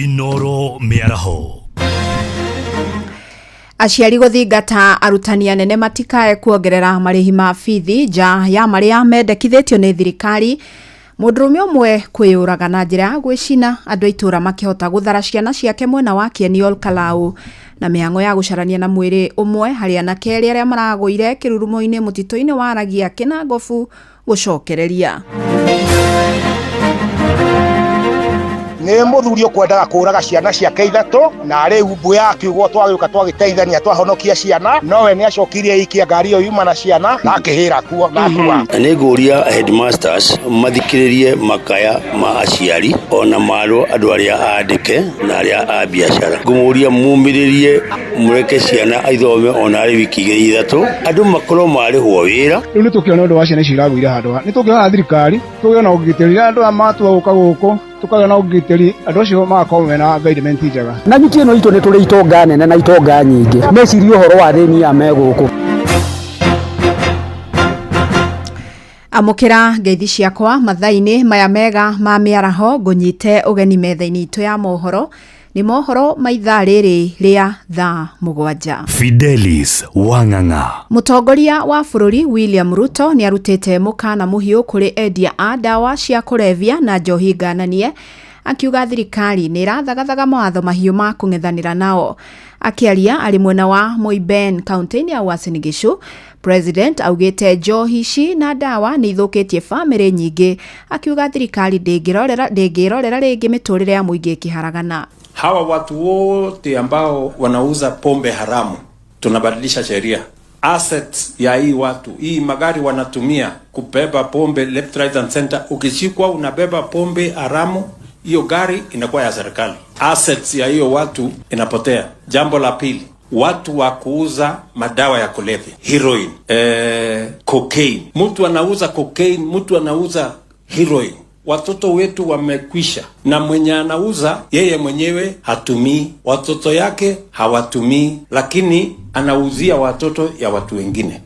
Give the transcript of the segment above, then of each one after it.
Inoro mĩaraho. Aciari gũthingata arutani anene matikae kuongerera marĩhi ma bithi nja ya marĩa mendekithĩtio nĩ thirikari. Mũndũrũme ũmwe kwĩyũraga na njĩra ya gwĩcina, andũ a itũũra makĩhota gũthara ciana ciake mwena wa Kieni Olkalau, na mĩhang'o ya gũcarania na mwĩrĩ ũmwe harĩ anake erĩ arĩa maragũire kĩrurumo-inĩ mũtitũ-inĩ wa Ragia Kĩnangobu gũcokereria. Nĩ mũthuri ũkwendaga kũraga ciana ciake ithatũ, na rĩu mbuya akiugwo twagĩũka twagĩteithania twahonokia ciana, nowe nĩ acokirie ikia ngari ĩyo yuma na ciana na akĩhĩra kuo na akua. Na nĩ ngũria headmasters mathikĩrĩrie makaya ma aciari ona marwo andũ arĩa andĩke na arĩa a biacara. Ngũmũria mumĩrĩrie mũreke ciana ithome ona arĩ wiki igĩrĩ ithatũ, andũ makorwo marĩhwo wĩra. Rĩu nĩ tũkĩona ũndũ wa ciana icio iragũire handũ ha nĩ tũngĩhoya thirikari tũgĩe na ũgitĩri rĩrĩa andũ aya matua gũka gũkũ, tũkagĩa na ũgitĩri, andũ acio magakorwo mena guidement njega. Na nyuki ĩno itũ nĩ tũrĩ itonga nene na itonga nyingĩ, mecirie ũhoro wa athĩni aya me gũkũ. Amũkĩra ngeithi ciakwa mathaa-inĩ maya mega ma mĩaraho, ngũnyite ũgeni metha-inĩ itũ ya mohoro. Nĩ mohoro ma ithaa rĩrĩ rĩa thaa 7. Fidelis Wang'ang'a. Mũtongoria wa bũrũri William Ruto nĩ arutĩte mũkana mũhiũ kũrĩ endia a ndawa cia kũrebia na njohi ngananie, akiuga thirikari nĩ ĩrathagathaga mawatho mahiũ ma kũng'ethanĩra nao. Akĩaria arĩ mwena wa Moiben kaunti-inĩ ya Uasin Gishu, President augĩte njohi ici na ndawa nĩ ithũkĩtie bamĩrĩ nyingĩ, akiuga thirikari ndĩngĩrorera ndĩngĩrorera rĩngĩ mĩtũrĩre ya mũingĩ ĩkĩharagana. Hawa watu wote ambao wanauza pombe haramu, tunabadilisha sheria. Assets ya hii watu, hii magari wanatumia kubeba pombe left, right and center. Ukishikwa unabeba pombe haramu, hiyo gari inakuwa ya serikali. Assets ya hiyo watu inapotea. Jambo la pili, watu wa kuuza madawa ya kulevya, heroin, cocaine. Mtu anauza cocaine, mtu anauza heroin. Watoto wetu wamekwisha, na mwenye anauza yeye mwenyewe hatumii, watoto yake hawatumii, lakini anauzia watoto ya watu wengine.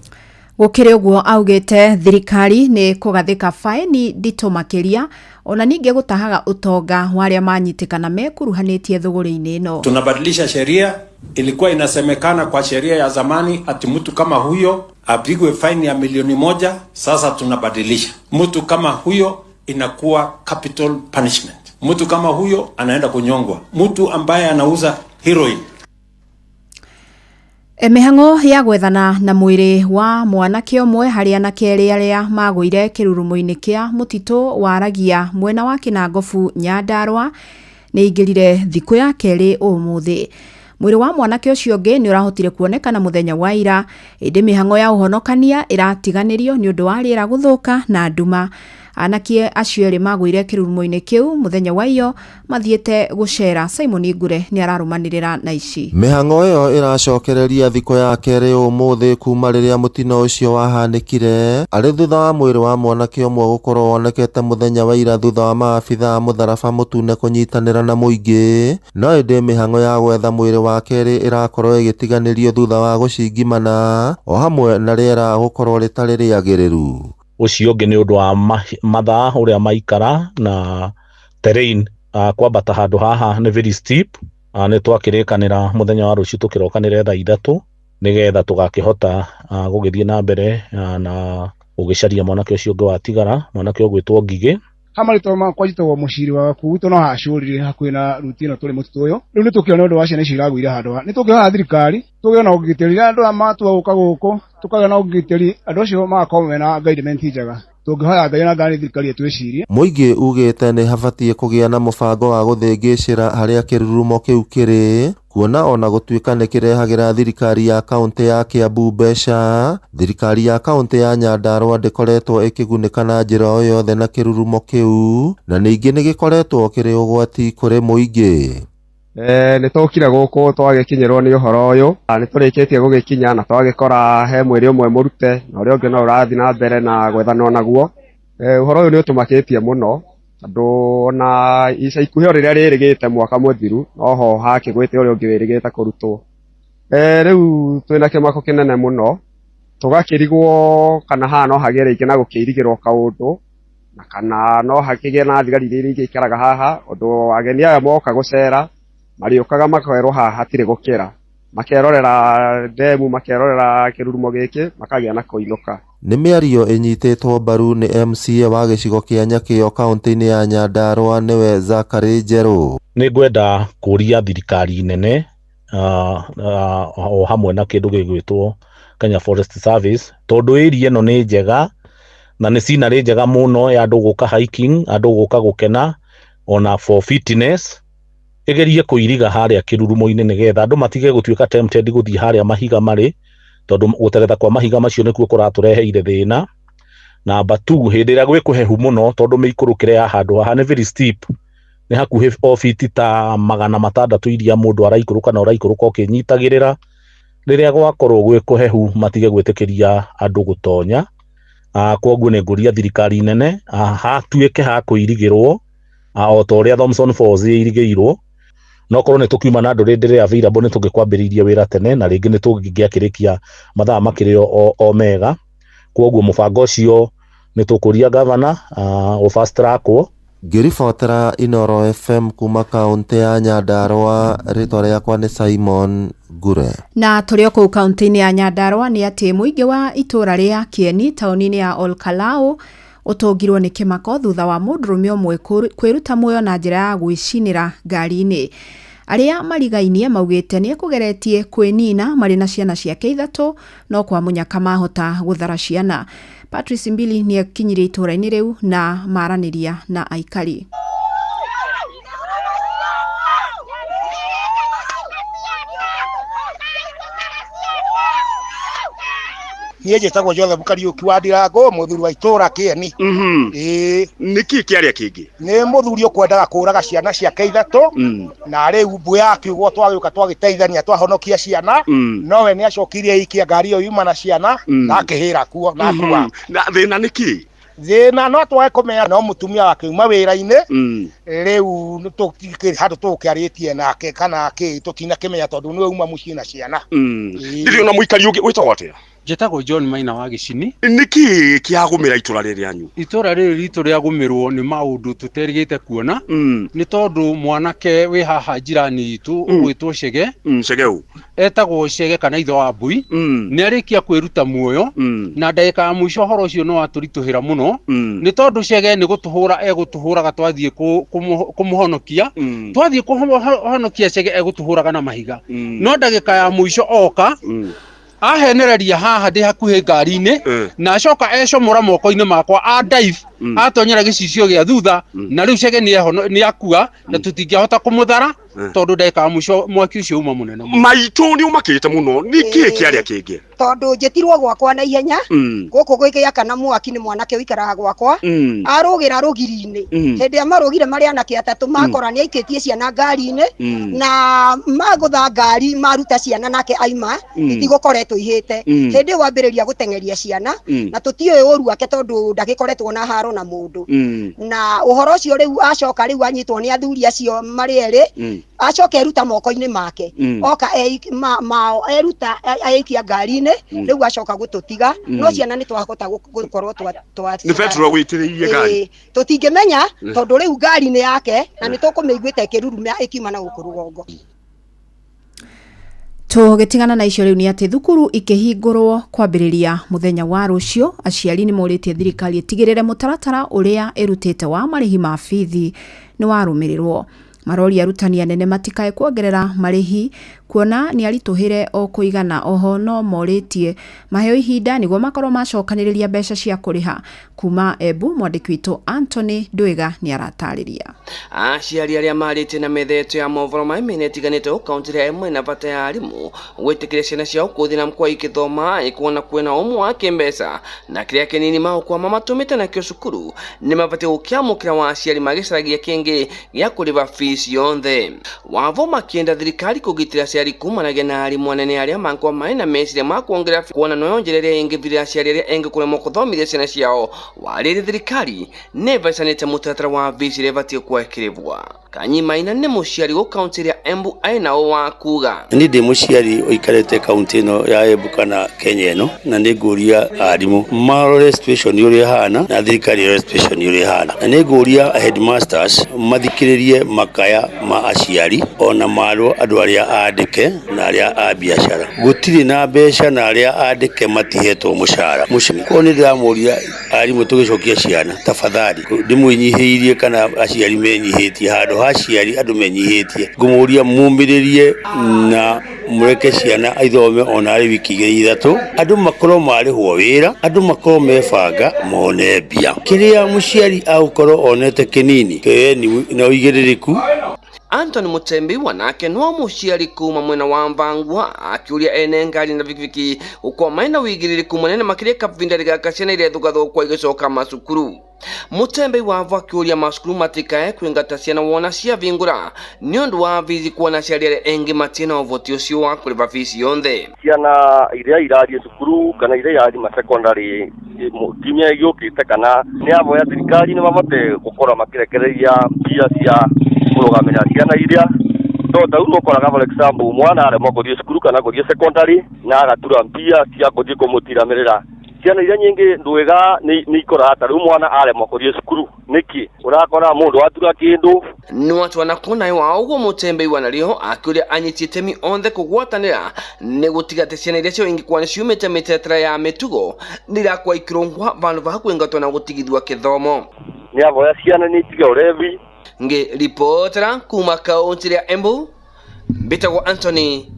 Gũkĩrĩ ũguo, augĩte thirikari nĩ kũgathĩka faĩni nditũ makĩria, ona ningĩ gũtahaga ũtonga wa arĩa manyitĩkana mekuruhanĩtie thũgũrĩ-inĩ ĩno. Tunabadilisha sheria. Ilikuwa inasemekana kwa sheria ya zamani ati mtu kama huyo apigwe faini ya 1 milioni. Sasa tunabadilisha, mtu kama huyo inakuwa capital punishment. Mtu kama huyo anaenda kunyongwa. Mtu ambaye anauza heroin. Mĩhang'o ya gwethana na mwĩrĩ wa mwanake ũmwe harĩ anake erĩ arĩa magũire kĩrurumo-inĩ kĩa mũtitũ wa Ragia mwena wa Kĩnangobu Nyandarua nĩ ingĩrire thikũ ya kerĩ ũmũthĩ. Mwĩrĩ wa mwanake ũcio ũngĩ nĩ ũrahotire kuonekana mũthenya wa ira, ĩndĩ mĩhang'o ya ũhonokania ĩratiganĩrio nĩ ũndũ wa rĩera gũthũka na nduma. Anake acio erĩ magũire kĩrurumo-inĩ kĩu mũthenya wa iyo mathiĩte gũcera. Simon Ngure nĩ ararũmanĩrĩra na ici. Mĩhang'o ĩyo ĩracokereria thikũ ya kerĩ ũmũthĩ kuma rĩrĩa mũtino ũcio wahanĩkire, arĩ thutha wa mwĩrĩ wa mwanake ũmwe gũkorwo wonekete mũthenya wa ira thutha wa maabitha a mũtharaba mũtune kũnyitanĩra na mũingĩ. No ĩndĩ mĩhang'o ya gwetha mwĩrĩ wa kerĩ ĩrakorwo ĩgĩtiganĩrio thutha wa gũcingimana o hamwe na rĩera gũkorwo rĩtarĩ rĩagĩrĩru. Ũcio ũngĩ nĩ ũndũ wa mathaa ũrĩa maikara na terrain, kwambata handũ haha nĩ very steep. Nĩ twakĩrĩkanĩra mũthenya wa rũciũ tũkĩrokanĩre thaa 3 nĩgetha tũgakĩhota gũgĩthiĩ na mbere na gũgĩcaria mwanake ũcio ũngĩ watigara, mwanake ũgwĩtwo Ngigĩ. Ha marĩtwa makwa njĩtagwo Mũciri wa Gakugu, no hacũrire hakuhĩ na ruti ĩno tũrĩ mũtitũ ũyũ. Rĩu nĩ tũkĩona ũndũ wa ciana icio iragũire handũ ha nĩ tũngĩhoya thirikari tũgĩe na ũgitĩri rĩrĩa andũ aya matua gũka gũkũ, tũkagĩa na ũgitĩri, andũ acio magakorwo mena guidement njega. Tũngĩhoya Ngai na ngani thirikari ĩtwĩcirie. Mũingĩ ugĩte nĩ habatiĩ kũgĩa na mũbango wa gũthĩngĩcĩra harĩa kĩrurumo kĩu kĩrĩ, kuona ona gũtuĩka nĩ kĩrehagĩra thirikari ya kaũntĩ ya Kiambu mbeca, thirikari ya kaũntĩ ya Nyandarua ndĩkoretwo ĩkĩgunĩka na njĩra o yothe na kĩrurumo kĩu, na ningĩ nĩ gĩkoretwo kĩrĩ ũgwati kũrĩ mũingĩ. Nĩ tũkire gũkũ twagĩkinyĩrwo nĩ ũhoro ũyũ, nĩ tũrĩkĩtie gũgĩkinya na twagĩkora he mwĩrĩ ũmwe mũrute na ũrĩa ũngĩ no ũrathiĩ na mbere na gwethanwo naguo. Ũhoro ũyũ nĩ ũtũmakĩtie mũno tondũ ona ica ikuhĩ o rĩrĩa rĩrĩgĩte mwaka mũthiru noho hakĩgwĩte ũrĩa ũngĩ wĩrĩgĩte kũrutwo. Rĩu twĩna kĩmako kĩnene mũno, tũgakĩrigwo kana haha no hagĩe rĩngĩ na gũkĩirigĩrwo kaũndũ. Na kana no hakĩgĩe na thigari iria ingĩikaraga haha ũndũ ageni aya moka gũcera marĩũkaga makerwo haha hatirĩ gũkĩra, makerorera ndemu, makerorera kĩrurumo gĩkĩ, makagĩa na kũinũka. Nĩ mĩario ĩnyitĩtwo mbaru nĩ MCA wa gĩcigo kĩa Nyakĩo kaũntĩ-inĩ ya Nyandarua nĩwe Zachary Njerũ. Nĩ ngwenda kũria thirikari nene o hamwe na kĩndũ gĩgwĩtwo Kenya Forest Service, tondũ area ĩno nĩ njega na nĩ scenery njega mũno ya andũ gũka hiking, andũ gũka gũkena ona for fitness. Ĩgerie kũiriga harĩa kĩrurumo-inĩ nĩgetha andũ matige gũtuĩka tempted gũthiĩ harĩa mahiga marĩ, tondũ gũteretha kwa mahiga macio nĩkuo kũratũreheire thĩna. Namba 2, hĩndĩ ĩrĩa gwĩ kũhehu mũno, tondũ mĩikũrũkĩre ya handũ haha nĩ very steep, nĩ hakuhĩ o fiti ta 600 iria mũndũ araikũrũka na ũraikũrũka ũkĩnyitagĩrĩra. Rĩrĩa gwakorwo gwĩ kũhehu matige gwĩtĩkĩria andũ gũtonya. Kwoguo nĩ ngũria thirikari nene hatuĩke ha kũirigĩrwo o ta ũrĩa Thomson Falls ĩirigĩirwo. No korwo nĩ tũkiuma na andũ rĩndĩ available nĩ tũngĩkwambĩrĩirie wĩra tene na rĩngĩ nĩ tũngĩakĩrĩkia mathaa makĩrĩ o mega. Kwoguo mũbango ũcio nĩ tũkũria gavana ũ fast trackwo. Ngĩribotera Inooro FM kuma kaũntĩ ya Nyandarua, rĩtwa rĩakwa nĩ Simon Ngure. Na tũrĩ o kũu kaũntĩ-inĩ ya Nyandarua nĩ atĩ mũingĩ wa itũũra rĩa Kĩeni taũni-inĩ ya Olkalau ũtũngirwo nĩ kĩmako thutha wa mũndũrũme ũmwe kwĩruta muoyo na njĩra ya gwĩcinĩra ngari-inĩ. Arĩa marigainie maugĩte nĩ ekũgeretie kwĩnina marĩ na ciana ciake 3 no kwa mũnyaka mahota gũthara ciana. Patrice Mbili nĩ akinyirie itũũra-inĩ rĩu na maranĩria na aikari. Niĩ njĩtagwo Joseph Kariũki wa Ndirango, mũthuri wa itũũra Kĩeni. Ĩĩ. Nĩkĩ kĩarĩa kĩngĩ? Nĩ mũthuri ũkwendaga kũraga ciana ciake 3 na rĩu mbu ya kiugo twagĩũka twagĩteithania twahonokia ciana, nowe nĩ acokirie ikia ngari ĩyo yuma na ciana na akĩhĩra kuo na akua. Na thĩna nĩ kĩ? Thĩna no twage kũmenya, no mũtumia wake uma wĩra-inĩ rĩu tũtikĩrĩ handũ tũgũkĩarĩtie nake kana kĩ tũtinakĩmenya tondũ nĩwe uma mũciĩ na ciana. Ndĩrĩ ona mũikari ũngĩ wĩtagwo atĩa? Njĩtagwo John Maina wa Gĩcini. Nĩkĩ kĩagũmĩra itũra rĩrĩ rĩanyu? Itũra rĩrĩ ritũ rĩagũmĩrwo nĩ maũndũ tũterĩgĩte kuona, nĩ tondũ mwanake wĩ haha njirani itũ ũgwĩtwo Chege, Chege ũ? Etagwo Chege kana ithe wa mbui, nĩ arĩkia kwĩruta muoyo, na ndagĩka ya mũico ũhoro ũcio nĩ watũritũhĩra mũno, nĩ tondũ Chege nĩ gũtũhũra egũtũhũraga twathiĩ kũmũhonokia, twathiĩ kũhonokia Chege egũtũhũraga na mahiga, no ndagĩka ya mũico oka ahenereria haha ndĩ hakuhĩ ngari-inĩ, na acoka ecomora moko-inĩ makwa a dive, atonyera gĩcicio gĩa thutha, na rĩu Chege nĩ akua na tũtingĩahota kũmũthara tondũ ndagĩka ya mũico mwaki ũcio uma mũnene mũno. Maitũ nĩ ũmakĩte mũno, nĩkĩ kĩarĩa kĩngĩ? Tondũ njĩtirwo gwakwa na ihenya, gũkũ gwĩgĩakana mwaki nĩ mwanake ũikaraga gwakwa, arũgĩra rũgiri-inĩ, hĩndĩ ĩrĩa marũgire marĩ anake 3 makora nĩ aikĩtie ciana ngari-inĩ, na magũtha ngari maruta ciana nake aima, itigũkoretwo ihĩte. Hĩndĩ ĩyo wambĩrĩria gũteng'eria ciana, na tũtiũĩ ũru wake tondũ ndagĩkoretwo na haro na mũndũ. Na ũhoro ũcio rĩu acoka rĩu anyitwo nĩ athuri acio marĩ erĩ, acoka eruta moko-inĩ make, oka mao eruta aikia ngari-inĩ, rĩu acoka gũtũtiga, no ciana nĩ twahota gũkorwo twa Nĩ petrol wĩitĩrĩirie ngari? Tũtingĩmenya tondũ rĩu ngari nĩ yake na nĩ tũkũmĩiguĩte ĩkĩrurumia ĩkiuma na gũkũ rũgongo. Tũgĩtigana na icio rĩu nĩ atĩ thukuru ikĩhingũrwo kwambĩrĩria mũthenya wa rũciũ, aciari nĩ morĩtie thirikari ĩtigĩrĩre mũtaratara ũrĩa ĩrutĩte wa marĩhi ma bithi nĩ warũmĩrĩrwo. Maroria arutani anene matikae kuongerera marĩhi kuona nĩ aritũhĩre o kũigana. Oho no morĩtie maheo ihinda nĩguo makorwo macokanĩrĩria mbeca cia kũrĩha. Kuma Embu, mwandĩki witũ Anthony Ndwiga nĩ aratarĩria. Aciari arĩa marĩtie na metha yetu ya mohoro ma mĩena ĩtiganĩte gũkaũntĩ ĩrĩa ĩmwe na bata ya arimũ gwĩtĩkĩria ciana ciao gũthiĩ na mkwa ikĩthoma ikuona kwĩna ũmwe wa kĩmbeca na kĩrĩa kĩnini magũkwama matũmĩte nakĩo cukuru nĩ mabatiĩ gũkĩamũkĩra wa aciari magĩcaragia kĩngĩ gĩa kũrĩba fees yonthe. Wavo makĩenda thirikari kũgitĩra aciari kumanagia na arimũ anene arĩa mangĩkorwo marĩ na meciria ma kuongerera kuona noyo njĩra ĩrĩa ĩngĩthirĩra aciari arĩa engĩ kũremwo gũthomithia ciana ciao. Warĩrĩ thirikari nĩ ĩbacanĩte mũtaratara wa fees ĩrĩa ĩbatiĩ kuwa ĩkĩrĩbwa. Kanyi Maina nĩ mũciari gũkaũntĩ ĩrĩa Embu aina wa kuga. Niĩ ndĩ mũciari ũikarĩte kaunti ĩno ya Embu kana Kenya ĩno, na nĩ ngũria arimũ marore situation ũrĩa ĩhana na thirikari ĩrore situation ũrĩa ĩhana, na nĩ ngũria headmasters mathikĩrĩrie makaya ma aciari ona marwo andũ arĩa andĩke na arĩa a biacara. Gũtirĩ na mbeca na arĩa andĩke matihetwo mũcara. Koguo nĩ ndĩramũria arimũ tũgĩcokia ciana, tafadhali ndĩmwĩnyihĩirie kana aciari menyihĩtie, handũ ha aciari andũ menyihĩtie, ngũmũria mumĩrĩrie na mũreke ciana ithome ona arĩ wiki igĩrĩ ithatũ, andũ makorwo marĩhwo wĩra, andũ makorwo mebanga mone mbia. Kĩrĩa mũciari agũkorwo onete kĩnini kĩeni na ũigĩrĩrĩku. Anthony Mutembi wanake no muciari kuma mwena wa Mvangwa akiuria ene ngari na bikibiki uko maina wigiririku munene makiria kavinda rigaka ciana iria thugathukwa igicoka macukuru. Mutembi wavo akiuria macukuru matikae kwingata ciana wona ciavingura ni undu wa bithi kuona aciari aria engi matina uvoti ucio wa kuriva bici yonthe. Ciana iria irathie cukuru kana iria irathie masekondari kiumia giukite kana ni avoya thirikari ni mabote gukorwo makirekereria mbia cia kurugamira ciana iria to tau nukoraga for example mwana aremwo kuthie cukuru kana kuthie secondary na agatura mbia cia kuthie kumutiramirira ciana iria nyingi ndwiga ni ikoraga ta riu mwana aremwo kuthie cukuru niki urakora mundu atura kindu ni watu wanakuna wa uguo Mutembe wanario akiuria anyitie itemi onthe kugwatanira ni gutiga ati ciana iria cio ingikwa ni ciumite mitetere ya mitugo nirakwa ikirungwa vandu va kwingatwo na gutigithua kithomo. Ni avoya ciana ni itige urevi. Ngi ripotera kuma kaunti ya Embu mbitagwo Anthony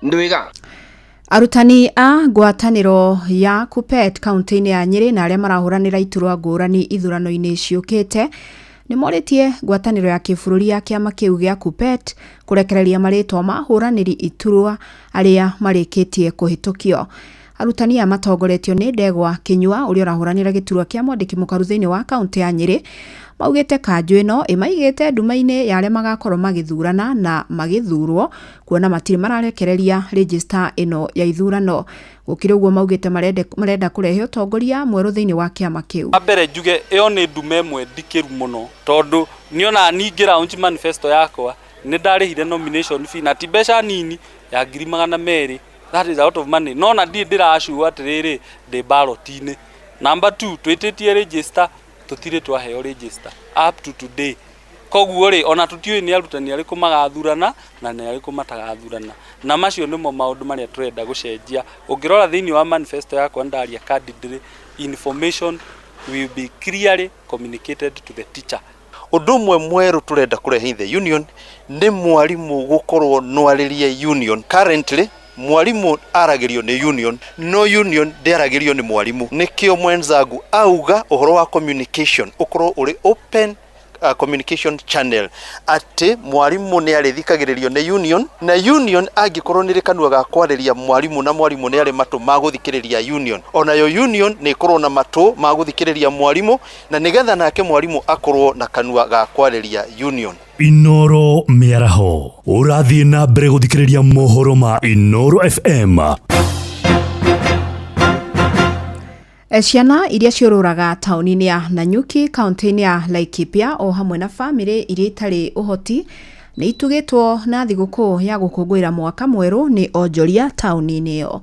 Ndwiga. Arutani a ngwatanĩro ya Kuppet kaunti-inĩ ya Nyĩrĩ na arĩa marahũranĩra iturwa ngũrani ithurano-inĩ ciũkĩte nĩ morĩtie ngwatanĩro ya kĩbũrũri ya kĩama kĩu gĩa Kuppet kũrekereria marĩtwa ma ahũranĩri iturwa arĩa marĩkĩtie kũhĩtũkio. Arutani aya matongoretio nĩ Ndegwa Kinyua ũrĩa ũrahũranĩra gĩturwa kĩa mwandĩki mũkaru thĩinĩ wa kaunti ya Nyĩrĩ maugĩte kanjũ ĩno ĩmaigĩte nduma-inĩ ya arĩa magakorwo magĩthurana na magĩthurwo kuona matirĩ mararekereria rejista ĩno ya ithurano. Gũkĩrĩ ũguo maugĩte marenda kũrehe ũtongoria mwerũ thĩinĩ wa kĩama kĩu. Mbere njuge ĩyo nĩ ndume ĩmwe ndikĩru mũno tondũ niona ningĩ launch manifesto yakwa nĩ ndarĩhire nomination fee na ti mbeca nini ya 200,000. That is out of money. No na ndi ndiracua atiriri ndi ballot-inĩ. Number 2 twĩtĩtie register tutire twaheo register up to today. Koguo ri ona tutiũĩ nĩ arutani arĩkũ magathurana na nĩ arĩkũ matagathurana, na macio nĩmo maũndũ marĩa tũrenda gũcenjia. Ũngĩrora thĩinĩ wa manifesto yakwa ndaria candidly, information will be clearly communicated to the teacher. Ũndũ ũmwe mwerũ tũrenda kũrehe in the union nĩ mwarimũ gũkorwo nwarĩrie union. Currently mwarimu aragĩrio nĩ union, no union ndĩaragĩrio nĩ mwarimu. Nĩkĩo mwenzangu auga ũhoro wa communication ũkorwo ũrĩ open communication channel, atĩ mwarimu nĩ arĩthikagĩrĩrio nĩ union, na union angĩkorwo nĩ kanua ga kwarĩria mwarimu na mwarimu nĩ arĩ matũ ma gũthikĩrĩria union, onayo union nĩ ĩkorwo na matũ ma gũthikĩrĩria mwarimu, na nĩgetha nake mwarimu akorwo na kanua ga kwarĩria union. Inoro mĩaraho ũrathiĩ na mbere gũthikĩrĩria mohoro ma Inoro FM. Ciana iria ciũrũraga taũni-inĩ ya Nanyuki kaunti-inĩ ya Laikipia o hamwe na bamĩrĩ iria itarĩ ũhoti nĩ itugĩtwo na thigũkũ ya gũkũngũĩra mwaka mwerũ nĩ onjoria taũni-inĩ ĩyo.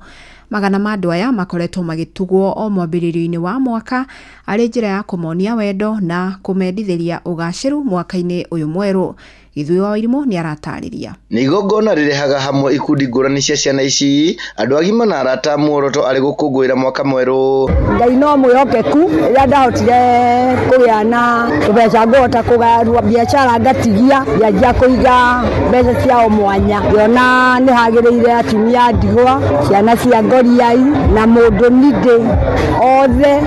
Magana ma andũ aya makoretwo magĩtugwo o mwambĩrĩrio-inĩ wa mwaka arĩ njĩra ya kũmonia wendo na kũmendithĩria ũgacĩru mwaka-inĩ ũyũ mwerũ. Gĩthuĩ wa Wairimu nĩ aratarĩria. Nĩ igongona rĩrehaga hamwe ikundi ngũrani cia ciana ici, andũ agima na arata, muoroto arĩ gũkũngũĩra mwaka mwerũ. Ngai no mwĩhokeku, rĩrĩa ndahotire kũgĩa na tũbeca ngũhota kũgarũra biacara ngatigia, ngĩanjia kũiga mbeca ciao mwanya. Ngĩona nĩ hagĩrĩire atumia a ndigwa, ciana cia ngoriai na mũndũ nindĩ othe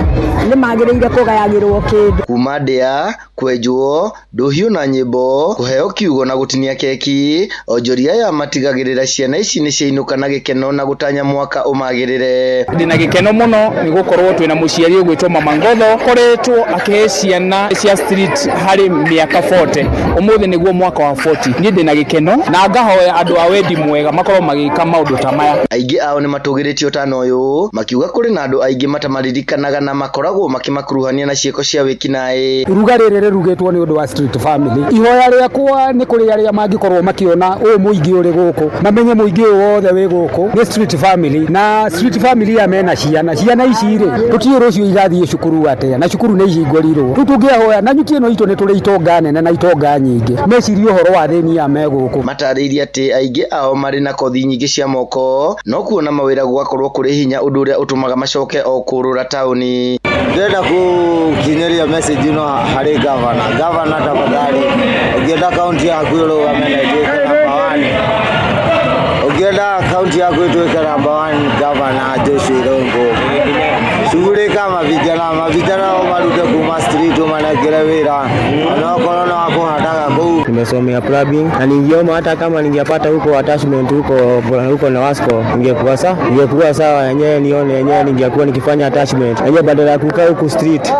nĩ magĩrĩire kũgayagĩrwo kĩndũ. Kuma ndĩa, kwenjwo, ndũhiũ na nyĩmbo, kũheo kiugo na gũtinia keki, onjoria aya matigagĩrĩra ciana ici nĩ ciainũka na gĩkeno na gũtanya mwaka ũmagĩrĩre. Ndĩna gĩkeno mũno nĩ gũkorwo twĩna mũciari ũgwĩtwo Mama Ngotho, koretwo akĩhe ciana cia street harĩ mĩaka 40, ũmũthĩ nĩguo mwaka wa 40. Niĩ ndĩna gĩkeno na ngahoya andũ a wendi mwega makorwo magĩka maũndũ ta maya. Aingĩ ao nĩ matũgĩrĩtie ũtana ũyũ makiuga kũrĩ na andũ aingĩ matamaririkanaga na makoragwo makoragwo makĩmakuruhania na ciĩko cia wĩkinaĩ. Iruga rĩrĩ rĩrugĩtwo nĩ ũndũ wa street family. Ihoya rĩakwa nĩ kũrĩ arĩa mangĩkorwo makĩona ũyũ mũingĩ ũrĩ gũkũ, mamenye mũingĩ ũyũ wothe wĩ gũkũ nĩ street family, na street family ya mena ciana. Ciana ici rĩ, tũtiũĩ rũciũ igathiĩ cukuru atĩa, na cukuru nĩ ihingũrirwo. Rĩu tũngĩhoya Nanyuki ĩno itũ nĩ tũrĩ itonga nene na itonga nyingĩ, mecirie ũhoro wa athĩni aya me gũkũ. Matarĩirie atĩ aingĩ ao marĩ na kothi nyingĩ cia moko no kuona mawĩra gũgakorwo kũrĩ hinya, ũndũ ũrĩa ũtũmaga macoke o kũrũra taũni. Ndĩrenda gũkinyĩria message ĩno harĩ gavana. Gavana, tafadhali, ũngĩenda kaunti yaku ĩrũgame na ĩtuĩke namba one, ũngĩenda kaunti yaku ĩtuĩke namba one, gavana Joshua Irũngũ, shughulika mavijana, mavijana ũmarute kuma street ũmanengere wĩra onokorwo no akũhandaga kũu. Nimesomea plumbing na ningeomba hata kama ningepata huko attachment huko huko na Wasco ingekuwa sawa yenyewe, nione yenyewe ningekuwa nikifanya attachment yenyewe badala ya kukaa huku street,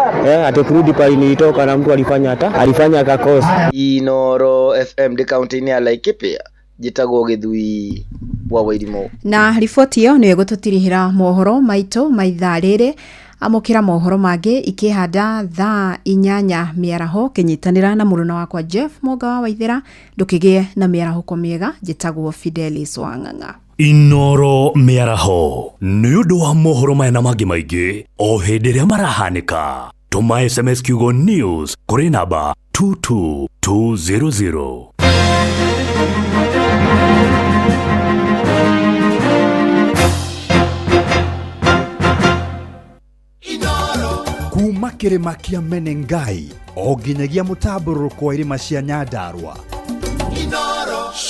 ati kurudi pale nilitoka na mtu alifanya hata alifanya akakosa. Inoro FM ndĩ kaunti-inĩ ya Laikipia, njĩtagwo Gĩthui wa Wairimũ. Na riboti ĩyo nĩyo ĩgũtũtirihĩra mohoro maitũ ma ithaa rĩrĩ. Amũkĩra mohoro mangĩ ikĩhanda thaa 8 mĩaraho kĩnyitanĩra na mũruna wakwa Jeff Mũnga wa Waithĩra. Ndũkĩgĩe na mĩarahũko mĩega. Njĩtagwo Fidelis Wang'ang'a. Inoro mĩaraho nĩ ũndũ wa mohoro maya na mangĩ maingĩ o hĩndĩ ĩrĩa marahanĩka. Tũma SMS kiugo news kũrĩ namba 22200. Kuma kĩrĩma kĩa Menengai o nginyagia mũtambũrũko wa irĩma cia Nyandarua,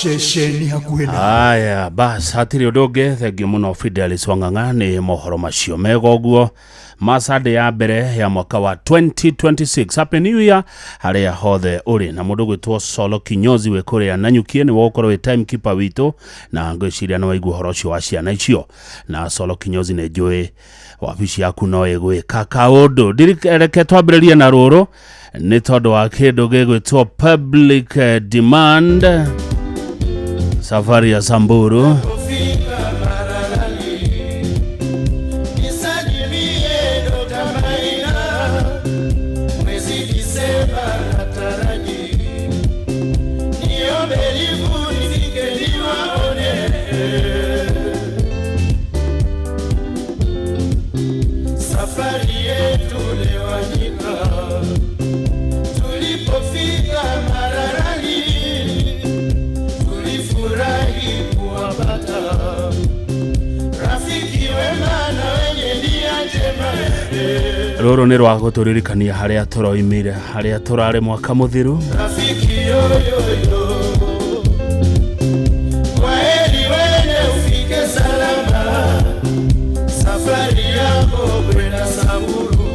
ceceni hakuhĩ na Aya, bas, hatirĩ ũndũ ũngĩ. Thengiũ mũno Fidelis Wang'ang'a nĩ mohoro macio mega ũguo ma Sunday ya mbere ya mwaka wa 2026. Happy New Year harĩa hothe ũrĩ. Na mũndũ gwĩtwo Solo Kinyozi wĩ kũrĩa Nanyukie nĩwe ũgũkorwo wĩ timekeeper witũ, na ngwĩciria nĩ waigua ũhoro ũcio wa ciana icio. Na Solo Kinyozi, nĩ njũĩ wabici yaku no ĩgwĩka kaũndũ. Reke twambĩrĩrie na rũrũ nĩ tondũ wa kĩndũ gĩgwĩtwo public demand, safari ya Samburu. Nisalimie Dr. Maina, mwezi Disemba nataraji, niombe livu nifike niwaone. Safari yetu Lewanyika, tulipofika Mararani, tulifurahi kuwapata rafiki wema na wenye nia njema. Rũrũ nĩ rwa gũtũririkania harĩa tũroimire, harĩa tũrarĩ mwaka mũthiru. Rafiki yoyoyo, kwaheri wene ufike salama, safari yako kwenda Samburu,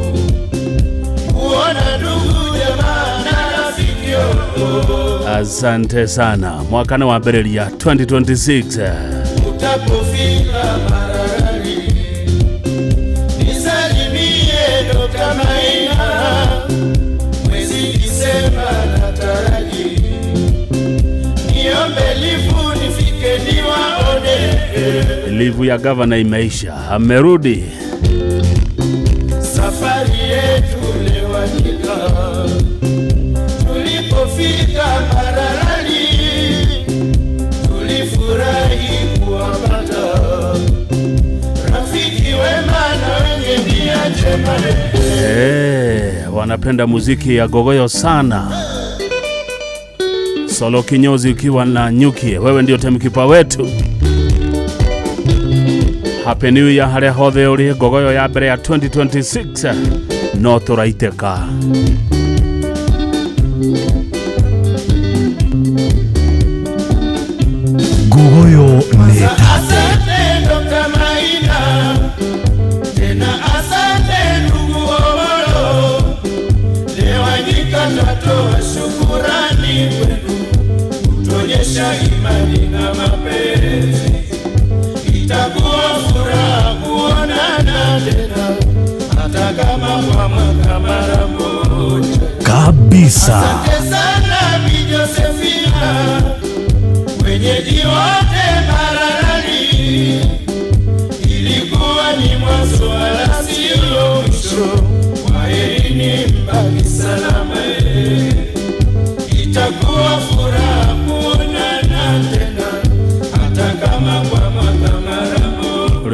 kuona ndugu jamaa na rafiki yo. Asante sana, mwaka nĩ wambĩrĩria 2026. Utapofika Mararani, nisalimie Dr. Maina, mwezi Disemba nataraji, niombe livu nifike niwaone. Livu ya gavana imeisha, amerudi. Safari yetu Lewanyika, tulipofika Mararani, tulifurahi kuwapata rafiki wema na wenye nia njema. Wanapenda muziki ya gogoyo sana. Solo Kinyozi ukiwa na Nyukie, wewe ndio timekeeper wetu. Happy New Year harĩa hothe ũrĩ. Ngogoyo ya mbere ya 2026 no tũraitĩka. Ngugoyo nĩ Asante Dr. Maina, tena asante ndugu Omolo, Lewanyika twatoa shukurani kwenu, kutuonyesha imani na mapenzi. Itakuwa furaha kuonana tena, hata kama kwa mwaka mara moja. Kabisa. Asante sana Bi Josephina, wenyeji wote Mararani, ilikuwa ni mwanzo wala sio mwisho.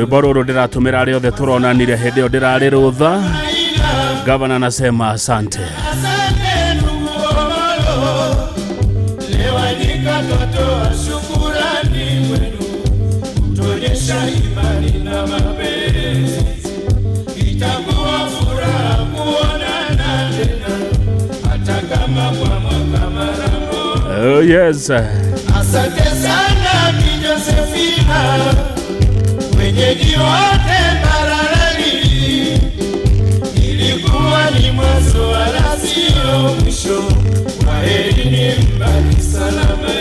Rwĩmbo rũrũ ndĩratũmĩra arĩa othe tũronanire hĩndĩ ĩyo ndĩrarĩ rũtha. Gavana anasema asante. Asante ndugu Omolo, Lewanyika twatoa shukurani kwenu kutuonyesha imani na mapenzi. Itakuwa furaha kuonana tena hata kama kwa mwaka mara moja. Oh yes. Asante sana Bi Josephina, wenyeji wote Mbaralani. Ilikuwa ni mwanzo wala sio mwisho. Kwaherini mbaki salama.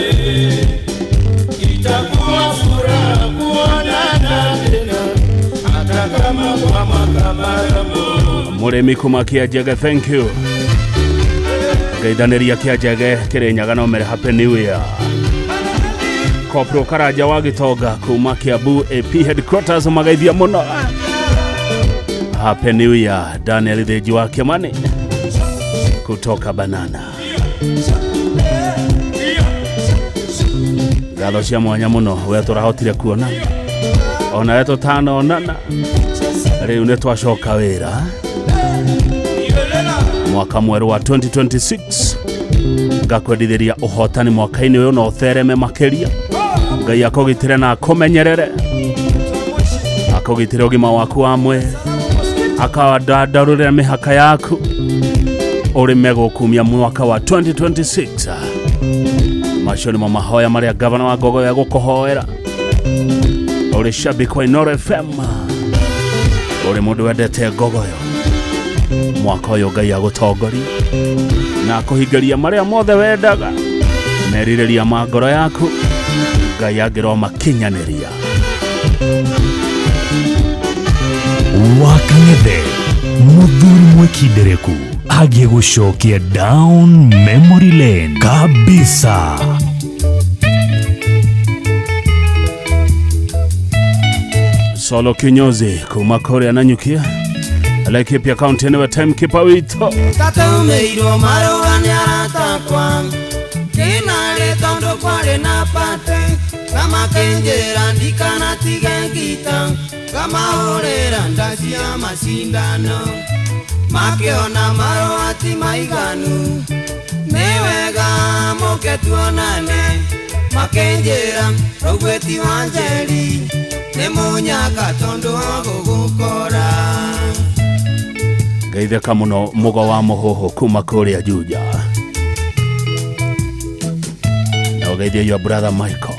Itakuwa furaha kuonana tena hata kama kwa mwaka mara moja. Mũrĩmi kuma Kĩanjege, thank you. Ngeithanĩria Kĩanjege Kĩrĩnyaga no mere happy new year. Kopro Karanja wa Gĩtonga kuma Kiambu AP headquarters magaithia mũno. Happy new year Daniel Thĩnji wa Kĩmani kutoka Banana. Ngatho cia mwanya mũno we tũrahotire kuona onawe tũtanonana rĩu nĩ twacoka wĩra mwaka mwerũ wa 2026 ngakwendithĩria ũhotani mwaka-inĩ ũyũ na ũthereme makĩria. Ngai akũgitĩre na akũmenyerere, akũgitĩre ũgima waku wa mwĩrĩ, akawandandarũrĩra mĩhaka yaku ũrĩme gũkumia mwaka wa 2026. Macio nĩmo mahoya marĩa gavana wa Ngogoyo egũkũhoera. Ũrĩ shabiki wa Inooro FM, ũrĩ mũndũ wendete Ngogoyo, mwaka ũyũ Ngai agũtongorie na akũhingĩria marĩa mothe wendaga, merirĩria ma ngoro yaku Ngai angĩromakinyanĩria. Wakang'ethe mũthuri mwĩkindereku agĩgũcokia down memory lane kabisa. Solo kinyozi kuma kũrĩa Nanyukia, Laikipia County nĩwe timekeeper witũ. Tatũmĩirwo marũa nĩ aratakwa kĩnarĩ tondũ kwarĩ na pate kamakĩnjĩra ndikanatige ngita ngamahũrĩra nda cia macindano makĩona marũa ti maiganu nĩ wega mũke tuonane makĩnjĩra rũgwĩti wa Njeri nĩ mũnyaka tondũ wa gũgũkora. Ngeithĩka mũno mũgo wa mũhũhũ kuma kũrĩa Juja, na ũgeithie your brother Michael.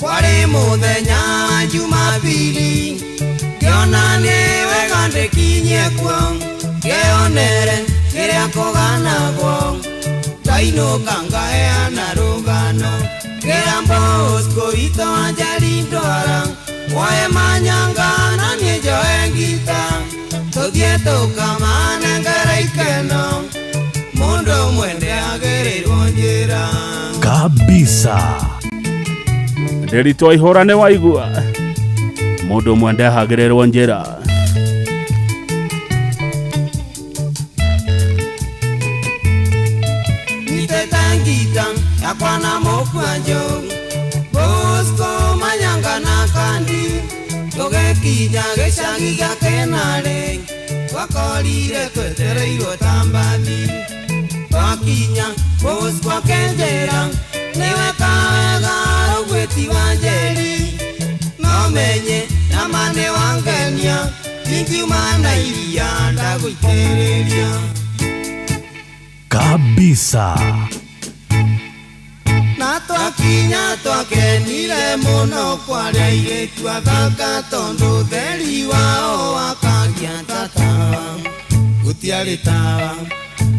Kwarĩ mũthenya Jumapili ngĩona nĩ wega ndĩkinyie kuo ngĩonere kĩrĩa kũganagwo ndainũka ngaheana rũgano ngĩra Bosco witũ wa Njeri ndwara woe manyanga na niĩ njoe ngita tũthiĩ tũkamanengera ikeno mũndũ ũmwe ndĩagĩrĩirwo njĩra kabisa. Ndĩritũ ihũra nĩ waigua mũndũ ũmwe ndehagĩrĩrwo njĩra. Nyitĩte ngita yakwa na mũkwanjũ Bosco manyanga na kandi tũgĩkinya gĩcagi gĩa Kĩnarĩ twakorire twetereirwo ta mbathi twakinya Bosco akĩnjĩra nĩwe kawega rũgwĩti wa Njeri no menye nama nĩ wangenia ingiuma na iria ndagũitĩrĩria kabisa. Na twakinya twakenire mũno kwarĩa airĩtu athaka tondũ ũtheri wao wakagia ta tawa gũtiarĩ tawa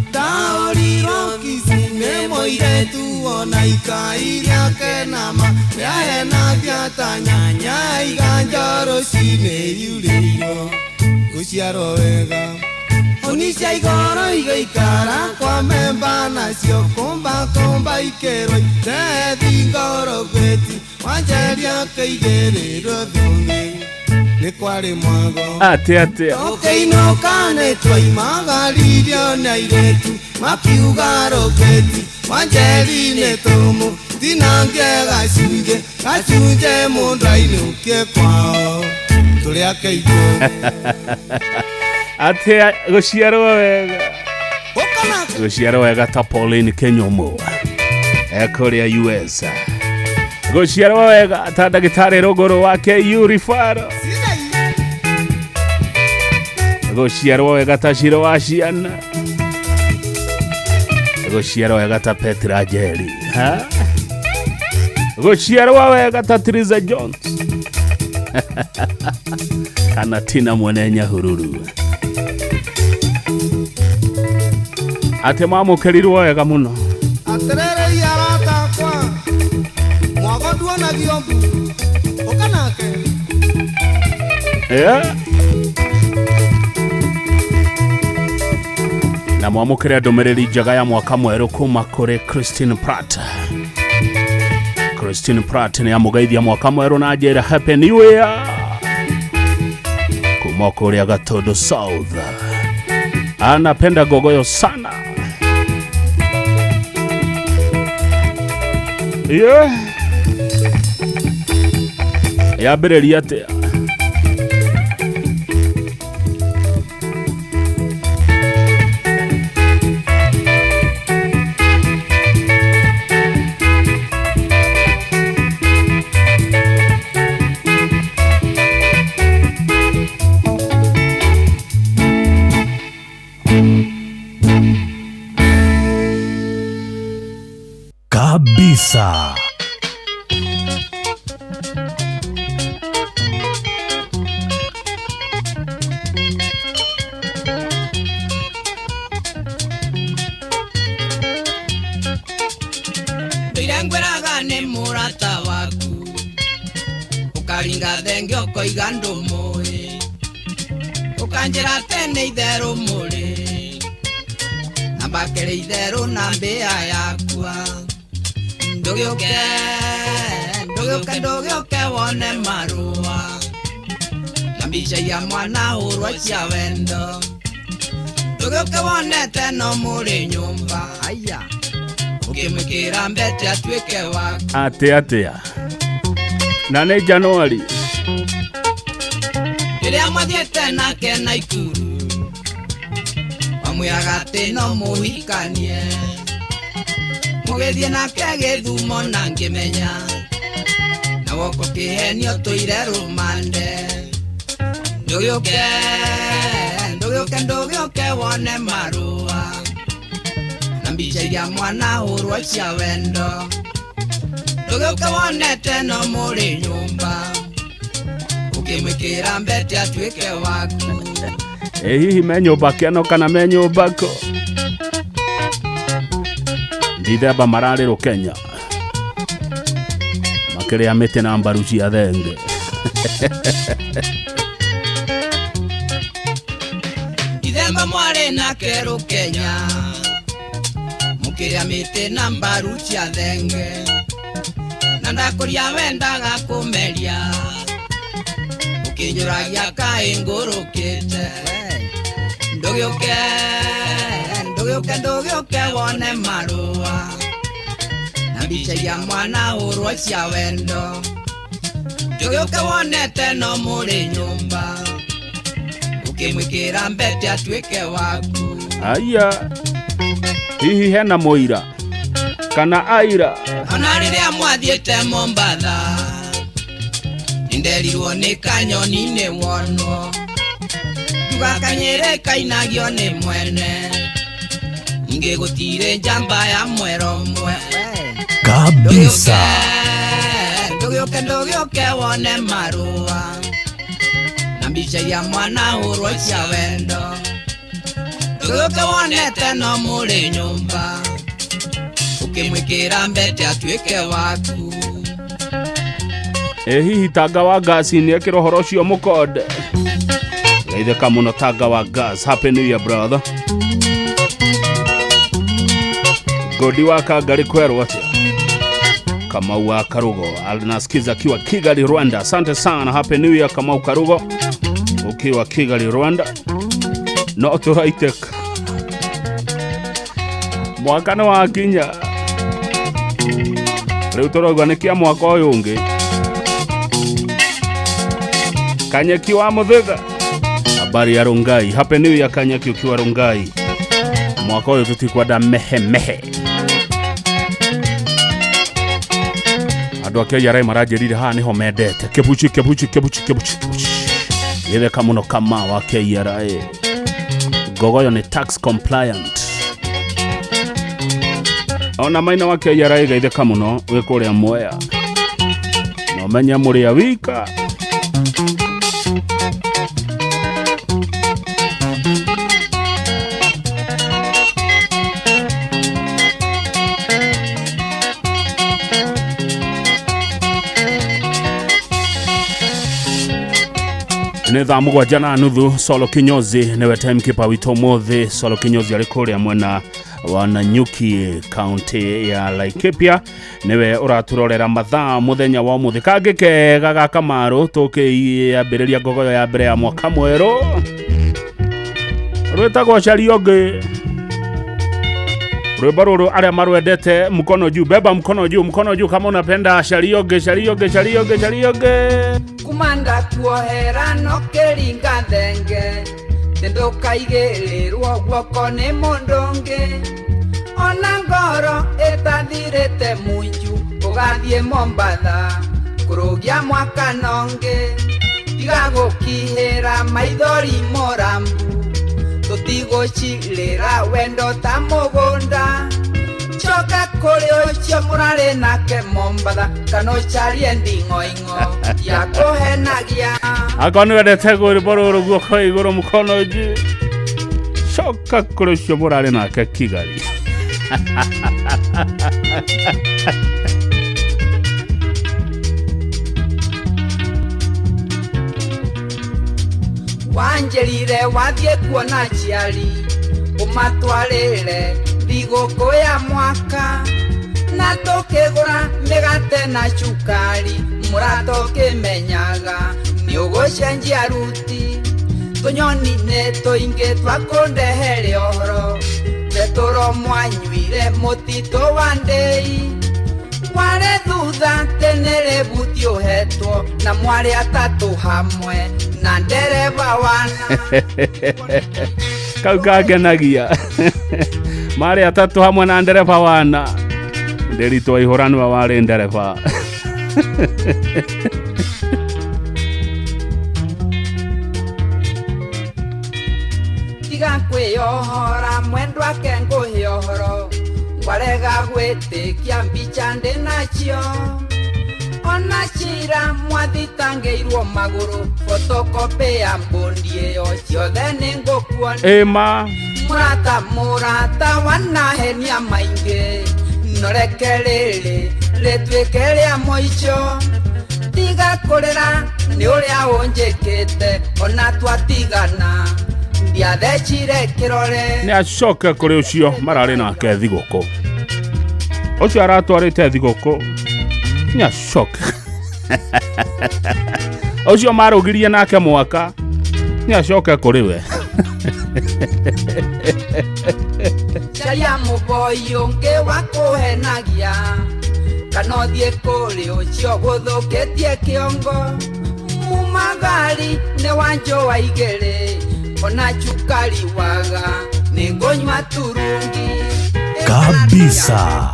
ndaũrirwo Kisii nĩ mũirĩtu ona ikai rĩake nama rĩahenagia ta nyanya iganja rũcinĩ yurĩirwo gũciarwo wega Onisha igoro igaikara kwa memba nacio kumba kumba ikerwo itethi ngoro gwĩti wanjeria kĩigĩrĩrwo thũngĩ nĩ kwarĩ mwago Atĩ atĩa tũkĩinũka nĩ twaimagaririo nĩ airĩtu makiuga rũgwĩti wanjeri nĩ tũmũ Tinange gacunjĩ gacunjĩ mũndũ ainũkie kwao tũrĩ ake itũ. Atia gũciarwo wega, gũciarwo wega ta Pauline Kenyumu ekũrĩa US, gũciarwo wega ta ndagĩtarĩ rũgũrũ wa KU Referral, gũciarwo wega ta Shiro wa ciana, gũciarwo wega ta Petra Njeri, ha? Gũciarwo wega ta Teresa Jones kana Tina mwene Nyahururu. Atĩ mamũkĩrirwo wega mũno. Atĩrĩrĩ arata akwa, mwago nduonagio mbu, ũka nake. Yeah. Na mwamũkĩre ndũmĩrĩri njega ya mwaka mwerũ kuma kũrĩ Christine Pratt. Christine Pratt nĩ amũgeithia mwaka mwerũ na njĩra Happy New Year kuma kũrĩa Gatondo South. Anapenda gogoyo sana. Yeah. Yambĩrĩria atĩa? Kabisa. Ndũire ngwĩraga nĩ mũrata waku, ũkaringa thenge ũkoiga ndũmũĩ, ũkanjĩra atĩ nĩ itherũ mũrĩ, na mbakĩrĩ itherũ na mbĩa yakwa. Ndũgĩũke, ndũgĩũke, ndũgĩũke wone marũa na mbica ya mwana hũrwo cia wendo. Ndũgĩũke wonete no mũrĩ nyũmba, aya ũkĩmwĩkĩra mbete atuĩke waku. Atĩa atĩa? Na nĩ Januari. Rĩrĩa mwathiĩte nake Naikuru, wamwĩraga atĩ no mũhikanie, mũgĩthiĩ nake Gĩthumo na ngĩmenya, na woko kĩhenio tũire rũmande. Ndũgĩũke, ndũgĩũke, ndũgĩũke wone marũa na mbica iria mwana hũrwo cia wendo. Ndũgĩũke wonete no mũrĩ nyũmba, ũkĩmwĩkĩra mbete atuĩke waku. Ĩ hihi me nyũmba kĩano kana me nyũmba kũ? Ndithemba mararĩ Rũkenya makĩrĩa mĩtĩ na mbaru cia thenge. Ndithemba mwarĩ nake Rũkenya mũkĩrĩa mĩtĩ na mbaru cia thenge, na ndakũria wendaga kũmeria, ũkĩnjũragia kaĩ ngũrũkĩte. Ndũgĩũke, ndũgĩũke, ndũgĩũke wone marũa na mbica iria mwana hũrwo cia wendo. Ndũgĩũke wonete no mũrĩ nyũmba, ũkĩmwĩkĩra mbete atuĩke waku. Aya, hihi hena mũira kana aira? Ona rĩrĩa mwathiĩte Mombatha, nĩnderirwo nĩ kanyoni nĩ wonwo, ndugakanyĩre kainagio nĩ mwene, ningĩ gũtirĩ njamba ya mwero ũmwe. Kabisa. Ndũgĩũke, ndũgĩũke wone marũa na mbica iria mwana hũrwo cia wendo. Ndũgĩũke wonete no mũrĩ nyũmba, ũkĩmwĩkĩra mbete atuĩke waku. Ĩ hihi tanga wa ngasi nĩ ekĩra ũhoro ũcio mũkonde? Geithĩka mũno tanga wa gas. Happy New Year brother. Godi wa Kangari kwerwo atĩa? Kamau wa Karugo anasikiza akiwa Kigali, Rwanda. Asante sana, Happy New Year Kamau Karugo ukiwa Kigali, Rwanda. No tũraitĩka mwaka nĩ wakinya. Rĩu tũrauga nĩ kĩa mwaka ũyũ ũngĩ. Kanyeki wa Mũthĩga, habari ya Rongai. Happy New Year Kanyeki ukiwa Rongai. Mwaka ũyũ tũtikwenda mehe mehe. Andũ a KRA maranjĩrire haha nĩho mendete kĩbuci kĩbuci kĩbuci kĩbuci kĩbuci gĩtheka mũno kama wa KRA. Ngogoyo nĩ tax compliant. Ona maina wa KRA geithĩka mũno wĩ kũrĩa Mwea na ũmenye mũrĩa wika. Nĩ thaa 7:30. Solo Kinyozi nĩwe timekeeper witũ ũmũthĩ. Solo Kinyozi arĩ kũrĩa mwena wa Nanyuki, kaunti ya Laikipia, nĩwe ũratũrorera mathaa mũthenya wa ũmũthĩ. Kangĩ kega ga Kamaru tũkĩambĩrĩria ngogoyo ya mbere ya mwaka mwerũ rwĩtagwo Caria Ũngĩ. Rwĩmbo rũrũ arĩa marwendete mkono juu, beba mkono juu, mkono juu kama unapenda Caria Ũngĩ, Caria Ũngĩ, Caria Ũngĩ, Caria Ũngĩ. Kumanda kuohera no kĩringa thenge ndũkaigĩrĩrwo guoko nĩ mũndũ ũngĩ ona ngoro ĩtathirĩte munju ũgathiĩ Mombatha kũrũgia mwaka nongĩ tiga gũkihĩra maithori mũrambu tũtigũcirĩra wendo ta mũgũnda coka kũrĩ ũcio mũrarĩ nake Mombatha kana ũcarie nding'oing'o ya kũhenagia. Akorwo nĩ wendete rwĩmbo rũrũ guoko igũrũ mkono juu, coka kũrĩ ũcio mũrarĩ nake Kigali. Wanjĩrire wathiĩ kuona aciari ũmatwarĩre thigũkũ ya mwaka na tũkĩgũra mĩgate na cukari mũrata ũkĩmenyaga nĩ ũgũcenjia ruti tũnyoni nĩ tũingĩ twakũndehere ũhoro betũro mwanyuire mũtitũ wa ndĩi warĩ thutha tene rĩbuti ũhetwo na mwarĩ atatũ hamwe na ndereba wana. Kau kangenagia marĩ atatũ hamwe na ndereba wana. Ndĩritwo ihũra nĩwe warĩ ndereba. Tiga kwĩyohora mwendwa ake ngũhe ũhoro ngwarega gwĩtĩkia mbica ndĩ nacio ona cira mwathitangĩirwo magũrũ photocopy ya mbundi ĩyo ciothe nĩ ngũkuona. Ĩma mũrata mũrata wanahenia maingĩ noreke rĩrĩ rĩtuĩke rĩa mũico tiga kũrĩra nĩ ũrĩa ũnjĩkĩte ona twatigana ndiathecire kĩrore. Nĩ acoke kũrĩ ũcio mararĩ nake thigũkũ, ũcio aratwarĩte thigũkũ nĩ acoke ũcio marũgirie nake mwaka nĩ acoke kũrĩ we. Caria mũboi ũngĩ wa kũhenagia kana ũthiĩ kũrĩ ũcio gũthũkĩtie kĩongo mumagari nĩ wanjũa igĩrĩ ona cukari waga nĩ ngũnyua turungi kabisa.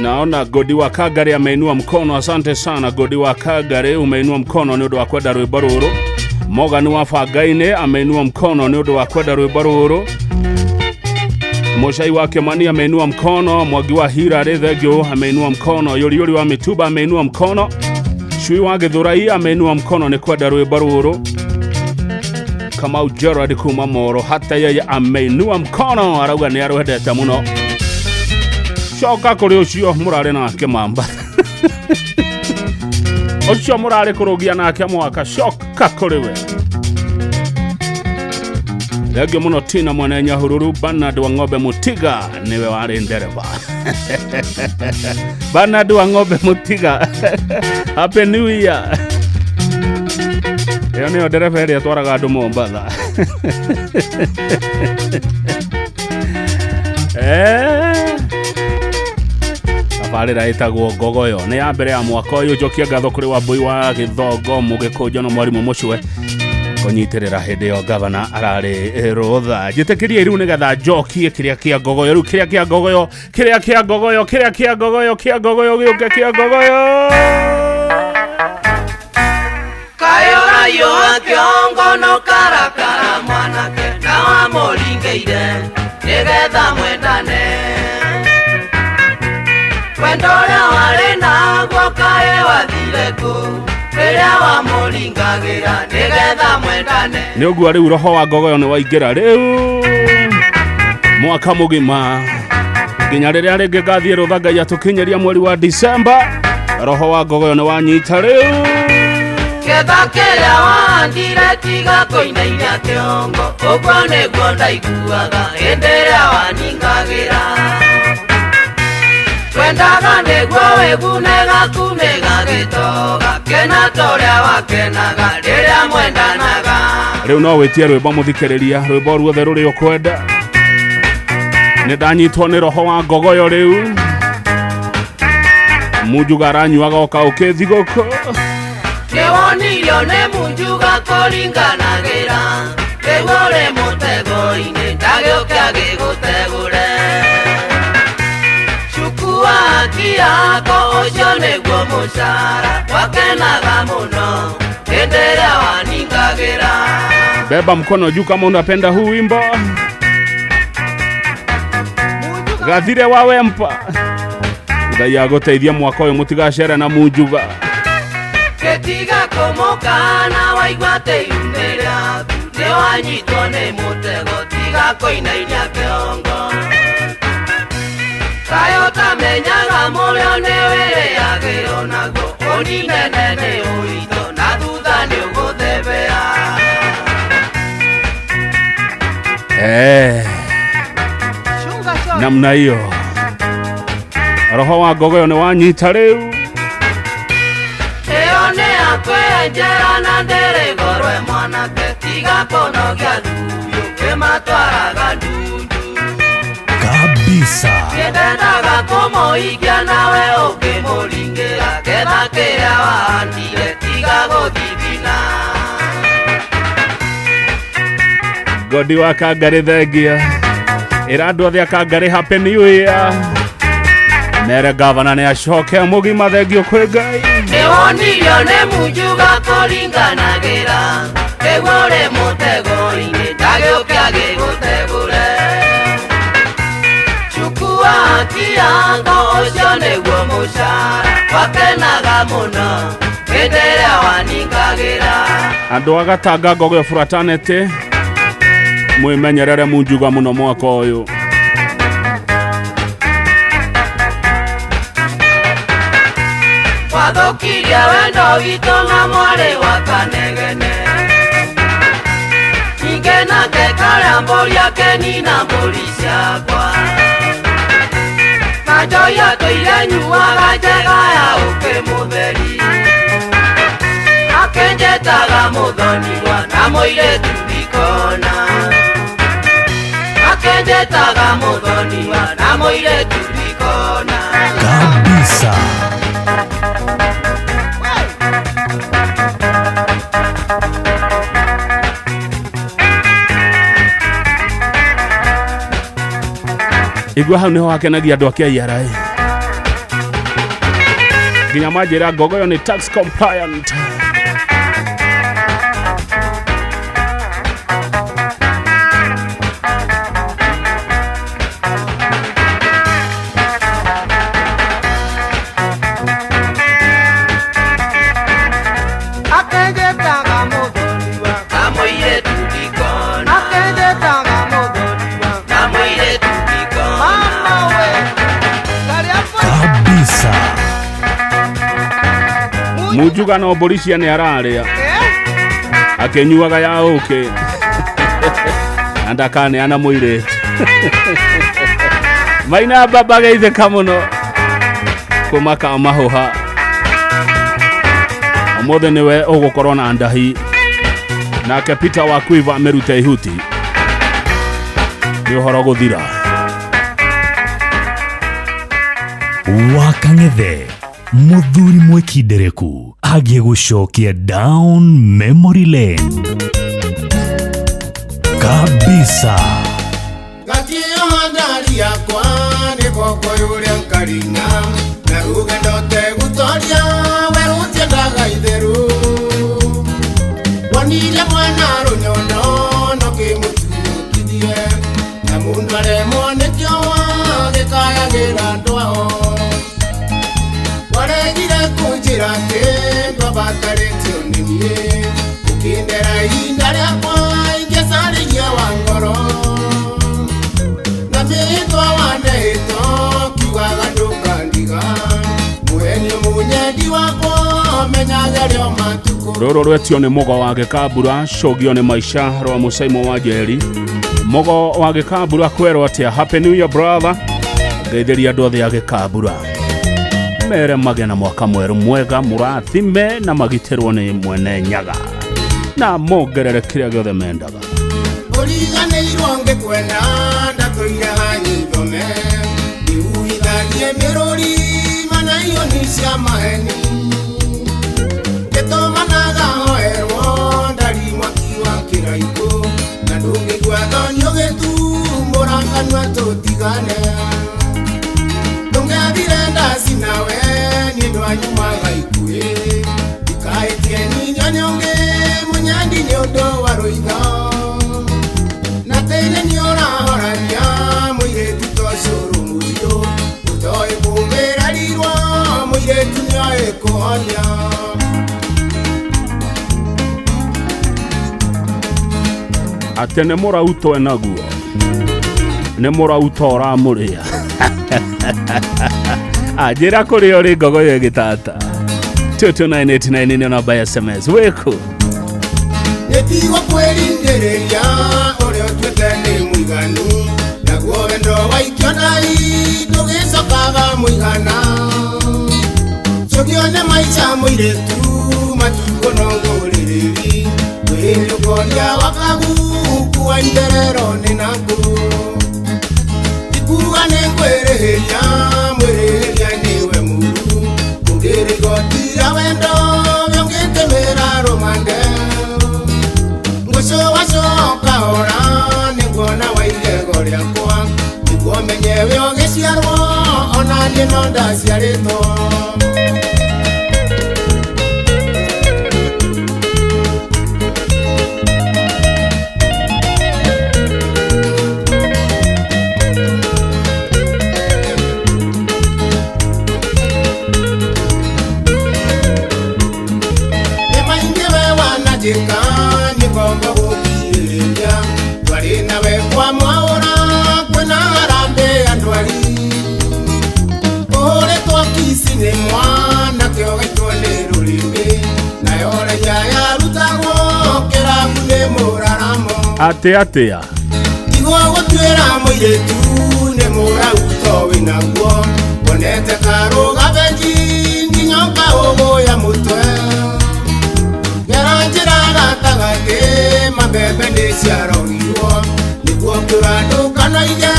Naona Godi wa Kagari ameinua mkono. Asante sana Godi wa Kagari, umeinua mkono nĩ ũndũ wa kwenda rwĩmbo rũrũ. Morgan wa Bangaine ameinua mkono nĩ ũndũ wa kwenda rwĩmbo rũrũ. Moshai wa Kimani ameinua mkono. Mwangi wa Hirari Thengio ameinua mkono. Yuriuri wa Mituba ameinua mkono. Chui wa Githurai ameinua mkono nĩ kwenda rwĩmbo rũrũ. Kamau Gerard kuma Moro hata yeye ameinua mkono, arauga nĩ arwendete mũno. Coka kũrĩ ũcio mũrarĩ nake Mambatha ũcio mũrarĩ kũrũgia nake mwaka, coka kũrĩ we. Thengio mũno Tina mwene Nyahururu. Bernard wa Ng'ombe Mũtiga nĩwe warĩ ndereba. Bernard wa Ng'ombe Mũtiga, Happy New Year. Ĩyo nĩyo ndereba ĩrĩa ĩtwaraga andũ Mombatha. Eh. Tabarĩra ĩtagwo ngogoyo nĩ ya mbere ya mwaka ũyũ. Njokia ngatho kũrĩ Wambui wa Gĩthongo, Mũgĩkũnjo na mwarimũ Mũcwe kũnyitĩrĩra hĩndĩ ĩyo gavana ararĩ rũtha. Njĩtĩkĩrie rĩu nĩgetha njokie kĩrĩa kĩa ngogoyo rĩu, kĩrĩa kĩa ngogoyo, kĩrĩa kĩa ngogoyo, kĩrĩa kĩa ngogoyo, kĩa ngogoyo gĩũke, kĩa ngogoyo. Kayũrayũ kĩongo no karakara mwanake na wamũringĩire nĩgetha mwendane. Wendo ũrĩa warĩ naguo kaĩ wathire kũ rĩrĩa wamũringagĩra nĩgetha mwendane. Nĩ ũguo rĩu roho wa ngogoyo nĩ waingĩra rĩu mwaka mũgima nginya rĩrĩa rĩngĩ ngathiĩ rũtha Ngai atũkinyĩria mweri wa Disemba. Roho wa ngogoyo nĩ wanyita rĩu. Ketha kĩrĩa wahandire tiga kũinainia kĩongo, ũguo nĩguo ndaiguaga hĩndĩ ĩrĩa waningagĩra. Twendaga nĩguo wĩgune gaku nĩ gagĩtoga, kena ta ũrĩa wakenaga rĩrĩa mwendanaga. Rĩu no wĩtie rwĩmbo mũthikĩrĩria, rwĩmbo ruothe rũrĩa ũkwenda. Nĩ ndanyitwo nĩ roho wa ngogoyo rĩu. Munjuga aranyuaga oka ũkĩ thigũkũ. Nĩwonirio nĩ Munjuga kũringanagĩra, rĩu ũrĩ mũtego-inĩ ndagĩũke agĩgũtegũre. Cukua haki yako ũcio nĩguo mũcara, wakenaga mũno hĩndĩ ĩrĩa waningagĩra. Beba mkono juu kama unapenda huu wimbo. Gathire wa wempa. Ngai agũteithia mwaka ũyũ mũtigacere na Munjuga. Gĩtiga kũmũkana waigua atĩ ihu nĩ rĩaku, nĩwanyitwo nĩ mũtego tiga kũinainia kĩongo. Kaĩ ũtamenyaga mũrĩo nĩwĩrĩagĩrwo naguo, ũninene nĩ ũitho na thutha nĩũgũthebea. Namna hiyo roho wa ngogoyo nĩ wanyita rĩu. Ĩyo nĩ yakwenjera na ndĩrĩ gorwe mwanake, tiga kũnogia thuyu kĩmatwaraga ndundu. Kabisa. Nĩndendaga kũmũikia nawe ũkĩmũringĩra, ketha kĩrĩa wahandire tiga gũthithina. Godi wa Kangarĩ thengia. Ĩra andũ othe a Kangarĩ happy new year. Mere gavana nĩ acoke mũgima, thengio kwĩ Ngai. Nĩwonirio nĩ Munjuga kũringanagĩra, rĩu ũrĩ mũtego-inĩ ndagĩũke agĩgũtegũre. Chukua haki yako ũcio nĩguo mũcara, wakenaga mũno hĩndĩ ĩrĩa waningagĩra. Andũ a Gatanga Ngogoyo fraternity mwĩmenyerere Munjuga mũno mwaka ũyũ. Wathũkirie wendo witũ na mwarĩ wa Kanegene, ningĩ nake karĩa mbũri akenina mbũri ciakwa. Na njohi atũire nyuaga njega ya ũkĩ mũtheri, akĩnjĩtaga mũthoniwa na mũirĩtu ndikona. Akĩnjĩtaga mũthoniwa na mũirĩtu ndikona. Kabisa. Igua hau niho hakenagia andũ a KRA. Nginya manjĩra ngogoyo nĩ tax compliant. Kabisa. Munjuga no mbũri cia nĩ ararĩa akĩnyuaga ya ũkĩ na ndakaneana mũirĩtu. Maina baba geithĩka mũno kũmaka mahũha. Ũmũthĩ nĩwe ũgũkorwo na ndahi, nake Peter wa Quiver amĩrute ihuti. Nĩ ũhoro gũthira. Wa Kang'ethe muthuri mwĩkindereku agĩgũcokia down memory lane kabisa. Gatiyo ndari yakwa nĩ ngoko yũrĩa nkarina na rũgendo tegutoria werũtiendaga itheru wonire mwana rũnyondo no kĩmũtunyũkithie na mũndũ aremwo nĩkĩowa gĩkayagĩra andũ ao waregire kũnjĩra atĩ ndwabatarĩtio nĩ niĩ ũkĩndera ihinda rĩakwa ingĩcarĩria wa ngoro na mĩhĩtwa wanehĩtwo kiugaga ndũkandiga mũhenio mũnyendi wakwa menyage rĩo matukũ. Rũrũ rwetio nĩ mũgo wa gĩkambura cũgio nĩ maica rwa mũcaimo wa njeri. Mũgo wa gĩkambura kwerwo atĩa? Happy New Year brother. Ngeithĩria andũ othe a gĩkambura mere magĩe na mwaka mwerũ mwega, mũrathime na magitĩrwo nĩ mwene nyaga na mongerere kĩrĩa gĩothe mendaga. Ũriganĩirwo ngĩkwenda ndatũire hanyi thome ndiuhithagie mĩrũri mana ioni cia maheni ngĩtũmanaga hoerwo ndari mwaki wa kĩraikũ na ndũngĩigua thoni ũgĩtumũra kanua tũtigane ndũngĩathire ndaci nawe niĩ ndwanyumaga ikuhĩ ndikaĩtie ninyo nĩ ũngĩ mũnyendi nĩ ũndũ wa rũitho na tĩnĩ nĩ ũrahorania mũirĩtu ta ũcũrũ mũiyũ ũtoĩ kũmĩrarirwo mũirĩtu nĩoĩ kũhonia. Atĩ nĩ mũrauto enaguo nĩ mũrauto ũramũrĩa. Anjĩra kũrĩa ũrĩ ngogoyo ĩgĩtata 22989 nĩyo namba ya SMS wĩkũ. Nĩtigwo kwĩringĩrĩria ũrĩa ũtuĩte nĩ mũiganu naguo wendo waikio ndai ndũgĩcokaga mũigana cũgio nĩ maica mũirĩtu matukũ no ngũrĩrĩri wĩrũkoria wakagu kuwa itherero nĩ naku ikuga nĩ ngwĩrĩhĩria mwĩrĩhĩria nĩwe mũru ũngĩrĩ igoti rĩa wendo ũngĩtĩmĩra rũmande ngũcũwacoka hora nĩnguona wa igego rĩakwa nĩguo menye we ũgĩciarwo ona niĩ no ndaciarĩtwo. Nĩ maingĩ we wananjĩka nĩ ngombo gũkirĩrĩria twarĩ nawe kwa mwaũra kwĩna harambĩ ya ndwari ũhũrĩtwo kici nĩ mwanake ũgaitwo nĩ rũrĩmĩ nayo raia yarutagwo kĩrabu nĩ mũraramo. Atĩ atĩa? Tigwo gũtuĩra mũirĩtu nĩ mũrauto wĩnaguo wonete karũga bengi nginya ũkaũgũya mũtwe ngera njĩra gatagatĩ mabebe nĩ ciarogirwo nĩguo kĩũra ndũkanoige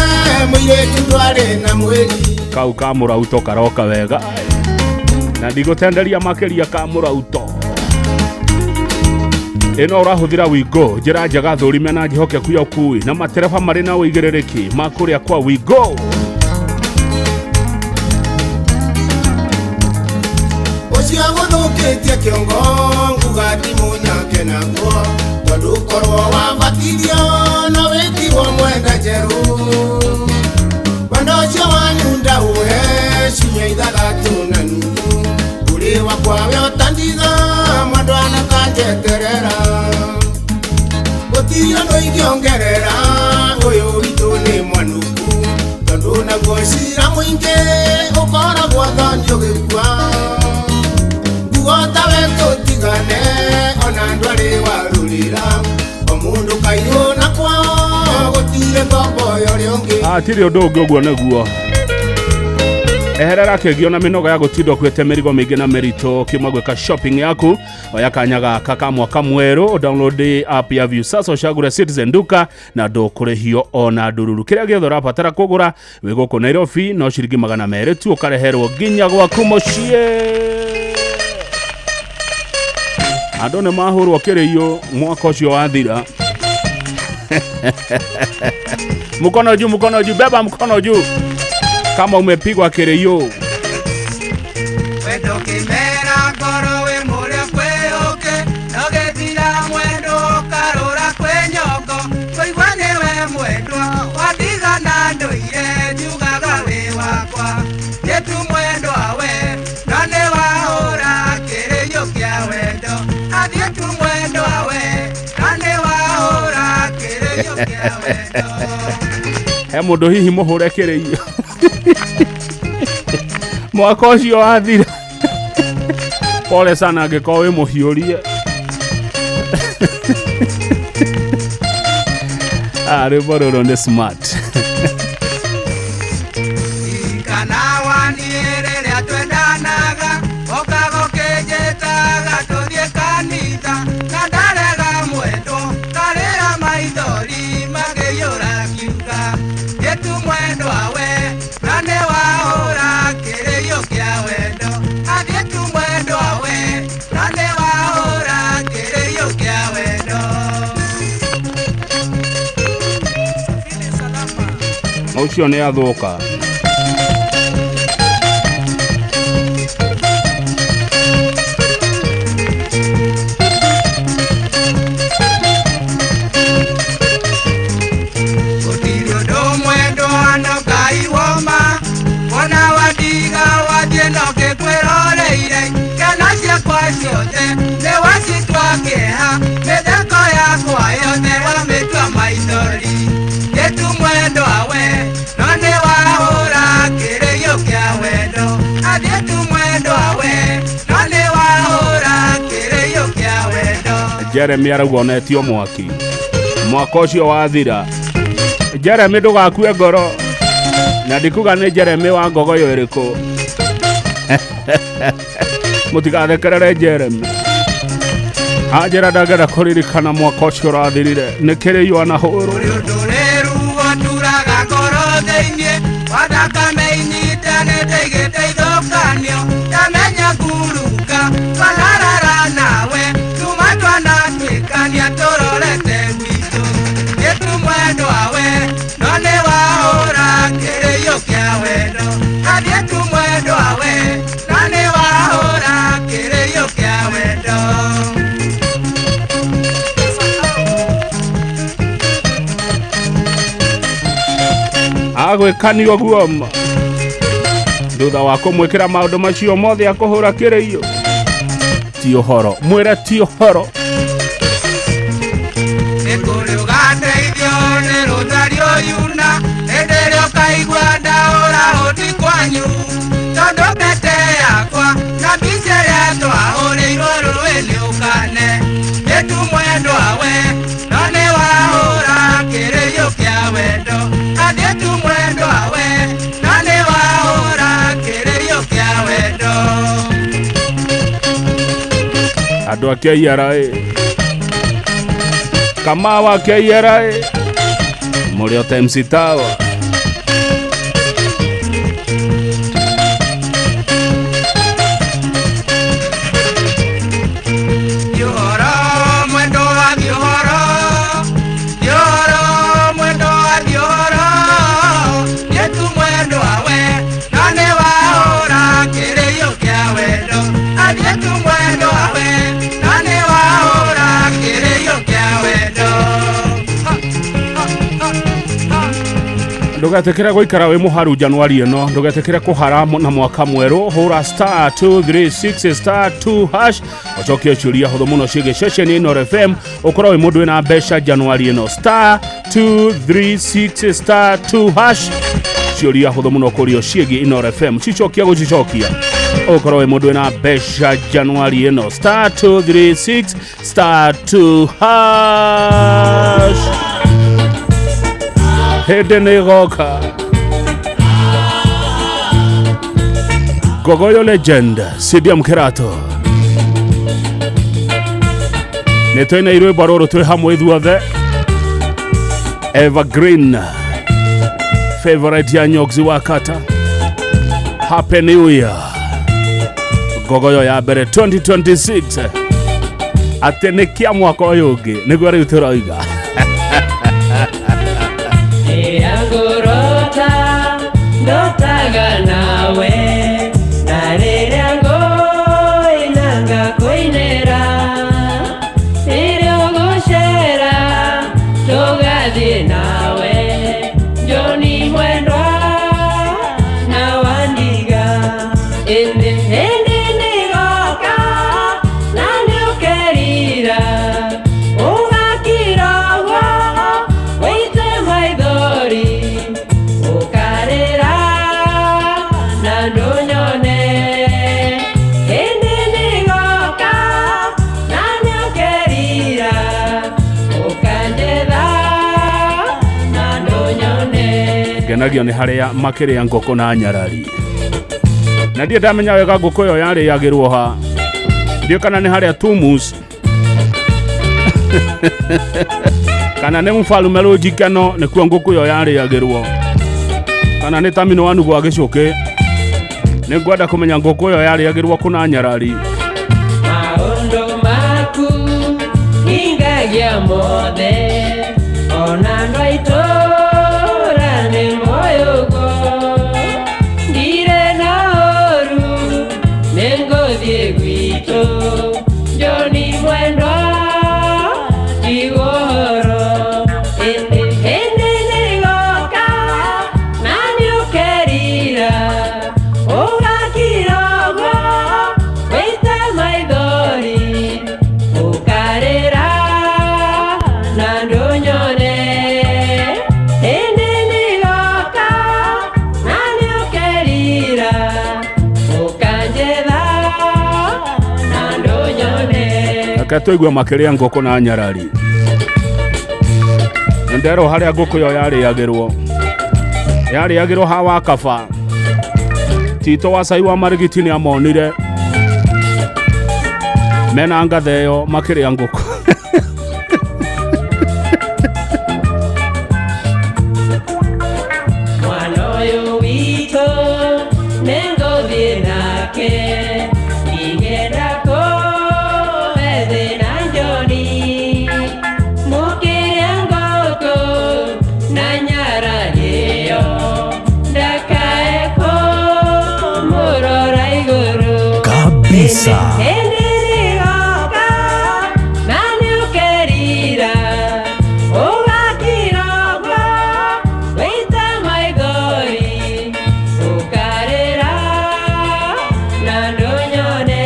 mũirĩtu ndwarĩ na mwĩri. Kau ka mũrauto karoka wega na ndigũtenderia makĩria ka mũrauto. Ĩno ũrahũthĩra Wigo njĩra njega thũrime na njĩhokeku ya ũkui na matereba marĩ na ũigĩrĩrĩki ma kũrĩa kwa Wigo. Ũcio gũthũkĩtie kĩongo nguga ti mũnyake naguo tondũ korwo wabatithio no wĩtigwo mwenda njerũ wendo ũcio wanyu ndaũhe ciumia ithathatũ na nuthu ũrĩ wakwa we ũtandiga mwendwa na kanjeterera gũtirĩ ũndũ ingĩongerera ũyũ witũ nĩ mwanuku tondũ naguo cira mũingĩ ũkoragwo thoni ũgĩkua nguo tawe tũtigane ona ndwarĩ warũrĩra o mũndũ kairwo na kwao gũtirĩ ngombo ya ũrĩa ũngĩ. Hatirĩ ũndũ ũngĩ ũguo nĩguo. Eherera kĩgio na mĩnoga ya gũtinda ũkuĩte mĩrigo mĩingĩ na mĩritũ ũkiuma gwĩka shopping yaku. Oya kanya gaka ka mwaka mwerũ, download app ya Viusasa, ũcagũre Citizen Duka na ndũkũrĩhio ona ndururu. Kĩrĩa gĩothe ũrabatara kũgũra wĩ gũkũ Nairobi no ciringi 200 tu, ũkareherwo nginya gwaku mũciĩ. Andũ nĩ mahũrwo kĩrĩiũ mwaka ũcio wathira. Mkono juu, mkono juu, beba mkono juu kama umepigwa kĩrĩiũ. Wendo kĩmera ngoro wĩ mũrĩa kwĩ ũkĩ no gĩthira mwendo ũkarũra kwĩ nyongo kũigua nĩwe mwendwa watigana ndũire njugaga wĩ wakwa nĩtu mwendwa we no nĩ wahũra kĩrĩiũ kĩa wendo athiĩ tu mwendwa we no nĩ wahũra kĩrĩiũ kĩa wendo. He mũndũ hihi mũhũre kĩrĩiũ mwaka ũcio wathira. Pole sana angĩkorwo wĩ mũhiũrie. Rwĩmbo rũrũ nĩ smart. Kana waniĩ rĩrĩa twendanaga ũkaga ũkĩnjĩtaga tũthiĩ kanitha na ndarega mwendwo karĩra maithori makĩiyũra kiuga gĩtu mwendwa we na nĩ wahũra kĩrĩiũ kĩa wendo athiĩ tu mwendwa we na nĩ wahũra kĩrĩiũ kĩa wendo. Ũcio nĩ athũka. Gũtirĩ ũndũ mwendwa no Ngai woma wona watiga wathiĩ no ngĩkwĩroreire kena ciakwa ciothe nĩ wacitua kĩeha mĩtheko yakwa yothe wamĩtua maithori gĩtu mwendwa we no nĩ wahũra kĩrĩiũ kĩa wendo athiĩ tu mwendwa we no nĩ wahũra kĩrĩiũ kĩa wendo. Jeremy arauga onetio mwaki mwaka ũcio wathira. Jeremy ndũgakue ngoro, na ndikuga nĩ Jeremy wa ngogoyo ĩrĩkũ. Mũtigathekerere Jeremy. Anjĩra ndangĩenda kũririkana mwaka ũcio ũrathirire nĩ kĩrĩiũ anahũrwo. Rĩru waturaga ngoro thĩinĩ wa thakame inyitanĩte igĩteithũkanio ndamenya nguruka twanarara nawe tuma twanatuĩkania tũrorete gwitũ gĩtu mwendwa we no nĩ wahũra kĩrĩiũ kĩa wendo athiĩ tu mwendwa we no nĩ wahũra kĩrĩiũ kĩa wendo. Agwĩkanio guo ma thutha wa kũmwĩkĩra maũndũ macio mothe akũhũra kĩrĩiũ. Ti ũhoro mwĩre, ti ũhoro. Nĩ kũrĩ ũgateithio nĩ rũtari ũyuna hĩndĩ ĩrĩa ũkaigua ndaũra ũti kwanyu tondũ mbete yakwa na mbica ĩrĩa twahũrĩirwo rũĩ nĩ ũkane gĩtu mwendwa we no nĩ wahũra kĩrĩiũ kĩa wendo athiĩ tu mwendwa we no nĩ wahũra kĩrĩiũ kĩa wendo. Andũ a KRA, Kamau wa KRA, mũrĩ o ta MC Tower. Ũhoro mwendo athiĩ ũhoro, thiĩ ũhoro mwendo athiĩ ũhoro, gĩtu mwendwa we no nĩ wahũra kĩrĩiũ kĩa wendo athiĩ tu mwendwa we no nĩ wahũra kĩrĩiũ kĩa wendo. Ndũgetĩkĩre gũikara wĩ mũharu Januari ĩno, ndũgetĩkĩre kũhara na mwaka mwerũ. Hũra star 236 star 2 hash ũcokie ciũria hũthũ mũno ciĩgiĩ ceceni Inooro FM, ũkorwo wĩ mũndũ wĩna mbeca Januari ĩno. Star 236 star 2 hash, ciũria hũthũ mũno kũrio ciĩgiĩ Inooro FM, cicokia gũcicokia ũkorwo wĩ mũndũ wĩna mbeca Januari ĩno. Star 236 star 2 hash. Hĩndĩ nĩ ĩgoka. Ngogoyo legend CDM Kĩratũ nĩ twĩna irwĩmbo rũrũ twĩ hamwe ithuothe evergreen favorite ya Nyoxi wa Kata. Happy New Year Ngogoyo ya mbere 2026 atĩ nĩ kĩa mwaka ũyũ ũngĩ nĩguo rĩu tũroiga. Rĩrĩa ngũrota ndotaga nawe, na rĩrĩa ngũina ngakũinĩra, rĩrĩa ũgũcera tũgathiĩ nawe, Joni mwendwa na wandiga. Ĩndĩ ĩndĩ nĩgoka na nĩũkerira, ũgakira ũguo wĩite maithori, ũkarĩra na ndũnyone. Ĩndĩ nĩgoka na nĩũkerira, ũkanjetha na ndũnyone. Ngenagio nĩ harĩa makĩrĩa ngũkũ na nyarari na ndirĩ ndamenya wega ngũkũ ĩyo yarĩagĩrwo ha, ndiũ kana nĩ harĩa Tumus kana nĩ mfalume rũnjikeno nĩkuo ngũkũ ĩyo yarĩagĩrwo, kana nĩ tamino wanu gwa gĩcũkĩ. Nĩ ngwenda kũmenya ngũkũ ĩyo yarĩagĩrwo kũ na nyarari. Maũndũ maku hingagia mothe, ona andũ a itũũra nĩ moĩ ũguo. Ndirĩ na ũũru, nĩngũthiĩ gwitũ, Joni mwendwa tigwo ũhoro. Ĩndĩ ĩndĩ nĩgoka na nĩũkerira, ũgakira ũguo wĩite maithori, ũkarĩra na ndũnyone. Ĩndĩ nĩgoka na nĩũkerira, ũkanjetha na ndũnyone. Reke tũigue makĩrĩa ngũkũ na nyarari. Nĩ nderwo harĩa ngũkũ ĩyo yarĩagĩrwo, yarĩagĩrwo ha wa kaba. Tito wa cai wa marigiti nĩ amonire mena ngathe ĩyo makĩrĩa ngũkũ. Mwana ũyũ witũ nĩngũthiĩ nake, ndigenda kũhe thĩna Joni. Mũkĩrĩa ngũkũ na nyarari ĩyo, ndakae kũmũrora igũrũ. Kabisa. Ĩndĩ nĩgoka na nĩũkerira, ũgakira ũguo wĩite maithori, ũkarĩra na ndũnyone.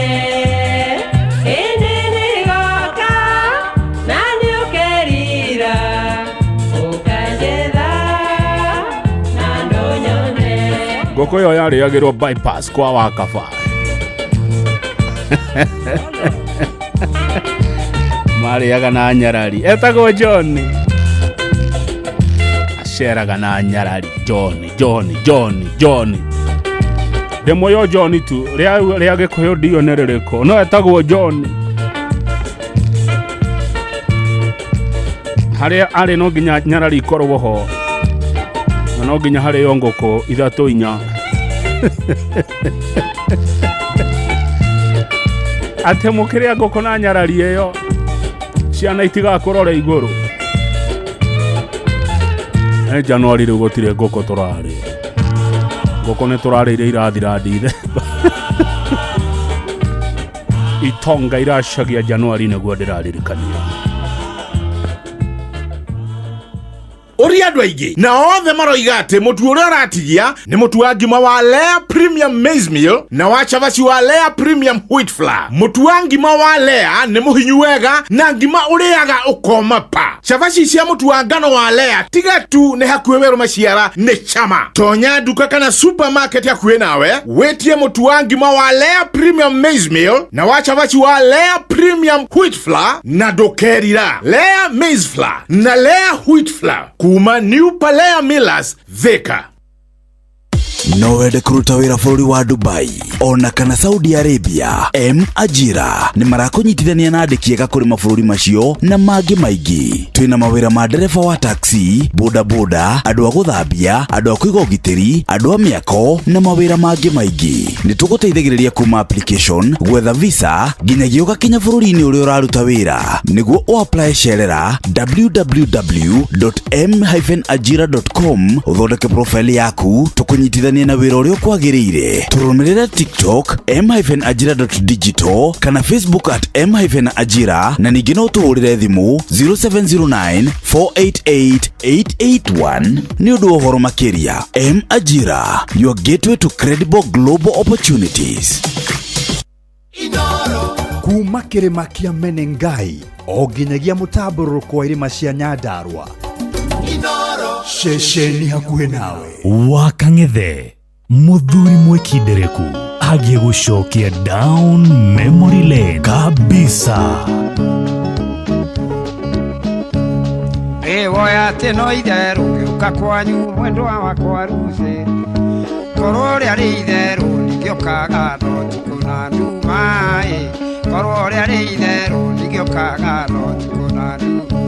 Ĩndĩ nĩgoka na nĩũkerira, ũkanjetha na ndũnyone. Ngũkũ ĩyo yarĩagĩrwo bypass kwa wa kaba. Marĩaga na nyarari. Etagwo John. Aceraga na nyarari. John, John, John, John. Ndĩmũĩ John tu rĩa rĩa gĩkũyũ ndiũ nĩ rĩrĩkũ, no etagwo John. Harĩa arĩ no nginya nyarari ikorwo ho, na no nginya harĩo ngũkũ ithatũ inya. Atĩ mũkĩrĩa ngũkũ na nyarari ĩyo ciana itigakũrore igũrũ. Nĩ Januari rĩu gũtirĩ ngũkũ tũrarĩa. Ngũkũ nĩ tũrarĩire irathira Dithemba. Itonga iracagia Januari nĩguo ndĩraririkania. Ũria andũ aingĩ na othe maroiga atĩ mũtu ũrĩa ũratigia nĩ mũtu wa ngima wa Lea Premium Maize Meal na wa cabaci wa Lea Premium Wheat Flour. Mũtu wa ngima wa Lea nĩ mũhinyu wega na ngima ũrĩaga ũkoma pa. Cabaci cia mũtu wa ngano wa Lea tiga tu nĩ hakuhĩ werũ maciara nĩ chama. Tonya nduka kana supermarket hakuhĩ nawe wĩtie mũtu wa ngima wa Lea Premium Maize Meal na wa cabaci wa Lea Premium Wheat Flour na ndũkerira. Lea Maize Flour na Lea Wheat Flour kuma New Palea Millers Thika. No wende kũruta wĩra bũrũri wa Dubai ona kana Saudi Arabia? M Ajira nĩ marakũnyitithania na andĩki ega kũrĩ mabũrũri macio na mangĩ maingĩ. Twĩna mawĩra ma ndereba wa taxi, bodaboda, andũ a gũthambia, andũ a kũiga ũgitĩri, andũ a mĩako na mawĩra mangĩ maingĩ. Nĩ tũgũteithagĩrĩria kuma application, gwetha visa nginyagia ũgakinya bũrũri-inĩ ũrĩa ũraruta wĩra. Nĩguo ũapply cerera www.m-ajira.com ũthondeke profile yaku tũkũnyitithanie na wĩra ũrĩa ũkwagĩrĩire. Tũrũmĩrĩre TikTok m-ajira.digital kana Facebook at m-ajira na ningĩ no tũhũrĩre thimũ 0709 488 881 nĩ ũndũ wa ũhoro makĩria. M Ajira, your gateway to credible global opportunities. Kuma kĩrĩma kĩa Menengai o nginyagia mũtambũrũrũko wa irĩma cia Nyandarua, ceceni hakuhĩ nawe. Wa Kang'ethe, mũthuri mwĩkindereku agiĩ gũcokia down memory lane kabisa. Ĩwoya atĩ no itherũ ngĩũka kwanyu mwendwa wakwa ruthĩ, korwo rĩarĩ itherũ ningĩũkaga no tukũ na nduma ĩ, korwo rĩarĩ itherũ ningĩũkaga no tukũ na nduma.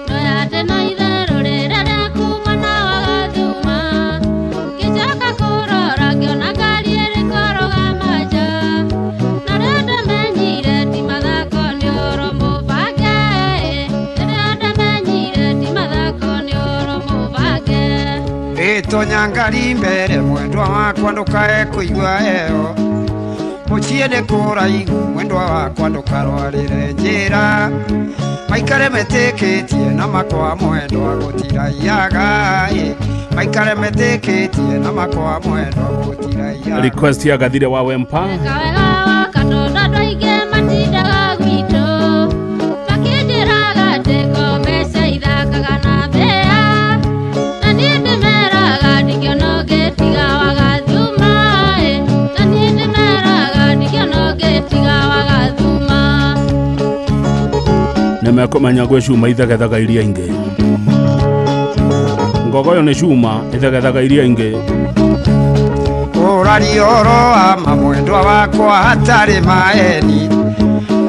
Ndoyate no itherũ rĩrĩa rĩakuma na wagathuma, ngĩcoka kũrora ngĩona ngari ĩrĩ kũrũgama nja, na rĩrĩa ndamenyire ti mathako nĩ ũhoro mũbange, rĩrĩa ndamenyire ti mathako nĩ ũhoro mũbange. Ĩtonya ngari mbere mwendwa wakwa ndũkae kũigua heho, mũciĩ nĩ kũraihu mwendwa wakwa ndũkarwarĩre njĩra, maikare metĩkĩtie na makwa mwendwa gũtiraiyaga ĩ, maikare metĩkĩtie na makwa mwendwa gũtiraiyaga. Request ya Gathire wa Wempa. Wega woka tondũ andũ aingĩ matindaga gwitũ makĩnjĩraga atĩ ko mbeca ithakaga na mbĩa, na niĩ ndĩmeraga ndingĩona ũngĩ tiga wagathuma ĩ, na niĩ ndĩmeraga ndingĩona ũngĩ tiga wagathuma. Nĩ mekũmenya gwĩ cuma ithegethaga iria ingĩ. Ngogoyo nĩ cuma ithegethaga iria ingĩ. Ũraria ũhoro wa ma mwendwa wakwa hatarĩ maeni,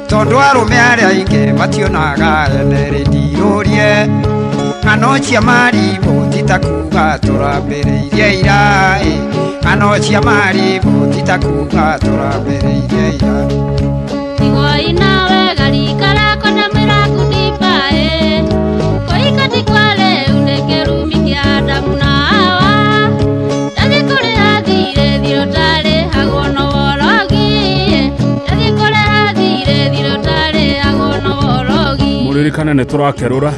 tondũ arũme arĩa aingĩ mationaga ene rĩndirũrie, ng'ano cia marimũ ti ta kuga tũrambĩrĩirie ira ĩ, ng'ano cia marimũ ti ta kuga tũrambĩrĩirie ira. Tigwoi nawe garika rako ndamwĩra ngundimba ĩ, kũhika ti kwa rĩu nĩ kĩrumi kĩa Adamu na Hawa, ndathiĩ kũrĩha thirĩ thirĩ ũtarĩhagwo no worogi ĩ, ndathiĩ kũrĩha thirĩ thirĩ ũtarĩhagwo no worogi. Mũririkane nĩ tũrakerũra.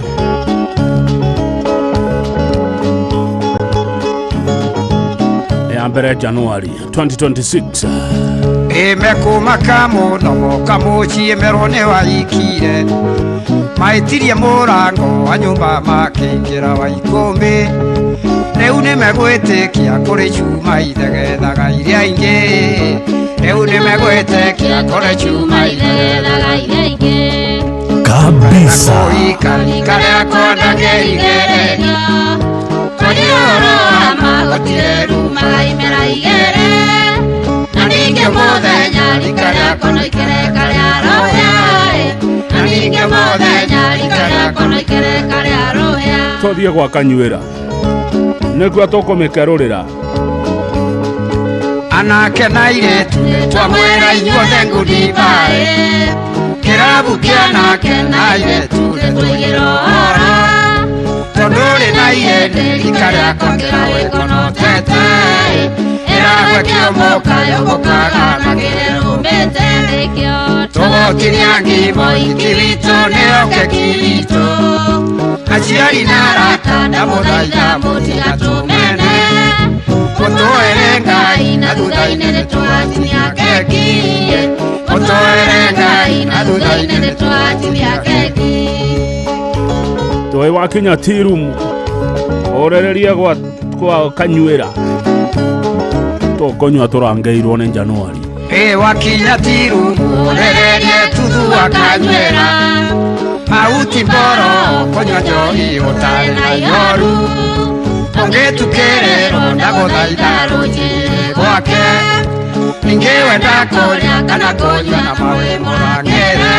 Ya mbere January 2026. Ĩmekũmaka mũno moka mũciĩ merwo nĩ waikire, maĩtirie mũrango wa nyũmba makĩingĩra wa ikũmbĩ, rĩu nĩmegwĩtĩkia kũrĩ cuma ithegethaga iria ingĩ, rĩu nĩmegwĩtĩkia kũrĩ cuma ithegethaga iria ingĩ. Kabisa. Kũhika rika rĩakwa ndangĩigereria, kũrĩ ũhoro wa ma gũtirĩ rumaga imera igĩrĩ, na ningĩ mũthenya rika rĩakwa no ikereka rĩa rũhĩa ĩ, na ningĩ mũthenya rika rĩakwa no ikereka rĩa rũhĩa. Tũthiĩ gwa Kanyuĩra nĩkuo tũkũmĩkerũrĩra. Anake na airĩtu nĩtwamwĩra inyuothe ngundimba ĩ, kĩrabu kĩa anake na airĩtu nĩtũigĩra ũhoro, tondũ rĩ na ihĩndĩ rika rĩakwa kĩrawĩkonotete ĩ, ĩragwe kĩomoka yũmbũkaga na kĩrũmĩte nĩkĩo tũgũtinia ngimo iki witũ nĩyo keki witũ, aciari na arata ndamũthaitha mũtigatũmene, mũtũere Ngai na thutha-inĩ nĩtũgatinia keki ĩ, mũtũere Ngai na thutha-inĩ nĩtũgatinia keki. Tũĩ wakinya tirumu ũrĩrĩrie gwa Kanyuĩra tũkũnyua tũrangĩirwo nĩ January. Ĩ wakinya tirumu ũrĩrĩrie tuthu wa Kanyuĩra, mauti mboro kũnyua njohi ũtarĩ na ihoru, Ũngĩtukĩrĩrwo ndagũthaitha rũnjigĩre gwake. Ningĩwenda kũrĩa kana kũnyua na mawe mũrangĩre.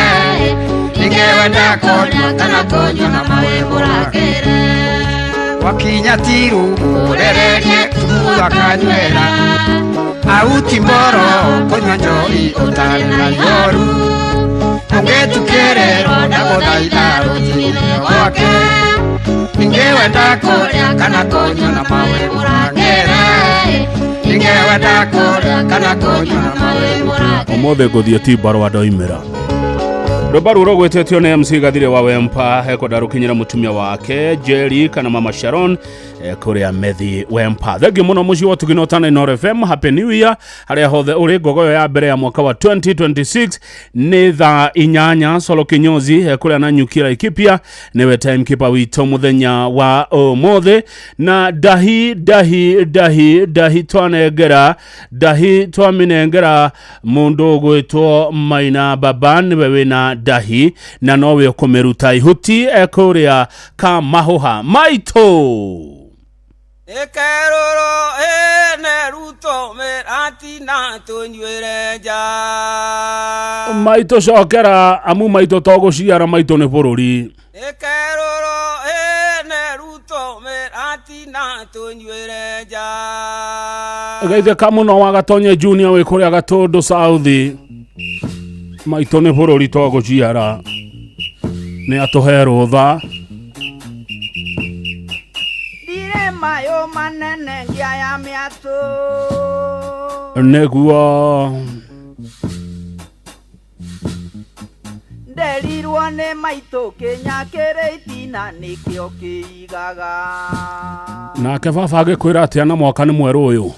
Ningĩwenda kũrĩa kana kũnyua na mawe mũrangĩre. Wakinya tiru ũrererie thutha kanyuera. Auti mboro kũnyua njohi ũtarĩ na ihoru. Ũngĩtukĩrĩrwo ndagũthaitha rũnjigĩre gwake. Ningĩwenda kũrĩa kana kũnyua na mawe mũrangĩre. Ningĩwenda kũrĩa kana kũnyua na mawe mũrangĩre. Ũmũthĩ ngũthiĩ timbarwa ndoimĩra. Rwĩmbo rũu rũgwĩtĩtio nĩ MC Gathire wa Wempa ekwenda rũkinyĩra mũtumia wake Jerry kana mama Sharon kũrĩa Methi Wempa. Thengiũ mũno mũciĩ wa Ũtugi na Ũtana Inooro FM. Happy New Year harĩa hothe ũrĩ. Ngogoyo ya mbere ya mwaka wa 2026 nĩ thaa 8. Solo Kinyozi kũrĩa Nanyuki Laikipia nĩwe timekeeper witũ mũthenya wa ũmũthĩ. Na ndahi ndahi ndahi ndahi twanengera ndahi twamĩnengera mũndũ ũgwĩtwo Maina Baba nĩwe wĩna ndahi na nowe ũkũmĩruta ihuti kũrĩa Kamahuha maitũ. Ĩkerũrũ ĩne ruto mĩratina tũnyuĩre nja. Maitũ cokera amu maitũ to gũciara maitũ nĩ bũrũri. Ĩkerũrũ ĩne ruto mĩratina tũnyuĩre nja. Geithĩka mũno wa Gatonye Junior wĩ kũrĩa Gatũndũ South. Maitũ nĩ bũrũri to gũciara. Nĩ atũhe rũtha. Ndirĩ mayũ manene ngĩaya mĩatũ. Nĩguo Nderirwo nĩ maitũ kĩnya kĩrĩ itina nĩkĩo kĩigaga. Nake baba agĩkwĩra atĩa na mwaka nĩ mwerũ ũyũ?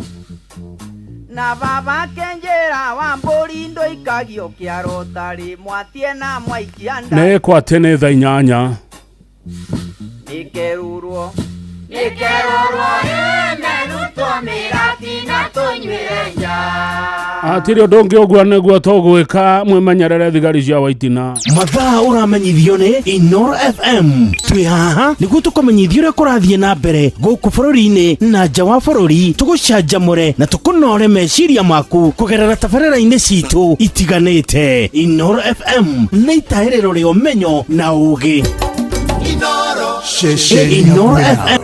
Na baba akĩnjĩra wa mbũri ndũikagio kĩaro tarĩ mwatie na mwaikia nda. Nĩ kwa atĩ nĩ thaa 8. Nĩkerũrwo. Nĩkerũrwo ĩne ruto mĩratina tũnyuĩre nja. Hatirĩ ũndũ ũngĩ ũguo nĩguo tũgwĩka mwĩmenyerere thigari cia Waitina. Mathaa ũramenyithio nĩ Inooro FM. Twĩ haha nĩguo tũkũmenyithie ũrĩa kũrathiĩ na mbere gũkũ bũrũri-inĩ na nja wa bũrũri, tũgũcanjamũre na tũkũnore meciria maku kũgerera tabarĩra-inĩ citũ itiganĩte. Inooro FM nĩ itahĩrĩro rĩa ũmenyo na ũũgĩ. Inooro FM.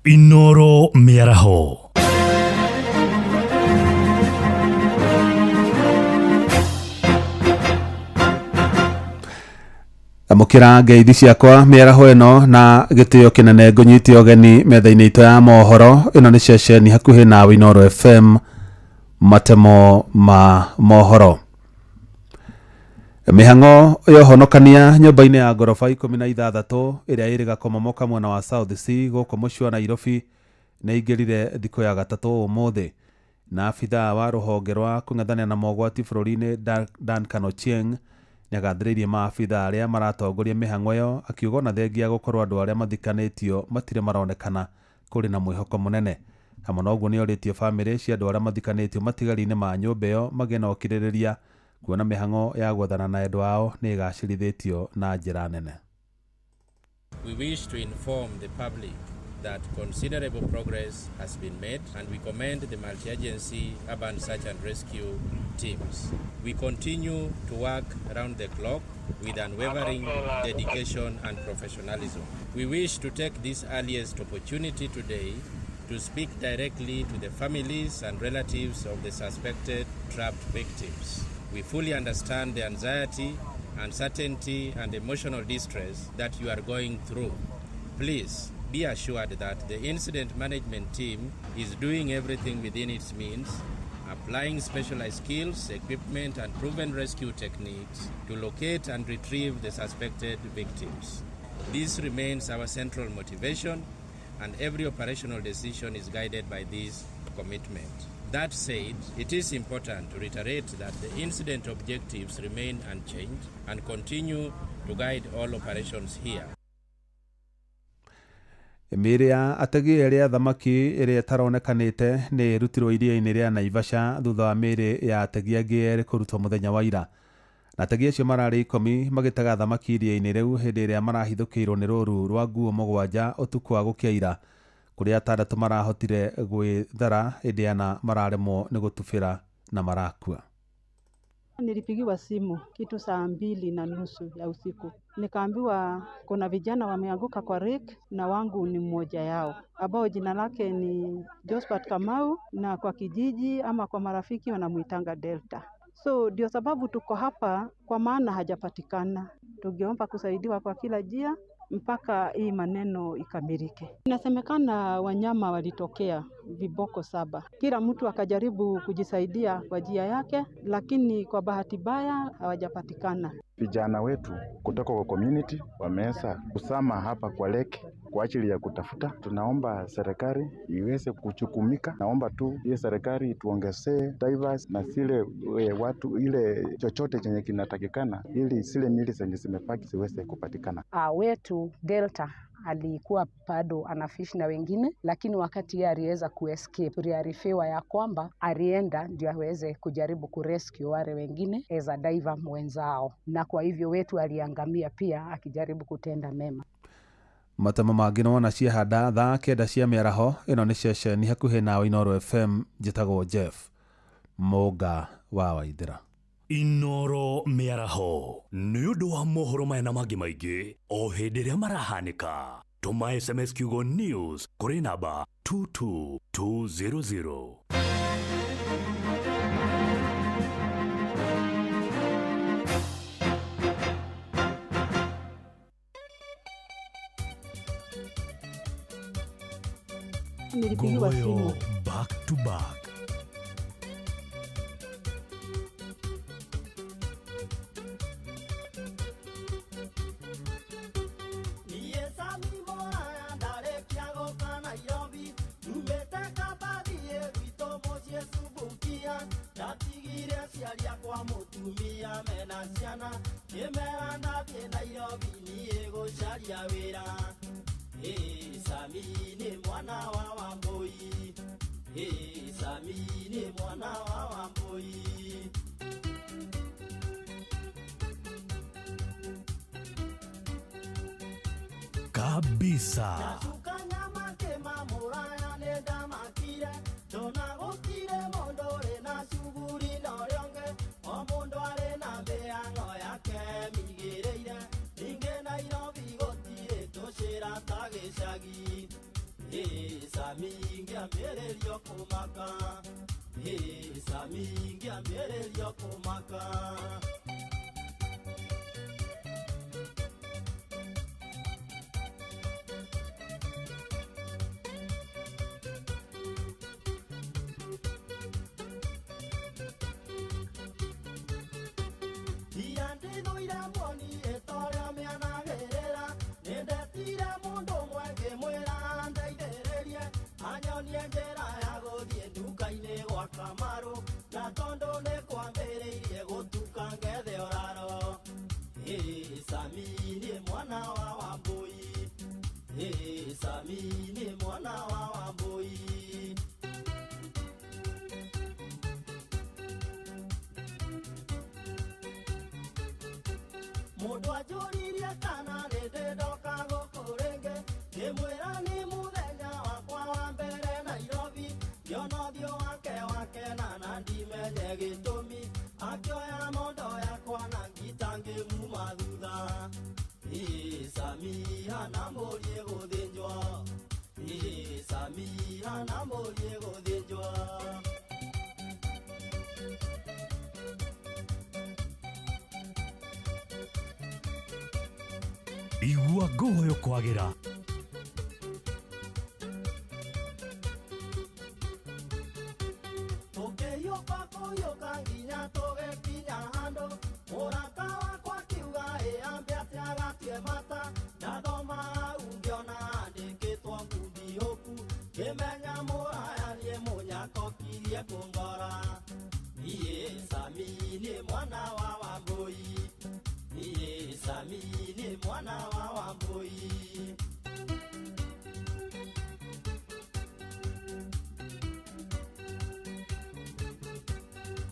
Inooro mĩaraho. Amũkĩra ngeithi ciakwa mĩaraho ĩno na gĩtĩo kĩnene ngũnyite ũgeni metha-inĩ itũ ya mohoro. Ĩno nĩ ceceni hakuhĩ nawe Inooro FM, matemo ma mohoro. Mĩhang'o ya ũhonokania nyũmba-inĩ ya ngoroba 16 ĩrĩa ĩrĩ Gakomomoka mwena wa South C gũkũ mũciĩ wa Nairobi nĩ ĩingĩrire thikũ ya gatatũ ũmũthĩ. Na abithaa wa rũhonge rwa kũng'ethanĩra na mogwati bũrũri-inĩ Duncan Ochieng nĩagathĩrĩirie maabithaa arĩa maratongoria mĩhang'o ĩyo, akiuga ona thengia gũkorwo andũ arĩa mathikanĩtio matirĩ maronekana kũrĩ na mwĩhoko mũnene. Hamwe na ũguo nĩorĩtie bamĩrĩ cia andũ arĩa mathikanĩtio matigari-inĩ ma nyũmba ĩyo magĩe na ũkirĩrĩria kuona mĩhang'o ya gwethana na endwa ao nĩ ĩgacĩrithĩtio na njĩra nene. We wish to inform the public that considerable progress has been made, and we commend the multi-agency urban search and rescue teams. We continue to work around the clock with unwavering dedication and professionalism. We wish to take this earliest opportunity today to speak directly to the families and relatives of the suspected trapped victims. We fully understand the anxiety, uncertainty, and emotional distress that you are going through. Please be assured that the incident management team is doing everything within its means, applying specialized skills, equipment, and proven rescue techniques to locate and retrieve the suspected victims. This remains our central motivation, and every operational decision is guided by this commitment. That said, it is important to reiterate that the incident objectives remain unchanged and continue to guide all operations here. Mĩĩrĩ ya ategi erĩ a thamaki ĩrĩa ĩtaronekanĩte nĩ ĩrutirwo iria-inĩ rĩa Naivasha thutha wa mĩĩrĩ ya ategi angĩ erĩ kũrutwo mũthenya wa ira. Na ategi acio mararĩ 10 magĩtega thamaki iria-inĩ rĩu hĩndĩ ĩrĩa marahithũkĩirwo nĩ rũru rwa nguo 7 ũtukũ wa gũkĩa ira, kũrĩa 6 marahotire gwĩthara ĩndĩ 4 mararemwo nĩ gũtubĩra na marakua. Nilipigiwa simu kitu saa 2:30 ya usiku, nikaambiwa kuna vijana wameanguka kwa lake na wangu ni mmoja yao ambao jina lake ni Josephat Kamau, na kwa kijiji ama kwa marafiki wanamuitanga Delta. So ndio sababu tuko hapa, kwa maana hajapatikana. Tungeomba kusaidiwa kwa kila njia mpaka hii maneno ikamilike. Inasemekana wanyama walitokea viboko 7. Kila mtu akajaribu kujisaidia kwa njia yake, lakini kwa bahati mbaya hawajapatikana. Vijana wetu kutoka kwa community wameweza kusama hapa kwa lake kwa ajili ya kutafuta. Tunaomba serikali iweze kuchukumika. Naomba tu hiyo serikali ituongezee divers na zile watu ile chochote chenye kinatakikana ili zile mili zenye zimebaki ziweze kupatikana. Wetu Delta alikuwa bado anafish na wengine, lakini wakati yeye aliweza kuescape, tuliarifiwa ya kwamba alienda ndio aweze kujaribu kurescue wale wengine as a diver mwenzao, na kwa hivyo wetu aliangamia pia akijaribu kutenda mema. Matemo mangĩ nĩwona ciehanda thaa 9 cia mĩaraho. Ĩno nĩ ceceni hakuhĩ nawe Inooro FM. Njĩtagwo Jeff Mũnga wa Waithĩra. Inooro mĩaraho nĩ ũndũ wa mohoro maya na mangĩ maingĩ o hĩndĩ ĩrĩa marahanĩka. Tũma SMS kiugo news kũrĩ namba 22200. Nilipigiwa simu back to back. Kabisa. Igua ngoyo kwagĩra.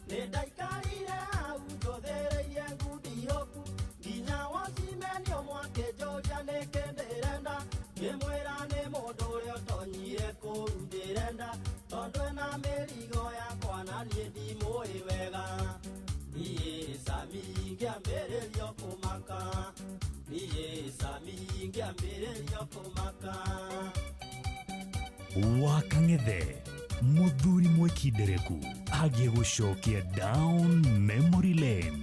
Nĩndaikarire hau njũthĩrĩirie ngundi. Akĩnjũria nĩkĩ ndĩrenda, ngĩmwĩra nĩ mũndũ ũrĩa ũtonyire kũu ndĩrenda, tondũ ena mĩrigo yakwa na niĩ ndimũĩ wega. Niĩ Sami ngĩambĩrĩrio kũmaka, niĩ Sami ngĩambĩrĩrio kũmaka. Wakang'ethe mũthuri mwĩkindereku agĩgũcokia down memory lane.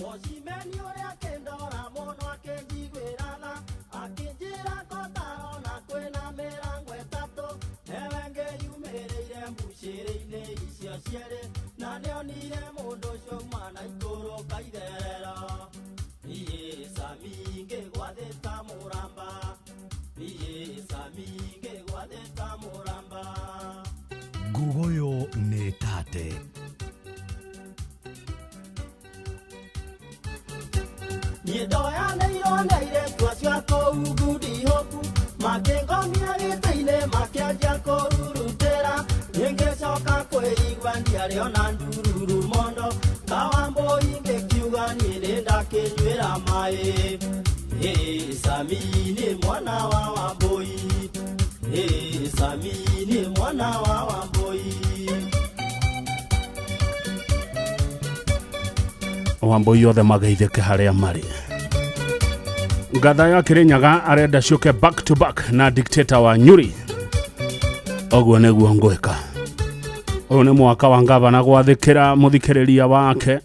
Wocimeni ũrĩa akĩndora mũno akĩnjiguĩra tha, akĩnjĩra kotarona kwĩna mĩrango ĩtatũ, newe ngĩyumĩrĩire mbucĩrĩ-inĩ icio cierĩ, na nĩonire mũndũ ũcio uma na ikũrũka itherero. Niĩ Sami ngĩgwathĩta mũramba, niĩ Sami ngĩgwathĩta mũramba. Ngugoyo nĩ tate. Niĩ ndoyanĩirwo nĩ airĩtu acio a kũu ngundi hopu, makĩngomia gĩtĩ-inĩ makĩanjia kũrurutĩra, niĩ ngĩcoka kwĩigua ndiarĩ ona ndururu mondo, kawambũi ngĩkiuga niĩ nĩ ndakĩnyuĩra maĩ. Ĩ Sami nĩ mwana wa Wambũi, ĩ Sami nĩ mwana wa Wambũi. Wambũi othe mageithĩke harĩa marĩ. Ngatha ya Kĩrĩnyaga arenda ciũke back to back na dictator wa Nyuri. Ũguo nĩguo ngwĩka. Ũyũ nĩ mwaka wa ngavana gwathĩkĩra mũthikĩrĩria wake.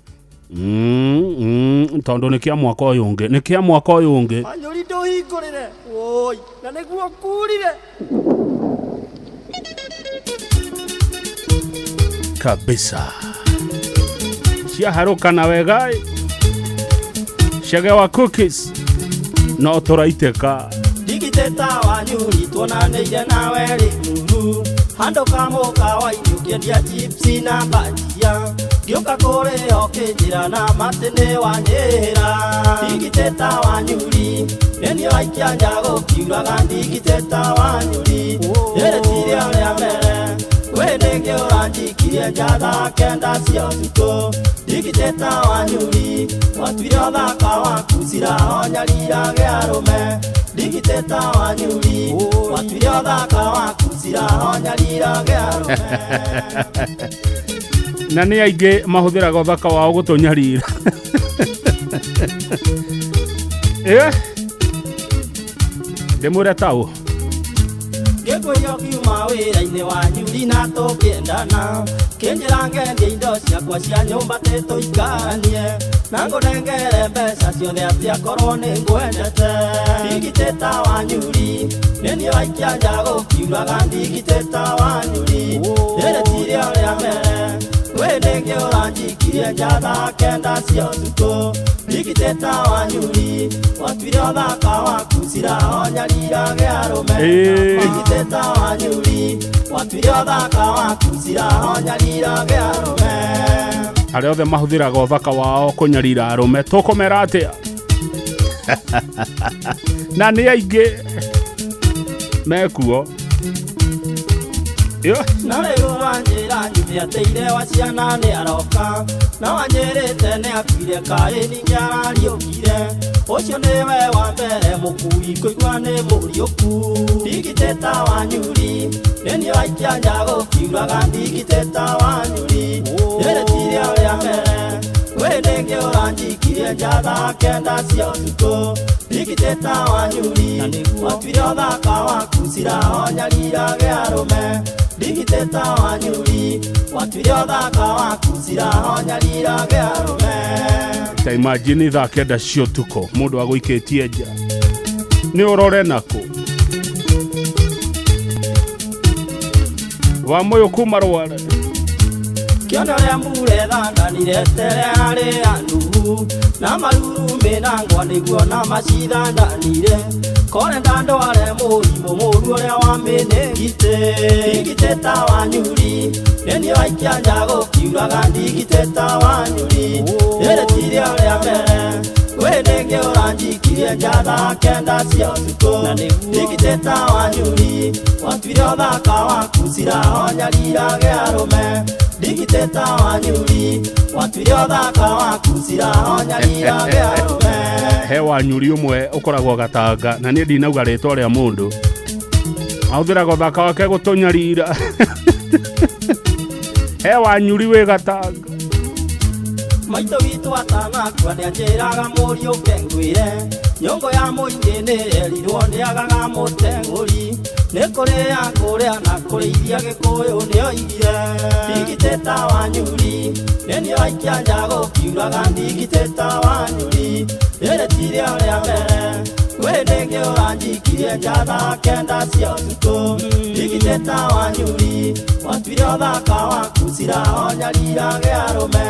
Tondũ nĩ kĩa mwaka ũyũ ũngĩ, nĩ kĩa mwaka ũyũ ũngĩ. Wanyũri ndũhingũrĩre, woi, na nĩguo kurire. Kabisa. Ciaharũka na wega Chege wa cookies no tũraitĩka. Digiteta wa Nyuri tuonanĩire nawe rĩmuru, handũ kamũkawa-inĩ ũkĩendia chipsi na bajia, ngĩũka kũrĩa ũkĩnjĩra na matĩ nĩ wanyĩra. Digiteta wa Nyuri nĩ niĩ waikia nja gũkiuraga, ndigiteta wa Nyuri rĩrĩ tirĩo rĩa mbere, wĩ nĩkĩ ũranjikirie nja thaa kenda cia ũtukũ. Ndigiteta wa Nyuri watuire ũthaka waku cira onyarira arũme, ndigiteta wa Nyuri watuire ũthaka waku cira onyarira arũme. Na nĩ aingĩ mahũthĩraga ũthaka wao gũtũnyarira. Ndĩmwĩre taũ. Ngĩkwĩra ũkiuma wĩra-inĩ wa Nyuri na tũkĩendana, kĩnjĩra ngendie indo ciakwa cia nyũmba tĩ tũikaranie, na ngũnengere mbeca ciothe atĩ akorwo nĩ ngwendete. Ndigiteta wa Nyuri nĩ niĩ waikia nja gũkiuraga, ndigiteta wa Nyuri rĩrĩ tirĩo rĩa mbere, wĩ nĩkĩ ũranjikirie nja thaa kenda cia ũtukũ. Ndigiteta wa Nyuri watuire ũthaka waku cira onyarira arũme, ndigiteta wa Nyuri watuire ũthaka waku cira onyarira arũme. Arĩa othe mahũthĩraga ũthaka wao kũnyarira arũme tũkũmera atĩa? Na nĩ aingĩ mekuo. Na rĩu wanjĩra nyume atĩ wa ciana nĩ aroka, na wanjĩrĩte nĩ akuire kaĩ ningĩ arariũkire, ũcio nĩwe wa mbere mũkui kũigua nĩ mũriũku. Ndigiteta wa Nyuri nĩ niĩ waikia nja gũkiuraga, ndigiteta wa Nyuri rĩrĩ tirĩo rĩa mbere, wĩ nĩkĩ ũranjikirie nja thaa kenda cia ũtukũ. Ndigiteta wa Nyuri watuire ũthaka waku cira onyarira arũme, ndigiteta wa Nyuri watuire ũthaka waku cira onyarira arũme. Ta imagine thaa kenda cia ũtukũ mũndũ agũikĩtie nja nĩ ũrore nakũ wa mũyũ kuma rware. Kĩondo rĩa mure thandanire tere harĩ Anuhu, na marurumĩ na ngwa nĩguo na macithandanire, kore ndandware mũrimũ mũru ũrĩa wa mĩnĩngitĩ. Ndigiteta wa Nyuri nĩ niĩ waikia nja gũkiuraga, ndigiteta wa Nyuri rĩrĩ tirĩo rĩa mbere, wĩ nĩkĩ ũranjikirie nja thaa kenda cia ũtukũ. Ndigiteta wa Nyuri watuire ũthaka waku cira onyarira arũme, Ndigitĩta wanyuri watuire ũthaka waku cirahonyarira arũme. He wanyuri ũmwe ũkoragwo gatanga na niĩ ndinauga rĩtwa rĩa mũndũ ahũthĩraga ũthaka wake gũtũnyarira. He wanyuri wĩ gatanga. Maitũ witũ atanakua nĩanjĩraga mũriũ ngwĩre nyũngũ ya mũingĩ nĩyerirwo nĩagaga mũteng'ũri nĩ kũrĩa kũrĩa na kũrĩithia gĩkũyũ nĩoigire ndigitĩta wanyuri nĩ niĩ waikia nja gũkiuraga ndigitĩta wanyuri rĩrĩ ti rĩo rĩa mbere kwĩ hĩndĩ ĩngĩ ũranjikirie nja thaa kenda cia ũtukũ ndigitĩta wanyuri watuire ũthaka waku cirahonyarira arũme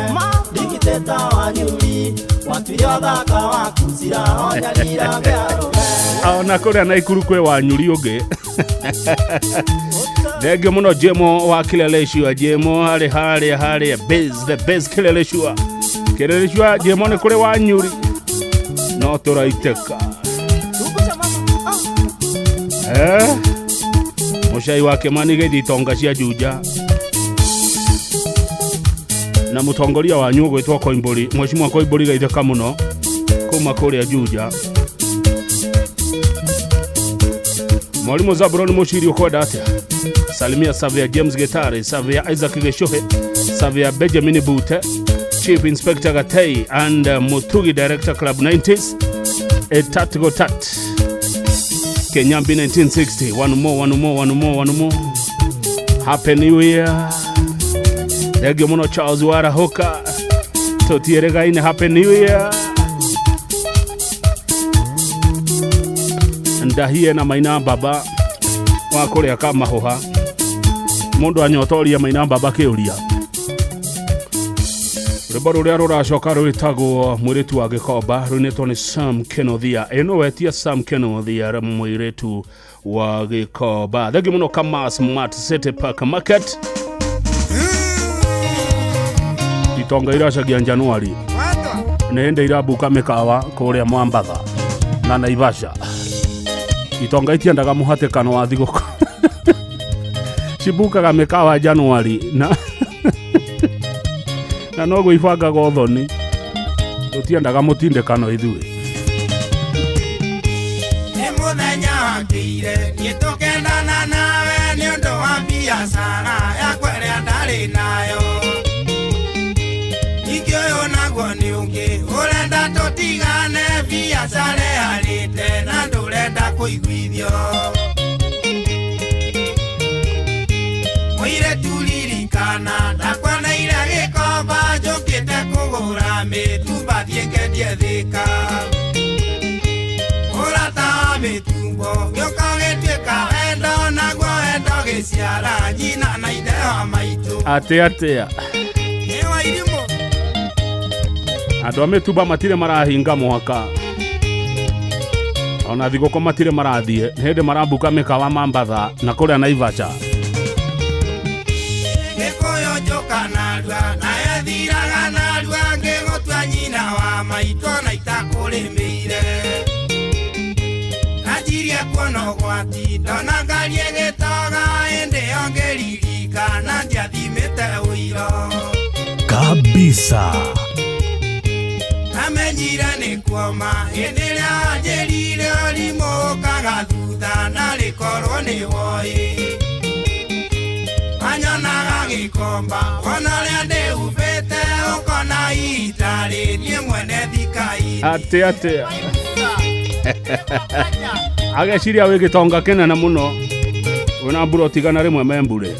ndigitĩta wanyuri watuire ũthaka waku cirahonyarira arũme. Ona kũrĩa Naikuru kwĩ wanyuri ũngĩ. Thengio mũno Jemo wa Kileleshua. Jemo harĩ harĩa harĩa base the base Kileleshua. Kileleshua Jemo nĩ kũrĩ wanyuri no tũraitĩka. Mũcai wa Kĩmani gĩthiĩ itonga cia Juja na mũtongoria wanyu ũgwĩtwo Koimbũri, Mheshimiwa Koimbũri gaithĩka mũno kuma kũrĩa Juja. Mwalimu Zabron Mushiri ũkwenda atĩa? Salimia Savia James Gitari, Savia Isaac Gĩcũhĩ, Savia Benjamin Bute, Chief Inspector Gatei and Mutugi Director Club 90s, Etat Gotat, Kenyambi 1960, one more, one more, one more, one more. Happy New Year. Thengio mũno Charles Warahoka, tũtiĩrĩgaine. Happy New Year. Ndahie na Maina Baba wa kũrĩa Kamahũha, mũndũ anyotoria Maina Baba kĩũria. Rwĩmbo rũrĩa rũracoka rwĩtagwo Mũirĩtu wa Gĩkomba, rũinĩtwo nĩ Sam Kenothia. Ĩno wetia Sam Kenothia, Mũirĩtu wa Gĩkomba. Thengio mũno Kamas Smart City Park Market. Itonga iracagia Januari nĩ hĩndĩ irabuka mĩkawa kũrĩa Mwambatha na Naivasha. Itonga itiendaga mũhatĩkano wa thigũkũ, cibukaga mĩkawa Januari na noguo ibangaga ũthoni. Tũtiendaga mũtindĩkano ithuĩ. Nĩ mũthenya wakĩire niĩ tũkendana nawe nĩ ũndũ wa biacara yakwa ĩrĩa ndarĩ nayo. Ningĩ ũyũ naguo nĩ ũngĩ ũrenda tũtigane biacara ĩharĩte na ndũrenda kũiguithio. Mũirĩtu ririkana ndakwoneire gĩkomba njũkĩte kũgũra mĩtumba thiĩ ngendie Thĩka. Ũrata wa mĩtumbo gĩũka gĩtuĩka wendo naguo wendo gĩciara nyina na ithe wa maitũ. Atĩ atĩa? Nĩ wa irimũ. Andũ a mĩtumba matirĩ marahinga mwaka ona thigũkũ matirĩ marathiĩ, nĩ hĩndĩ marambuka mĩkawa Mambatha na kũrĩa Naivasha. Gĩkũyũ njũka narua nayo thiraga narua ngĩgũtua nyina wa maitũ na itakũrĩmĩire. Nanjirie kuona ũgwati ndona ngari ĩgĩtoga ĩndĩ ĩyo ngĩririkana ndiathimĩte ũiro. Kabisa. Amenyire nĩ kuoma hĩndĩ ĩrĩa wanjĩrire ũrimũ ũkaga thutha na rĩkorwo nĩ woĩ. Wanyonaga gĩkomba wona ũrĩa ndĩhubĩte ũkona itarĩ niĩ mwene thika-inĩ. Atĩ atĩa? Ageciria wĩ gĩtonga kĩnene mũno wĩna mburoti 100 membure.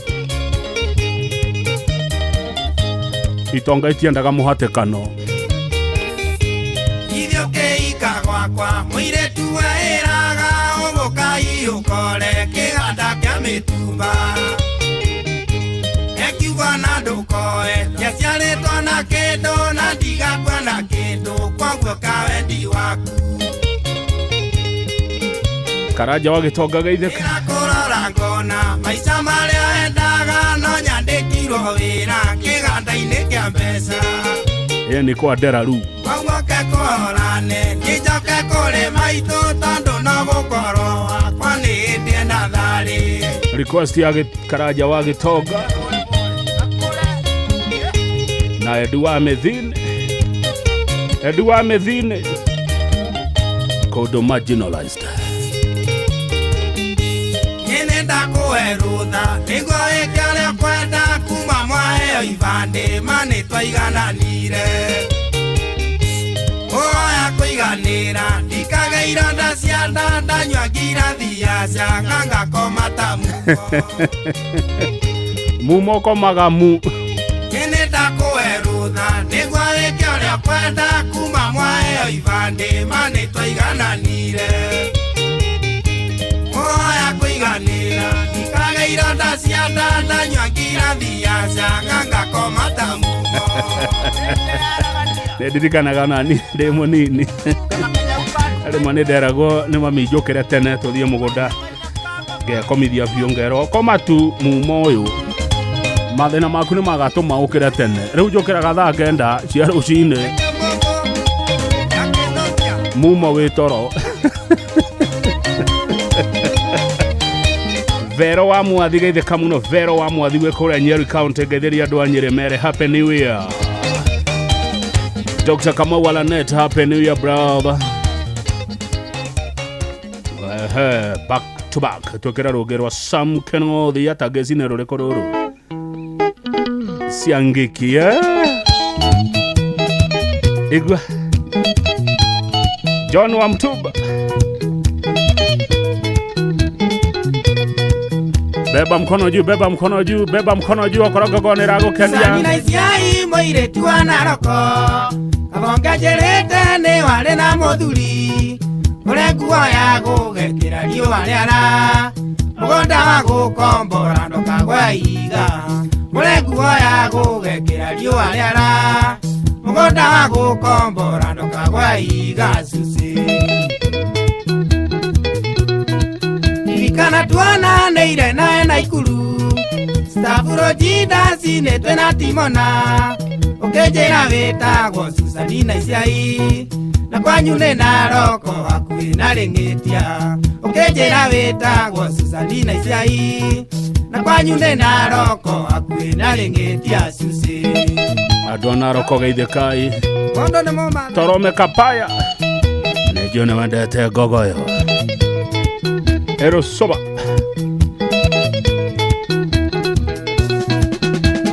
Itonga itiendaga mũhatĩkano. Ithuĩ ũkĩika gwakwa mũirĩtu weĩraga ũgũka ũkore kĩganda kĩa mĩtumba. Ekiugo na ndũkoe ndiaciarĩtwo na kĩndũ na ndigakua na kĩndũ kwoguo kawendi waku. Karanja wa gĩtonga geithĩka. Kũrora ngona maica marĩa endaga no nyandĩkirwo wĩra kĩganda-inĩ kĩa mbeca. Ĩĩ nĩ kwa Nderaru. Koguo ke kũhorane nĩnjoke kũrĩ maitũ tondũ no gũkorwo wakwa nĩ hĩndĩ ena tharĩ. Request ya Karanja wa gĩtonga. Na Edu wa Methini, Edu wa Methini kũndũ marginalized. Nyene ndakũhe rũtha nĩguo wĩke ũrĩa ũkwenda kuma mwaheo ibandĩ ma nĩtwaigananire Ũroya kũiganĩra ndikage ironda cia nda ndanyua ngirathi ya canga ngakoma ta Mumo komaga mu. Nyene ndakũhe rũtha nĩguo wĩke ũrĩa ũkwenda kuma mwaheo ibandĩ ma nĩtwaigananire Ũroya kũiganĩra ndikage ironda cia nda ndanyua ngirathi ya canga ngakoma ta mumo. Nĩ ndirikanaga nani ndĩ mũnini rĩmwe nĩ nderagwo nĩ mami njũkĩre tene tũthiĩ mũgũnda ngekomithia biũ ngerwo koma tu mumo ũyũ mathĩna maku nĩ magatũma ũkĩre tene rĩu njũkĩraga thaa 9 cia rũcinĩ mumo wĩ toro. Vero wa Mwathi geithĩka mũno. Vero wa Mwathi wĩ kũrĩa Nyeri County ngeithĩria andũ a Nyĩrĩ mere happy new year. Dr. Kamau Alanet, happy new year brother. Back to back twĩkĩra rũngĩ rwa Sam Kenothi atangecine rũrĩkũ rũrũ ciangĩki igua John wa Mtuba. Beba mkono juu, beba mkono juu, beba mkono juu okorwo ngoro nĩ ĩragũkenia. Samina Isiai mũirĩtu wa Naroko kabonge njĩrĩte nĩ warĩ na mũthuri ũrĩa nguo ya gũgekĩra riũa rĩara mũgũnda wa gũkombora ndũkagwe ihiga ũrĩa nguo ya gũgekĩra riũa rĩara mũgũnda wa gũkombora ndũkagwe ihiga cuci. Ririkana tuonanĩire nawe Naikuru Stavuro jindacinĩtwe na Timona ũkĩnjĩra wĩtagwo Susanina Isiai na kwanyu nĩ Naroko hakuhĩ na Rĩng'ĩtia ũkĩnjĩra wĩtagwo Susanina Isiai na kwanyu nĩ Naroko hakuhĩ na Rĩng'ĩtia cuci. Andũ a Naroko geithĩkai Mũndũ nĩ mũmatha Torome Kapaya nĩ njũĩ nĩ wendete ngogoyo Erosoba.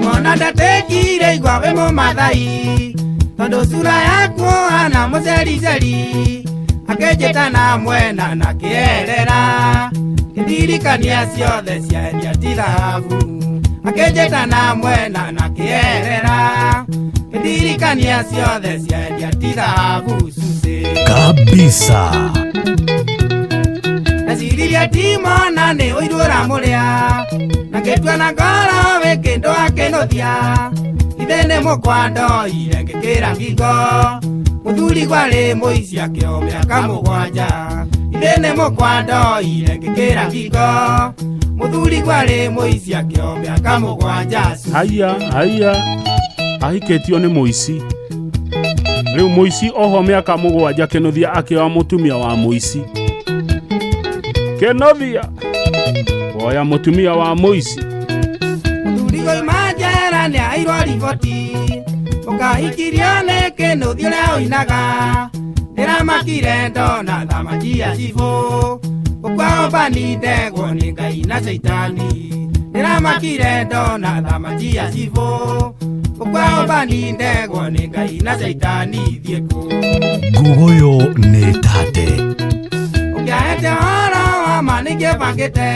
Mwana ndatekire igwa wĩ mũmathai tondũ sura yaku ũhana mũcericeri akĩnjĩta na mwena na kĩerera kĩndirikania ciothe ciendia ti thahabu akĩnjĩta na mwena na kĩerera kĩndirikania ciothe ciendia ti thahabu cuci. Kabisa. Ndeciririe Timona nĩ ũiru ũramũrĩa na ngĩtua na ngoro wĩ kĩndũ akĩnũthia ithe nĩ mũkwa ndoire ngĩkĩra ngingo mũthuri gwarĩ mũici akĩo mĩaka 7 ithe nĩ mũkwa ndoire ngĩkĩra ngingo mũthuri gwarĩ mũici akĩo mĩaka 7. Haya haya ahikĩtio nĩ mũici rĩu mũici oho mĩaka 7 kĩnũthia akĩoa mũtumia wa mũici Kenothia oya mũtumia wa mũici. Mũthuri goima njera nĩ aheirwo riboti ũkahikirio nĩ kĩnũthia ũrĩa ũinaga ndĩramakire ndona thamaki ya cibũ ũkwaombani ndegwo nĩ Ngai na Caitani ndĩramakire ndona thamaki ya cibũ ũkwaombani ndegwo nĩ Ngai na Caitani thiĩ kũ. Nguguyo nĩ tate. Ũngĩahete ũhoro wa ma nĩngĩbangĩte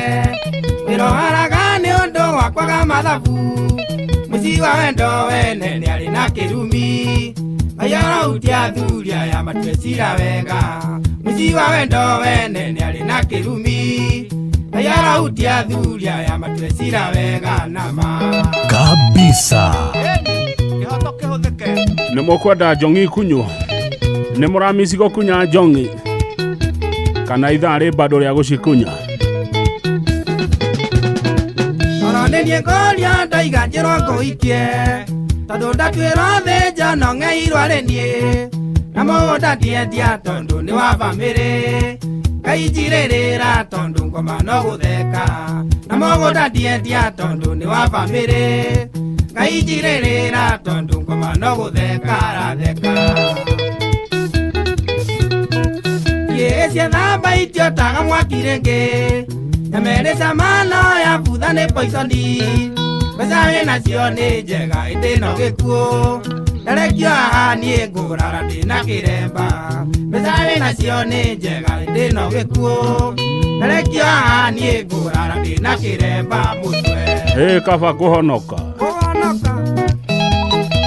wĩroharaga nĩ ũndũ wa kwaga mathabu mũciĩ wa wendo wene nĩarĩ na kĩrumi Ngai athuri aya matue cira wega mũciĩ wa wendo wene nĩarĩ na kĩrumi Ngai athuri aya matue cira wega na ma Kabisa. Kĩhoto kĩhũthĩke. Nĩ mũkwenda njong'i kunywo nĩ mũramisi gũkunya njong'i kana ithaa rĩ bado rĩa gũcikunya. Oro nĩ niĩ ngũria ndoiga njĩrwo ngũikie tondũ ndatuĩrwo thĩnja no ng'eirwo arĩ niĩ na mũgũnda ndiendia tondũ nĩ wa bamĩrĩ Ngai njirĩrĩra tondũ ngoma no gũtheka na mũgũnda ndiendia tondũ nĩ wa bamĩrĩ Ngai njirĩrĩra tondũ ngoma no gũtheka aratheka. Ciethamba itiotaga mwaki rĩngĩ nyamerĩ cama no yabutha nĩ poisoni mbeca wĩnacio nĩ njega ĩndĩ no gĩkuũ ndarekio haha niĩ ngũrara ndĩna kĩremba mbeca wĩnacio nĩ njega ĩndĩ no gĩkuũ ndarekio haha niĩ ngũrara ndĩna kĩremba mũtwe. Ĩ kaba kũhonoka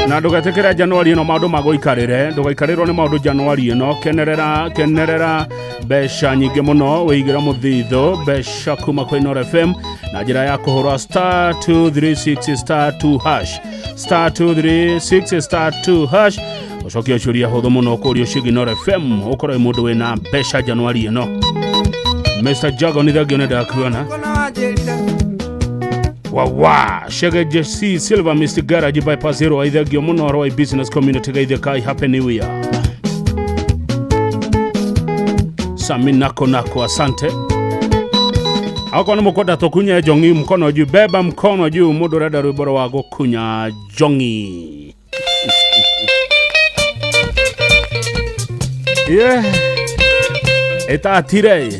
na ndũgetĩkĩre Januari ĩno maũndũ magũikarĩre, ndũgaikarĩrwo nĩ maũndũ Januari ĩno. Kenerera kenerera mbeca nyingĩ mũno wĩigĩre mũthithũ mbeca kuma kwĩ Inooro FM na njĩra ya kũhũra star 236 star 2 hash star 236 star 2 hash ũcokie ciũria hũthũ mũno ũkũrio ciĩgiĩ Inooro FM ũkorwo wĩ mũndũ wĩna mbeca Januari ĩno. Mr. Jago nĩ thengio nĩ ndakuona. Wawa Shege JC Silver Mr. Garage Bypass Zero aithagio muno Roy Business Community gaithe kai happy new year. Sami nako nako asante. Ako ni mukwenda tukunye jongi mkono juu, beba mkono juu mundu renda rwimbo rwa gukunya jongi. Yeah. Etatire.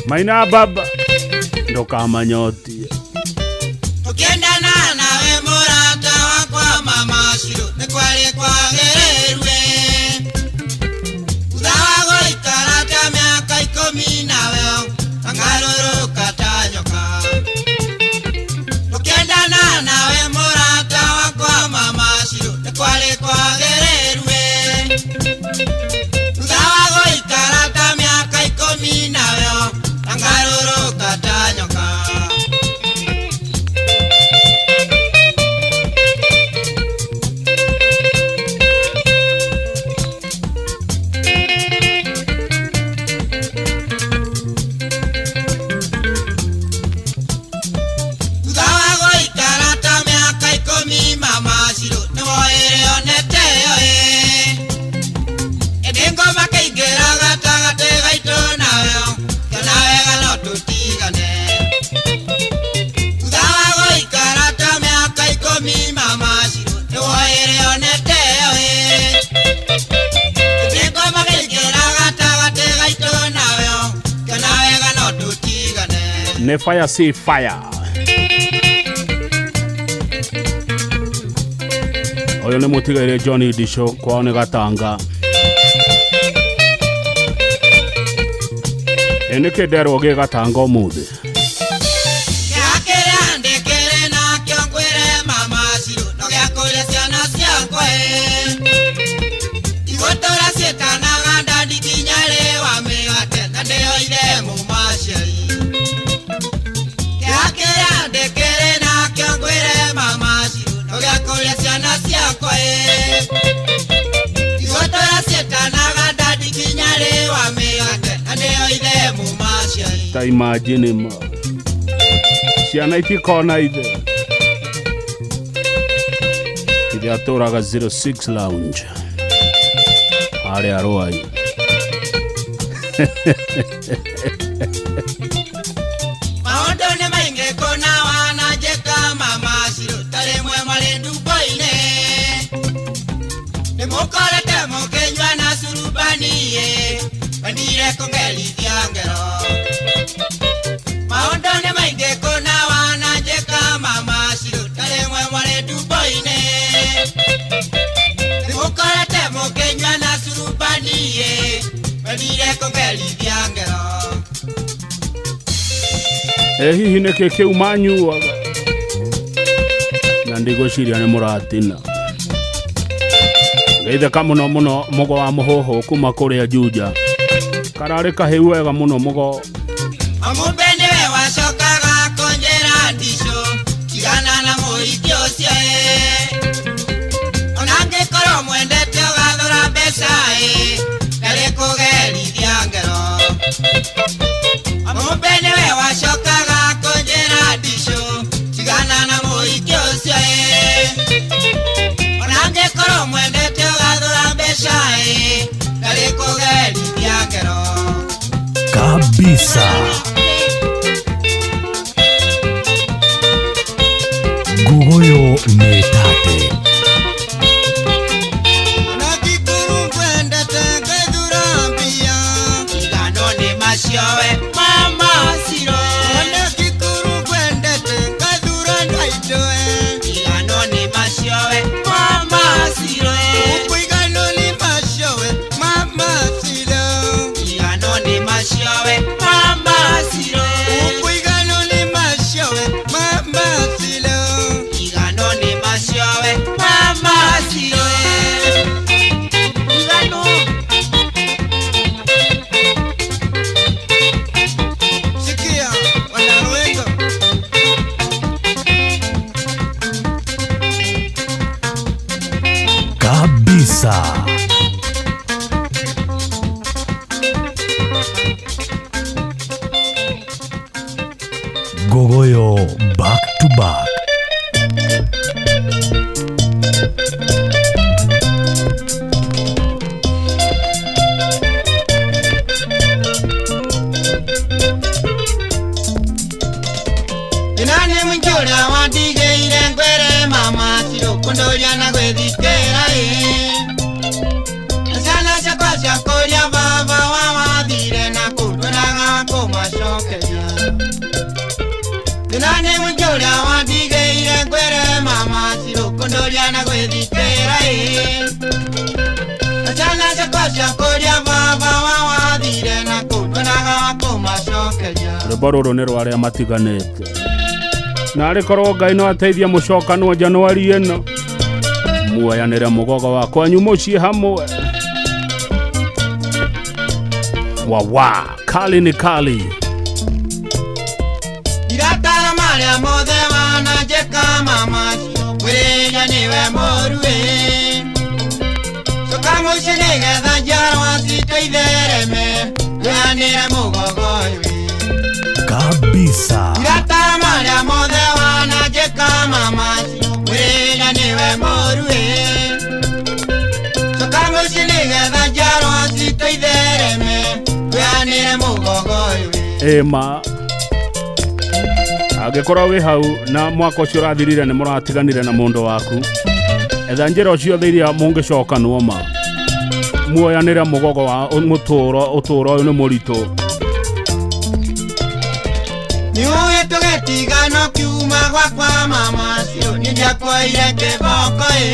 Maina baba ndokamanyotie. Tukiendana nawe murata wakwa mama Shiru nĩ kwarĩ kwagĩrĩirwe thutha wa gũikara ta mĩaka 10 nawe ngarũrũka ta nyoka. Tukiendana nawe murata wakwa mama Shiru nĩ kwarĩ kwagĩrĩirwe thutha wa gũikara ta mĩaka 10 nawe ngarũrũka ta nyoka. Thutha wa gũikara ta mĩaka 10 mama Shiru nĩwoire oneteyo ĩ ĩndĩ ngoma kĩingĩra gatagatĩ gaitũ nawe kĩona wega no tũtigane. Thutha wa gũikara ta mĩaka 10 mama Shiru nĩwoire oneteyo ĩ ĩndĩ ngoma kĩingĩra gatagatĩ gaitũ nawe kĩona wega no tũtigane. Nĩ fire si fire. Ũyũ nĩ mũtigaire Johnny Disho kwao nĩ Gatanga. Ĩ nĩkĩ nderwo gĩ Gatanga ũmũthĩ? Gĩakĩrĩa ndĩkĩrĩ nakĩo ngwĩre mama Shiru no gĩa kũrĩa ciana ciakwa ĩ igũtũra ciĩtanaga ndandi nginya rĩ wa mĩgate na ndĩyoire mũmaciari. Gĩakĩrĩa ndĩkĩrĩ nakĩo ngwĩre mama Shiru no gĩa kũrĩa ciana ciakwa ĩ igũtũra ciĩtanaga ndandi nginya rĩ wa mĩgate na ndĩyoire mũmaciari. Ta imagine ma ciana itikona ithe. Ithe atũraga 06 lounge harĩa Rwai. Maũndũ nĩ maingĩ kũna wananjĩka mama Shiru ta rĩmwe marĩ ndumbo-inĩ nĩ mũkorete mũkĩnyua na curubani ĩ wendire kũngerithia ngero. Maũndũ nĩ maingĩ kũna wananjĩka mama Shiru ta rĩmwe marĩ ndumbo-inĩ nĩ mũkorete mũkĩnyua na curubani ĩ wendire kũngerithia ngero. Ĩ hihi nĩkĩ kĩu manyuaga? Na ndigwĩciria nĩ mũratina. Geithĩka mũno mũno mũgo wa mũhũhũ kuma kũrĩa Juja. Kararĩ kahĩu wega mũno mũgo. Amũmbe nĩwe wacokaga kũnjĩra ndicũ tigana na mũhiki ũcio ĩ ona angĩkorwo mwendete ũgathũra mbeca ĩ ndarĩ kũgerithia ngero. Amũmbe nĩwe wacokaga kũnjĩra ndicũ tigana na mũhiki ũcio ĩ ona angĩkorwo mwendete ũgathũra mbeca ĩ ndarĩ kũgerithia ngero. Kabisa. Nĩ tate. Kabisa. Gogoyo back to back. Inani mwingi wandigeire ngwere mama sirokundoria na gwethikera ciana ciakwa ciakũria baba wawathire na kũndwĩraga kũmacokeria. Inani mwingi ũrĩa wandigeire ngwere mama sirokundoria na gwethikera ciana ciakwa ciakũria baba wawathire na kũndwĩraga kũmacokeria. Rwĩmbo rũrũ nĩ rwa arĩa matiganĩte. Na arĩ korwo Ngai no ateithie mũcokanwo Januari ĩno, muoyanĩre mũgogo wa kwanyu mũciĩ hamwe. Wawa kali ni kali. Ndiratara marĩa mothe wananjĩka mama kwĩrĩria nĩwe mũru ĩ. Coka mũciĩ nĩgetha njiarwa citũ ithereme, twĩanĩre mũgogo ũyũ ĩ. Kabisa. Ndiratara marĩa mothe wananjĩka mama kwĩrĩria nĩwe mũru ĩ. Coka mũciĩ nĩgetha njiarwa citũ ithereme, twĩanĩre mũgogo ũyũ ĩ. Ĩma angĩkorwo wĩ hau na mwaka ũcio ũrathirire nĩ mũratiganire na mũndũ waku, etha njĩra ciothe iria mũngĩcokanwo ma muoyanĩre mũgogo wa mũtũro. Ũtũro ũyũ nĩ mũritũ. Nĩũĩ tũgĩtigana ũkiuma gwakwa mama cio nĩndiakuoire kĩboko ĩ.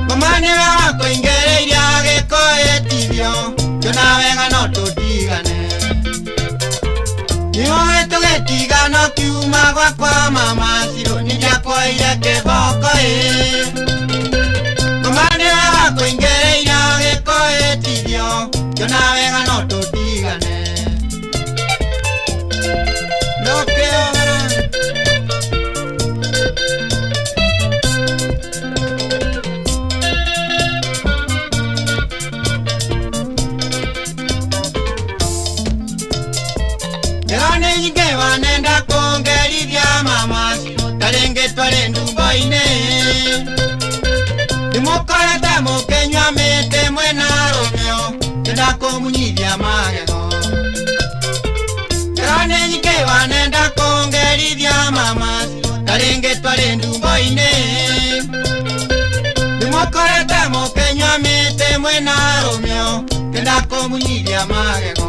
Mama nĩwe wakũingĩrĩirie agĩkũhĩtithio, ngĩona wega no tũtigane. Nĩũĩ tũgĩtigana ũkiuma gwakwa mama cio nĩndiakuoire kĩboko ĩ. Mama nĩwe wakũingĩrĩirie agĩkũhĩtithio, ngĩona wega no tũtigane. Nenda kũngerithia mama ta rĩngĩ twarĩ ndumbo-inĩ. Ndĩmũkorete mũkĩnyua mĩtĩ mwĩna rũmĩo, ngĩenda kũmunyithia magego. Ngero nĩ nyingĩ wanenda kũngerithia mama ta rĩngĩ twarĩ ndumbo-inĩ. Ndĩmũkorete mũkĩnyua mĩtĩ mwĩna rũmĩo, ngĩenda kũmunyithia magego.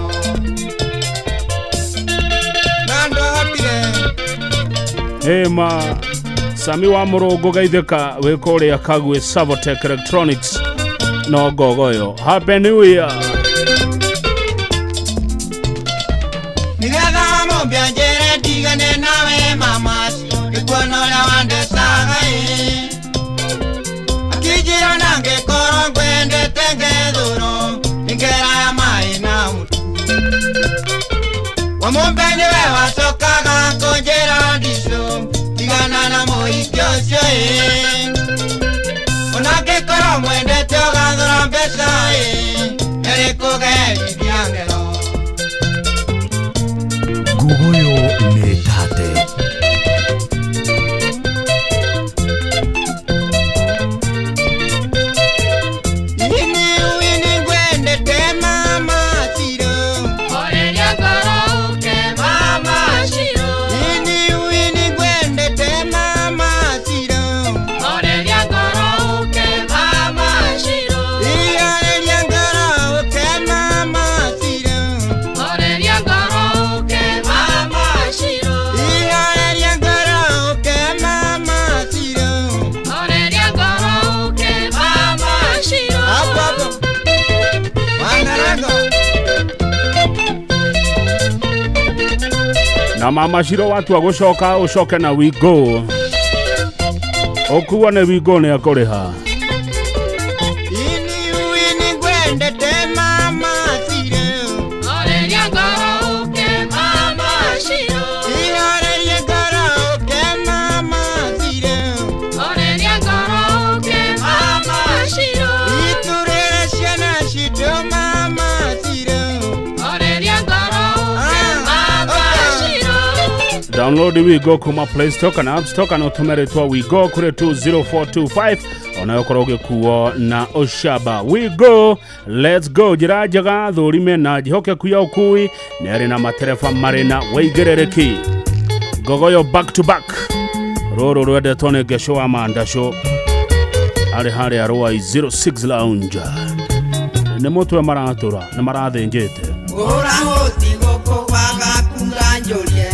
Ema Sami wa Mũrũngũ geithĩka wĩ kũrĩa Kagwe Savotech Electronics no Ngogoyo. Happy New Year. Nĩgetha mũmbe anjĩre ndigane nawe mama ngĩkuona ũrĩa wandecaga ĩ. Akĩnjĩra na ngĩkorwo ngwendete ngethũrwo nĩngera ya maĩ na mũtu. Wamũmbe nĩwe wacokaga kũnjĩra ndicũ tigana na mũhiki ũcio ĩ. Ona angĩkorwo mwendete ũgathũra mbeca ĩ, nĩarĩ kũgerithia ngero. Ngogoyo nĩ tate. Ini wini ngwendete mama Shiro. Oreria ngoro uke mama Shiro. Ini wini ngwendete mama Na mama Shiro watua gũcoka ũcoke na Wigo. Ũkuo nĩ Wigo nĩ akũrĩha. Ini ngwendete mama Shiro. Oreria ngoro ũke mama Shiro. Ihorerie ngoro ũke mama Shiro. Oreria ngoro ũke mama Shiro. Iturĩre ciana citũ mama Shiro. Oreria ngoro ũke mama Shiro. Download Wigo kuma Play Store kana App Store kana ũtũme rĩtwa Wigo kũrĩ 20425 onayo ũkorwo ũgĩkuo na ũcamba. Wigo, let's go. Njĩra njega thũrime na njĩhokeku ya ũkui nĩ arĩ na matereba marĩ na wĩigĩrĩrĩki. Ngogoyo back to back rũrũ rwendetwo nĩ Ngesho wa Mandacũ arĩ harĩa Rwai 06 Lounge. Nĩ mũtwe maratũra nĩ marathĩnjĩte. Ngũra hũti gũkũ gwaga njũrie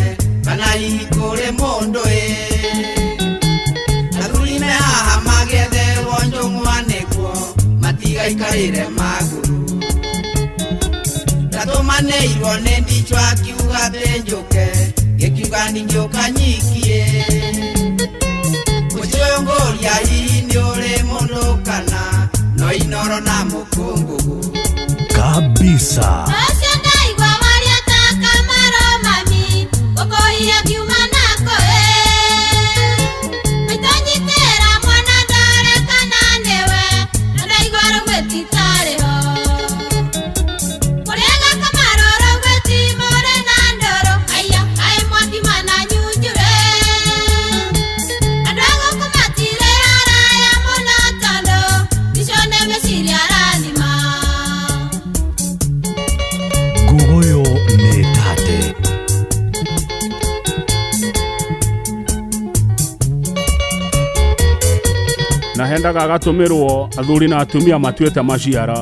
kana hihi kũrĩ mũndũ ĩ athuri me haha magĩetherwo njũng'wa nĩguo matigaikarĩre magũrũ ndatũmanĩirwo nĩ ndichũ akiuga atĩ njũke gĩkiuga ndingĩũka nyikie mũciĩ ũyũ ngũria hihi nĩ ũrĩ mũndũ kana no inoro na mũkũngũgũ Kabisa. Ũcio ndaigua waria ta Kamaro mami, gũkũhia ngiuma nako ĩ. Maitũ nyitĩra mwana ndore kana nĩwe, na ndaigua rũgwĩti tarĩ ho. Kũrĩaga Kamaro rũgwĩti mũrĩ na ndũrũ, haiya kaĩ mwaki mana nyunjure. Andũ a gũkũ matirĩ haraya mũno tondũ icio nĩ meciria arathima. Ngugoyo nĩ tate. Na hendaga agatũmĩrwo athuri na atumia matuĩte maciara.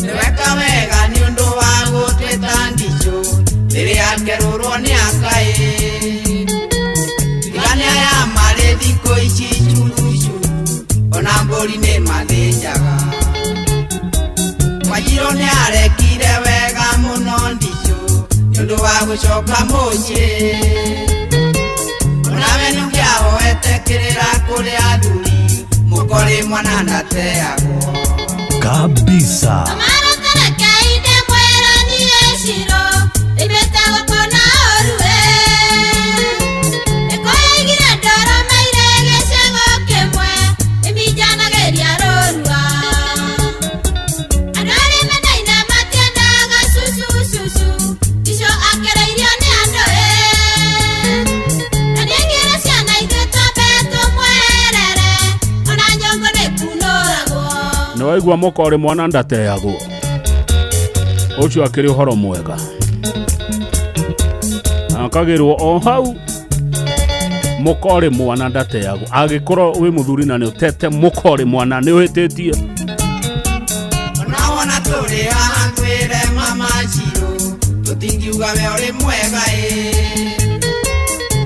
Nĩweka wega nĩ ũndũ wa gũtwĩta ndicũ rĩrĩa akerũrwo nĩ akaĩ tigane aya marĩ thikũ ici curucuru ona mbũri nĩ mathĩnjaga Wanjirũ nĩ arekire wega mũno ndicũ nĩ ũndũ wa gũcoka mũciĩ onawe nĩũngĩahoete kĩrĩra kũrĩ athuri mũkorĩ mwana ndateagwo. Kabisa. Kamaro kareke inde mwera niĩ Shiro, ĩmbĩte gũkũ na ũru ĩ. Ĩkũyaigire ndoro maire gĩcego kĩmwe, ĩminjanagĩria rũrua. Andũ arĩa mendaine matiendaga cucu cucu, icio akereirio nĩ andũ ĩ. Na nĩengĩre ciana ithuĩ twambe tũmweherere, ona nyongo nĩkunũragwo. Nĩ waigua mũkorĩ mwana ndateagwo. Ũcio akĩrĩ ũhoro mwega. Akagĩrwo o hau mũkorĩ mwana ndateagwo. Angĩkorwo wĩ mũthuri na nĩ ũtete mũkorĩ mwana nĩ ũhĩtĩtie. Ona wona tũrĩ haha twĩre mama Shiro tũtingiuga we ũrĩ mwega ĩ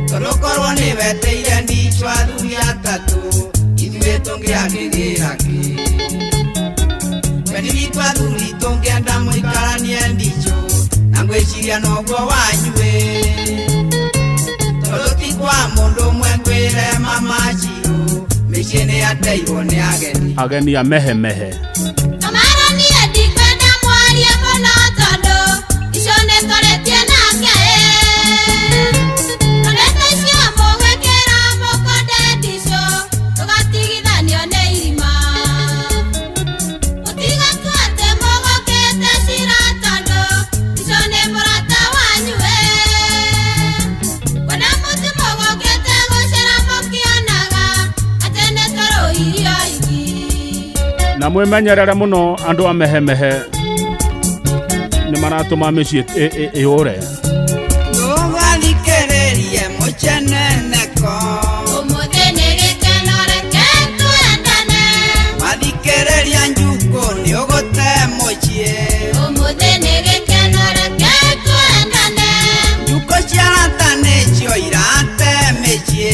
tondũ korwo nĩ weteire ndichũ athuri atatũ ithuĩ tũngĩakĩgĩra kĩ wendi witũ athuri tũngĩenda mũikaranie ndichũ na ngwĩciria noguo wanyu ĩ tondũ ti kwa mũndũ ũmwe ngwĩre mama Shiro mĩciĩ nĩ yateirwo nĩ ageni. Ageni a mehemehe. Kamaro niĩ ndikwenda mwarie mũno tondũ icio nĩtũrĩtie nake ĩ. Nonete icio mũgwĩkĩra mũkonde ndicũ tũgatigithanio nĩ irima. Mũtigatua atĩ mũgũkĩte cira tondũ icio nĩ mũrata wanyu ĩ. Kwenda mũtu mũgũkĩte gũcera mũkĩonaga atĩ nĩtũrũhirio iki. Na mwĩmenyerere mũno andũ a mehemehe nĩ maratũma mĩciĩ ĩũre. Tũgathikĩrĩrie mũceneneko Ũmũthĩ nĩ gĩkeno reke twendane. Wathikĩrĩria njukũ nĩ ũgũte mũciĩ Ũmũthĩ nĩ gĩkeno reke twendane. Njukũ cia arata nĩcio irate mĩciĩ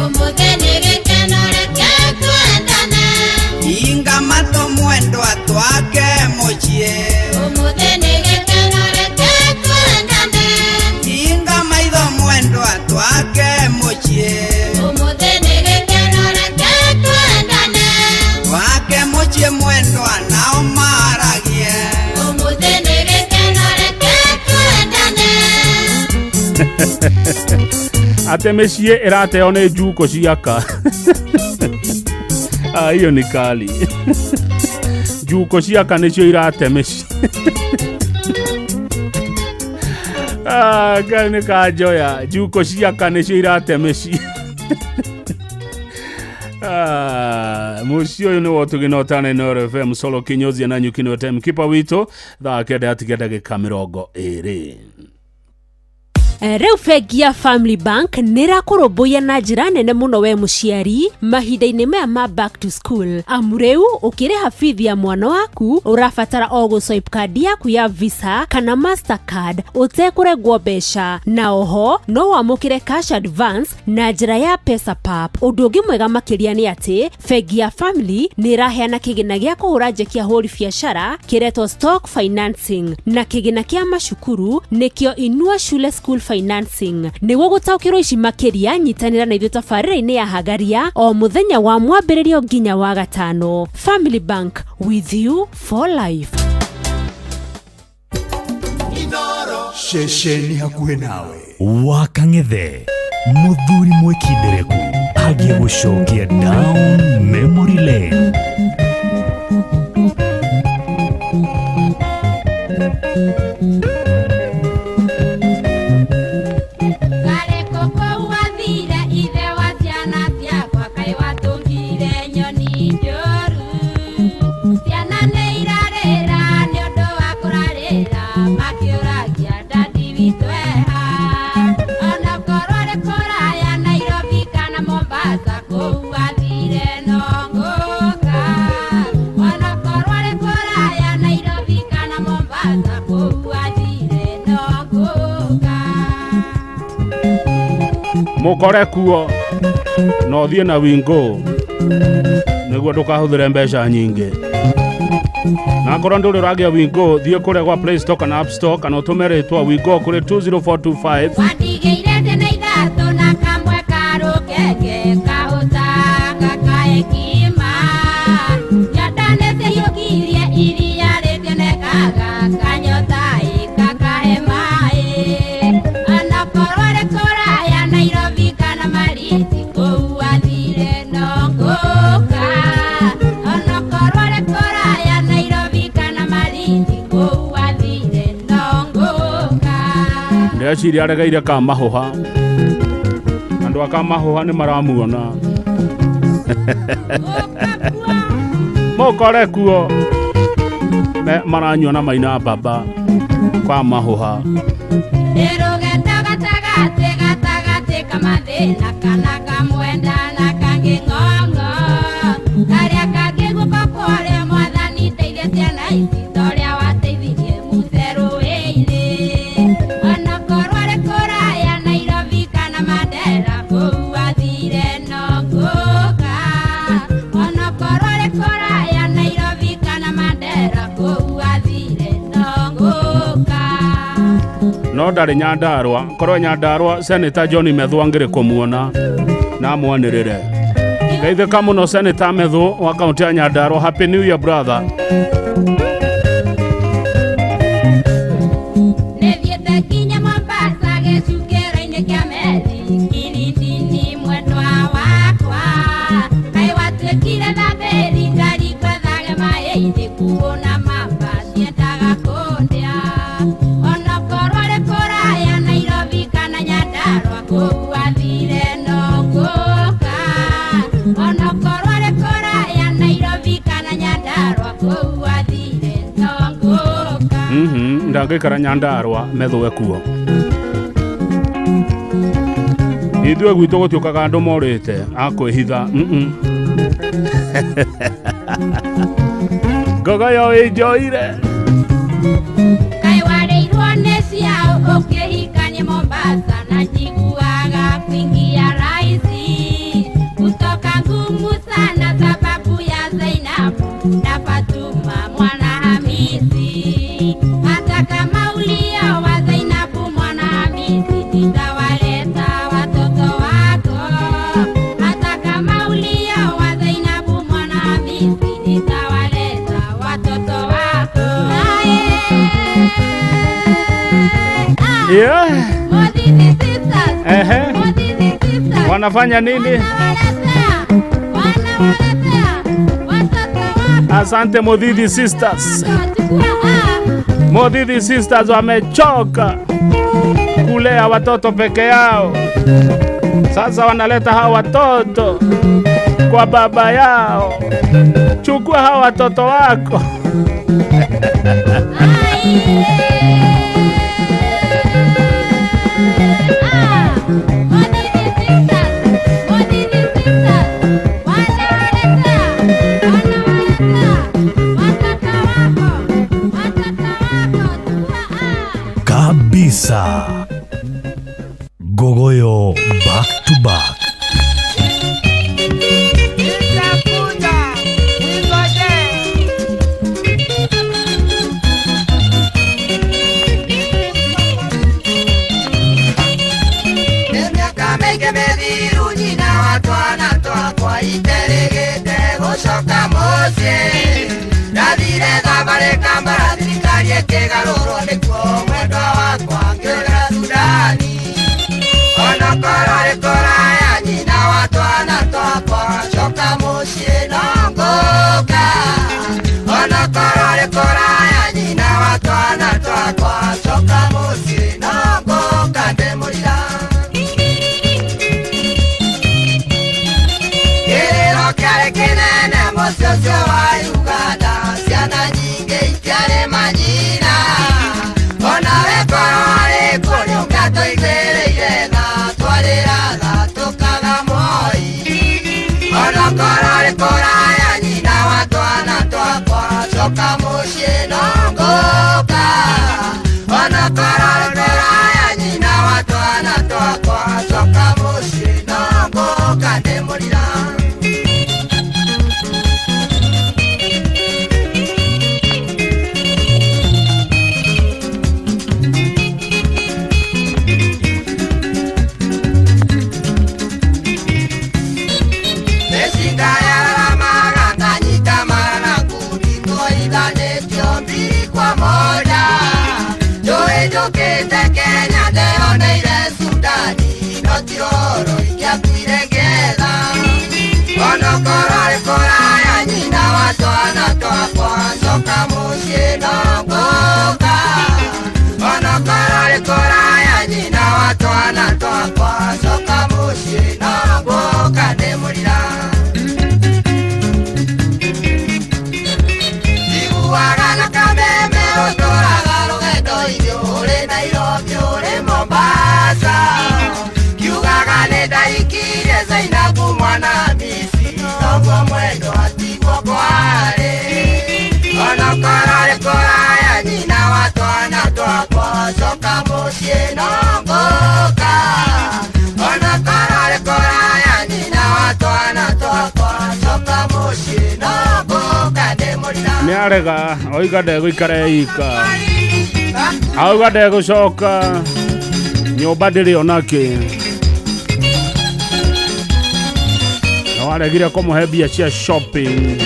Ũmũthĩ nĩ gĩkeno reke twendane. Hinga matũ mwendwa twake mũciĩ Ũmũthĩ nĩ gĩkeno reke twendane. Hinga Atĩ mĩciĩ ĩrateo nĩ njuko ciaka. Ah, hiyo ni kali. Njuko ciaka nĩcio irate mĩciĩ. Ah, Ngai nĩ kanjoya. Njuko ciaka nĩcio irate mĩciĩ. Ah, muciĩ ũyũ nĩ wotũgĩ na ũtana Inooro FM Solo kinyozi na nyuki nĩwe time keeper witũ thaa kenda yatigia ndagĩka 20. Rĩu bengi ya Family Bank nĩ ĩrakũrũmbũiya na njĩra nene mũno we mũciari mahinda-inĩ maya ma back to school, amu rĩu ũkĩrĩha bithi ya mwana waku ũrabatara o gũ-swipe kandi yaku ya Visa kana Mastercard ũtekũrengwo mbeca, na oho no wamũkĩre cash advance na njĩra ya Pesapap. Ũndũ ũngĩ mwega makĩria nĩ atĩ bengi ya Family nĩ ĩraheana kĩgĩna gĩa kũhũra njeki ahũri biacara kĩretwo stock financing, na kĩgĩna kĩa macukuru nĩkĩo Inua Shule School Financing. Nĩguo gũtaũkĩrwo ici makĩria, nyitanĩra na ithuĩ tabarĩra-inĩ ya Hagaria o mũthenya wa mwambĩrĩrio nginya wa gatano. Family Bank, with you for life. Ceceni hakuhĩ nawe. Wa kang'ethe mũthuri mwĩkindereku agiĩ gũcokia down memory lane. Mũkore kuo na ũthiĩ na wingo nĩguo ndũkahũthĩre mbeca nyingĩ. Na akorwo ndũrĩ ũragĩa wingo, thiĩ kũrĩa gwa Play Store kana App Store kana ũtũme rĩtwa wingo kũrĩ 20425. Watigĩire tene ithatũ na kamwe karũkenge kahũtanga kaekima nyandanĩte iria rĩtionekaga kanyota ĩkakahe maĩ anakorwo rĩ kũraya Nairobi kana Malindi kũu athire no ngũka anakorwo rĩ kũraya Nairobi kana Malindi kũu athire no ngũka. Ndĩreciria aregeire Kamahũha. Andũ a Kamahũha nĩ maramuona. Mũkore kuo maranyua na maina baba Kamahũha. Ndĩrũgendo gatagatĩ gatagatĩ kamathĩna kana kamwenda na kangĩ ng'ong'o karĩa kangĩ guoko kwarĩo mwathani ndeithia ciana ici torĩa wateithirie Musa rũĩ-inĩ onakorwo rĩ kũraya Nairobi kana Mandera kũu athire no ngũka onakorwo rĩ kũraya Nairobi kana Mandera kũu athire no ngũka. No ndarĩ Nyandarũa, korwo Nyandarũa Senator John Methu angĩrĩ kũmuona na amwanĩrĩre. Geithĩka mũno Senator Methu wa kaunti ya Nyandarũa. Happy New Year brother. Nĩthiĩte nginya Mombasa gĩcukĩro-inĩ kĩa meri Kilindini mwendwa wakwa kaĩ watuĩkire thabĩri ngari ngwethage maĩ-inĩ kuona mamba ciendaga kũndĩa onakorwo rĩ kũraya Nairobi kana Nyandarũa kũu athire no ngũka onakorwo rĩ kũraya Nairobi kana Nyandarũa kũu athire no ngũka. Ndangĩikara Nyandarũa Methu ekuo. Ithuĩ gwitũ gũtiũkaga andũ morĩte a kwĩhitha. Ngogoyo ĩnjoire. Kaĩ warĩirwo nĩ ciao ũkĩhikania Mombasa na njiguaga kuingia rahisi kutoka ngumu sana sababu ya Zainabu na Fatuma mwana Hamisi hata kama ulioa Zainabu mwana Hamisi nitawaleta watoto wako hata kama ulioa Zainabu mwana Hamisi nitawaleta watoto wako. Yeah. Mothithi sisters. Ehe. Mothithi Wanafanya nini? Asante Muthithi Sisters. Muthithi Sisters wamechoka kulea watoto peke yao. Sasa wanaleta hawa watoto kwa baba yao. Chukua hawa watoto wako. Kabisa. Gogoyo back to back. Nĩarega oiga ndegũikara ika auga ndegũcoka nyũmba ndĩrĩ onakĩ no aregire kũmũhe mbia cia shopping.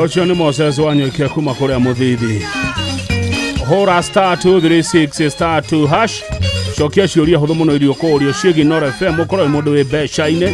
Ũcio nĩ Moses Wanyoike kuma kũrĩa Mũthithi. Hũra star 236 star 2 hash. Cokia ciũria hũthũ mũno iria ũkũũrio ciĩgiĩ Inooro FM ũkorwo wĩ mũndũ wĩ mbeca-inĩ.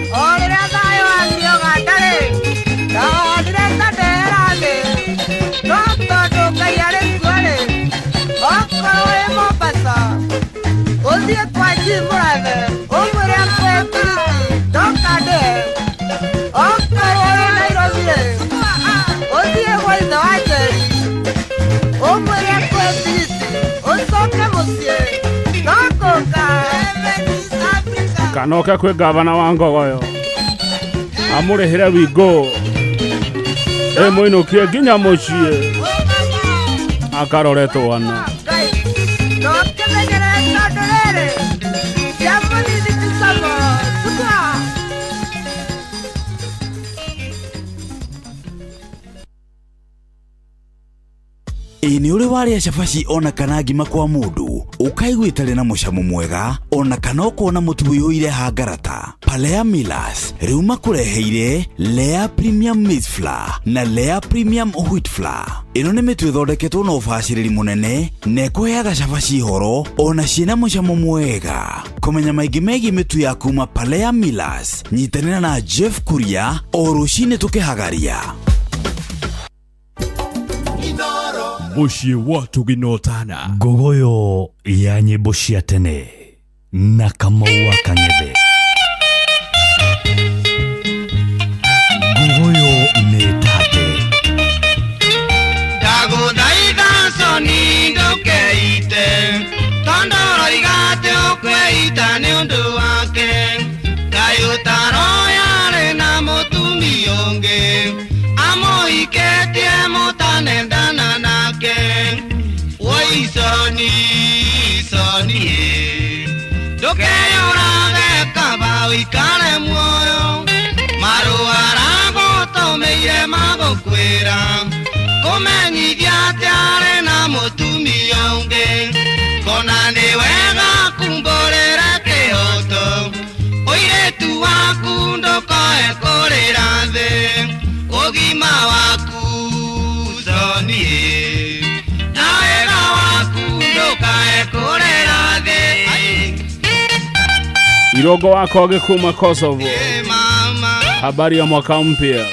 Kanoke kwĩ gavana wa Ngogoyo amũrĩhĩre wingo ĩmũinũkie nginya mũciĩ akarore twana. Warĩa cabaci ona kana ngima kwa mũndũ ũkaigua ĩtarĩ na mũcamo mwega ona kana ũkona mũtu ũihũire hangarata? Palea Millers rĩu makũreheire Lea Premium Maize Flour na Lea Premium Wheat Flour. Ĩno nĩ mĩtu ĩthondeketwo na ũbacĩrĩri mũnene na ĩkũheaga cabaci horo ona ciĩna mũcamo mwega. Kũmenya maingĩ megiĩ mĩtu ya kuma Palea Millers, nyitanĩra na Jeff Kuria o rũcinĩ tũkĩhagaria. Mũciĩ wa tũginotana ngogoyo ya nyĩmbo cia tene na Kamau wa Kang'ethe. Ngogoyo nĩ tate. Ndagũthaitha Soni ndũkeite, tondũ ũroiga atĩ ũkwĩita nĩ ũndũ wake. Kaĩ ũtaroyarĩ na mũtumia ũngĩ, amũhikĩtie mũtanendana nake. Woi Soni, Soni ĩ, ndũkeyũrage kaba ũikare muoyo. Marũa aragũtũmĩire magũkwĩra kũmenyithia atĩ arĩ na mũtumia ũngĩ. Kona nĩ wega kumbũrĩre kĩhoto, ũirĩtu waku ndũkoe kũrĩra thĩ. Ũgima waku Soni ĩ, na wega waku ndũkae kũrĩra thĩ. Irogo wako gĩkuma Kosovo. Habari ya mwaka mpya.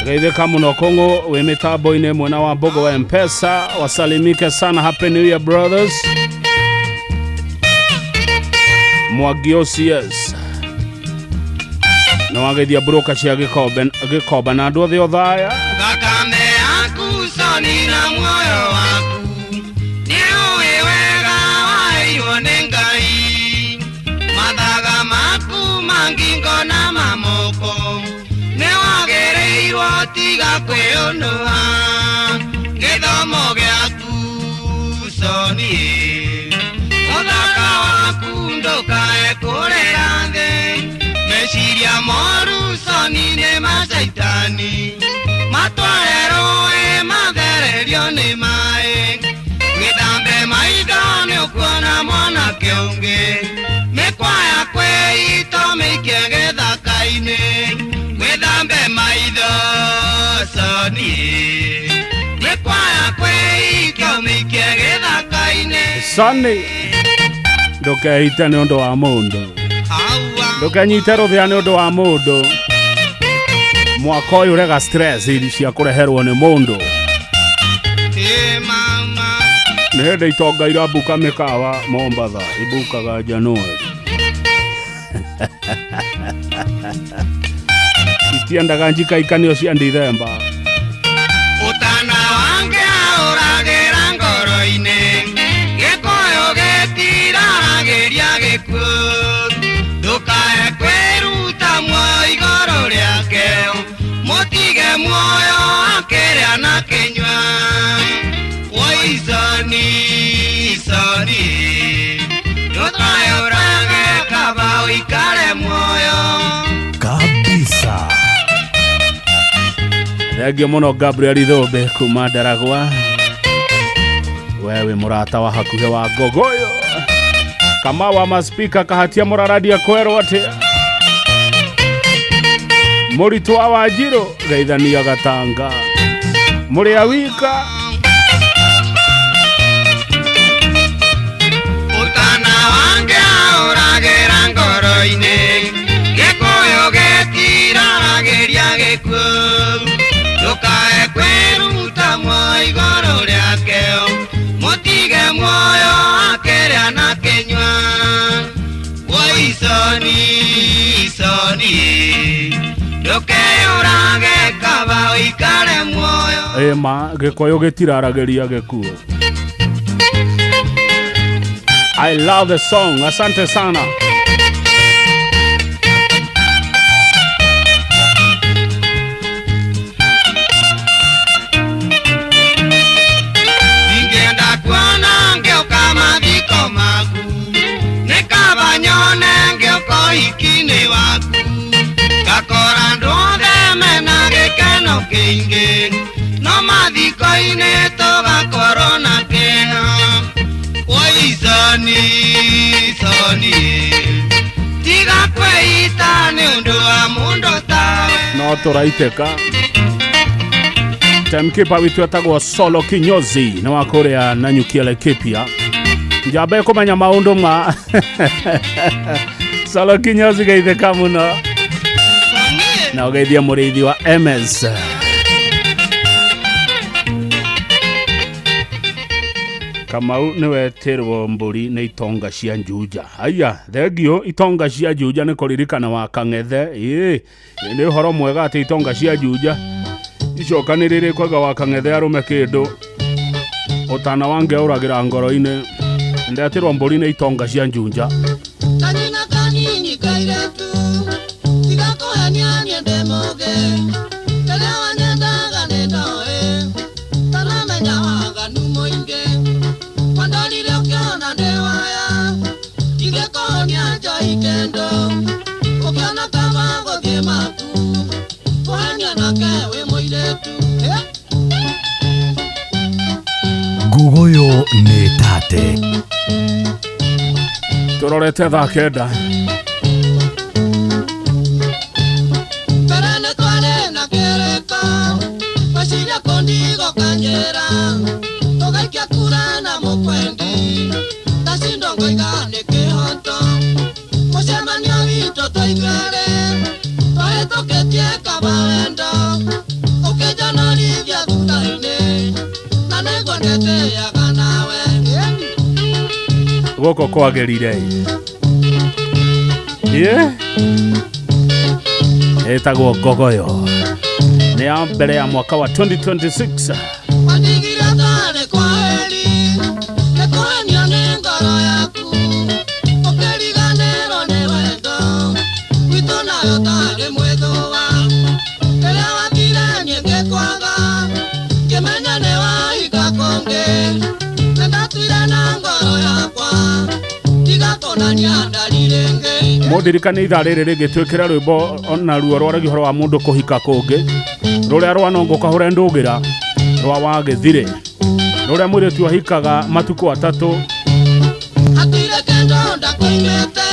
Geithĩka mũno Kũng'ũ wĩ mĩtambo-inĩ mwena wa Mbogo wa Mpesa. Wasalimike sana. Happy New Year brothers. Mwangi OCS nĩ wageithia broker cia Gĩkomba na andũ othe Othaya. Thakame yaku Soni na muoyo waku nĩ ũĩ wega waheirwo nĩ Ngai. Mathaga maku ma ngingo na ma moko nĩ wagĩrĩirwo tiga kwĩũnũha. Gĩthomo gĩaku Soni ĩ, ũthaka waku ndũkae kũrĩra thĩ. Meciria moru Soni nĩ ma caitani, matware rũĩ mathererio nĩ maĩ. Wĩthambe maitho nĩ ũkuona mwanake ũngĩ, mĩkwa ya kwĩito mĩikie gĩthaka-inĩ. Wĩthambe maitho Soni ĩ, mĩkwa ya kwĩito mĩikie gĩthaka-inĩ. Soni ndũkeite nĩ ũndũ wa mũndũ, ndũkenyite rũthĩa nĩ ũndũ wa mũndũ. Mwaka ũyũ rega stress iri cia kũreherwo nĩ mũndũ. Nĩ hĩndĩ itonga irambuka mĩkawa Mombatha ibukaga Januari. Itiendaga njikaikanio cia Ndithemba. Ũtana wange aũragĩra ngoro-inĩ, gĩkũyũ gĩtiraragĩria gĩkuũ. Ndũkae kwĩruta muoyo igũrũ rĩake, mũtige muoyo akĩrĩa na kĩnyua. Woi Soni, Soni, ndũkae ũrage kaba ũikare muoyo. Kabisa. Thengio mũno Gabriel Ithũmbe kuma Ndaragwa. Wewe mũrata wa hakuhĩ wa Ngogoyo. Kama wa maspika kahatia mũraradia kwerwo atĩa. Mũritũ wa Wanjirũ geithania Gatanga. Mũrĩa wika. Ũtana wange aũragĩra ngoro-inĩ, gĩkũyũ gĩtiraragĩria gĩkuũ. Ndũkae kwĩruta muoyo igũrũ rĩake, mũtige muoyo akĩrĩa na kĩnyua. Woi Soni, Soni, ndũkeyũrage kaba ũikare muoyo. Ĩma gĩkũyũ gĩtiraragĩria gĩkuũ. I love the song. Asante sana. Ingĩenda kuona ngĩũka mathiko maku, nĩ kaba nyone ngĩũka ũhiki-inĩ waku. Ngakora andũ othe mena gĩkeno kĩingĩ, no Soni Soni tiga kwĩita nĩ ũndũ wa mũndũ tawe. No tũraitĩka. Timekeeper witũ etagwo Solo Kinyozi nĩ wa kũrĩa Nanyuki Laikipia. Njamba ĩkũmenya maũndũ ma Solo Kinyozi geithĩka mũno na ũgeithie mũrĩithi wa MS. Kamau nĩwetirwo mbũri nĩ itonga cia Juja. Haya, thengio itonga cia Juja nĩ kũririkana wa Kang'ethe. Ĩĩ, nĩ ũhoro mwega atĩ itonga cia Juja icokanĩrĩire kwaga wa Kang'ethe arũme kĩndũ ũtana wange ũragĩra ngoro-inĩ. Ndetirwo mbũri nĩ itonga cia Juja. Kanyina kanini kairetu tiga kũhenia niĩ ndĩ mũgĩ kĩrĩa wanyendaga nĩ ndoĩ taramenya waganu mũingĩ wandorire ũkĩona ndĩ waya ingĩkũhonia njoi kĩndũ ũkĩona kaba gũthiĩ maku kũhenia nake wĩ mũirĩtu. Nguguyu nĩ tate. Tũrorete thaa 9. Mbere nĩ twarĩ na kĩrĩko meciria kũndigo kanjĩra tũgaikia kura na mũkwendi tacindwo ngoiga nĩ kĩhoto mũcemanio witũ twaithuerĩ twahĩtũkĩtie kaba wendo ũkĩnjonorithia thutha-inĩ na nĩguo ndĩtĩaga nawe. Gũkũ kwagĩrire ĩ ĩtagwo Ngogoyo nĩ ya mbere ya mwaka wa 2026. Wandigire tarĩ kwaheri nĩ kũhenio nĩ ngoro yaku ũkĩriganĩrwo nĩ wendo witũ nayo tarĩ mwĩthũa rĩrĩa wathire niĩ ngĩkwaga ngĩmenya nĩ wahika kũngĩ nĩ ndatuire na ngoro yakwa tiga kũnania ndari rĩngĩ. Mũndirikanie ithaa rĩrĩ rĩngĩ twĩkĩre rwĩmbo onaruo rwaragia ũhoro wa mũndũ kũhika kũngĩ rũrĩa rwa nongo kahũre ndũgĩra rwa wagĩthirĩ rũrĩa mũirĩtu ahikaga matukũ atatũ. Hatirĩ kĩndũ ndakũimĩte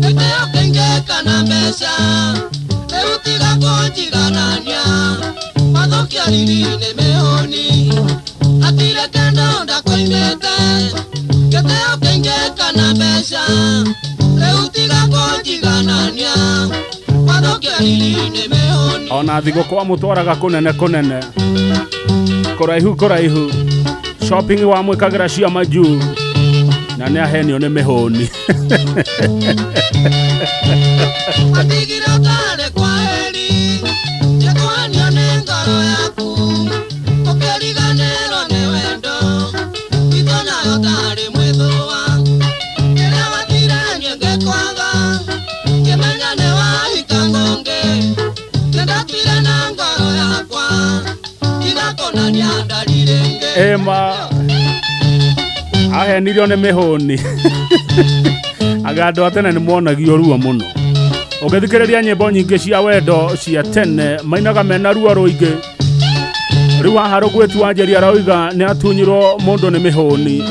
gĩtĩo kĩingĩ kana mbeca rĩu tiga kũnjiganania mathũkia riri nĩ mĩhũni. Hatirĩ kĩndũ ndakũimĩte gĩtĩo kĩingĩ kana mbeca rĩu tiga kũnjiganania mathũkia riri nĩ mĩhũni. Ona thigũkũ amũtwaraga kũnene kũnene kũraihu kũraihu shopping wamwĩkagĩra cia majuu na nĩ ahenio nĩ mĩhũni. Wandigire ũtarĩ kwaheri nĩ kũhenio nĩ ngoro yaku ũkĩriganĩrwo nĩ wendo witũ nayo tarĩ mwĩthũa rĩrĩa wathire niĩ ngĩkwaga ngĩmenya nĩ wahika kũngĩ nĩ ndatuire na ngoro yakwa tiga kũnania ndari rĩngĩ. Ĩma ahenirio nĩ mĩhũni. Anga andũ a tene nĩ monagio ruo mũno. Ũngĩthikĩrĩria nyĩmbo nyingĩ cia wendo cia tene mainaga mena ruo rũingĩ. Rĩu haha Rũgwĩtu wa Njeri aroiga nĩ atunyirwo mũndũ nĩ mĩhũni.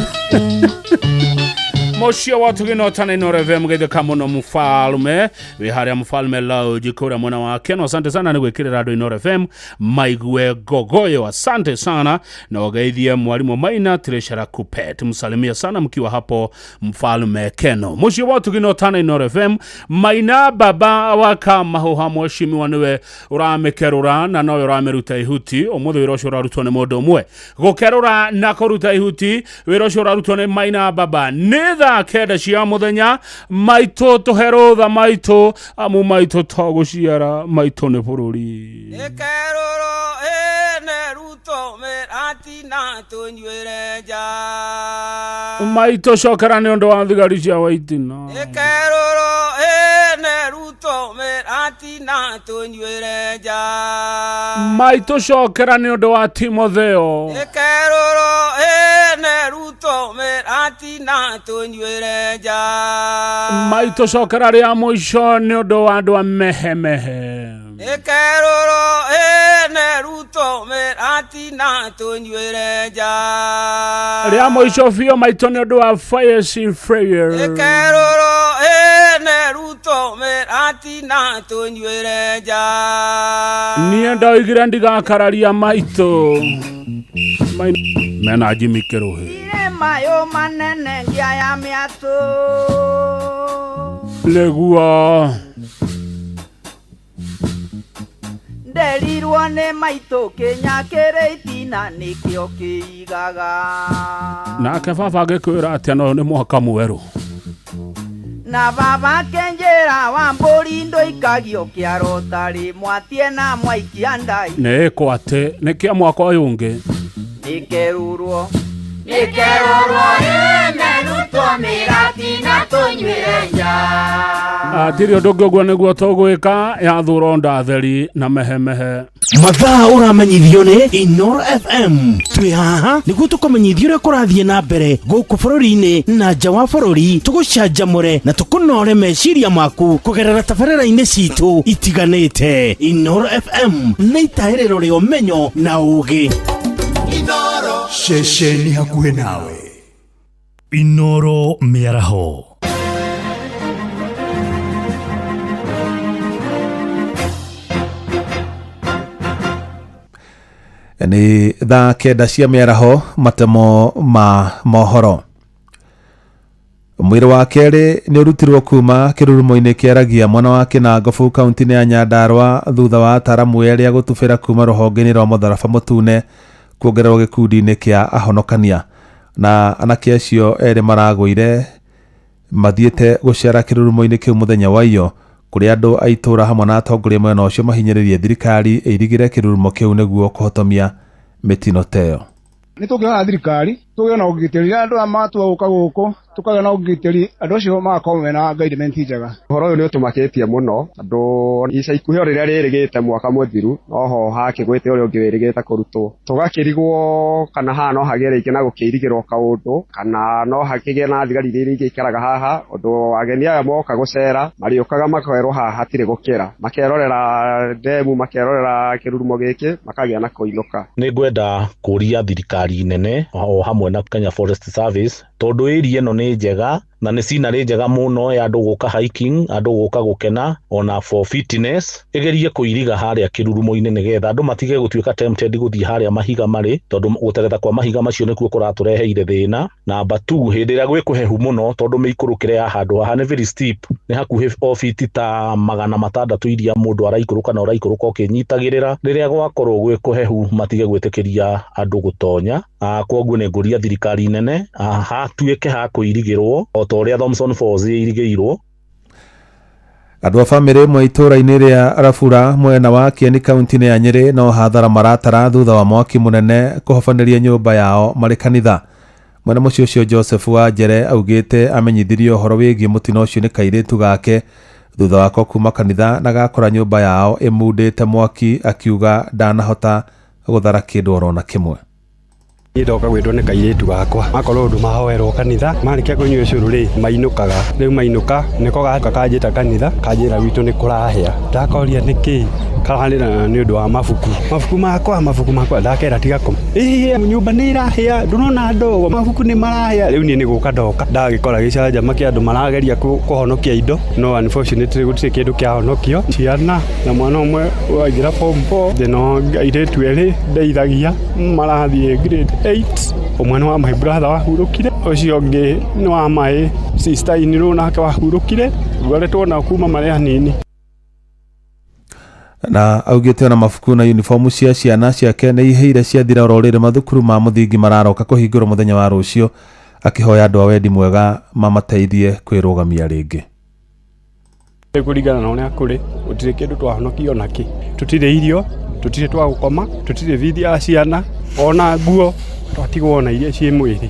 Mũciĩ wa Tugino Tana Inooro FM geithĩka mũno mũfalme wĩ harĩa Mfalme Lounge kũrĩa mwena wa Keno. Asante sana nĩ gwĩkĩrĩra andũ Inooro FM maigue Ngogoyo. Asante sana na ũgeithie mwarimũ Maina Treasurer Kupet, msalimia sana mkiwa hapo Mfalme Keno. Mũciĩ wa Tugino Tana Inooro FM Maina baba wa Kamahuha mheshimiwa nĩwe ũramĩkerũra na nowe ũramĩruta ihuti. Ũmũthĩ wĩra ũcio ũrarutwo nĩ mũndũ ũmwe gũkerũra na kũruta ihuti. Wĩra ũcio ũrarutwo nĩ Maina baba. Nĩ thaa 9 cia mũthenya maitũ tũhe rũtha maitũ amu maitũ to gũciara maitũ nĩ bũrũri. Ĩkerũrwo ĩne ruto mĩratina tũnyuĩre nja. Maitũ cokera nĩ ũndũ wa thigari cia Waitina. Ĩkerũrwo ĩne ruto mĩratina tũnyuĩre nja. Maitũ cokera nĩ ũndũ wa Timotheo. Ĩkerũrwo ĩne ruto mĩratina tũnyuĩre nja. Maitũ cokera rĩa mũico nĩ ũndũ wa andũ a mehemehe. Nĩkerũrwo ĩne Ruto mĩratina tũnyuĩre nja. Rĩa mũico biũ maitũ nĩ ũndũ wa Fayesi Freyer. Nĩkerũrwo ĩne Ruto mĩratina tũnyuĩre nja. Niĩ ndoigire ndigakararia maitũ. Mena Jimmy Kĩrũhĩ. Mayo manene ngia ya mĩatũ. Nĩguo. Nderirwo nĩ maitũ kĩnya kĩrĩ itina nĩkĩo kĩigaga. Nake baba agĩkwĩra atĩa no nĩ mwaka mwerũ. Na baba akĩnjĩra wa mbũri ndũikagio kĩaro tarĩ mwatie na mwaikia ndai. Nĩ ĩkwo atĩ nĩ kĩa mwaka ũyũ ũngĩ. Nĩkerũrwo. Nĩkerũrwo ĩne Ruto mĩratina tũnyuĩre nja. Hatirĩ ũndũ ũngĩ ũguo nĩguo tũgwĩka yathũrwo ndatheri na mehemehe. Mathaa ũramenyithio nĩ Inoro FM. Twĩ haha nĩguo tũkũmenyithie ũrĩa kũrathiĩ na mbere gũkũ bũrũri-inĩ na nja wa bũrũri, tũgũcanjamũre na tũkũnore meciria maku kũgerera tabarĩra-inĩ citũ itiganĩte. Inoro FM nĩ itahĩrĩro rĩa ũmenyo na ũũgĩ. Ceceni hakuhĩ nawe. Inoro mĩaraho. Nĩ thaa 9 cia mĩaraho matemo ma mohoro. Mwĩrĩ wa kerĩ nĩ ũrutirwo kuma kĩrurumo-inĩ kĩaragia mwena wa Kĩnangobu kaunti-inĩ ya Nyandarua thutha wa ataramu erĩ a gũtubĩra kuma rũhonge-inĩ rwa mũtharaba mũtune kuongererwo gĩkundi-inĩ kĩa ahonokania. Na anake acio erĩ maragũire mathiĩte gũcera kĩrurumo-inĩ kĩu mũthenya wa iyo kũrĩa andũ a itũũra hamwe na atongoria mwena ũcio mahinyĩrĩrie thirikari ĩirigĩre kĩrurumo kĩu nĩguo kũhotomia mĩtino ta ĩyo. Nĩ tũngĩhoya thirikari tũgĩe na ũgitĩri rĩrĩa andũ aya matua gũka gũkũ tũkagĩa na ũgitĩri andũ acio magakorwo mena guidement njega. Ũhoro ũyũ nĩ ũtũmakĩtie mũno tondũ ica ikuhĩ o rĩrĩa rĩrĩgĩte mwaka mũthiru noho hakĩgwĩte ũrĩa ũngĩ wĩrĩgĩte kũrutwo, tũgakĩrigwo kana haha no hagĩe rĩngĩ na gũkĩirigĩrwo kaũndũ kana no hakĩgĩe na thigari iria ingĩikaraga haha ũndũ ageni aya moka gũcera marĩũkaga makerwo haha hatirĩ gũkĩra, makerorera ndemu, makerorera kĩrurumo gĩkĩ, makagĩa na kũinũka. Nĩ ngwenda kũria thirikari nene o hamwe na Kenya Forest Service tondũ area ĩno nĩ njega na nĩ scenery njega mũno ya andũ gũka hiking, andũ gũka gũkena ona for fitness, ĩgerie kũiriga harĩa kĩrurumo-inĩ nĩgetha andũ matige gũtuĩka tempted gũthiĩ harĩa mahiga marĩ tondũ gũteretha kwa mahiga macio nĩkuo kũratũreheire thĩna. Namba 2, hĩndĩ ĩrĩa gwĩ kũhehu mũno tondũ mĩikũrũkĩre ya handũ haha nĩ very steep, nĩ hakuhĩ o fiti ta 600 iria mũndũ araikũrũka na ũraikũrũka ũkĩnyitagĩrĩra. Rĩrĩa gwakorwo gwĩ kũhehu matige gwĩtĩkĩria andũ gũtonya. Kwoguo nĩ ngũria thirikari nene, hatuĩke ha kũirigĩrwo o ta ũrĩa Thomson Falls ĩirigĩirwo. Andũ a bamĩrĩ ĩmwe itũũra-inĩ rĩa Rabura mwena wa Kieni kaunti-inĩ ya Nyĩrĩ no hathara maratara thutha wa mwaki mũnene kũhobanĩria nyũmba yao marĩ kanitha. Mwene mũciĩ ũcio Joseph Wanjere augĩte amenyithirio ũhoro wĩgiĩ mũtino ũcio nĩ kairĩtu gake thutha wako kuma kanitha na gakora nyũmba yao ĩmundĩte mwaki, akiuga ndanahota gũthara kĩndũ orona kĩmwe. Niĩ ndoka gwĩtwo nĩ kairĩtu gakwa makorwo ũndũ mahoerwo kanitha marĩkia kũnyua ũcũrũ rĩ mainũkaga rĩu mainũka nĩko gaka kanjĩta kanitha kanjĩra gwitũ nĩ kũrahĩa ndakoria nĩkĩ kararĩra nĩ ũndũ wa mabuku mabuku makwa mabuku makwa ndakera tiga kũma ĩĩ nyũmba nĩ ĩrahĩa ndũrona ndogo mabuku nĩ marahĩa rĩu niĩ nĩ gũka ndoka ndagĩkora gĩcanjama kĩa andũ marageria kũhonokia indo no unfortunately gũtirĩ kĩndũ kĩahonokio ciana na mwana ũmwe waingĩra form 4 ndĩna airĩtu erĩ ndeithagia marathiĩ grade 8 ũmwe nĩ wa my brother wahurũkire ũcio ũngĩ nĩ wa my sister in law nake wahurũkire ngoretwo nao kuma marĩ anini. Na augĩte ona mabuku na uniform cia ciana ciake nĩ ihĩire ciathira oro rĩrĩ mathukuru ma mũthingi mararoka kũhingũrwo mũthenya wa rũciũ, akĩhoya andũ a wendi mwega mamateithie kwĩrũgamia rĩngĩ. Kũringana na ũrĩa kũrĩ gũtirĩ kĩndũ twahonokio nakĩ, tũtirĩ irio, tũtirĩ twa gũkoma, tũtirĩ bithi ya ciana ona nguo twatigwo na iria ciĩ mwĩrĩ.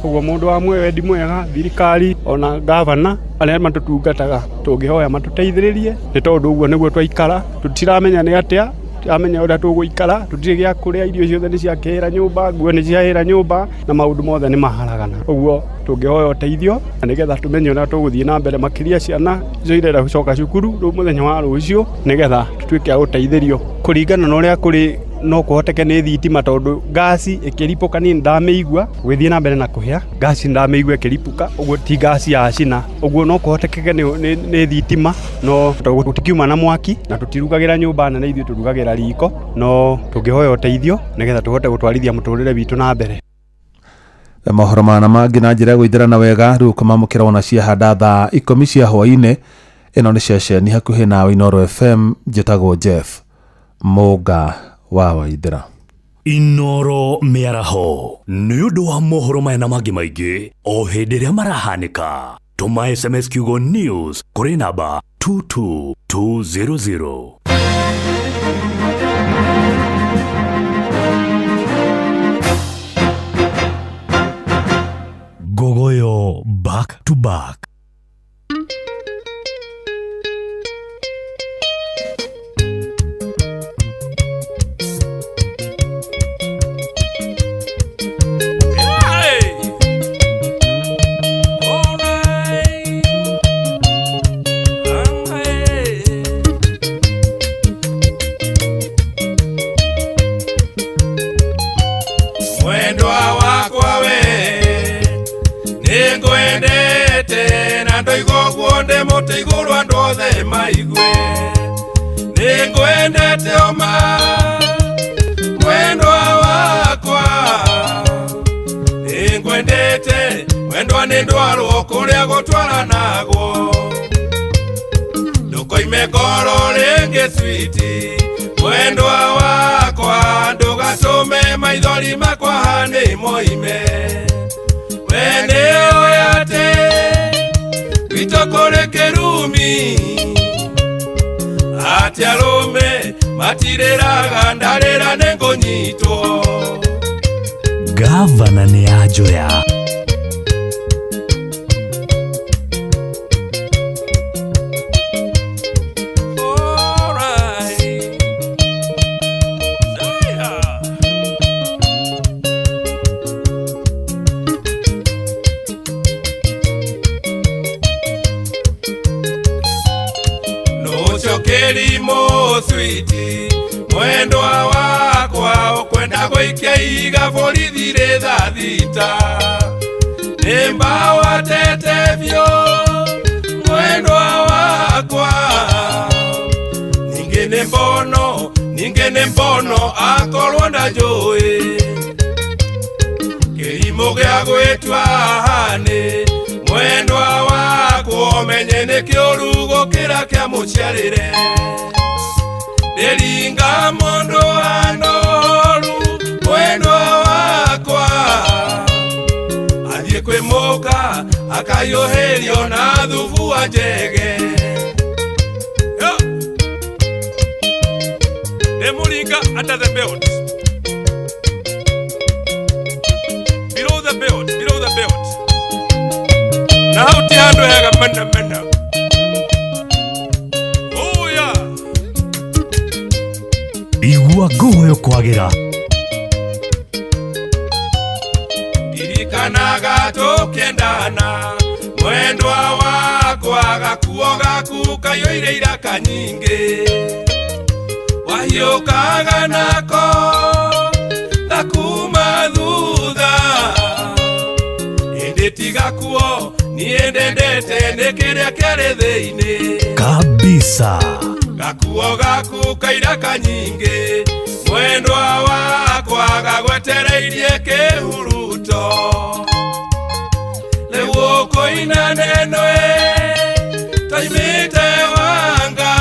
Ũguo mũndũ wa wendi mwega thirikari ona gavana arĩa matũtungataga tũngĩhoya matũteithĩrĩrie nĩ tondũ ũguo nĩguo twaikara tũtiramenya nĩ atĩa Tũtiramenya ũrĩa tũgũikara, tũtirĩ gĩa kũrĩa, irio ciothe nĩ ciakĩhĩra nyũmba, nguo nĩ ciahĩra nyũmba, na maũndũ mothe nĩ maharagana. Ũguo tũngĩhoya ũteithio nĩgetha tũmenye ũrĩa tũgũthiĩ na mbere, makĩria ciana icio irenda gũcoka cukuru rĩu mũthenya wa rũciũ, nĩgetha tũtuĩke a gũteithĩrio kũringana na ũrĩa kũrĩ. No kũhoteke nĩ thitima, tondũ ngasi ĩkĩripũka niĩ nĩndamĩigua gũgĩthiĩ na mbere na kũhĩa, ngasi nĩndamĩigua ĩkĩripũka, ũguo ti ngasi ya cina, ũguo no kũhotekeke nĩ thitima, no tondũ gũtikiuma na mwaki na tũtirugagĩra nyũmba nene, ithuĩ tũrugagĩra riko, no tũngĩhoya ũteithio nĩgetha tũhote gũtwarithia mũtũrĩre witũ na mbere. Mohoro mana mangĩ na njĩra ya gũithĩrana wega rĩu ũkamamũkĩra wona ciahanda thaa 10 cia hwaĩ-inĩ. Ĩno nĩ ceceni hakuhĩ nawe Inooro FM. Njĩtagwo Jeff Mũnga wa Waithĩra. Inooro mĩaraho nĩ ũndũ wa mohoro maya na mangĩ maingĩ o hĩndĩ ĩrĩa marahanĩka. Tũma SMS kiugo news kũrĩ namba 22200. Gogoyo back to back. Mwendwa wakwa we, nĩngwendete na ndoiga ũguo ndĩ mũtĩ igũrũ andũ othe maigue. Nĩngwendete oma mwendwa wakwa, nĩngwendete mwendwa, nĩ ndwarwo kũrĩa gũtwaranagwo, ndũkoime ngoro rĩngĩ switi mwendwa wakwa, ndũgatũme maithori makwa hanĩ moime. We nĩũĩ atĩ gwitũ kũrĩ kĩrumi, atĩ arũme matirĩraga, ndarĩra nĩngũnyitwo. Gavana nĩ anjoya. Nũcokĩrimũ switi mwendwa wakwa, ũkwenda gũikia iga borithi rĩ thaa 6, nĩ mbawa tete biũ mwendwa wakwa, ningĩ nĩ mbono, ningĩ nĩ mbono akorwo ndanjũĩ kĩrimũ gĩa gwĩtua hanĩ mwendwa wakwa, ũmenye nĩ kĩũru gũkĩra kĩa mũciarĩre, ndĩringa mũndũ anoru mwendwa wakwa, athiĩ kwĩ mũka akayũhĩrio na thubu wa njege. Ndĩmũringa under the belt, below the belt, below the belt, na hau ti handũ hega mena mena. Oh yeah. Igua ngogoyo kwagĩra. Ndirikanaga tũkĩendana mwendwa wakwa, gakuo gaku kaiyũire iraka nyingĩ, wahiũkaga nako gakuma thutha, ĩndĩ ti gakuo niĩ ndendete nĩ kĩrĩa kĩarĩ thĩinĩ kabisa. Gakuo gaku kairaka nyingĩ mwendwa wakwa, gagwetereirie kĩhuruto, rĩu ũkũina neno toimĩte wanga,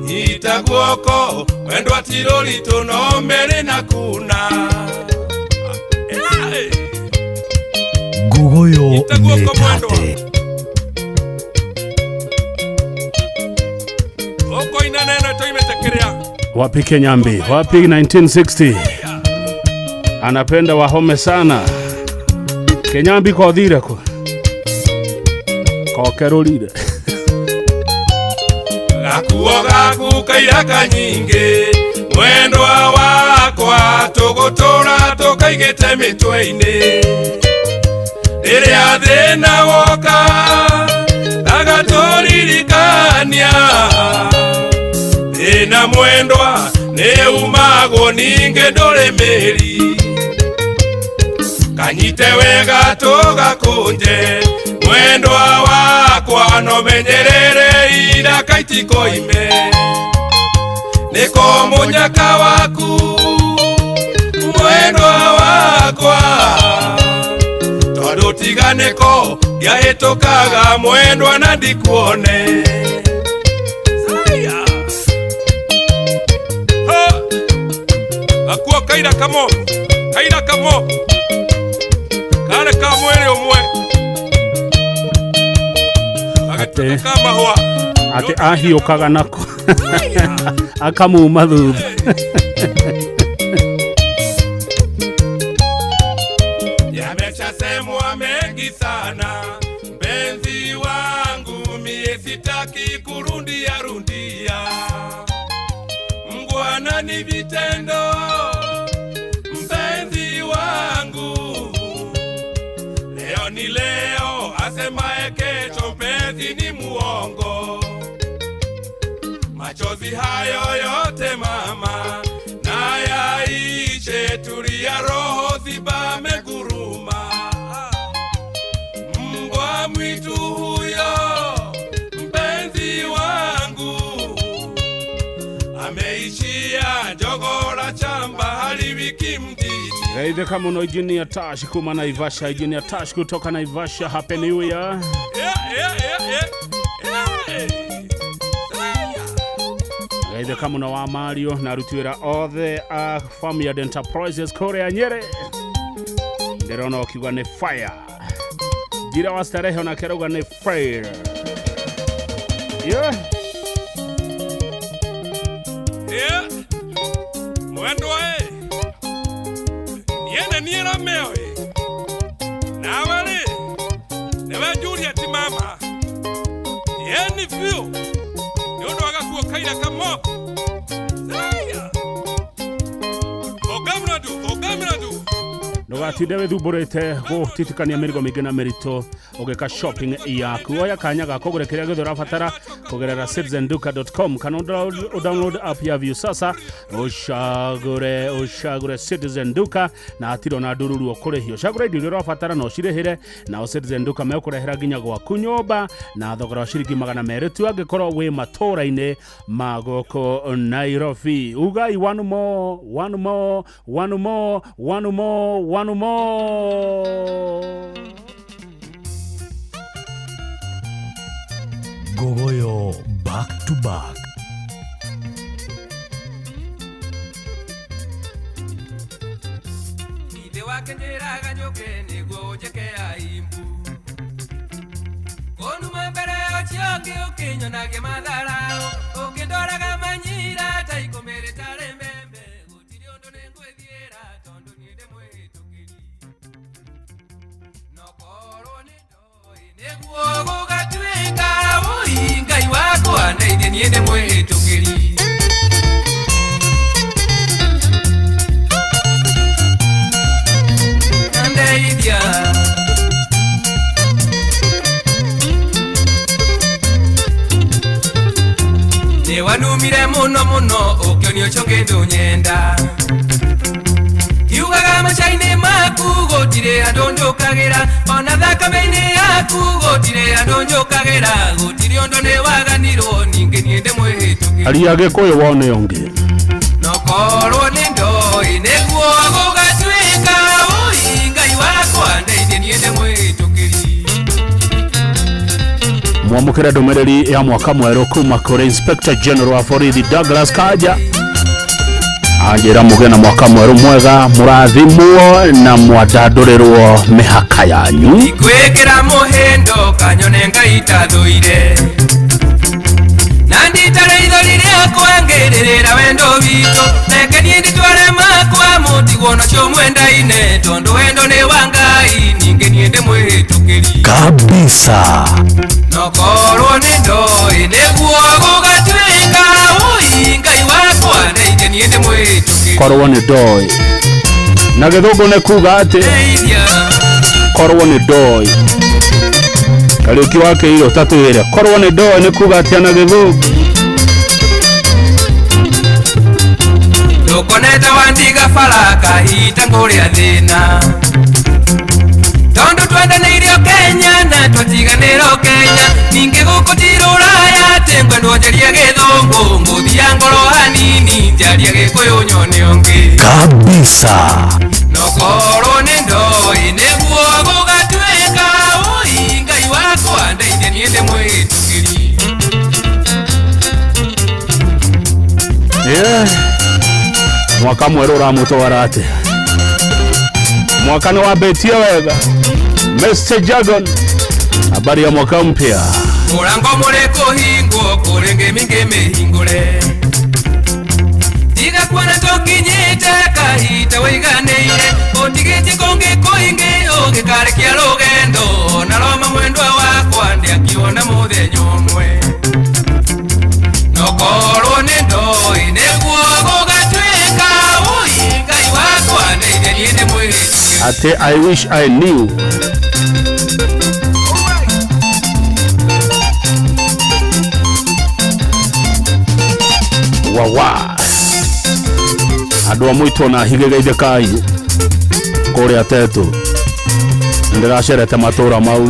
nyita guoko mwendwa ti rũritũ no merĩ na kuna. Ngogoyo nĩ tate. Ũkũina neno toimĩte kĩrĩa. Wapi Kenyambi? Wapi 1960? Anapenda wahome sana. Kenyambi kothire ko. Kokerurire. Gakuo gaku kairaka nyingĩ mwendwa wakwa tũgũtũra tũkaigĩte mĩtwe-inĩ rĩrĩa thĩna woka agatũririkania thĩna mwendwa nĩ umagwo ningĩ ndũrĩ mĩri kanyite wega tũgakũnje mwendwa wakwa no menyerere iraka itikoime nĩko mũnyaka waku mwendwa wakwa tondũ tiga nĩko ngĩahĩtũkaga mwendwa na ndikuone. Saya. Ha. Gakuo kaira kamo kare ka mwĩrĩ ũmwe Ate ka mahũa ate ahiũkaga nako akamuma thutha. Yameshasemwa mengi sana mpenzi wangu, mie sitaki kurundia rundia. Mngwana ni vitendo mpenzi wangu, leo ni leo, asemaye kesho mpenzi ni muongo. Machozi hayo yote mama na yaishe, tulia roho zibame guruma. Mbwa mwitu huyo mpenzi wangu ameishia jogo la chamba haliwiki mtiti. Geithĩka mũno Engineer Tash kuma Naivasha, Engineer Tash kutoka Naivasha, happy new year. Geithĩka mũno wa Mario na aruti wĩra othe a Farmyard Enterprises kũrĩa Nyĩrĩ. Ndĩrona ũkiuga nĩ fire. Njira wa starehe onake arauga nĩ fire. Yeah. Yeah. Mwendwa e niene niĩ Romeo ĩ nawe rĩ nĩwe Juliet mama yeni biũ nĩ ũndũ wa gakuo kaira kamoko. Saya. Ogamradu Ndũgatinde wĩthumbũrĩte gũtitikania mĩrigo mĩingĩ na mĩritũ ũgĩka shopping yaku. Oya kanya ga kũgũra kĩrĩa gĩothe ũrabatara kũgerera citizenduka.com kana download app ya Viusasa ũcagũre Citizen Duka na hatirĩ ona ndururu ũkũrĩhio. Cagũra indo iria ũrabatara na ũcirĩhĩre, nao Citizen Duka mekũrehera nginya gwaku nyũmba na thogora wa ciringi 200 tu angĩkorwo wĩ matũũra-inĩ ma gũkũ Nairobi. Ugai one more, one more, one more, one more, one more. Gogoyo back to back. Ithe wake njĩraga njũke nĩguo ũnjĩke aimbu kũnuma mbere ũcio ũngĩ ũkĩnyonagia matharaũ ũkĩndoraga manyira ta ikũmĩrĩ tarĩ mbembe gũtirĩ ũndũ nĩngwĩthiĩra tondũ niĩ ndĩ mwĩtũkĩri no korwo nĩ ndoĩ nĩguo gũgatuĩka ũi Ngai wakwa ndeithie niĩ ndĩ mwĩtũkĩri. Ndeithia nĩwanumire mũno mũno ũkĩonio ũcio kĩndũ nyenda kiugaga maca-inĩ maku gũtirĩ andũ njũkagĩra ona thakame-inĩ yaku gũtirĩ andũ njũkagĩra gũtirĩ ũndũ nĩwaganirwo ningĩ niĩ ndĩ mwĩhĩtũkĩri. Aria Gĩkũyũ wone ũngĩ. No korwo nĩ ndoĩ nĩguo gũgatuĩka ũi Ngai wakwa ndeithie niĩ ndĩ mwĩhĩtũkĩri. Mwamũkĩre ndũmĩrĩri ya mwaka mwerũ kuma kũrĩ Inspector General wa borithi Douglas Kanja anjĩra mũgĩe na mwaka mwerũ mwega, mũrathimwo na mwandandũrĩrwo mĩhaka yanyu. Ngwĩkĩra mũhĩndo kanyone Ngai tathũire na nditare ithori rĩakwa ngĩrĩrĩra wendo witũ reke niĩ nditware makwa mũtigwo nacio mwendaine tondũ wendo nĩ wa Ngai ningĩ niĩ ndĩ mwĩhĩtũkĩri kabisa. No korwo nĩ ndoĩ nĩguo gũgatuĩka niĩ ndĩ mwĩtũkĩri Korwo nĩ ndoĩ. Na gĩthũngũ nĩ kuga atĩ Ndeithia korwo nĩ ndoĩ. Kariũki wa Kĩirũ tatwĩre korwo nĩ ndoĩ nĩ kuga atĩa na gĩthũngũ. Ndũkonete wandiga bara kahinda ngũrĩa thĩna Tondũ twendanĩire o Kenya na twatiganĩra o Kenya Ningĩ gũkũ ti rũraya atĩ ngwendwo njarie gĩthũngũ Ngũthia ngoro hanini njarie gĩkũyũ nyone ũngĩ Kabisa. Nokorwo nĩ ndoĩ nĩguo gũgatuĩka Ũi Ngai wakwa ndeithia niĩ ndĩ mwĩtĩkĩri Yeah. Mwaka mwerũ ũramũtwara atĩa? Mwaka nĩ wambĩtie wega. Mr. Jagon, habari ya mwaka mpya. Mũrango mũrĩ kũhingwo kũrĩ ngĩmi ngĩmĩhingũre Tiga kuona tũkinyĩte kahinda wĩiganĩire Ũtigĩtie kũngĩ kũingĩ ũgĩkarĩkia rũgendo Na Roma mwendwa wakwa ndĩakiona mũthenya ũmwe Nokorwo nĩ ndoĩ nĩguo gũgatuĩka Ũi Ngai wakwa ndeithia niĩ ndĩ mwĩtĩkĩri Ate I wish I knew. Wawa. Andũ a mũitũ na higĩgeithie kai kũrĩa tetũ ndĩracerete matũra mau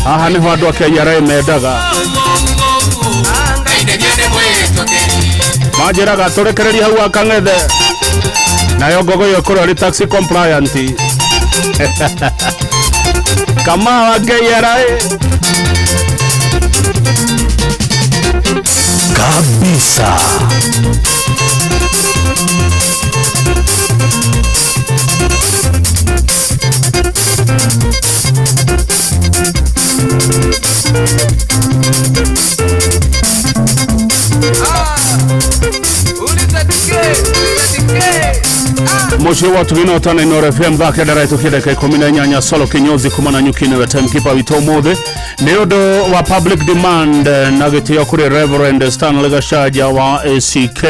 Haha nĩho andũ a KRA mendaga manjĩraga tũrekererie hau akang'ethe nayo ngogo ĩyo ĩkorwo ĩrĩ tax compliant kama wa KRA Kabisa. Mũciĩ wa tugina ũtana Inooro FM thaa kenda raitũkia ndagĩka ikũmi na inyanya Solo kinyozi kuma na nyuki nĩwe timekeeper witũ ũmũthĩ nĩ ũndũ wa public demand na gĩtĩo kũrĩ Reverend Stanley Gachanja wa ACK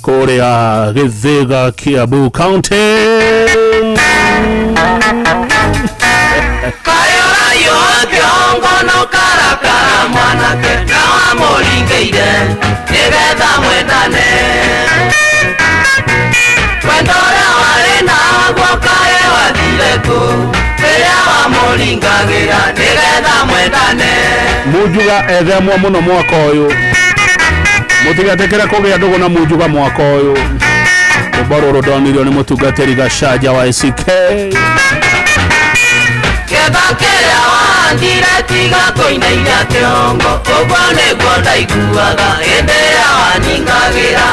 kũrĩa Gĩthĩga Kiambu County. Kayorayo kĩongo no karakara mwanake na wamũringĩire nĩgetha mwendane wendo ũrĩa warĩ naguo kaĩ wathire kũ rĩrĩa wamũringagĩra nĩgetha mwendane Munjuga ethemwo mũno mwaka ũyũ mũtigetĩkĩre kũgĩa ndũgũ na Munjuga mwaka ũyũ rwĩmbo rũrũ ndonirio nĩ mũtungatĩri Gachanja wa ACK Kĩetha kĩrĩa wahandire tiga kũinainia kĩongo ũguo nĩguo ndaiguaga hĩndĩ ĩrĩa waningagĩra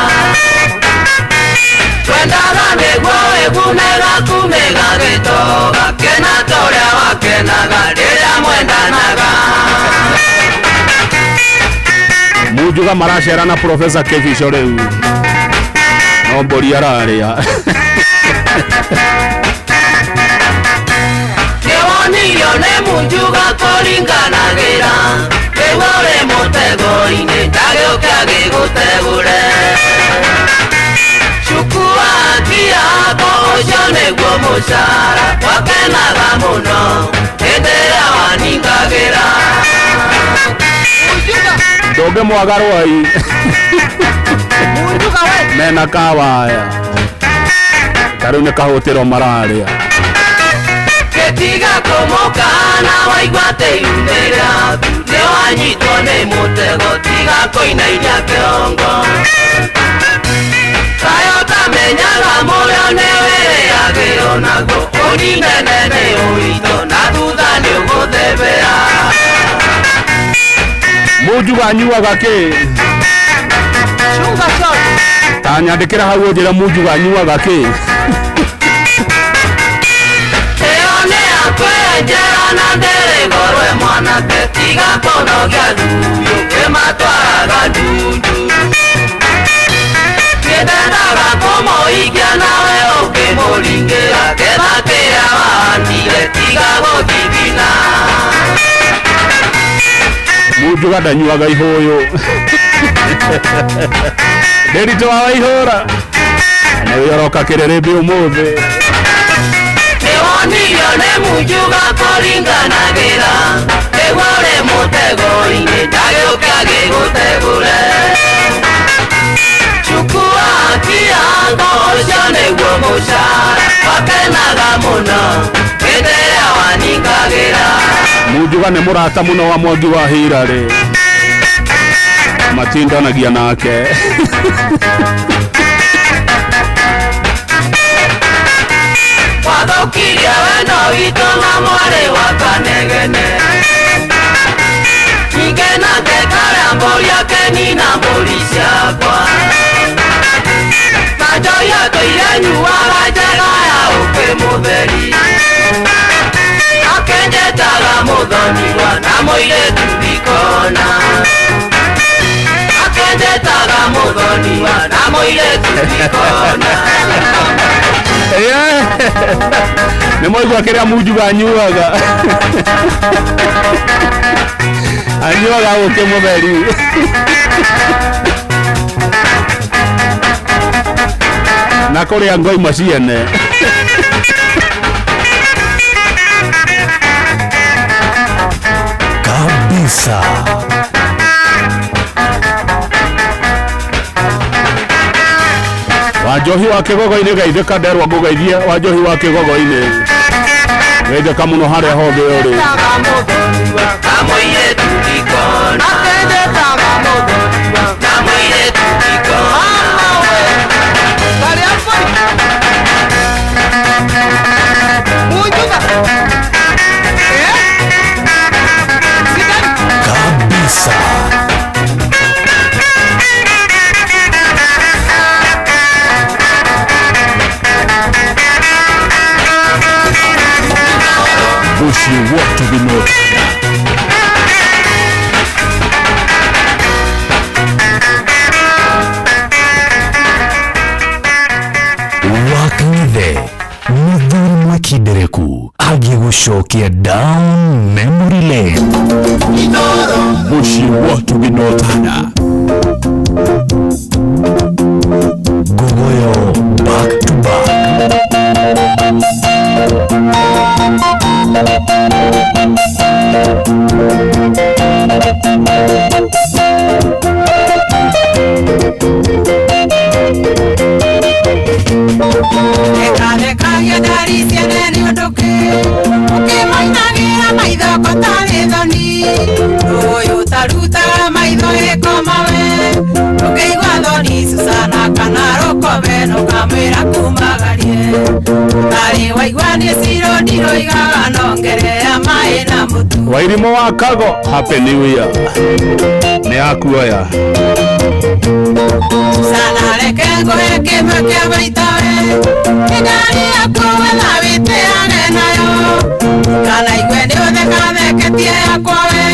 twendaga nĩguo wĩgune gakumĩga gĩtoga kena ta ũrĩa wakenaga rĩrĩa mwendanaga Munjuga maracera na Professor Kevisho rĩu no mbũri ararĩa Nĩwonirio nĩ Munjuga kũringanagĩra rĩu ũrĩ mũtego-inĩ ndagĩũke agĩgũtegũre Chukua haki yako ũcio nĩguo mũcara wakenaga mũno hĩndĩ ĩrĩa waningagĩra ndũngĩmwaga rwai mena kawaya ta rĩu nĩ kahũtĩro mararĩa Gĩtiga kũmũkana waigua atĩ ihu rĩaku nĩwanyitwo nĩ mũtego tiga kũinainia kĩongo Kayo ũtamenyaga mũrĩo nĩwĩrĩagĩrwo naguo ũninene nĩ ũritũ na thutha nĩũgũthebea Munjuga anyuaga kĩ Ta nyandĩkĩra hau ũnjĩre munjuga anyuaga kĩ. Ĩyo nĩ yakwenjera na ndĩrĩ goro mwanake tiga kũnogia ndundu kĩmatwaraga ndundu kĩndendaga kũmũikia nawe ũkĩmũringĩra ketha kĩrĩa wahandire tiga gũthithina. Munjuga ndanyuaga ihũyũ. Ndĩritũ wa Waihũra nĩwe ũroka kĩrĩrĩmbĩ ũmũthĩ. Nĩwonirio nĩ munjuga kũringanagĩra nĩguo ũrĩ mũtego-inĩ ndagĩũke agĩgũtegũre. Chukua kiango ũcio nĩguo mũcara wakenaga mũno hĩndĩ ĩrĩa waningagĩra. Munjuga nĩ mũrata mũno wa Mwangi wa Hirarĩ, matindanagia nake. Wathũkirie wendo witũ na mwarĩ wa Kanegene ningĩ nake karĩa mbũri akenina mbũri ciakwa na njohi atũire nyuaga njega ya ũkĩ mũtheri akenjetaga mũthoniwa na mũirĩtu ndikona akenjetaga mũthoniwa na mũirĩtu ndikona. Nĩ mwaigua kĩrĩa munjuga anyuaga. Anyuaga ũkĩ mũtheri. Na kũrĩa ngoima ciene. Kabisa. Wanjohi wa kĩgogo-inĩ geithĩka nderwa ngũgeithie. Wanjohi wa kĩgogo-inĩ geithĩka mũno harĩa hothe ũrĩ. Na mũirĩtu ndikona na mũirĩtu ndikona. Kabisa. Bushi watu vinota. Wakang'ethe mũthuri mwekindereku agĩgũcokia down memory lane. Bushi watu vinotana. Ngogoyo back to back. Rekathekagia ndari ciene nĩ ũndũ kĩ ũkĩmainagĩra maitho ko tarĩ thoni ũyũ ũtarutaga maitho ĩkoma we ũkĩigua thoni Susana kana rũkobe nũkamwĩra kumagarie ũtarĩ waigua nĩ ciro ndiroigaga nongerea maĩ na mũtu. Wairimu wa Kago, happy new year. Nĩ akuoya. Susana reke ngũhe kĩmwe kĩa maita we ĩngari yaku wetha wĩtĩage nayo kana igue nĩ ũthekatheketie yakwa we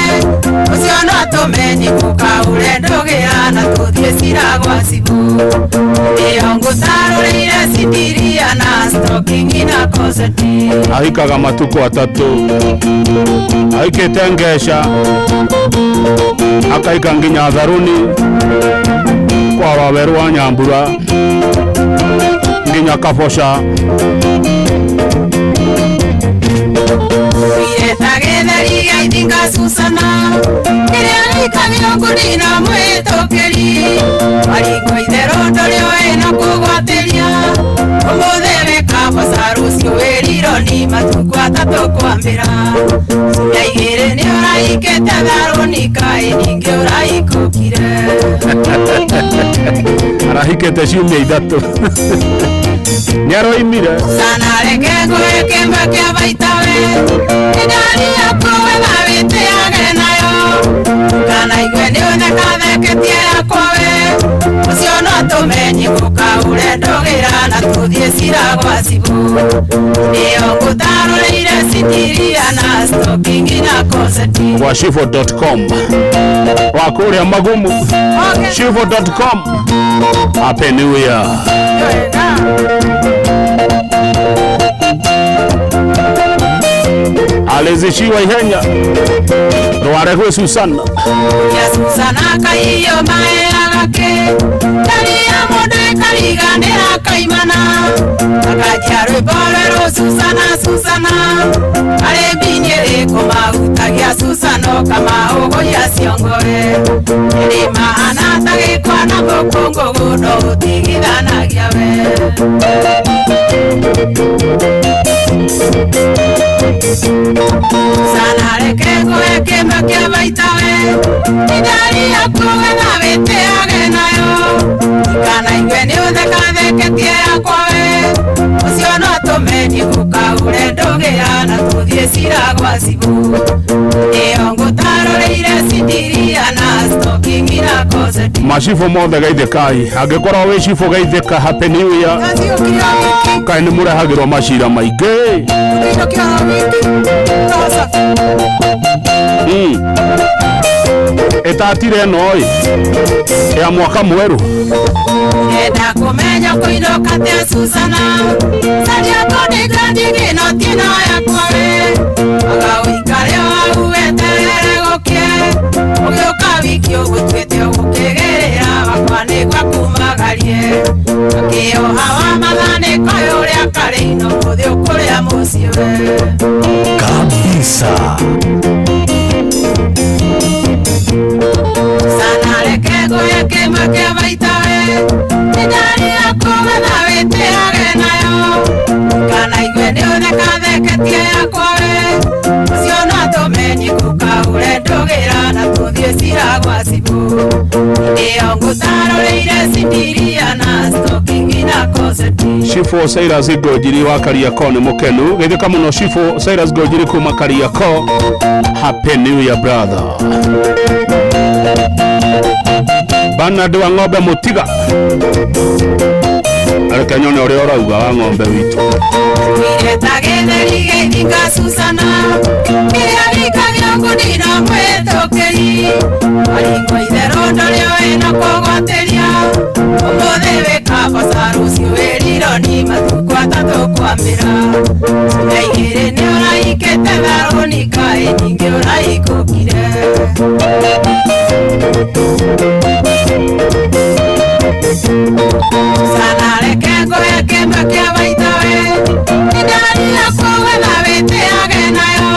ũcio no tũmenye gũkaũre ndũgĩra na tũthiĩ cira gwa cibũ ĩyo ngũtarũrĩire cindiria na stocking na koseti. Ahikaga matukũ atatũ ahikĩte ngeca akaika nginya tharuni kwa waweru wa Nyambura nginya Kaboca. Ireta gĩtheri gĩa ithinga Susana kĩrĩa gĩikagio ngundi na mwĩtũkĩri waringo itherũ ndũrĩ ũĩ na kũgwatĩria ũmũthĩ wĩ Kaboca rũciũ wĩrirwo ni matukũ atatũ kwambĩra ciumia igĩrĩ nĩ ũraikĩte tharũni kaĩ ningĩ ũraikũkire. Arahikĩte ciumia ithatũ. Nĩ aroimire. Susana reke ngũhe kĩmwe kĩa baita we ĩngari yaku wetha wĩtĩage nayo kana igue nĩ ũthekatheketie yakwa we ũcio no tũmenye gũka cira gwa cibũ. Ĩyo ngũtarũrĩire citiria na stocking na koseti. Kwa shifo.com wa kũrĩa magumu, shifo.com. Happy New Year. Alizishiwa ihenya rwarehwe Susana. Ya Susana kaiyo maeragake Taria mũndũ ĩkariganĩra kaimana Akanjia rwĩmbo rwerũ Susana Susana Arĩ mbini ĩrĩkũ mahutagia Susana ũkamaũgũria ciongoe Ĩrĩ mahana ta gĩkwa na mũkũngũgũ no ũtigithanagia we. Susana reke ngũhe kĩmwe kĩa baita we Indari yaku getha wĩtĩage nayo Kana igue nĩ ũthekatheketie yakwa we Ũcio no atũme thiĩ gũkaure ndũgĩra na tũthiĩ cira gwa cibũ. Ĩyo ngũtarũrĩire cindiria na stocking na koseti. Macibũ mothe geithĩkai, angĩkorwo wĩ cibũ geithĩka. Happy New Year. Kaĩ nĩ mũrehagĩrwo macira maingĩ. Ĩtatire ĩno ĩ ya mwaka mwerũ. Enda kũmenya kũinũka tia Susana Caria kũndĩka ndigino tino yakwa we Aga ũikare o hau weterere gũkĩe Ũgĩũka wiki ũgũtuĩte ũgũkĩgĩrĩra wakwa nĩgwakumagarie Akĩoha wa mathanĩko ũrĩa karĩ ino mũthĩ ũkũrĩa mũciĩ we. Kabisa. Susana reke ngũhe kĩmwe kĩa baita we Indari yaku getha wĩtĩage nayo Kana igue nĩ ũthekatheketie yakwa we Ũcio no atũme thiĩ gũkaure ndũgĩra na tũthiĩ cira gwa cibũ. Ĩyo ngũtarũrĩire cindiria na stocking na koseti. Cibũ Cyrus Ngũnjiri wa Kariakoo nĩ mũkenu. Geithĩka mũno Cibũ Cyrus Ngũnjiri kuma Kariakoo. Happy New Year brother. Bernard wa ng'ombe mũtiga, reke nyone ũrĩa ũrauga wa ng'ombe witũ. Wireta gĩtheri gĩthinga Susana Kĩrĩa gĩikagio ngũndino mwĩtũkĩri Waringwo itherũ ndũrĩ ũĩ na kũgwatĩria Ũmũthĩ wĩ kaboca rũciũ wĩ rironi matukũ atatũ kwambĩra Ciumia igĩrĩ nĩ ũraikĩte tharũni kaĩ nyingĩ ũraikũkire. Susana reke ngũhe kĩmwe kĩa baita we Indari yaku getha wĩtĩage nayo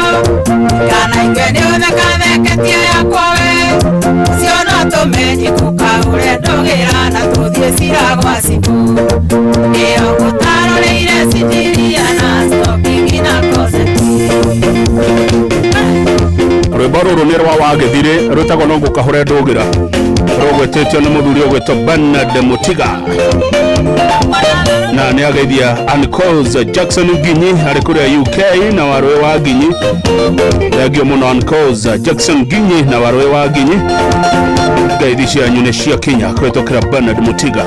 Kana igue nĩ ũthekatheketie yakwa we Ũcio no atũme thiĩ gũkaure ndũgĩra na tũthiĩ cira gwa cibũ. Ĩyo ngũtarũrĩire cindiria na stocking na koseti. Rwĩmbo rũrũ nĩ rwa wagĩthirĩ rwĩtagwo no ngũkahũre ndũgĩra, rũgwĩtĩtio nĩ mũthuri ũgwĩtwo Bernard Mũtiga na nĩ ageithia Uncles Jackson Nginyi arĩ kũrĩa UK na warũĩ wa Nginyi. Thengio mũno Uncles Jackson Nginyi na warũĩ wa Nginyi. Ngeithi cianyu nĩ ciakinya kũhĩtũkĩra Bernard Mũtiga,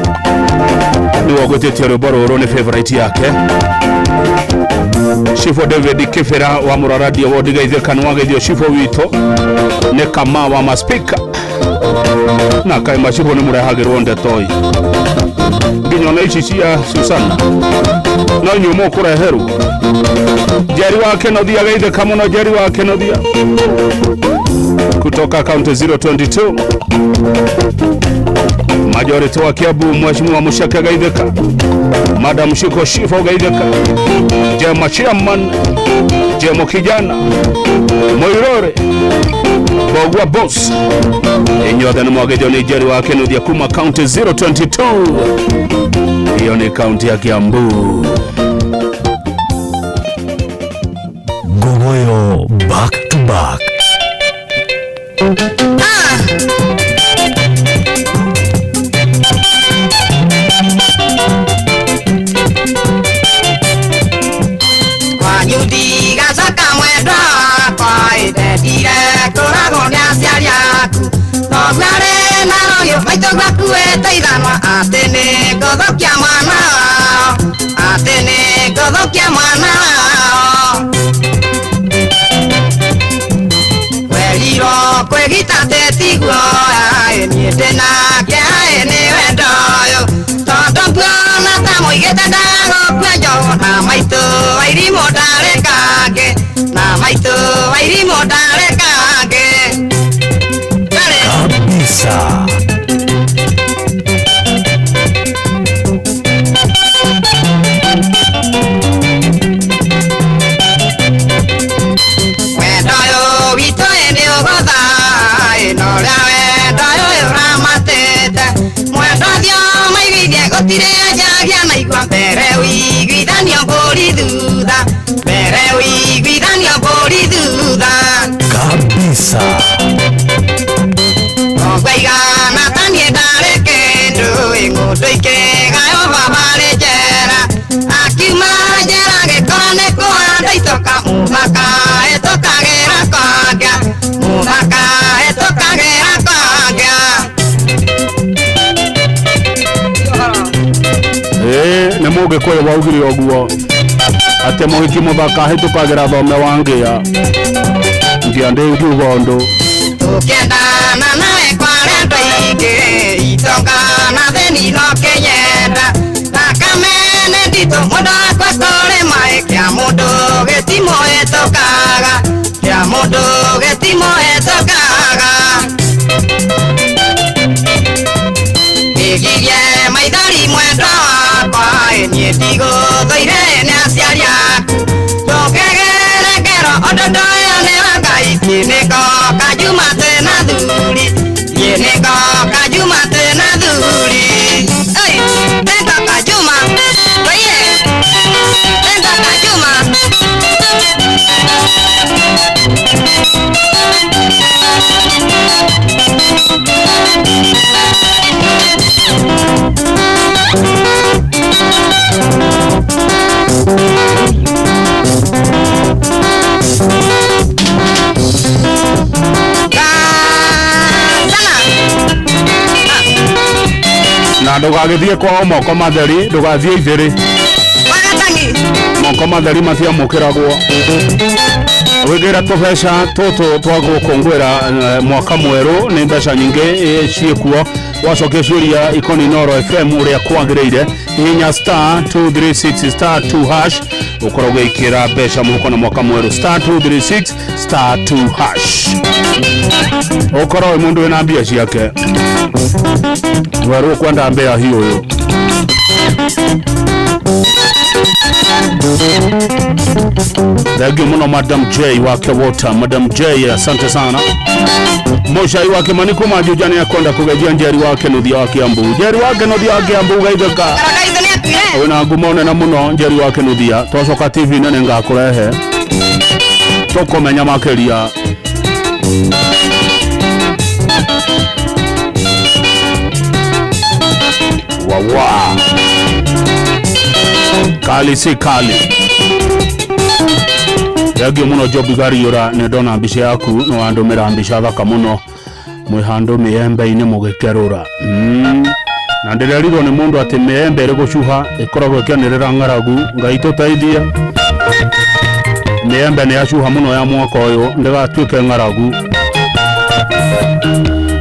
nĩwe ũgwĩtĩtie rwĩmbo rũrũ nĩ favorite yake. Cibũ David Kibera wa Mũraradia Ward geithĩka, nĩ wageithio cibũ witũ nĩ Kama wa maspika na kaĩ macibũ nĩ mũrehagĩrwo ndetoi nginya ona ici cia Susana no inyuĩ mũkũreherwo. Njeri wa Kenothia geithĩka mũno. Njeri wa Kenothia kutoka kaunti 022 Majority wa Kiambu Mheshimiwa Musheke geithĩka, Madam Shiko Shifo geithĩka, Jema Chairman, Jemo Kijana, Moirore Bogwa Boss, inyuothe nĩ mwageithio nĩ Njeri wa Kenothia kuma kaunti 022. Hiyo ni kaunti ya Kiambu. Ngogoyo back to back. Wanyu ndigacoka mwendwa wakwa ĩndendire kũragwo nĩ aciari aku Thoguo arĩ na rũhiũ maitũ gwakuĩte ithanwa atĩ nĩ ngũthũkia mwana wao atĩ Tũthũkia mwana wao Werirwo kwĩgita tĩtiguo Aĩ niĩ ndĩnake aĩ nĩ wendo ũyũ Tondũ nguona ta mũigĩte ndagũkua njogu Na maitũ wairimũ ndarĩ kangĩ Na maitũ wairimũ ndarĩ kangĩ Kabisa. Wendo ũyũ witũ ĩ nĩ ũgũtha ĩno ũrĩa wendo ũyũ ũramatĩte Mwendo thio maiguithie gũtirĩ anjagia na igua mbere ũiguithanio mbũri thutha Mbere ũiguithanio mbũri thutha Kabisa. Ngwaigana ta niĩ ndarĩ kĩndũ ĩ ng'ũndũ ikĩgaywo baba arĩ njera Akiuma njera agĩkora nĩ kũhanda itoka mũthaka ĩtũkagĩra kwangĩa Mũthaka ĩtũkagĩra kwangĩa Ĩĩ nĩ mũgĩkũyũ waugire ũguo atĩ mũhiki mũthaka ahĩtũkagĩra thome wa ngĩa ngĩa ndĩngiuga ũndũ Tũkĩendana nawe kwarĩ andũ aingĩ itonga na thĩni no kĩnyenda Thakame nĩ nditũ mũndũ akua kũrĩ maĩ kĩa mũndũ gĩtimũhĩtũkaga Kĩa mũndũ gĩtimũhĩtũkaga Ndigirie maithori mwendwa wakwa ĩ niĩ ndigũthũire nĩ aciari aku Ndũkĩgere ngero ũndũ ndoyo nĩ wa Ngai Niĩ nĩngoka Juma twĩna thuri Niĩ nĩngoka Juma twĩna thuri Oi, nĩngoka Juma Oye, nĩngoka Juma na ndũgagĩthiĩ kwao moko matheri ndũgathiĩ ithĩrĩ moko matheri matiamũkĩragwo wĩgĩra tũbeca tũtũ twa gũkũngũĩra mwaka mwerũ nĩ mbeca nyingĩ ciĩkuo wacokia ciũria ikoni Inooro FM ũrĩa kwagĩrĩire hihinya star 236 star 2 hash ũkorwo ũgĩikĩra mbeca mũhuko na mwaka mwerũ star 236 star 2 hash ũkorwo wĩ mũndũ wĩna mbia ciake werũ ũkwenda mbĩa hi ũyũ Thank you muno Madam J wake Water. Madam J, asante sana. Mucai wa Kimani kuma Juja nĩ akwenda kũgeithia Njeri wa Kĩnuthia wa Kiambu. Njeri wa Kĩnuthia wa Kiambu geithĩka. Wĩna ngumo nene mũno Njeri wa Kĩnuthia. Twacoka TV nene ngakũrehe. Tũkũmenya makĩria. Wawa. Kali si kali. Thengio muno Jobi Gariũra nĩ ndona mbica yaku nĩ wandũmĩra mbica thaka mũno mwĩ handũ mĩembe-inĩ mũgĩkerũra na ndĩrerirwo nĩ mũndũ atĩ mĩembe ĩrĩ gũcuha ĩkoragwo ĩkĩanĩrĩra ng'aragu Ngai tũteithie mĩembe nĩ yacuha mũno ya mwaka ũyũ ndĩgatuĩke ng'aragu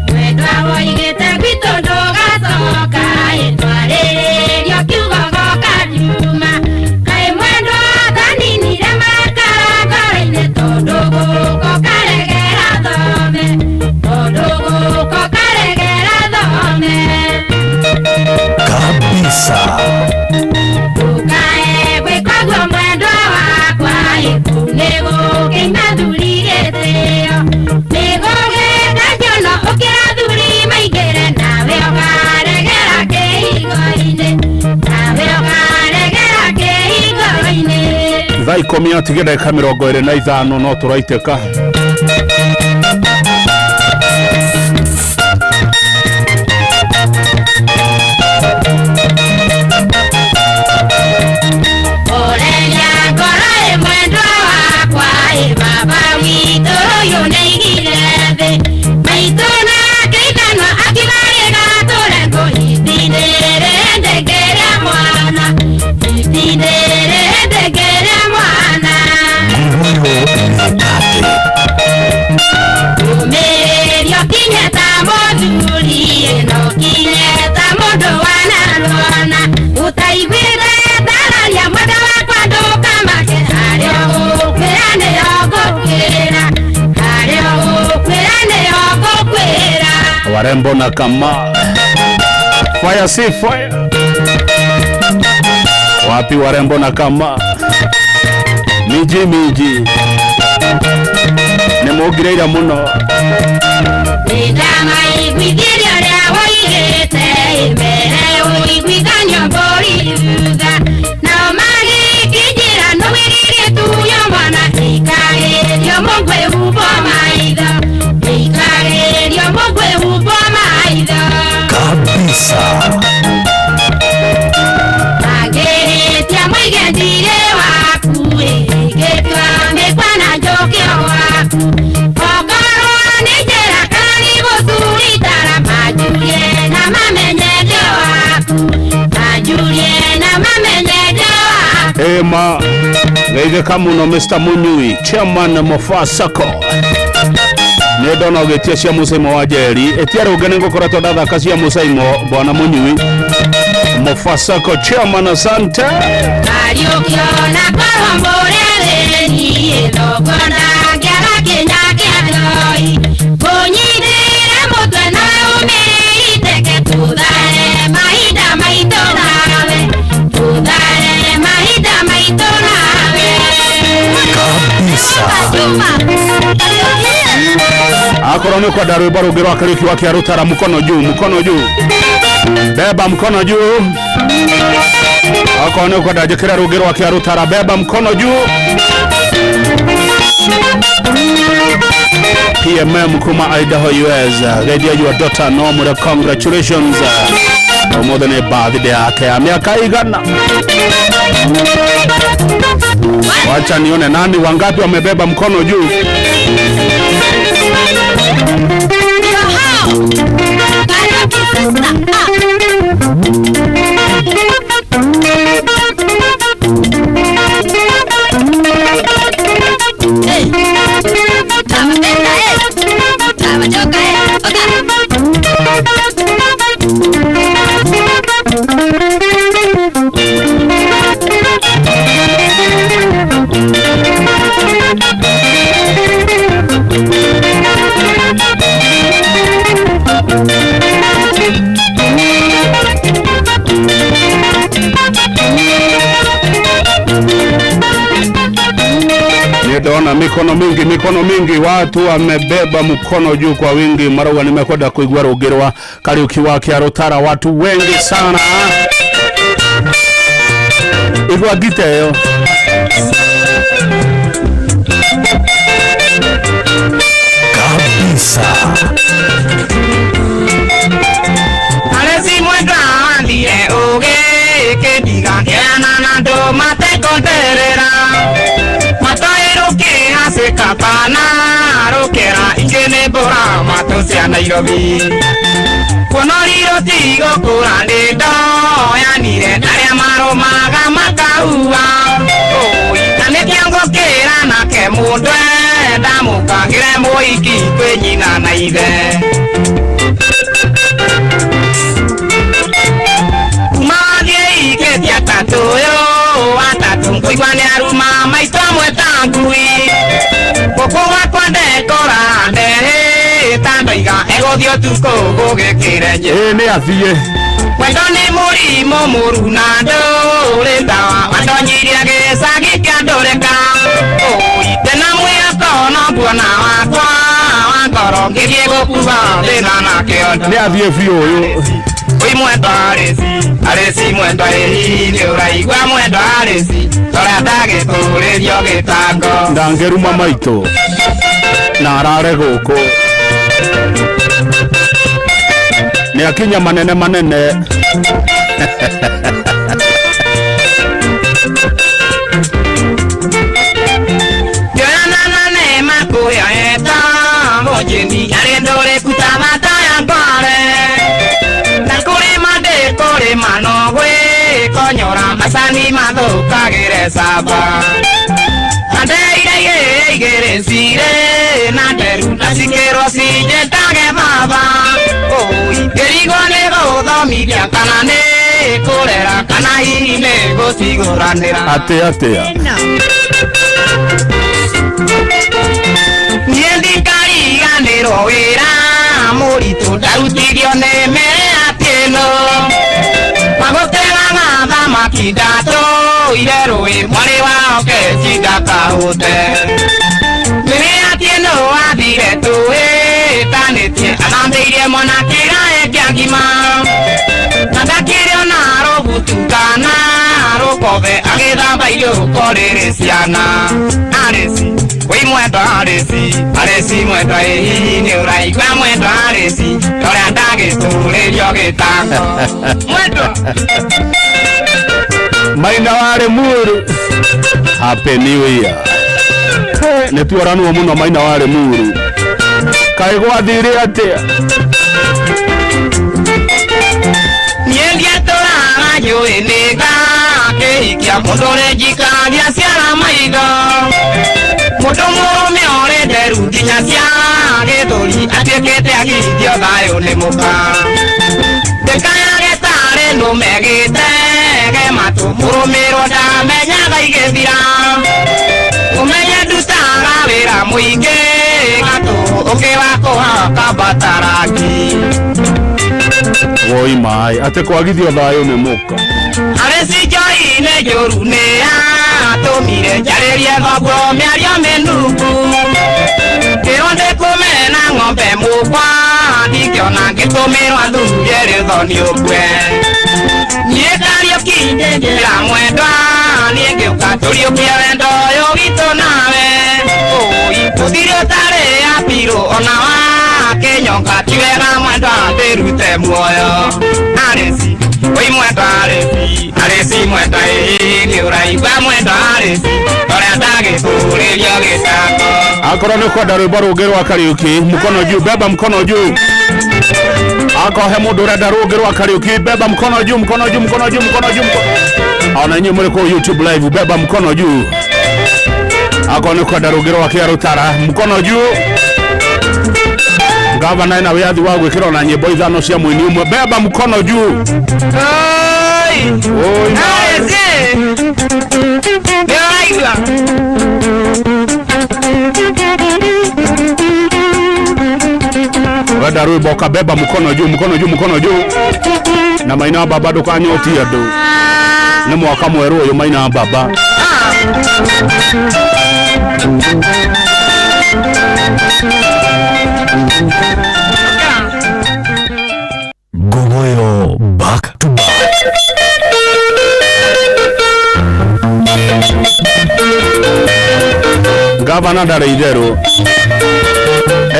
Mwendwa woigĩte gwitũ ndũgacoka ĩtwarĩrĩrio kiugo goka Juma kaĩ mwendwa ndaninire makara ngoro-inĩ tondũ gũkũ karegera thome tondũ gũkũ karegera thome Kabisa. Ndũkae gwĩka ũguo mwendwa wakwa ĩkũ nĩgũkĩima thuri gĩtĩo nĩgũgĩka njono ũkĩra thuri maingĩre nawe ũkaregera kĩhigo-inĩ nawe ũkaregera kĩhigo-inĩ thaa ikũmi atige ndagĩka 25 no tũraitĩka Oreria ngoro ĩ mwendwa wakwa ĩ baba witũ ũyũ nĩaigire thĩ maitũ nake ithanwa akimarĩga tũre ngũ itinĩrĩ ndĩngĩrĩa mwana itinĩrĩ Warembo na kama fire si fire. Wapi warembo na kama miji miji nĩ mũngirĩire mũno. Ndamaiguithirie ũrĩa woigĩte mbere ũiguithanio mbũri thutha nao magĩkĩnjĩra nũwĩrire tuyo mwana ĩkarĩrio mũngwĩhumbwo maitho ĩkarĩrio mũngwĩhumbwo maitho Kabisa. Magĩrĩtia mũige ndirĩ waku ĩgĩtua mĩkwa na njũkĩo waku okorwo nĩ njĩra kana nĩ gũturitara manjurie na mamenye ndio waku manjurie na mamenye ndio waku. Ema geithĩka mũno Mr. Munyui chairman Mofa Sacco nĩ ndona ũgĩtia cia mũcaimo wa Njeri ĩtia rũngĩ nĩ ngũkoretwo ndathaka cia mũcaimo bwana Munyui Mofa Sacco chairman asante. Kariũkio na korwo mbũrĩrĩni thoko ndangĩaga kĩnya kĩa ndoi kũnyitĩre mũtwe nawe ũmĩiteke tũthare mahinda maitũ nawe tũthare mahinda maitũ nawe. Kabisa. Akorwo nĩ ũkwenda rwĩmbo rũngĩ rwa Kariũki wa Kĩarũtara mkono juu mkono juu beba mkono juu. Akorwo nĩ ũkwenda njĩkĩre rũngĩ rwa Kĩarũtara beba mkono juu. PMM kuma Idaho US geithia your daughter no mũre congratulations ũmũthĩ nĩ birthday yake ya mĩaka igana. Wacha nione nani wangapi wamebeba mkono juu. Nĩndona mikono mingi mikono mingi watu wamebeba mkono juu kwa wingi marauga nimekwenda kuigua rũngĩ rwa Kariũki wa Kĩarũtara watu wengi sana. Igua ngita ĩyo. Kabisa. Areci mwendwa wathire ũgĩkĩndiga ngĩana na andũ matekonderera matoĩrũkĩ hacĩkabana rũkĩra ingĩ nĩ mbũra matũ cia Nairobi kuonoriro tigũkũra nĩ ndoyanire arĩa marũmaga makaua na nĩkĩo ngũkĩra nake mũndũ ndamũkagĩre mũhiki kwĩ nyina na ithe. Kuma wathiĩ ikĩtie atatũ ũyũ atatũ ngũigua nĩ aruma maitũ amwe ta ngui gũkũ gwakwa ndekora ndehĩta ndoiga egũthiĩ ũtukũ gũgĩkĩre njĩ. Ĩĩ nĩ athiĩ. Wendo nĩ mũrimũ mũru na ndũrĩ ndawa wandonyirie gĩcagi kĩa ndũrĩka tena mwĩhoko no nguona wakwa wa ngoro ngĩthiĩ gũkuba thĩna na kĩondo. Nĩ athiĩ biũ ũyũ. Oi mwendwa arĩci arĩci mwendwa ĩhi nĩ ũraigua mwendwa arĩci torĩa ndagĩtũrĩrio gĩtango. Ndangĩruma maitũ na arare gũkũ nĩ akinya manene manene. Ngĩoyana na neema kũrĩa eta mũnjĩni arĩ ndũrĩku ta mata ya ngware na kũrĩma ndĩkũrĩma no gwĩkonyora macani mathũkagĩre camba andeire igĩrĩ cirĩ na nderu na cikĩrwo cinjĩtage baba ngĩrigwo nĩ gũthomithia kana nĩ kũrera kana hihi nĩ gũcigũranĩra. Atĩ atĩa niĩ ndikariganĩrwo wĩra mũritũ ndaruti Makinda tũire rũĩ mwarĩ wa Okechi ndakahũte. Mĩrĩ Atieno athire tũĩtanĩtie athambĩirie mwana kĩrae kĩa ngima na ndakĩrĩ ona rũgutu kana rũkobe agĩthamba irio rũko rĩrĩ ciana. Arĩci wĩ mwendwa arĩci arĩci mwendwa ĩ hihi nĩ ũraigua mwendwa arĩci torĩa ndagĩtũrĩrio gĩtango mwendwa. Maina wa Limuru, happy new year. Nĩ tuoranwo mũno Maina wa Limuru, kaĩ gwathire atĩa? Niĩ ndiatũraga njũĩ nĩngakĩhikia mũndũ ũrĩ njikagia ciara maitho mũndũ mũrũme ũrĩ nderu nginya cia gĩthũri atuĩkĩte agithio thayũ nĩ mũka ndĩkayage tarĩ nũme gĩtege matũ mũrũmĩrwo ndamenyaga igĩthira ũmenye ndutaga wĩra mũingĩ gatũ ũkĩ wa kũhaka mbataraki. Woi maĩ atĩ kwagithio thayũ nĩ mũka. Arĩci njoi-inĩ njũru nĩ atũmire njarĩrie thoguo mĩario mĩnungu ngĩrwo ndĩkũmena ng'ombe mũkwa ndingĩona ngĩtũmĩrwo athurie rĩthoni ũkue niĩ Kariũki njĩra mwendwa niĩ ngĩũka tũriũkie wendo ũyũ witũ nawe ũi ũthire ũtarĩ apirũ ona wakĩnyonga ti wega mwendwa ndĩrute muoyo. Arĩci wĩ mwendwa arĩci arĩci mwendwa ĩ nĩ ũraigua mwendwa arĩci torĩa ndagĩtũrĩrio gĩtango. Akorwo nĩ ũkwenda rwĩmbo rũngĩ rwa Kariũki, mkono juu, beba mkono juu. Akorwo he mũndũ ũrenda rũngĩ rwa Kariũki, beba mkono juu, mkono juu, mkono juu, mkono juu, mkono. Ona inyuĩ mũrĩ kũu YouTube live, beba mkono juu. Akorwo nĩ ũkwenda rũngĩ rwa Kĩarũtara, mkono juu. Gavana ena wĩyathi wa gwĩkĩra ona nyĩmbo ithano cia mũini ũmwe, beba mkono juu. Oi. Oi. Arĩci nĩ ũraigua. Wenda rwĩmbo kabeba mkono juu, mkono juu, mkono juu. Na Maina baba ndũkanyotie andũ. Nĩ mwaka mwerũ ũyũ Maina baba. Ngogoyo back to back. Gavana ndarĩ itherũ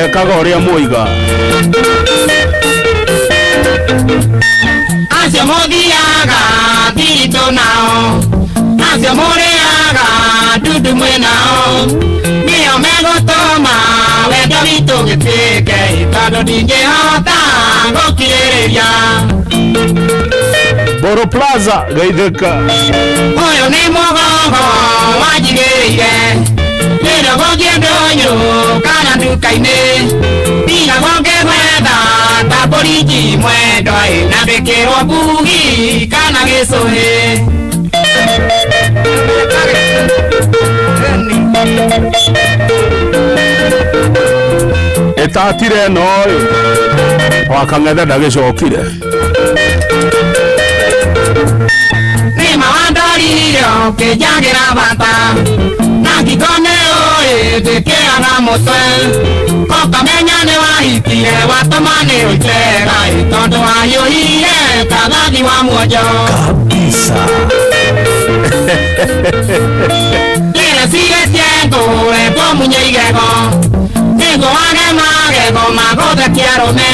ekaga ũrĩa mũiga. Acio mũthiaga thiritũ nao acio mũrĩaga ndundu mwĩ nao nĩo megũtũma wendo witũ gĩtuĩke tondũ ndingĩhota gũkirĩrĩria. Boro Plaza geithĩka. Ũyũ nĩ mũgongo wanjigĩrĩire rĩrĩa gũthiĩ ndũnyũ kana nduka-inĩ ndigagwo ngĩgwetha ta mbũri nji mwendwa ĩ na mbĩkĩrwo mbugi kana gĩcũhĩ. Ĩtatire ĩno ĩ wakang'ethe ndagĩcokire. Nĩma wandorire ũkĩnjagĩra bata na ngingo nĩ ũĩ ndĩkĩraga mũtwe ũkamenya nĩ wahikire watũma nĩ ũitega ĩ tondũ wahiũhire ta thathi wa muonjo kabisa. Ndĩrecirĩtie ngũre ngũmunye igego nĩguo wage magego magũthekia arũme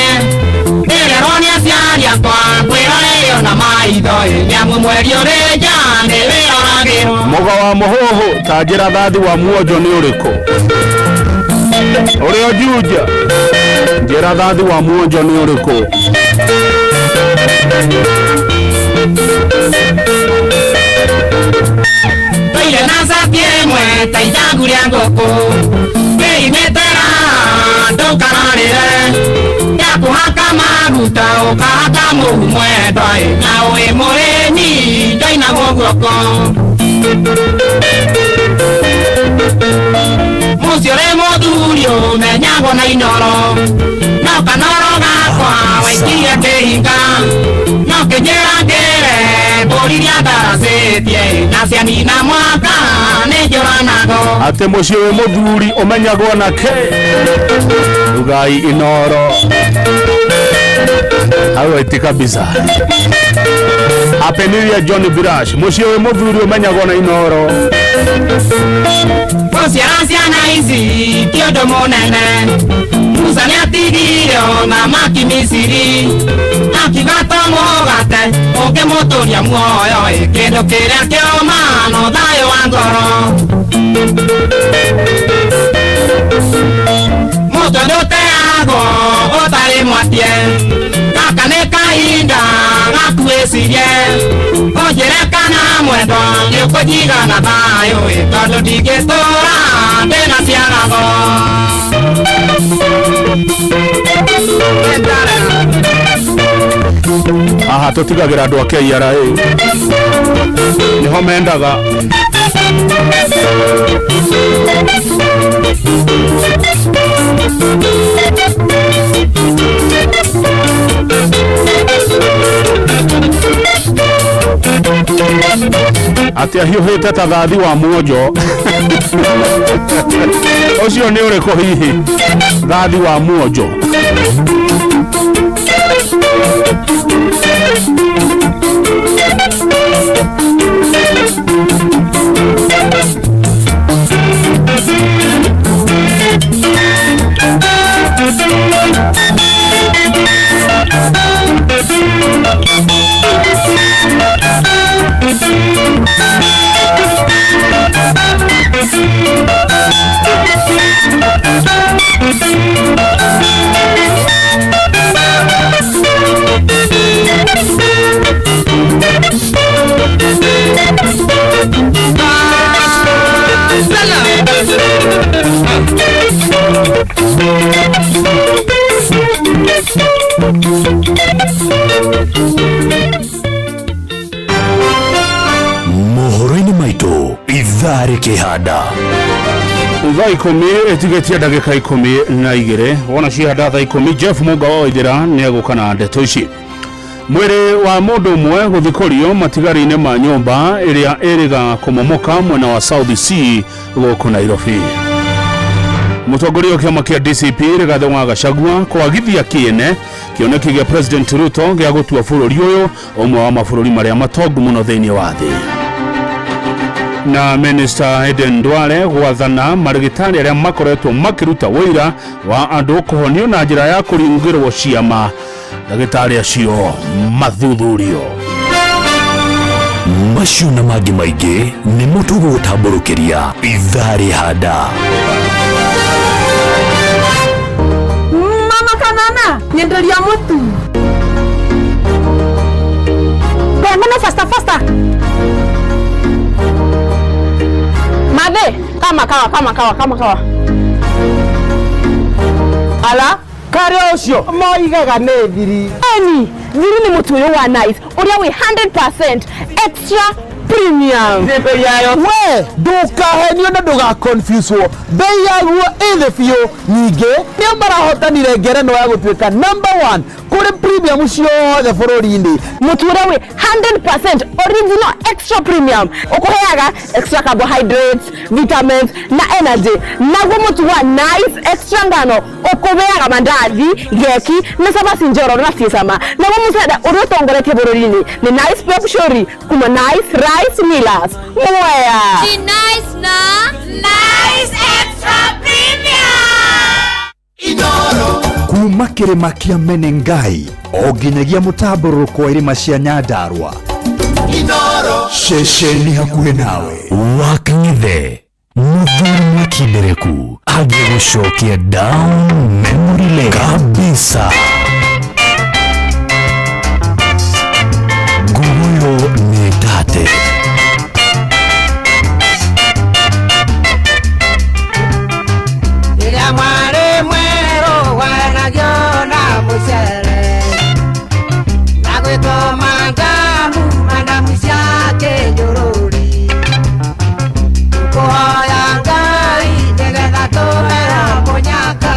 ndĩrerwo nĩ aciari akwa kwĩrorerio na maitho ĩ nĩamu mweri ũrĩ nja nĩ wĩroragĩrwo. Mũga wa mũhũhũ ta njĩra thathi wa muonjo nĩ ũrĩkũ? Ũrĩa Juja njĩra thathi wa muonjo nĩ ũrĩkũ? Toire na cati ĩmwe ta ithangu rĩa ngũkũ wĩimĩte raha ndũkararĩre ndakũhaka maguta ũkahaka mũhu mwendwa ĩ na wĩ mũrĩmi ndoinagwo guoko. Mũciĩ ũrĩ mũthuri ũmenyagwo na inoro no kanoro gaku wakwa waikirie kĩhinga no kĩnjĩra ngĩre mbũri iria ndaracĩtie na cianina mwaka nĩ njũranago. Atĩ mũciĩ wĩ mũthuri ũmenyagwo na kĩ rugai Inoro hau iti kabisa. Happy New Year John Birash, mũciĩ wĩ mũthuri ũmenyagwo na Inoro. Gũciara ciana ici ti ũndũ mũnene. Musa nĩatigire ũthamaki Misiri akiuga to mũgate ũngĩmũtũria muoyo ĩ kĩndũ kĩrĩa kĩũma no thayũ wa ngoro. Mũtwe ndũteagwo ũtarĩ mwatie gaka nĩ kahinda gakuĩcirie ũnjĩre kana mwendwa nĩũkũnjiga na thayũ ĩ tondũ ndingĩtũra ndĩna ciarago. Aha tũtigagĩra andũ a KRA nĩho mendaga. Atĩ ahiũhĩte ta thathi wa muonjo. Ũcio nĩ ũrĩkũ hihi? Thathi wa muonjo. Mohoro-inĩ maitũ ithaa rĩkĩhanda. Thaa 10 ĩtigĩtie ndagĩka 12 wona cihanda thaa 10 Jeff Mũnga wa Waithĩra nĩ egũka na ndeto ici. Mwĩrĩ wa mũndũ ũmwe gũthikũrio matigari-inĩ ma nyũmba ĩrĩa ĩrĩga kũmomoka mwena wa South C gũkũ Nairobi. Mũtongoria wa kĩama kĩa DCP Rigathĩ wa Gachagua kwagithia kĩene kĩoneki gĩa President Ruto gĩa gũtua bũrũri ũyũ ũmwe wa mabũrũri marĩa matongu mũno thĩinĩ wa thĩ. Na Minister Aden Duale gwathana marigitari arĩa makoretwo makĩruta wũira wa andũ kũhonio na njĩra ya kũringĩrwo ciama ndagĩtarĩ acio mathuthurio. Macio na mangĩ maingĩ nĩmo tũgũgũtambũrũkĩria ithaa rĩhanda. Mama kanana nyenderia mũtu. Bwana faster faster. Madhe kama kawa kama kawa kama kawa. Ala Karĩa ũcio moigaga nĩ thiri. Eni thiri nĩ mũtu ũyũ wa Nice ũrĩa wĩ 100% extra premium. Bei yayo we ndũkahenio na ndũgaconfuswo, bei yaguo ĩ thĩ biũ. Ningĩ nĩo marahotanire ngerenwa ya gũtuĩka number 1 kũrĩ premium ciothe bũrũri-inĩ. Mũtu ũrĩa wĩ 100% original extra premium ũkũheaga extra carbohydrates, vitamins na energy. Naguo mũtu wa Nice extra ngano ũkũheaga mandazi, geki na cabaci njororo na ciĩ cama. Naguo mũcere ũrĩa ũtongoretie bũrũri-inĩ nĩ Nice Pop Shori kuma Nice Rice Millers. Mwea. Nice na Nice Extra Premium. Inoro kuma kĩrĩma kĩa Menengai o nginyagia mũtambũrũko wa irĩma cia Nyandarua. Inoro ceceni hakuhĩ nawe. Wakang'ethe mũthuri mwakindereku agĩgũcokia down memory lane kabisa. Nguruyo nĩ tate. Rĩrĩa mwarĩ mwerũ wanagio na mũcere na gwĩtwo mandamu mandamu cia kĩnjũrũri kũhoya Ngai nĩgetha tũheo mũnyaka.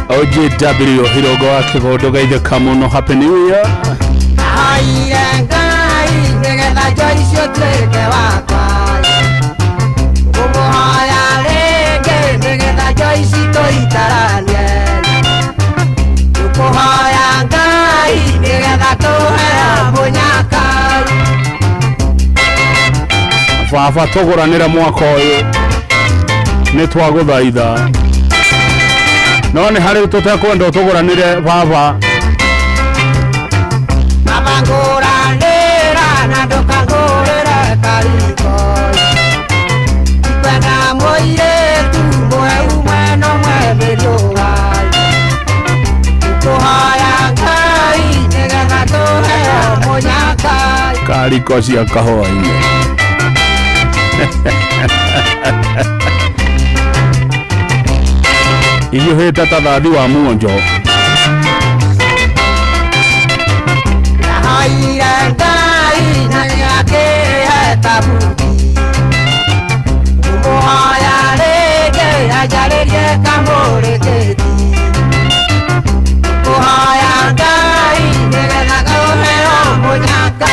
OJW Hirogo wa Kĩgondo geithĩka mũno, happy new year. Ahoire Ngai nĩgetha Joyce ũtuĩke wakwa, ngũmũhoya rĩngĩ nĩgetha Joyce tũikaranie, tũkũhoya Ngai nĩgetha tũheo mũnyaka. Baba tũgũranĩre mwaka ũyũ nĩ twagũthaitha, no nĩ harĩ tũtekwenda ũtũgũranĩre baba. Baba ngũranĩra na ndũkangũrĩre kariko, ndikwenda mũirĩtu mweu mwena ũmwe mĩriũa, tũkũhoya Ngai nĩgetha tũheo mũnyaka. Kariko cia kahũa-inĩ. Ihiũhĩte ta thathi wa muonjo. Ndahoire Ngai na nĩakĩhe tabuti, ngũmũhoya rĩngĩ anjarĩrie kamũrĩkĩti, ngũhoya Ngai nĩgetha tũheo mũnyaka.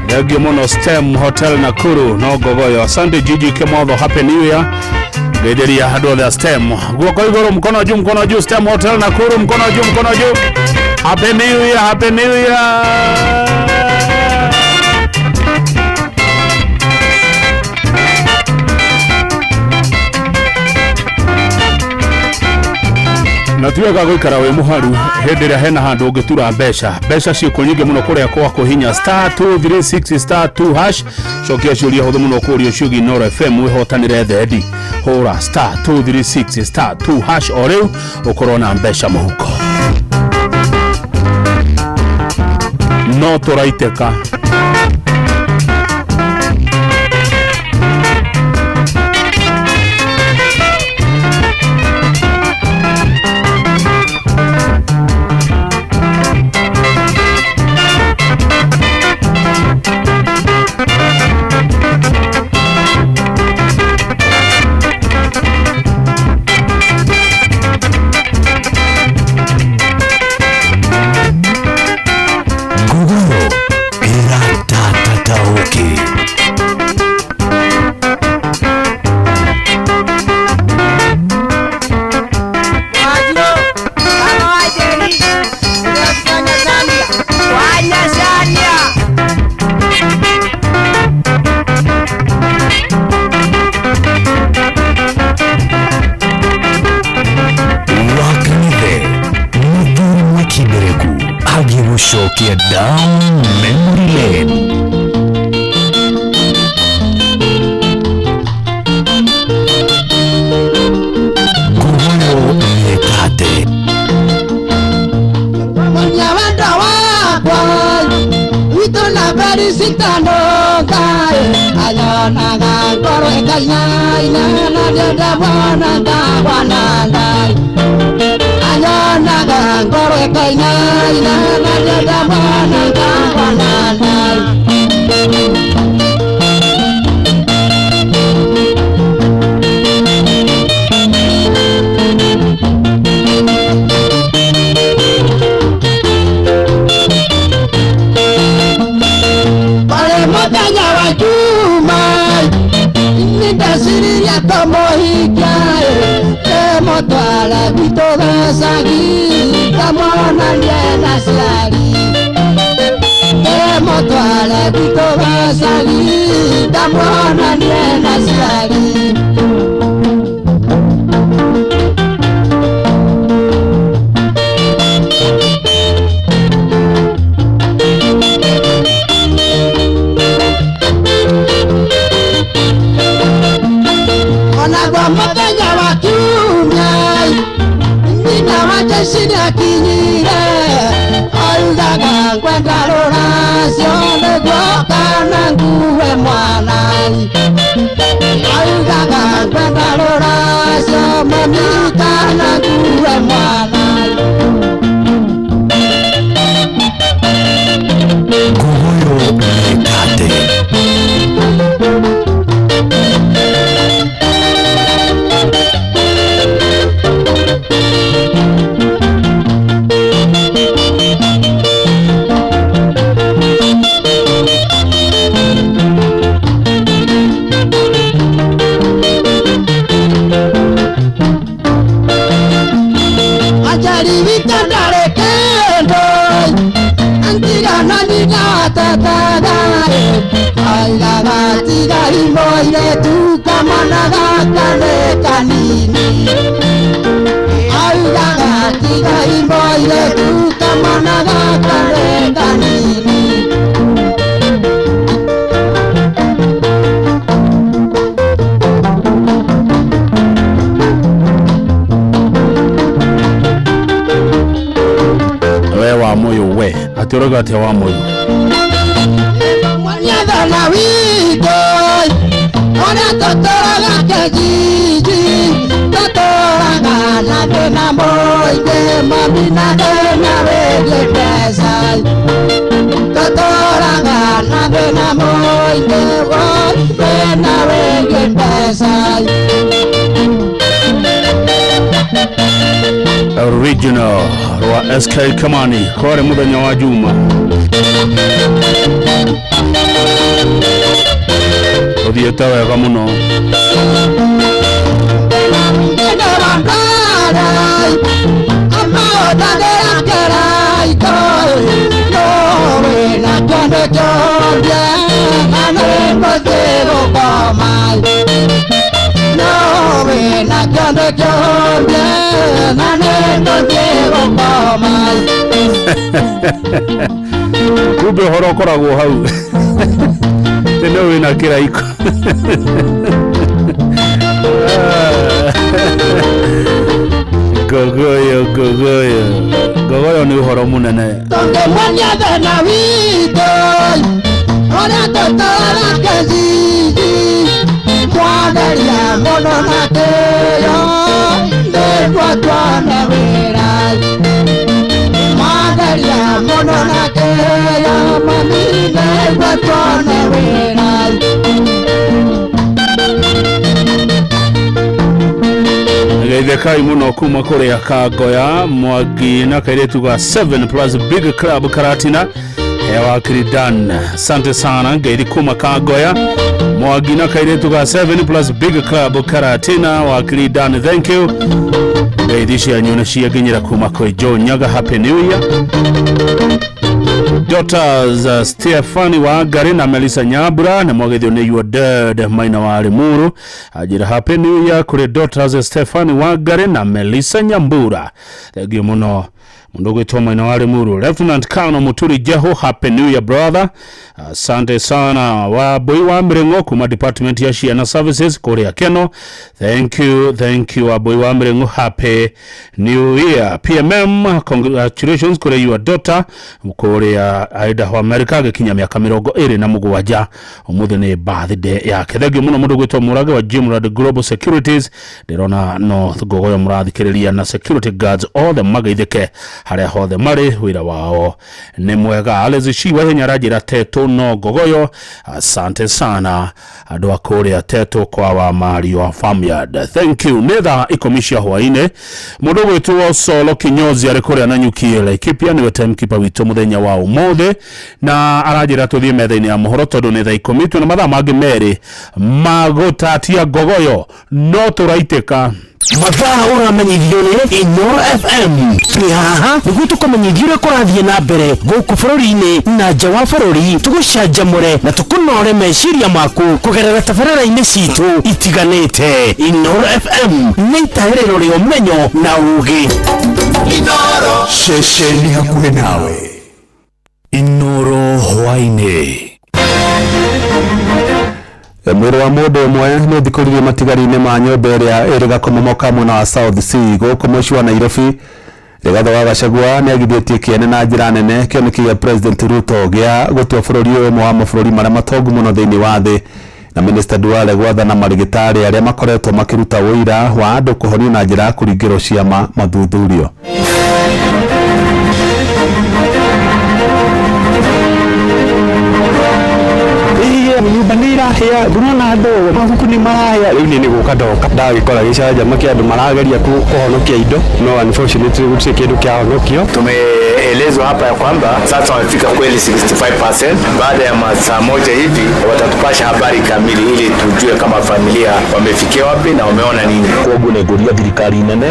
Thengio mũno Stem Hotel Nakuru no ngogoyo. Asante Gigi Kimotho, happy new year. Ngeithĩria andũ othe a Stem. Guoko igũrũ, mkono juu, mkono juu. Stem Hotel Nakuru, mkono juu, mkono juu. Happy new year, happy new year. Na ti wega gũikara wĩ mũharu hĩndĩ ĩrĩa hena handũ ũngĩtura mbeca. Mbeca ciĩkuo nyingĩ mũno kũrĩa kwa kũhinya star 236 star 2 hash. Cokia ciũria hũthũ mũno kũrio ciũgi Inooro FM wĩhotanĩre thendi. Hũra star 236 star 2 hash o rĩu ũkorwo na mbeca mũhuko. No tũraitĩka. Ngogoro ĩratatataũkĩ. Wanjirũ, baba wa Njeri, wanyacania, wanyacania. Wakanithe mũthuri mwĩkindereku agĩgũcokia down memory lane. Ngogoyo mĩkate. Munya wendo wakwa witũ na felicitano Ngai anyonaga ngoro ĩkainaina na ndĩenda mwana ndagwana Ngai anyonaga ngoro ĩkainaina na ndĩenda mwana ndagwana Ngai. Kwarĩ mũthenya wa Juma nĩndeciririe kũmũhikia ndĩmũtware gwitũ gĩcagi ngamuonanie na aciari, ndĩmũtware gwitũ gĩcagi ngamuonanie na aciari. Onagwo mũthenya wa kiumia nyina wa Jesi nĩakinyire oigaga ngwenda rũracio nĩguo kana ngue mwana, oigaga ngwenda rũracio mami kana ngue mwana. Ngogoyo mĩkate. atetaga aigaga tigai mũirĩtu kamwana gaka nĩ kanini aigaga tigai mũirĩtu kamwana gaka nĩ kanini. We wa moyo we atä å rauga atä wa moyo. Mwanyathana witũ ũrĩa tũtũraga kĩjiji tũtũraga na thĩna mũingĩ mami na thĩna wĩgiĩ mbeca tũtũraga na thĩna mũingĩ woi thĩna wĩgiĩ mbeca. Original rwa SK Kamani kwarĩ mũthenya wa Juma ũthiĩte wega mũno. Kumbe ũhoro ũkoragwo hau tene wĩna kĩraiko. Ngogoyo ngogoyo ngogoyo nĩ ũhoro mũnene. Tũngĩmuonia thĩna witũ ũrĩa tũtũraga kĩjiji twageria mũno na kĩyo nĩguo tuone wĩra mwageria mũno na kĩyo mami nĩguo tuone wĩra. Geithĩkai mũno kuma kũrĩa Kangoya Mwangi na kairĩtu ga 7 plus Big Club Karatina hewa Kiridan. Asante sana ngeithi kuma Kangoya Mwangi na kairĩtu ga 7 plus Big Club Karatina wa Kiridan, thank you. Ngeithi cianyu nĩ ciakinyĩra kuma kwĩ Joe Nyaga, happy new year. Daughters Stefani wa Ngari na Melissa Nyambura na mwagethio nĩ your dad Maina wa Limuru ajira happy new year kuri daughters Stefani wa Ngari na Melissa Nyambura, thank you muno mundu gwitwo Maina wa Limuru. Lieutenant Colonel Muturi Jeho, happy new year brother, asante sana. Wa Boi wa Mirengo kuma department ya Ciana Services kuria Keno, thank you, thank you wa Boi wa Mirengo, happy new year. PMM congratulations kuri your daughter kuria Idaho America gikinya miaka 27 umuthi ni birthday yake, thank you muno mundu gwitwo Murage wa Jimrad Global Securities, ndirona no ngogoyo murathikiriria na security guards othe magaithike haria hothe mari wira wao ni mwega. Alex Shiwa hinya aranjira teto no ngogoyo, asante sana andu a kuria teto kwa wa Mario Farmyard, thank you. Nĩ thaa 10 cia hwainĩ mundu gwitwo Solo Kinyozi ari kuria na nyuki Laikipia niwe timekeeper witũ muthenya wa umuthi na aranjira tuthie metha-inĩ ya mohoro tondu nĩ thaa 10 twĩna mathaa mangĩ merĩ magũtatia ngogoyo no tũraitĩka. Mathaa ũramenyithio nĩ Inoro FM. Twĩ haha nĩguo tũkũmenyithie ũrĩa kũrathiĩ na mbere gũkũ bũrũri-inĩ na nja wa bũrũri, tũgũcanjamũre na tũkũnore meciria maku kũgerera tabarĩra-inĩ citũ itiganĩte. Inoro FM nĩ itahĩrĩro rĩa ũmenyo na ũũgĩ. Inoro ceceni hakuhĩ nawe. Inoro hwainĩ. Mwĩrĩ wa mũndũ ũmwe nĩ ũthikũririo matigari-inĩ ma nyũmba ĩrĩa ĩrĩ Gakomomoka mwena wa South C gũkũ mũciĩ wa Nairobi. Rigathi wa Gachagua nĩ agithĩtie kĩene na njĩra nene kĩoneki gĩa President Ruto gĩa gũtua bũrũri ũyũ ũmwe wa mabũrũri marĩa matongu mũno thĩinĩ wa thĩ, na Minister Duale gwathana marĩgĩtarĩ arĩa makoretwo makĩruta ũira wa andũ kũhonio na njĩra ya kũringĩrwo ciama mathuthurio. Nyũmba nĩ irahĩa ndũrona andũ mabuku nĩ marahĩa rĩu niĩ nĩ gũka ndoka ndagĩkora gĩcanjama kĩa andũ marageria kũhonokia indo no unfortunately gũtirĩ kĩndũ kĩahonokio. Tumeelezewa Tumeelezwa hapa ya kwamba sasa wamefika kweli 65%. Baada ya masaa moja hivi watatupasha habari kamili ili tujue kama familia wamefikia wapi na wameona nini. Koguo nĩ ngũria thirikari nene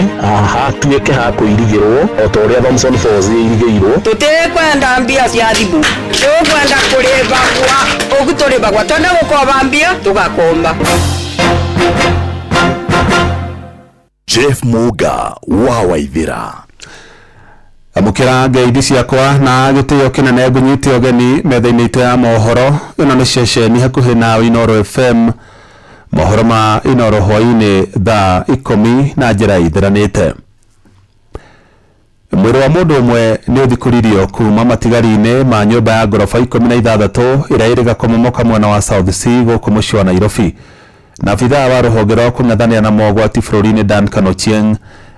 hatuĩke ha kũirigĩrwo o ta ũrĩa Thompson Falls ĩirigĩirwo. Tutikwenda mbia cia thimu, tukwenda kuribagwa ugu turibagwa, twenda gukoba mbia tugakomba. Jeff Muga wa Waithira. Amũkĩra ngeithi ciakwa na gĩtĩo kĩnene ngũnyite ũgeni metha-inĩ itũ ya mohoro. Ĩno nĩ ceceni hakuhĩ nawe Inooro FM. Mohoro ma Inooro hwaĩ-inĩ thaa 10 na njĩra ĩtheranĩte. Mwĩrĩ wa mũndũ ũmwe nĩ ũthikũririo kuma matigari-inĩ ma nyũmba ya ngoroba 16 ĩrĩa ĩrĩ Gakomomoka mwena wa South C gũkũ mũciĩ wa Nairobi. Na abithaa wa rũhonge rwa kũng'ethanĩra na mogwati bũrũri-inĩ Duncan Ochieng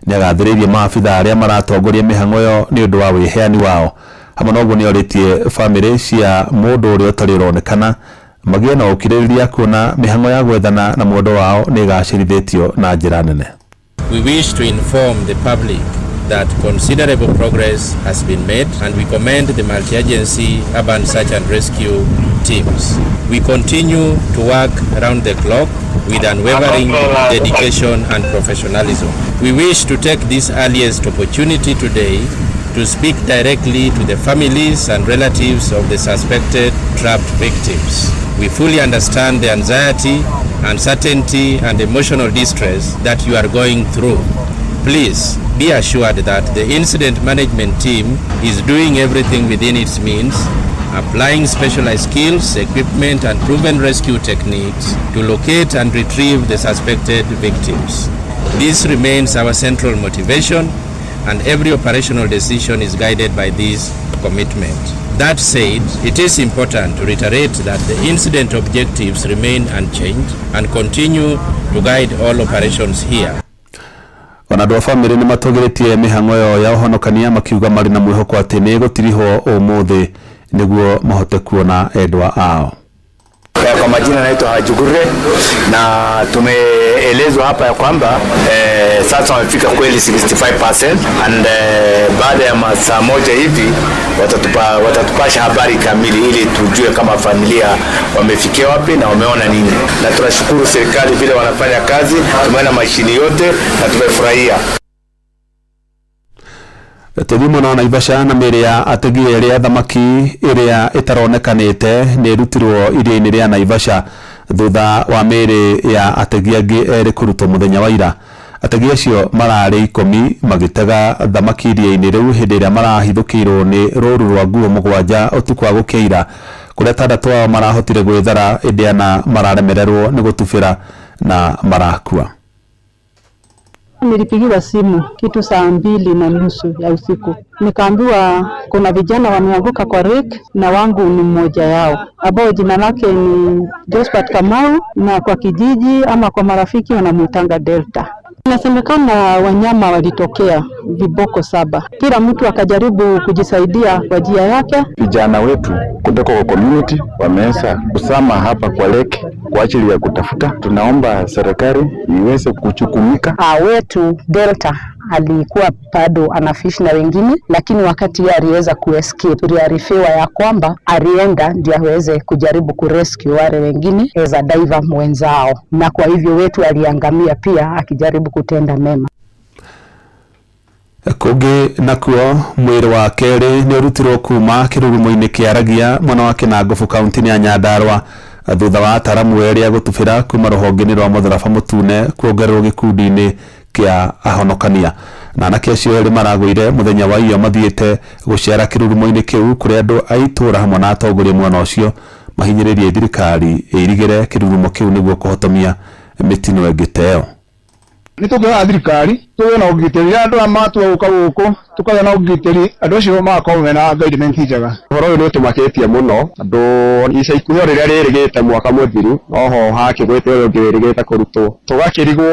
nĩagathĩrĩirie maabithaa arĩa maratongoria mĩhang'o ĩyo nĩ ũndũ wa wĩheani wao. Hamwe na ũguo nĩorĩtie bamĩrĩ cia mũndũ ũrĩa ũtarĩ ũronekana magĩe na ũkirĩrĩria kuona mĩhang'o ya gwethana na mwendwa wao nĩ ĩgacĩrithĩtio na njĩra nene. We wish to inform the public that considerable progress has been made, and we commend the multi-agency urban search and rescue teams. We continue to work around the clock with unwavering dedication and professionalism. We wish to take this earliest opportunity today to speak directly to the families and relatives of the suspected trapped victims. We fully understand the anxiety, uncertainty, and emotional distress that you are going through. Please be assured that the incident management team is doing everything within its means, applying specialized skills, equipment, and proven rescue techniques to locate and retrieve the suspected victims. This remains our central motivation, and every operational decision is guided by this commitment. That said, it is important to reiterate that the incident objectives remain unchanged and continue to guide all operations here. Ona andũ a bamĩrĩ nĩ matũgĩrĩtie mĩhang'o ĩyo ya ũhonokania makiuga marĩ na mwĩhoko atĩ nĩ ĩgũtirihwo ũmũthĩ nĩguo mahote kuona endwa ao. Kwa majina naitwa Haji Gurre na tumeelezwa hapa ya kwamba sasa wamefika kweli 65% and baada ya masaa moja hivi watatupasha habari kamili ili tujue kama familia wamefikia wapi na wameona nini. Na tunashukuru serikali vile wanafanya kazi, tumeona mashini yote na tumefurahia. Tũthiĩ mwena wa Naivasha na mĩĩrĩ ya ategi erĩ a thamaki ĩrĩa ĩtaronekanĩte nĩ ĩrutirwo iria-inĩ rĩa Naivasha thutha wa mĩĩrĩ ya ategi angĩ erĩ kũrutwo mũthenya wa ira. Ategi acio mararĩ 10 magĩtega thamaki iria-inĩ rĩu hĩndĩ ĩrĩa marahithũkĩirwo nĩ rũru rwa nguo 7 ũtukũ wa gũkĩa ira, kũrĩa 6 ao marahotire gwĩthara ĩndĩ 4 mararemererwo nĩ gũtubĩra na marakua. Nilipigiwa simu kitu saa 2:30 ya usiku, nikaambiwa kuna vijana wameanguka kwa lake na wangu ni mmoja yao ambao jina lake ni Josephat Kamau, na kwa kijiji ama kwa marafiki wanamuitanga Delta. Inasemekana wanyama walitokea viboko 7, kila mtu akajaribu kujisaidia kwa njia yake. Vijana wetu kutoka kwa community wameweza kusama hapa kwa lake kwa ajili ya kutafuta. Tunaomba serikali iweze kuchukumika. Wetu Delta alikuwa bado anafish na wengine, lakini wakati yeye aliweza kuescape, tuliarifiwa ya kwamba alienda ndio aweze kujaribu kurescue wale wengine as a diver mwenzao, na kwa hivyo wetu aliangamia pia akijaribu kutenda mema. Kũngĩ nakuo mwĩrĩ wa kerĩ nĩ ũrutirwo kuma kĩrurumo-inĩ kĩa Ragia mwena wa Kĩnangobu kaunti-inĩ ya Nyandarua thutha wa ataramu erĩ a gũtubĩra kuma rũhonge-inĩ rwa mũtharaba mũtune kuongererwo gĩkundi-inĩ kĩa ahonokania. Na anake acio erĩ maragũire mũthenya wa iyo mathiĩte gũcera kĩrurumo-inĩ kĩu kũrĩa andũ a itũũra hamwe na atongoria mwena ũcio mahinyĩrĩrie thirikari ĩirigĩre kĩrurumo kĩu nĩguo kũhotomia mĩtino ĩngĩ ta ĩyo. Nĩ tũngĩhoya thirikari tũgĩe na ũgitĩri rĩrĩa andũ aya matua gũka gũkũ, tũkagĩa na ũgitĩri andũ acio magakorwo mena guidance njega. Ũhoro ũyũ nĩ ũtũmakĩtie mũno andũ ica ikuhĩ o rĩrĩa rĩrĩgĩte mwaka mũthiru noho hakĩgwĩte ũrĩa ũngĩ wĩrĩgĩte kũrutwo, tũgakĩrigwo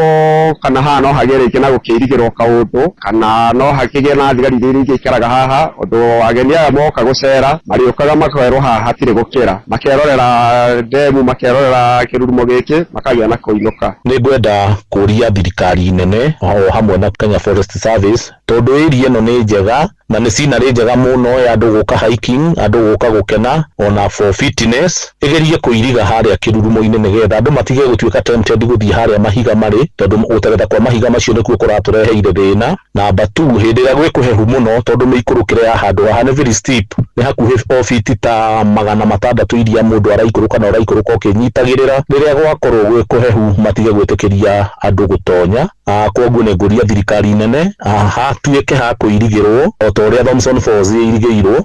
kana haha no hagĩe rĩngĩ na gũkĩirigĩrwo kaũndũ kana no hakĩgĩe na thigari iria ingĩikaraga haha, ũndũ ageni aya moka gũcera marĩũkaga makerwo haha hatirĩ gũkĩra, makerorera ndemu, makerorera kĩrurumo gĩkĩ, makagĩa na kũinũka. Nĩ ngwenda kũria thirikari nene o hamwe na Kenya Forest Service tondũ area ĩno nĩ njega Na nĩ scenery njega mũno ya andũ gũka hiking, andũ gũka gũkena, ona for fitness. Ĩgerie kũiriga harĩa kĩrurumo-inĩ nĩgetha andũ matige gũtuĩka tempted gũthiĩ harĩa mahiga marĩ, tondũ gũteretha kwa mahiga macio nĩkuo kũratũreheire thĩna. Namba 2, hĩndĩ ĩrĩa gwĩ kũhehu mũno, tondũ mĩikũrũkĩre ya handũ haha nĩ very steep, nĩ hakuhĩ o fiti ta 600 iria mũndũ araikũrũka na ũraikũrũka ũkĩnyitagĩrĩra. Rĩrĩa gwakorwo gwĩ kũhehu matige gwĩtĩkĩria andũ gũtonya. Koguo nĩ ngũria thirikari nene hatuĩke ha kũirigĩrwo o ta ũrĩa Thomson Falls ĩirigĩirwo.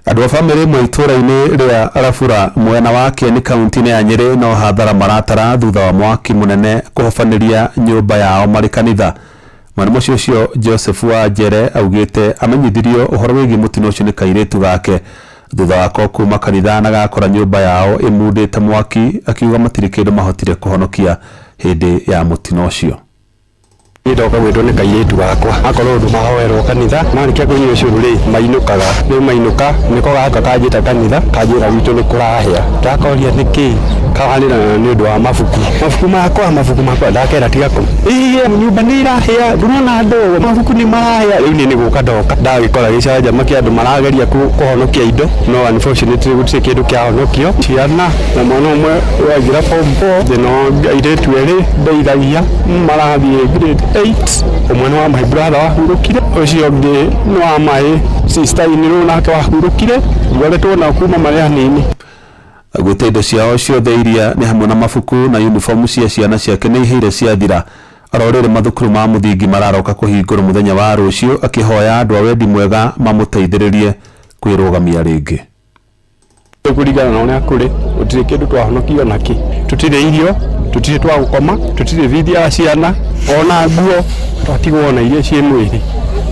Andũ a bamĩrĩ ĩmwe itũũra-inĩ rĩa Arabura mwena wa Kieni kaunti-inĩ ya Nyĩrĩ no hathara maratara thutha wa mwaki mũnene kũhobanĩria nyũmba yao marĩ kanitha. Mwana mũciĩ ũcio Joseph wa Njere augĩte amenyithirio ũhoro wĩgiĩ mũtino ũcio nĩ kairĩtu gake thutha wako kuma kanitha na gakora nyũmba yao ĩmundĩte mwaki, akiuga matirĩ kĩndũ mahotire kũhonokia hĩndĩ ya mũtino ũcio. Ndoka gwĩtwo nĩ kairĩtu gakwa akorwo ũndũ mahoerwo kanitha marĩkia kũnyua ũcũrũ rĩ mainũkaga rĩu mainũka nĩko gaka kanjĩta kanitha kanjĩra gwitũ nĩ kũrahĩa ndakoria nĩkĩ kahanĩra nĩ ũndũ wa mabuku mabuku makwa ndakera tiga kũ ĩĩ nyũmba nĩ irahĩa ndũrona andũ mabuku nĩ marahĩa rĩu niĩ nĩ gũka ndoka ndagĩkora gĩcanjama kĩa andũ marageria kũhonokia indo no unfortunately gũtirĩ kĩndũ kĩahonokio ciana na mwana ũmwe waingĩra form 4 thĩna airĩtu erĩ ndeithagia marathiĩ grade 8 ũmwe nĩ wa my brother wahurũkire ũcio ũngĩ nĩ wa my sister in law nake wahurũkire ngoretwo nao kuma marĩ anini. Augĩte indo ciao ciothe iria nĩ hamwe na mabuku na uniform cia ciana ciake nĩ ihĩire ciathira. Oro rĩrĩ mathukuru ma mũthingi mararoka kũhingũrwo mũthenya wa rũciũ, akĩhoya andũ a wendi mwega mamũteithĩrĩrie kwĩrũgamia rĩngĩ. Kũringana na ũrĩa kũrĩ gũtirĩ kĩndũ twahonokio nakĩ, tũtirĩ irio, tũtirĩ twa gũkoma, tũtirĩ bithi ya ciana ona nguo twatigwo na iria ciĩ mwĩrĩ.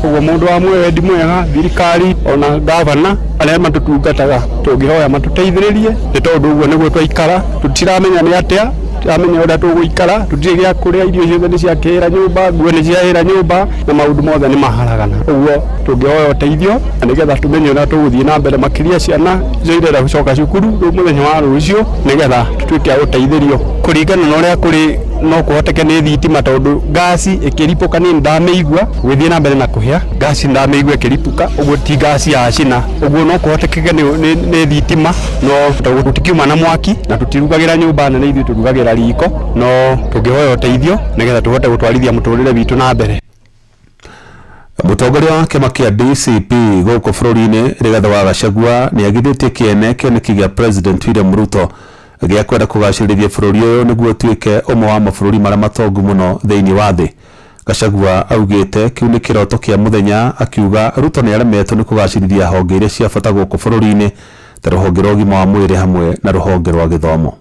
Ũguo mũndũ wa wendi mwega thirikari ona gavana arĩa matũtungataga tũngĩhoya matũteithĩrĩrie nĩ tondũ ũguo nĩguo twaikara, tũtiramenya nĩ atĩa, tũtiramenya ũrĩa tũgũikara, tũtirĩ gĩa kũrĩa, irio ciothe nĩ ciakĩhĩra nyũmba, nguo nĩ ciahĩra nyũmba na maũndũ mothe nĩ maharagana. Ũguo tũngĩhoya ũteithio na nĩgetha tũmenye ũrĩa tũgũthiĩ na mbere makĩria ciana icio irenda gũcoka cukuru rĩu mũthenya wa rũciũ nĩgetha tũtuĩke a gũteithĩrio. Kũringana na ũrĩa kũrĩ no kũhoteke nĩ thitima tondũ ngasi ĩkĩripũka niĩ nĩndamĩigua gũgĩthiĩ na mbere na kũhĩa ngasi nĩndamĩigua ĩkĩripũka ũguo ti ngasi ya cina ũguo no kũhotekeke nĩ thitima no tondũ tũtikiuma na mwaki na tũtirugagĩra nyũmba nene ithuĩ tũrugagĩra riko no tũngĩhoya ũteithio nĩgetha tũhote gũtwarithia mũtũrĩre witũ na mbere. Mũtongoria wa kĩama kĩa DCP gũkũ bũrũri-inĩ Rigathĩ wa Gachagua nĩ agithĩtie kĩene kĩoneki gĩa President William Ruto gĩa kwenda kũgacĩrithia bũrũri ũyũ nĩguo ũtuĩke ũmwe wa mabũrũri marĩa matongu mũno thĩinĩ wa thĩ. Gachagua augĩte kĩu nĩ kĩroto kĩa mũthenya, akiuga Ruto nĩ aremetwo nĩ kũgacĩrithia honge iria cia bata gũkũ bũrũri-inĩ ta rũhonge rwa ũgima wa mwĩrĩ hamwe na rũhonge rwa gĩthomo.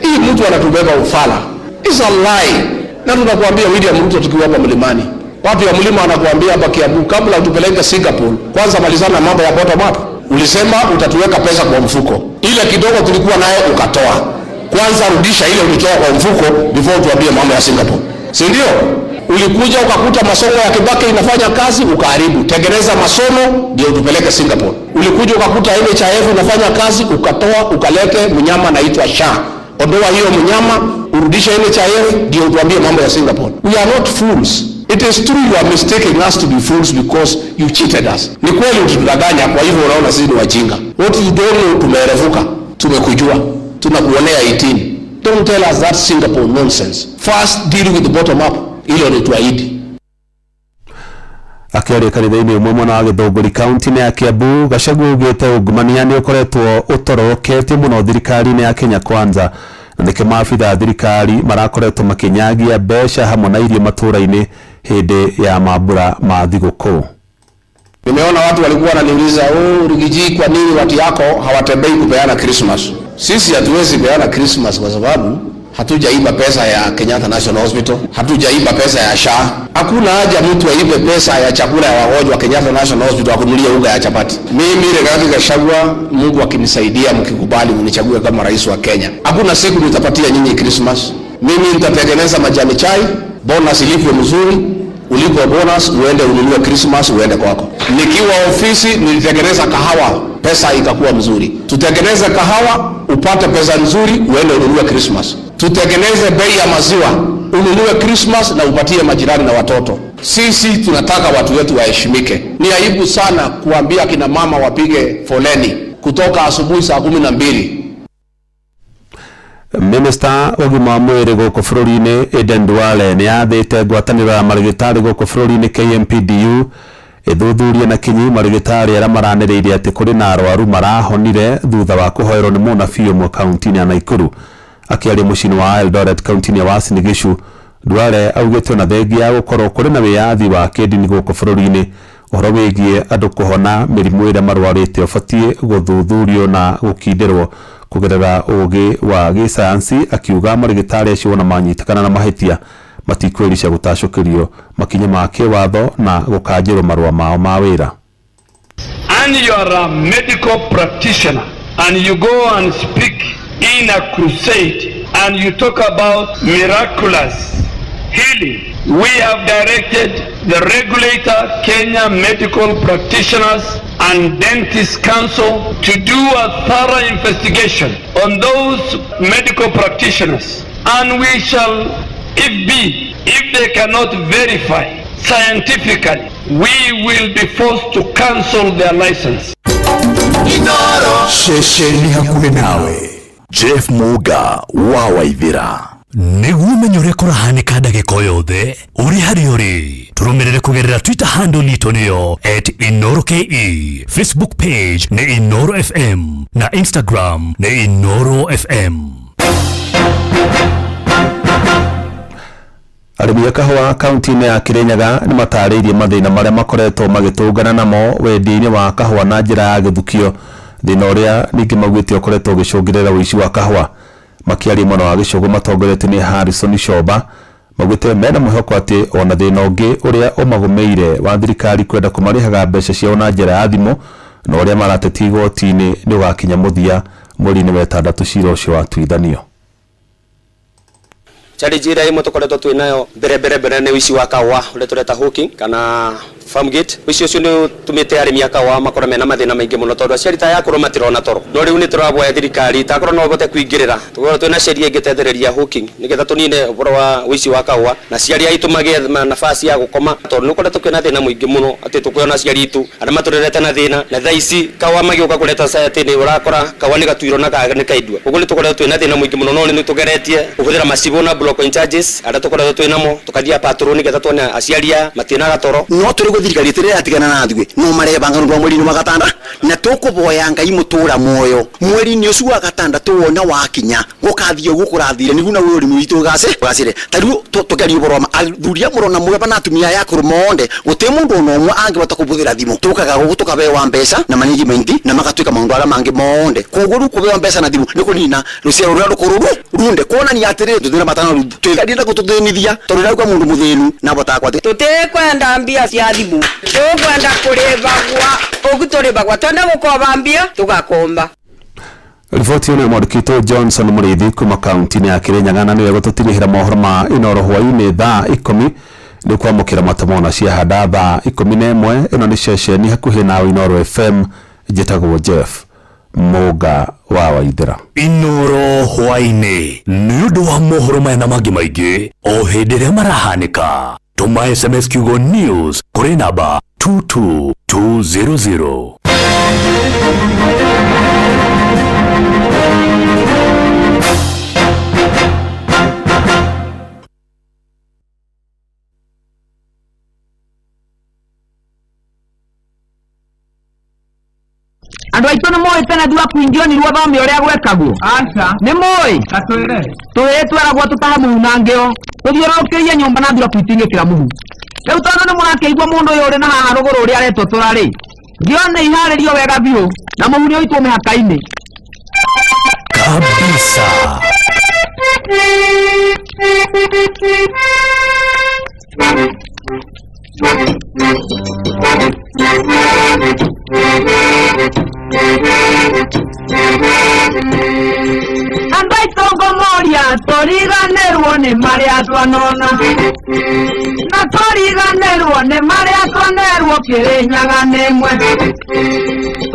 Hii mtu anatubeba ufala. It's a lie. Na tunakuambia William Ruto tukiwa hapa mlimani. Watu wa mlima wanakuambia hapa Kiambu, kabla utupeleke Singapore, kwanza malizana na mambo ya bottom up. Ulisema utatuweka pesa kwa mfuko. Ile kidogo tulikuwa nayo ukatoa. Kwanza rudisha ile ulitoa kwa mfuko before tuambie mambo ya Singapore. Si ndio? Ulikuja ukakuta masomo ya Kibaki inafanya kazi ukaharibu. Tengeneza masomo ndio utupeleke Singapore. Ulikuja ukakuta NHIF inafanya kazi ukatoa, ukalete mnyama anaitwa SHA. Ondoa hiyo mnyama, urudishe NHIF ndio utuambie mambo ya Singapore. We are not fools. It is true you are mistaking us to be fools because you cheated us. Ni kweli ulitudanganya, kwa hivyo unaona sisi ni wajinga. What you don't know, tumeerevuka, tumekujua, tunakuonea 18. Don't tell us that Singapore nonsense. First deal with the bottom up. Ile ni tuahidi. Akĩaria kanitha-inĩ ũmwe mwena wa Gĩthũngũri kaunti-inĩ ya Kiambu, Gachagua augĩte ungumania nĩ ũkoretwo ũtoroketie mũno thirikari-inĩ ya Kenya Kwanza na nĩkĩo maabitha a thirikari marakoretwo makĩnyagia mbeca hamwe na irio matũũra-inĩ hĩndĩ ya mambura ma thigũkũ. Nimeona watu walikuwa wananiuliza, oh, Rigiji, kwa nini watu yako hawatembei kupeana Christmas? Sisi hatuwezi peana Christmas kwa sababu hatujaiba pesa ya Kenyatta National Hospital, hatujaiba pesa ya SHA. Hakuna haja mtu aibe pesa ya chakula ya wagonjwa Kenyatta National Hospital akunulie unga ya chapati. Mimi Rigathi Gachagua, Mungu akinisaidia, mkikubali mnichague kama rais wa Kenya, hakuna siku nitapatia nyinyi Christmas. Mimi nitatengeneza majani chai, bonus ilipwe mzuri, ulipwe bonus uende ununue Christmas uende kwako. Nikiwa ofisi nilitengeneza kahawa, pesa ikakuwa mzuri. Tutengeneze kahawa upate pesa nzuri uende ununue Christmas. Tutengeneze bei ya maziwa ununue Christmas na upatie majirani na watoto. Sisi tunataka watu wetu waheshimike. Ni aibu sana kuambia kina mama wapige foleni kutoka asubuhi saa 12. Minista wa ũgima wa mwĩrĩ gũkũ bũrũri-inĩ Aden Duale nĩ athĩte ngwatanĩro ya marĩgĩtarĩ gũkũ bũrũri-inĩ KMPDU ĩthuthurie na kinyi marĩgĩtarĩ arĩa maranĩrĩirie atĩ kũrĩ na arwaru marahonire thutha wa kũhoerwo nĩ mũnabii ũmwe kaunti-inĩ ya Nakuru. Akĩaria mũciĩ-inĩ wa Eldoret kaunti-inĩ ya Uasin Gishu, Duale augĩte ona thengia ya gũkorwo kũrĩ na wĩyathi wa kĩndini gũkũ bũrũri-inĩ, ũhoro wĩgiĩ andũ kũhona mĩrimũ ĩrĩa marwarĩte ũbatiĩ gũthuthurio na gũkindĩrwo kũgerera ũgĩ wa gĩsayansi, akiuga marĩgĩtarĩ acio ona manyitĩkana na mahĩtia matikwĩrica gũtacũkĩrio makinya ma kĩwatho na gũkanjĩrwo marũa mao ma wĩra. And you are a medical practitioner and you go and speak in a crusade and you talk about miraculous healing. We have directed the regulator, Kenya Medical Practitioners and Dentists Council, to do a thorough investigation on those medical practitioners, and we shall, if be, if they cannot verify scientifically, we will be forced to cancel their license. Ceceni hakuhĩ nawe Jeff Muga wa Waithira. Nĩguo ũmenye ũrĩa kũrahanĩka ndagĩka o yothe ũrĩ harĩa ũrĩ, tũrũmĩrĩre kũgerera Twitter handle itũ nĩyo @InoroKE, Facebook page nĩ Inoro FM na Instagram nĩ Inoro FM. Arĩmi a kahũa kaunti-inĩ ya Kirinyaga nĩ matarĩirie mathĩna marĩa makoretwo magĩtũngana namo wendia-inĩ wa kahũa na njĩra ya gĩthukio, thĩna ũrĩa ningĩ maugĩte ũkoretwo ũgĩcũngĩrĩra ũici wa kahũa. Makĩaria mwena wa Gĩcũgũ matongoretio nĩ Harrison Shoba, maugĩte mena mwĩhoko atĩ ona thĩna ũngĩ ũrĩa ũmagũmĩire wa thirikari kwenda kũmarĩhaga mbeca ciao na njĩra ya thimũ na ũrĩa maratetia igoti-inĩ nĩ ũgakinya mũthia mweri-inĩ wa ĩtandatũ cira ũcio watuithanio. Challenge ĩrĩa ĩmwe tũkoretwo twĩ nayo mbere mbere mbere nĩ ũici wa kahũa ũrĩa tũreta hawking kana farm gate. Ũici ũcio nĩ ũtũmĩte arĩmi a kahũa makorwo mena mathĩna maingĩ mũno tondũ aciari ta aya akũrũ matirona toro. No rĩu nĩ tũraboya thirikari takorwo no ĩhote kũingĩrĩra, tũkorwo twĩna sheria ĩngĩtethereria hawking nĩgetha tũnine ũhoro wa ũici wa kahũa na aciari aitũ magĩe nafasi ya gũkoma, tondũ nĩ ũkoretwo kwĩna thĩna mũingĩ mũno atĩ tũkuona aciari aitũ arĩa matũrerete na thĩna, na thaa ici kahũa magĩũka kũreta society nĩ ũrakora kahũa nĩ gatuirwo na nĩ kaindua. Ũguo nĩ tũkoretwo twĩna thĩna mũingĩ mũno, no nĩ tũgeretie kũhũthĩra macibũ na block in charges arĩa tũkoretwo twĩ namo, tũkathiĩ patrol nĩgetha tuone aciari aya matinaga toro. No tũrĩ gũ thirikari ĩtĩrĩ ĩratigana na ithuĩ no marebanga nĩ ũndũ wa mweri-inĩ wa gatanda, na tũkũboya Ngai mũtũra muoyo mweri-inĩ ũcio wa gatandatũ wona wakinya gũkathiĩ ũguo kũrathire nĩguo na ũrĩmi witũ ũgacĩre. Ta rĩu tũkĩaria ũhoro wa ma, athuri a mũrona mũraba na atumia aya akũrũ monde gũtirĩ mũndũ ona ũmwe angĩhota kũbũthĩra thimũ. Tũkaga gũkũ tũkabeo mbeca na management na magatuĩka maũndũ arĩa mangĩ monde. Koguo rĩu kũbeo mbeca na thimũ nĩ kũnina rũciaro rũrĩa rũkũrũ runde, kuonania atĩrĩrĩ tũthĩna matano rĩu twĩrenda gũtũthĩnithia tondũ rĩrauga mũndũ mũthĩnu na abotaga kwatĩ. Tũtikwenda mbia cia thimũ, tũkwenda kũrĩbagwa ũguo tũrĩbagwa, twenda gũkoba mbia tũgakomba. Riboti ĩno mwandĩkĩtwo Johnson Mũrĩithi kuma kaunti-inĩ ya Kirinyaga na nĩwe gũtũtirihĩra mohoro ma Inoro hwaĩ-inĩ thaa 10 nĩ kwamũkĩra matomona cia handa thaa 11. Ĩno nĩ ceceni hakuhĩ nawe Inoro FM, njĩtagwo Jeff Muga wa Waithera. Inoro hwaĩ-inĩ nĩ ũndũ wa mohoro maya na mangĩ maingĩ o hĩndĩ ĩrĩa marahanĩka. Tũma SMS kiugo news kũrĩ namba 22200. Andũ aitũ nĩ moĩ tene thutha kũingĩrio nĩ ruo thome ũrĩa gwekagwo. Aca. Nĩ moĩ? Gatwĩre. Tũhĩĩ tweragwo tũtahe mũhu na ngĩo, tũthiũrũrũkĩrie nyũmba na thuraku itingĩkĩra mũhu. Rĩu tondũ nĩ mũrakĩigua mũndũ ũyũ ũrĩ na haha rũgũrũ ũrĩa aretwo tũra rĩ, ngĩo nĩ iharĩrio wega biũ na mũhu nĩ ũitwo mĩhaka-inĩ. Kabisa. Andũ aitũ ngũmũria tũriganĩrwo nĩ marĩa twanona, na tũriganĩrwo nĩ marĩa twanerwo Kĩrĩnyaga nĩ ĩmwe.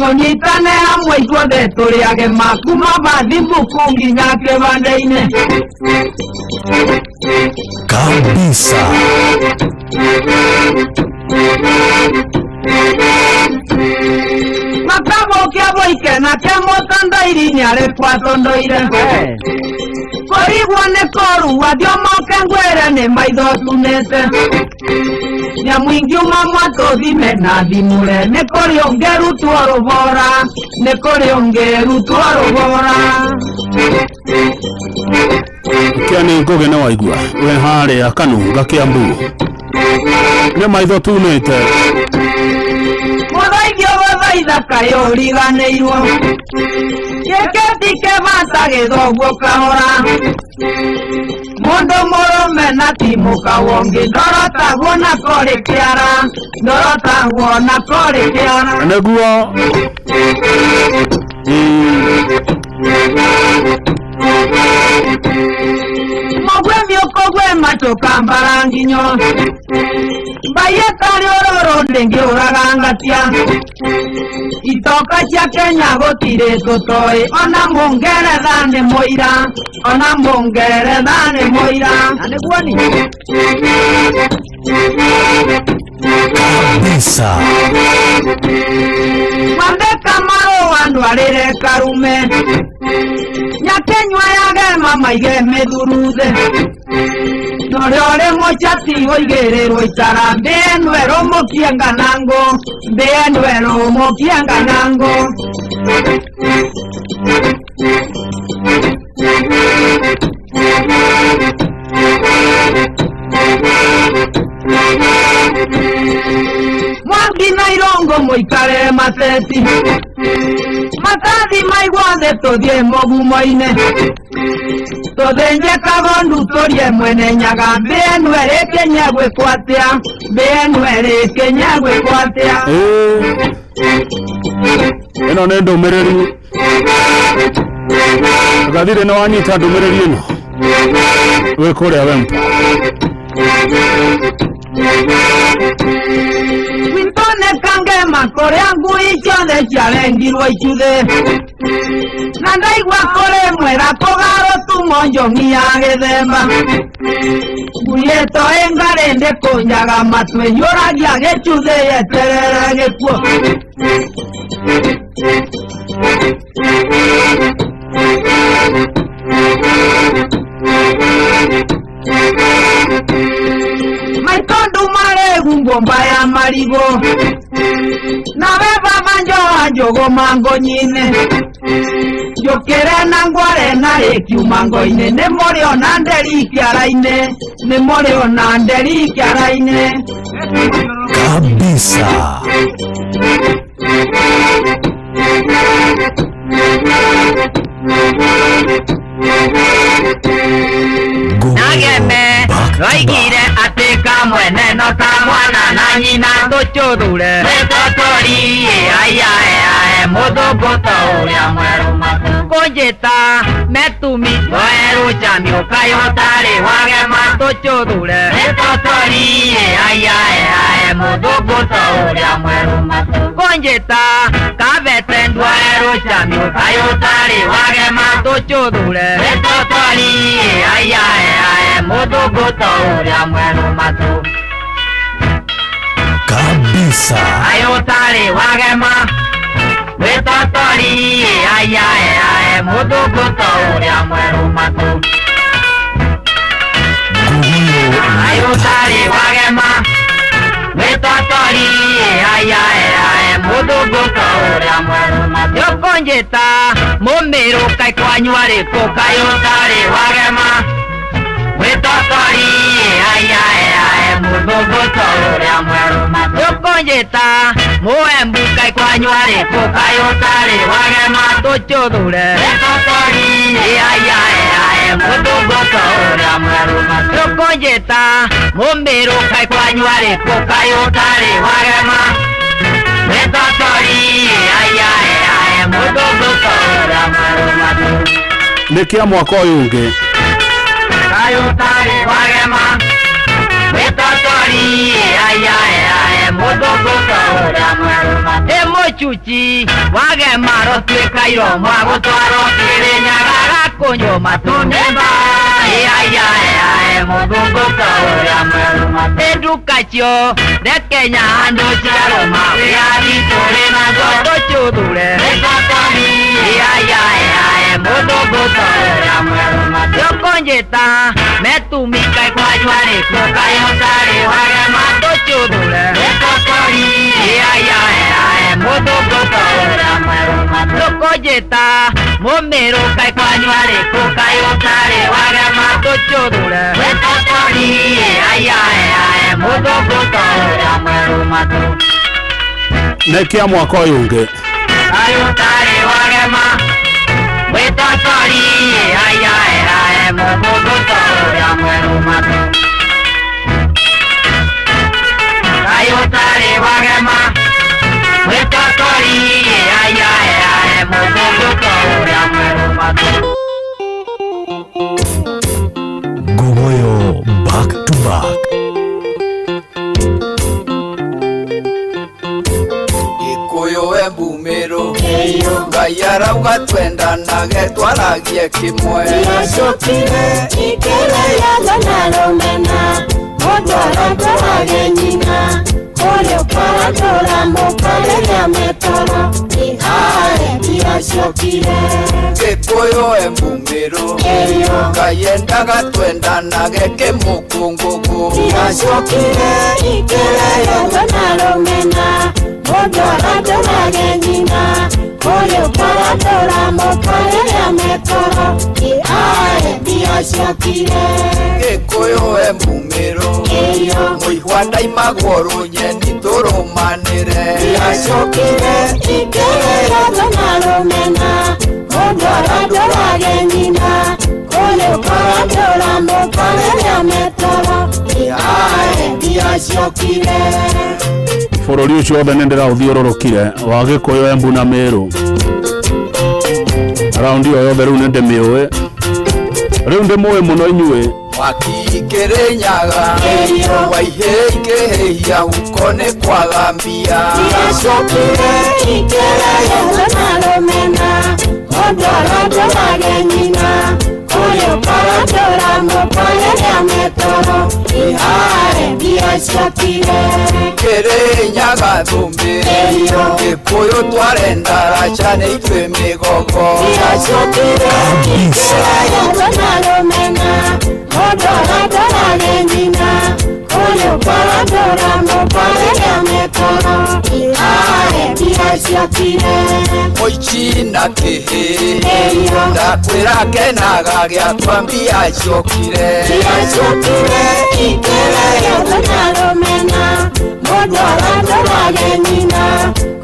Tũnyitane hamwe ithuothe tũrĩ agema kuma bathibuku nginya kĩbanda-inĩ. Kabisa. Makabokia boike na kemũtandairi nĩarĩkwatondoire. Kũrigwo nĩ koru athiomoke ngwĩre nĩ maitho tumĩte. Nyamũingiuma mwatũthime na thimũre nĩ kũrĩ ũngĩrutwo rũbora nĩ kũrĩ ũngĩrutwo rũbora. Kia nĩ ngũgĩ nĩ waigua we harĩa Kanunga Kiambu nĩ maitho tunĩte. Mũthaithio gũthaitha kaĩ ũriganĩirwo gĩkĩti kĩbata gĩthoguo kahora mũndũ mũrũme na ti mũkawongĩ ndorotagwo na korĩ kĩara ndorotagwo na korĩ kĩara. Nĩguo. Mũgwe miũkũgwe matũkambara nginyo mbaye tarĩ ũrũrũ ndĩngĩũraga ngatia itoka cia Kenya gũtirĩ tũtoĩ ona mũngeretha nĩ mũira ona mũngeretha nĩ mũira. Na nĩguo ni Kabisa. Mwandĩka marũa ndwarĩre karume nyakenyua yagema maige mĩthuruthe norĩa ũrĩ mũchati ũigĩrĩrwo itara mbĩenu ĩrũmũkie nganangũ mbĩenu ĩrũmũkie nganangũ. Mwangi na Irongo mũikare mateti matathi maigua thĩ tũthiĩ mũgumo-inĩ tũthĩnje kagondu tũrie mwene nyaga mbĩenu ĩrĩkĩnye gwĩkwo atĩa mbĩenu ĩrĩkĩnye gwĩkwo atĩa. Ĩno nĩ ndũmĩrĩri gathirĩ nĩ wanyita ndũmĩrĩri ĩno wĩ kũrĩa Wempo. Gwitũ nĩ kangema kũrĩa ngui ciothe ciarengirwo icuthĩ na ndaigua kũrĩ mwĩra kũgarũtumo njong'i ya gĩthemba ngui ĩtoĩ ngarĩ ndĩkũnjaga matũ ĩhiũragia gĩcuthĩ yeterere gĩkuũ. Maitũ nduma rĩgu ngũmba ya marigũ nawe baba njoha njũgũma ngũnyi-inĩ njũkĩre na ngware na rĩkiuma ngo-inĩ nĩ mũrĩ ona nderi kĩara-inĩ nĩ mũrĩ ona nderi kĩara-inĩ. Kabisa. Nageme roigire atĩ kamwene no ta mwana na nyina tũcũthure nĩtũtũri aiae ae mũthũngũ ta ũrĩa mwerũ kũnjĩta metumi ndwoerũ camio kaĩ ũtarĩ wagema tũcũthure nĩtũtũri aiae ae mũthũngũ ta ũrĩa mwerũ kũnjĩta kabete ndwoerũ camio kaĩ ũtarĩ wagema tũcũthure nĩtũtũri aiae ae mũthũngũ ta ũrĩa mwerũ matũ. Kabisa. Kaĩ ũtarĩ wagema wĩtotori aiae ae mũthũngũ ta ũrĩa mwerũ matũ. Kaĩ ũtarĩ wagema wĩtotori aiae ae mũthũngũ ta ũrĩa mwerũ matũ. Ũkũnjĩta mũmĩrũ kaĩ kwanyu arĩkũ kaĩ ũtarĩ wagema wĩtotori aiae ae mũthũngũ ta ũrĩa mwerũ matũ. Ũkũnjĩta mũembu kaĩ kwanyu arĩkũ kaĩ ũtarĩ wagema tũcũthure nĩtũtũri aiae ae mũthũngũ ta ũrĩa mwerũ matũ. Ũkũnjĩta mũmĩrũ kaĩ kwanyu arĩkũ kaĩ ũtarĩ wagema wĩtotori aiae ae mũthũngũ ta ũrĩa mwerũ matũ. Nĩ kĩa mwaka ũyũ ũngĩ. Kaĩ ũtarĩ wagema wĩtotori aiae ae mũthũngũ ta ũrĩa mwerũ matũ. Ĩ mũcũ Chuchi wagemaro tuĩka iromo agũtwarwo Kĩrĩnyaga gakũnywo matũnĩmba mũthũngũ ta ũrĩa mwerũ nduka cio Kenya andũ ciarũma wĩyathi tũrĩ naguo tũcũthure mũthũngũ ta ũrĩa mwerũ Yokonjeta metumika kwanywa rĩkũ kaĩ ũtarĩ wagema tũcũthure mũthũngũ ta ũrĩa mwerũ Tũkũnjĩta mũmĩrũ kaĩ kwanywa rĩkũ kaĩ ũtarĩ wagema tũcũthure mũthũngũ ta ũrĩa mwerũ matũ nä kä a mwaka å yå ngä Kaĩ ũtarĩ wagema wĩtotori mũthũngũ ta ũrĩa mwerũ matũ Kaĩ ũtarĩ wagema wĩtotori mũthũngũ ta ũrĩa mwerũ matũ. Ngogoyo back to back. Gĩkũyũ Embu Mĩrũ Ngai arauga twendanage twaragie kĩmwe. Tiracokire ikĩrĩaga na rũmena mũndũ aratwarage nyina ũrĩa ũkarandũra mũkarĩrĩa metoro ihae tiracokire. Gĩkũyũ Embu Mĩrũ Ngai endaga twendanage kĩmũkũngũgũ. Tiracokire ikĩrĩaga na rũmena mũndũ arandũrage nyina ũrĩa ũkarandũra mũkarĩrĩa metoro ihae tiracokire. Gĩkũyũ Embu Mĩrũ mũihwa ndaimagwo rũnyeni tũrũmanĩre. Tiracokire ikĩrĩaga na rũmena mũndũ arandũrage nyina ũrĩa ũkarandũra mũkarĩrĩa metoro ihae tiracokire. Bũrũri ũcio wothe nĩ ndĩraũthiũrũrũkire wa Gĩkũyũ Embu na Mĩrũ raundi ĩyo yothe rĩu nĩ ndĩmĩũĩ rĩu ndĩmũĩ mũno inyuĩ. Mwaki Kĩrĩnyaga waihĩ ikĩhĩhia huko nĩ kwaga mbia. Tiracokire ikĩrĩaga na rũmena mũndũ arandũrage nyina ũrĩa ũkarandũra mũkarĩrĩa metoro ihae tiracokire. Kĩrĩnyaga thũmbĩ Gĩkũyũ twarenda raca nĩ ithuĩ mĩgogo. Tiracokire ikĩrĩaga na rũmena mũndũ arandũrage nyina ũrĩa ũkarandũra mũkarĩrĩa metoro ihae tiracokire. Mũici na kĩhĩ ndakwĩra kenaga gĩakwa mbia ciokire. Tiracokire ikĩrĩaga na rũmena mũndũ arandũrage nyina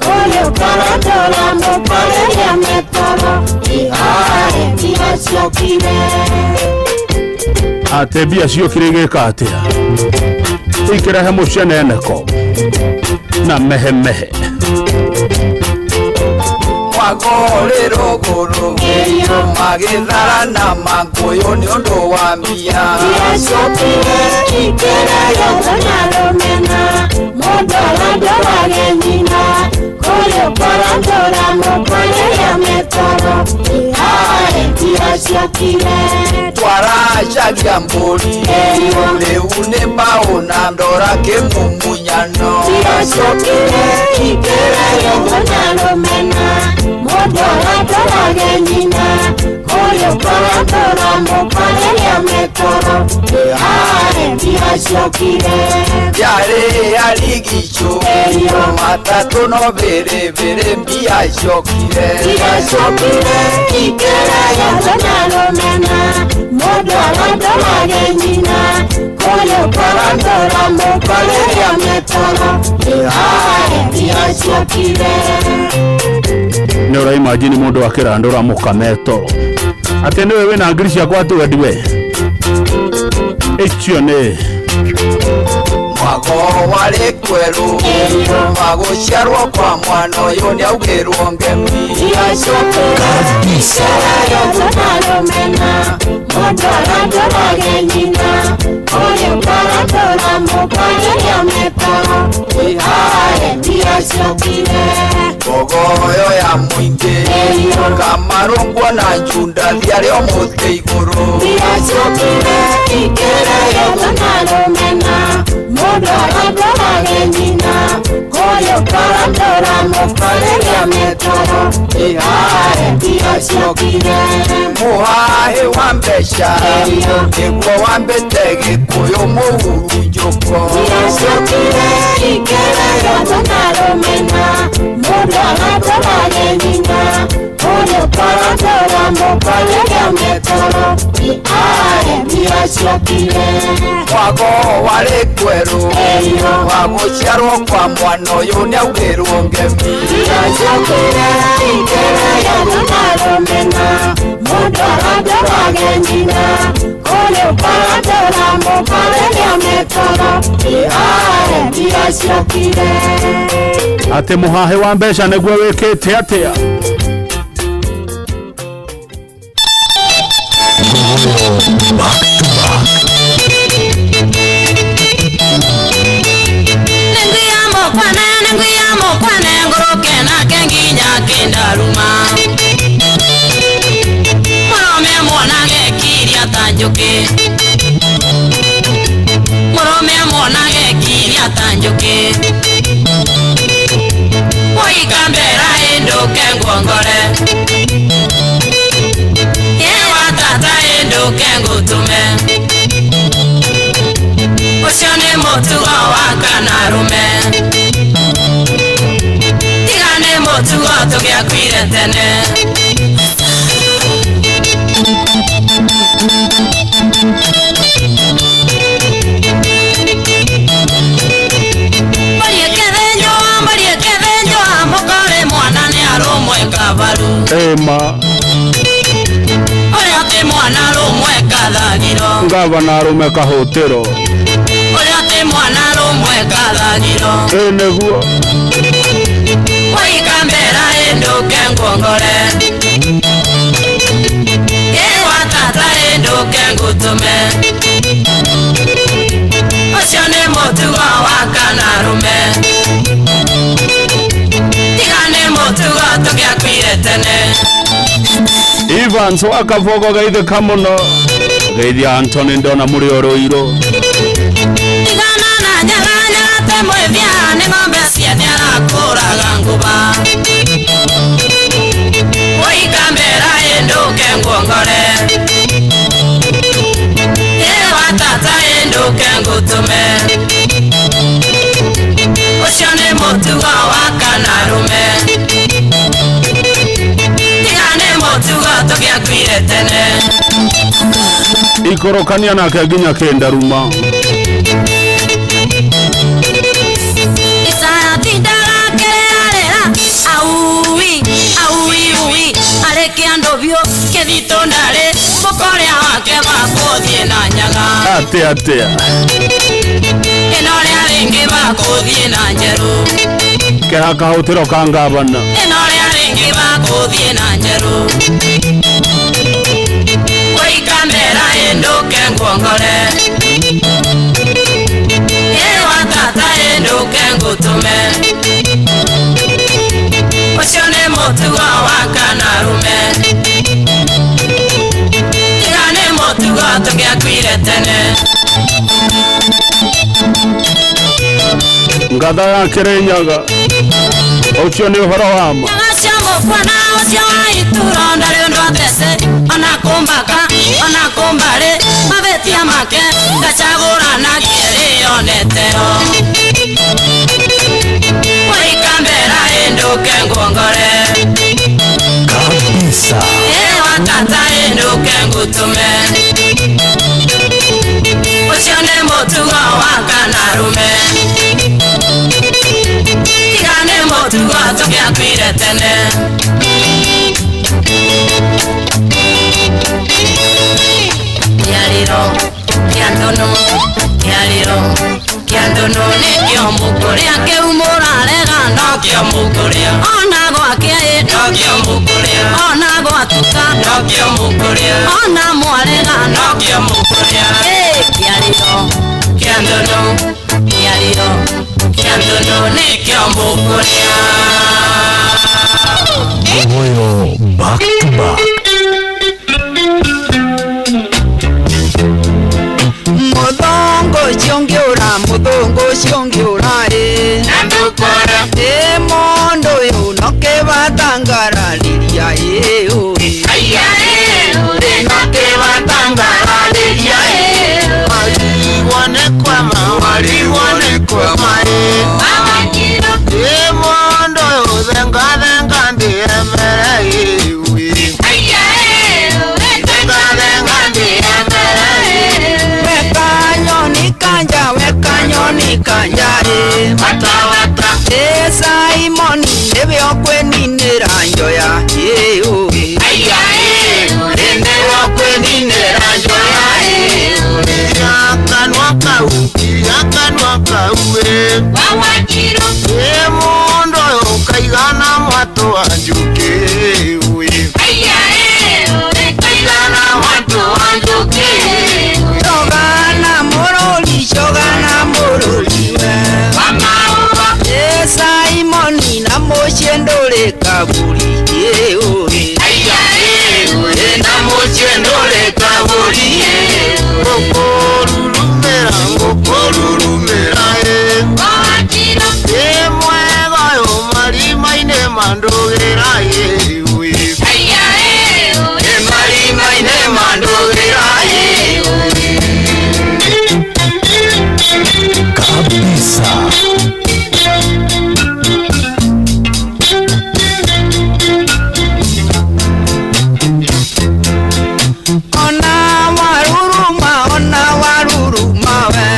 ũrĩa ũkarandũra mũkarĩrĩa metoro ihae tiracokire. Atä mbia ciokire igĩka atĩa ikĩrehe mũceneneko na mehemehe. Mwago ũrĩ rũgũrũ magĩtharana mangũyũ nĩ ũndũ wa mbia. Tiracokire ikĩrĩaga na rũmena mũndũ arandũrage nyina ũrĩa ũkarandũra mũkarĩrĩa metoro ihae tiracokire. Twaracagia mbũri rĩu nĩ mbaũ na ndora kĩmumunyano. Tiracokire ikĩrĩaga na rũmena mũndũ arandũrage nyina ũrĩa ũkarandũra mũkarĩrĩa metoro ihae tiracokire. Yarĩ yarigicũ matatũ no bĩrĩbĩrĩ mbia ciokire. Tiracokire ikĩrĩaga na rũmena mũndũ arandũrage nyina ũrĩa ũkarandũra mũkarĩrĩa metoro ihae tiracokire. Nä å raimajini må ndå akä randå ra må kametoro atä nä we wä na ngiri ciakwa atä wendiwe icio nä Mwago warĩ kwerũ magũciarwo kwa mwana ũyũ nĩaugĩrwo ngemi. Tiracokire ikĩrĩaga na rũmena mũndũ arandũrage nyina ũrĩa ũkarandũra mũkarĩrĩa metoro ihae tiracokire. Mbogoyo ya mũingĩ Kamarũngwo na Njunda thiarĩ o mũtĩ igũrũ. Ndiacokire ikĩreo na rũmena mũndũ arandorage nyina kũrĩa ũkarandora mũkarĩria mĩtoro Ihae ndiacokire. Mũhahĩ wa mbeca nĩguo wambĩte Gĩkũyũ mũhurunjũko. Ndiacokire ikĩreo na rũmena mũndũ arandorage nyina kũrĩa ũkarandora mũkarĩria mĩtoro Ihae ndiacokire. Mwago warĩ kwerũ wa gũciarwo kwa mwana ũyũ nĩaugĩrwo ngemi. Ndiacokire ikĩreo na rũmena mũndũ arandorage nyina kũrĩa ũkarandora mũkarĩria mĩtoro Ihae ndiacokire. Atĩ mũhahĩ wa mbeca nĩguo wĩkĩte atĩa? Back to back. Nenguyamo kwane ngoroke nake nginya kĩndaruma. Mũrũme muonage kiria ta njũkĩ. Mũrũme muonage kiria ta njũkĩ. Woikambera ĩndũke nguongore. Yewa tata ĩndũke ngũtũme. Ũcio nĩ mũtugo wa kanarume. Tiga nĩ mũtugo tũgĩakuire tene. Mbariĩ kĩthĩnjwo mũkore mwana nĩ arũmwe kabaru. Ema Ũrĩa ti mwana arũmwe kathagiro. Ngavana arũme kahũtĩro. Ũrĩa ti mwana arũmwe kathagiro. Ĩ nĩguo. Woikambera ĩndũke nguongore. Ĩwa tata ĩndũke ngũtũme. Ũcio nĩ mũtugo wa kanarume. Tiga nĩ mũtugo tũgĩakuire tene. Evans wa Kavogo geithĩka mũno. Geithia Anthony ndona mũrĩ o Rũirũ. Tigana na nyaga nyaga te mwĩthia nĩ ng'ombe ciene arakũraga nguba. Woikambera ĩndũke nguongore. Ĩwa tata ĩndũke ngũtũme. Ũcio nĩ mũtugo wa kanarume. Tiga nĩ mũtugo tũgĩakuire tene. Ikorokania nake nginya kĩndaruma. Isaya tindaga kĩrĩarĩra aui aui ui arĩ kĩandũ biũ kĩthitũ ndarĩ mũkorĩa wake bakũthiĩ na nyaga. Atĩa atĩa. Ĩno rĩa rĩngĩ bakũthiĩ na njerũ. Kĩha kahũtĩro ka ngavana. Ĩno rĩa rĩngĩ bakũthiĩ na njerũ. Woikambera ĩndũke nguongore. Ĩwa tata ĩndũke ngũtũme. Ũcio nĩ mũtugo wa kanarume. Tiga nĩ mũtugo tũgĩakuire tene. Ngatha ya Kĩrĩnyaga. Ũcio nĩ ũhoro wa ma. Nyaga cia mũkwana ũcio wa ituro ndarĩ ũndũ athece ona kũmbaka ona kũmbarĩ mavĩtia make ndacagũrana kĩrĩoneteo. Woikambera ĩndũke nguongore. Kabisa. Ĩwa tata ĩndũke ngũtũme. Ũcio nĩ mũtugo wa kanarume. Tiga nĩ mũtugo tũgĩakuire tene. Kĩarĩro kĩa ndũnũ kĩarĩro kĩa ndũnũ nĩkĩo mũkũrĩa kĩu mũrarega nokĩo mũkũrĩa. Ona gwakĩa ĩ nokĩo mũkũrĩa. Ona gwatuka nokĩo mũkũrĩa. Ona mwarega nokĩo mũkũrĩa. Ĩ kĩarĩro kĩa ndũnũ kĩarĩro kĩa ndũnũ nĩkĩo mũkũrĩa. Nĩwe ũkwĩninĩra njoya ĩũĩ. Nĩwe ũkwĩninĩra njoya ĩũĩ. Kanwa kau, kanwa kau ĩ. Ĩ mũndũ ũyũ kaigana mwatũ wa njũkĩ ĩ. Kaigana mwatũ wa njũkĩ. Cogana mũrũri, cogana mũrũri we. Ĩ Simoni na mũciĩ ndũrĩ kaburi ĩũĩ. Na mũciĩ ndũrĩ kaburi ĩ. Ngũkũrurumĩra, ngũkũrurumĩra ĩ. Ĩ mwega ũyũ marima-inĩ mandũgĩra ĩ. Ĩ marima-inĩ mandũgĩra ĩ. Kabisa. Ona waruruma, ona waruruma we.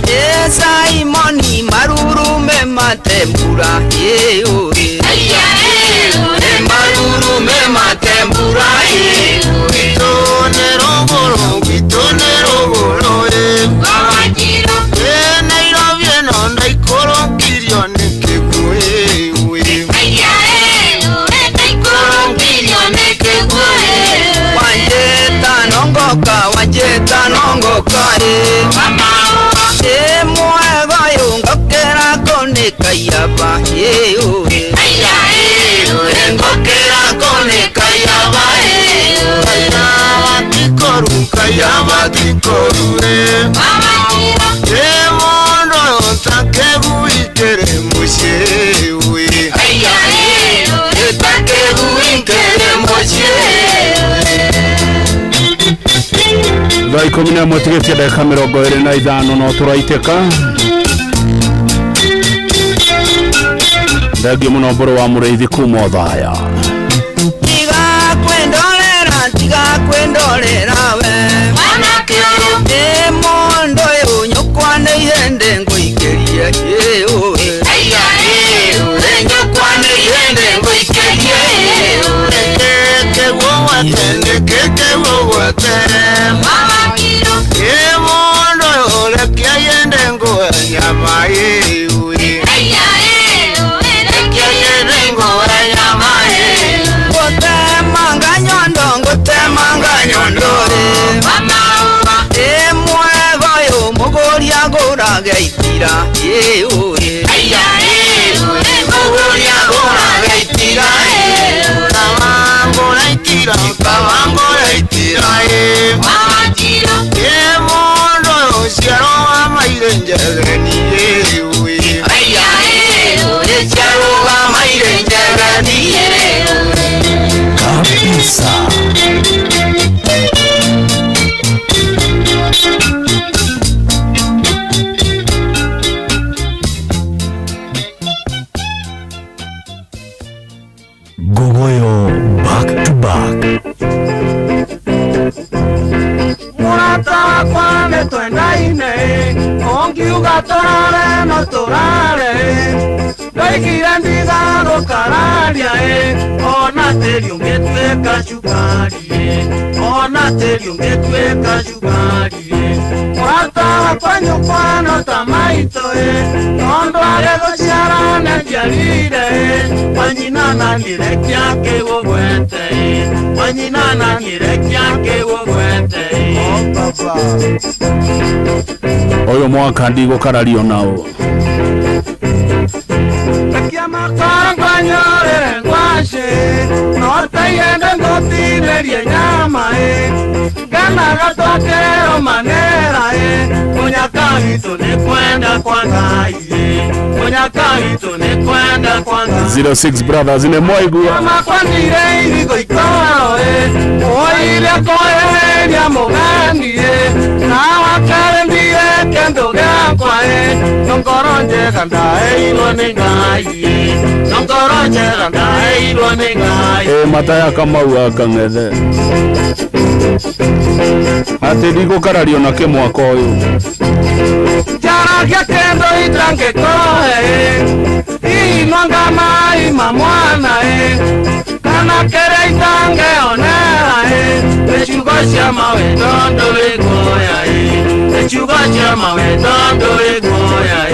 Ĩ Simoni marurume matembura ĩũĩ. Marurume matembura ĩ. Gwitũ nĩ rũgũrũ, gwitũ nĩ rũgũrũ ĩ. Ĩ Nairobi ĩno ndaikũrũkirio nĩ kĩguũ ĩ. Ndaikũrũkirio nĩ kĩguũ ĩ. Wanjĩta nongoka, wanjĩta nongoka ĩ. Ĩ mwega ũyũ ngokĩra kũnĩka iaba ĩũĩ. Ngokĩra kũnĩka iaba ĩ. Kayaba tikoru, kayaba tikoru ĩ. Ĩ mũndũ ũyũ takĩguikĩre mũciĩ ĩ. Takĩguikĩre mũciĩ. Thaa 11 tigĩtie ndagĩka 25 no tũraitĩka. Thengio mũno mbũrũ wa mũrĩithi kuma Othaya. Tiga kwendorera, tiga kwendorera we. Ĩ mũndũ ũyũ nyũkwa nĩ ihĩndĩ ngũikĩrie ĩũĩ. Nyũkwa nĩ ihĩndĩ ngũikĩrie ĩũĩ. Kĩguũ gwete, nĩkĩ kĩguũ gwete. Ĩ mũndũ ũyũ reke ihĩndĩ ngũhe nyama ĩũĩ. Reke ihĩndĩ ngũhe nyama ĩũĩ. Ngũtemanga nyondo, ngũtemanga nyondo ĩ. Ĩ mwega ũyũ mũgũri agũrage itira ĩũĩ. Mũgũri agũrage itira ĩ. Kawangũra itira, kawangũra itira ĩ. Ĩ mũndũ ũyũ ciaro wa maire njegeni ĩũĩ. Ciaro wa maire njegeni ĩũĩ. Kabisa. Gogoyo back to back. Mũrata wakwa nĩ twendaine, ũngiuga tũrare no tũrare. Ndoigire ndiga gũkararia ĩ, ona tĩri ũngĩtuĩka cukari ĩ, ona tĩri ũngĩtuĩka cukari ĩ. Mũrata wakwa nyũkwa no ta maitũ ĩ, tondũ arĩ gũciara nĩnjiarire ĩ, wanyina na nĩrekia kĩgũgwete ĩ, wanyina na nĩrekia kĩgũgwete ĩ. Ũyũ mwaka ndigũkarario nao. Rekia makara ngwanyorere ngwacĩ, no taiyende ngũtinĩrie nyama ĩ. Ngenaga twakĩrĩrwo manera ĩ, mũnyaka witũ nĩ kwenda kwa Ngai ĩ, mũnyaka witũ nĩ kwenda kwa Ngai. 06 Brothers nĩ mwaigua. Makwandire irigo ikoro ĩ, oire kweheria mũgeni ĩ, na wakerĩ ndire kĩndũ gĩakwa ĩ, no ngoro njega ndaheirwo nĩ Ngai ĩ, no ngoro njega ndaheirwo nĩ Ngai. Ĩ mataya Kamau akang'ethe. Atĩ ndigũkarario na kĩ mwaka ũyũ. Njaragia kĩndũ itangĩkũhe ĩ, Mainwanga maima mwana e kana kere itange onera e echugo cia mawendo ndũrĩ guoya e echugo cia mawendo ndũrĩ guoya e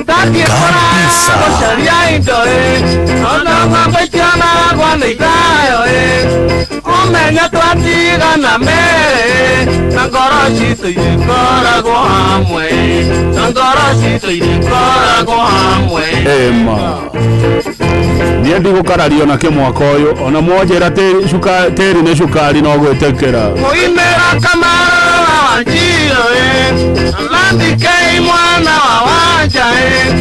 ndathiĩ kũraya gũcaria indo e tondũ ng'ombe itionagwo nĩ ithayo e ũmenye twatigana merĩ na ngoro citũ irĩkoragwo hamwe na ngoro citũ irĩkoragwo hamwe. Ema niĩ ndigũkarario nakĩ mwaka ũyũ ona mwanjĩra tĩri nĩ cukari no gwĩtĩkĩra. Mũimĩra Kamara wa Wanjiro e Landikei mwana wa Wanja e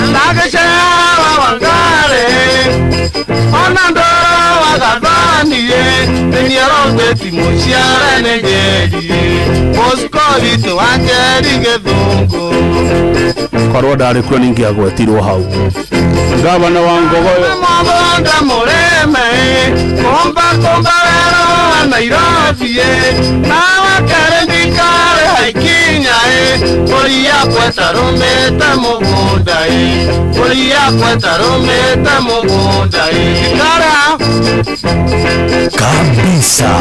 Ndagĩcera wa Wangare ona Ndoro wa Gathani e nĩniarogwĩti mũciare nĩ Njeri e Bosco witũ wa Njeri Gĩthũngũ. Korwo ndarĩ kuo ningĩagwetirwo hau. Gavana wa Ngogoyo Mũgũnda mũrĩme kumba kumba wero wa Nairobi e na wakerĩ ndikarĩ haikinya e mbũri yakwa ĩtarũmĩte mũgũnda e mbũri yakwa ĩtarũmĩte mũgũnda e ikara kabisa.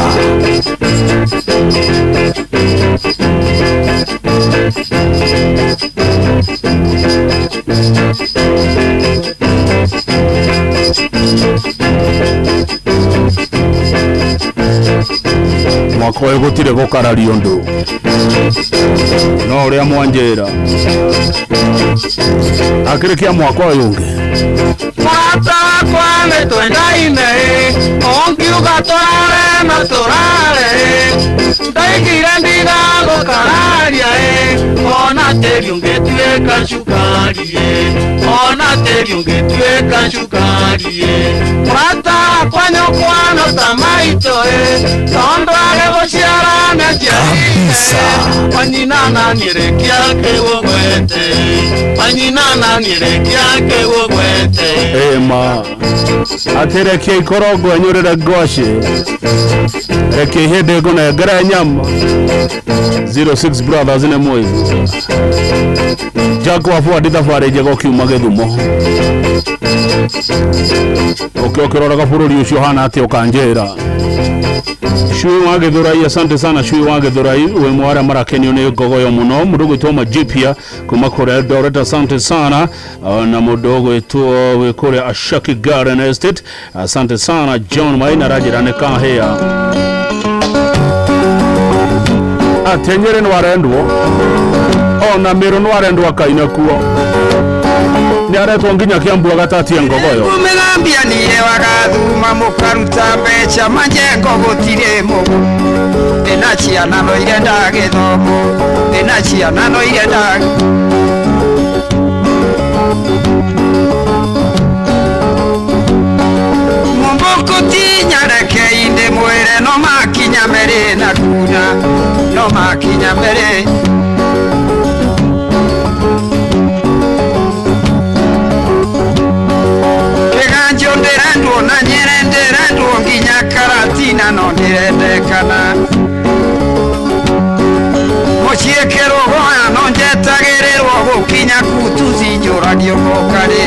Mwaka ũyũ gũtirĩ gũkarario ũndũ no ũrĩa mwanjĩra akĩrĩkia mwaka ũyũ ũngĩ. Mũrata wakwa nĩ twendaine ũngiuga tũrare no tũrare ndaigire ndigagũkararia ona tĩri ũngĩtuĩka cukari ona tĩri ũngĩtuĩka cukari mũrata wakwa nyũkwa no ta maitũ tondũ arĩ gũciara nĩaciarire wanyina na niĩ kĩgũgwete wanyina na niĩ kĩgũgwete. Ema atĩ reke ikorongo enyũrĩre ngwacĩ reke ihĩndĩ ngũnengere nyama. 06 Brothers nĩ mũigu Jack wa Ford thabarĩ njega ũkiuma Gĩthumo ũkĩ ũkĩroraga bũrũri ũcio ũhana atĩa ũkanjĩra. Cui wa Gĩthũrai, asante sana Cui wa Gĩthũrai wĩ mwe arĩa marakenio nĩ Ngogoyo mũno. Mũndũ ũgwĩtwo Majipia kuma kũrĩa Eldoret, asante sana. Na mũndũ ũgwĩtwo wĩ kũrĩa Ashaki Garden Estate, asante sana. John Maina aranjĩra nĩ kahĩa atĩ Nyĩrĩ nĩwarendwo ona Mĩrũ nĩwarendwo akaina kuo nĩaretwo nginya Kiambu agatatie Ngogoyo. Mĩgambia niĩ wagathuma mũkaruta mbeca manjengo gũtirĩ mũgũ ndĩna ciana no irenda gĩthomo ndĩna ciana no irenda mũmbũkũ ti nyarekei ndĩmwĩre no makinya merĩ na kuna no makinya merĩ Kĩganjo ndĩrendwo na Nyĩrĩ ndĩrendwo nginya Karatina no ndĩrendekana mũciĩ kĩrũgũya no njetagĩrĩrwo gũkinya kutuzi njũragio ngokarĩ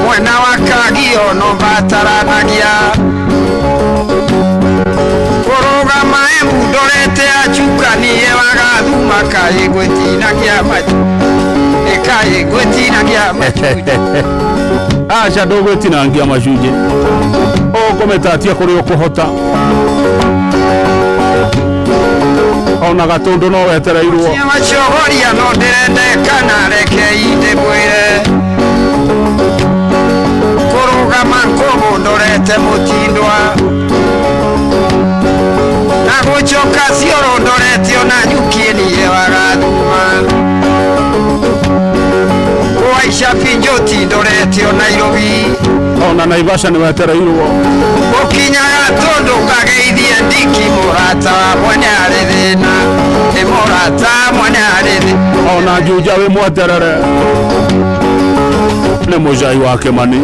mwena wa Kagio no mbataranagia kũrũgama Embu ndorete achukanie wagathuma kaĩ gwĩtinagia machu ĩkaĩ gwĩtinagia macunjĩ. Aca ndũgwĩtinangia macunjĩ ũkũmĩtatia kũrĩa ũkũhota ona Gatũndũ no wetereirwo. Macogoria no ndĩrendekana rekei ndĩmwĩre kũrũgama Nkũgũ ndorete mũtindwa na gũcoka Cioro ndorete ona nyuki niĩ wagathuma kũhaica Binjũti ndorete o Nairobi ona Naivasha nĩ wetereirwo gũkinya Gatũndũ ngageithie Ndiki mũrata wa mwene arĩ thĩna nĩ mũrata mwene arĩ thĩna ona Juja wĩ mweterere nĩ mũcai wa Kĩmani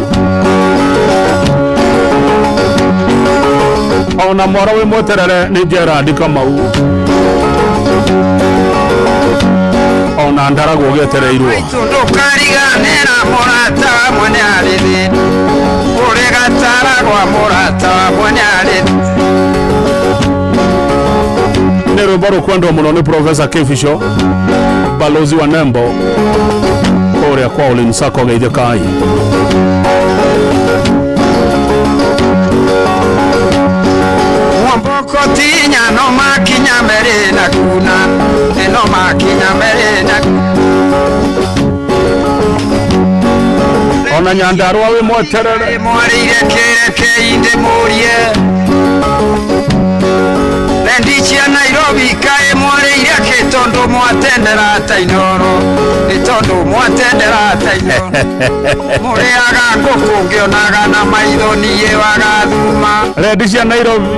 ona Mwaro wĩ mweterere nĩ Gerard Kamau Ona ndaragwo gĩetereirwo. Ndũkariganĩra mũrata wa mwene arĩ thĩna ũrĩ gataragwa mũrata wa mwene arĩ. Nĩ rwĩmbo rũkwendwo mũno nĩ Professor Kĩbico, balozi wa Nembo kũrĩa kwa Olin Sacco geithĩkai. Mwomboko tinya no makinya merĩ na kuna no makinya merĩ na. Ona Nyandarũa wĩ mweterere. Mwarĩire kĩreke inde mũrie rendi cia Nairobi kaĩ mwarĩire kĩ tondũ mwatendera ta Inoro nĩ tondũ mwatendera ta Inoro mũrĩaga ngũkũ ngĩonaga na maitho niĩ wagathuma. Rendi cia Nairobi.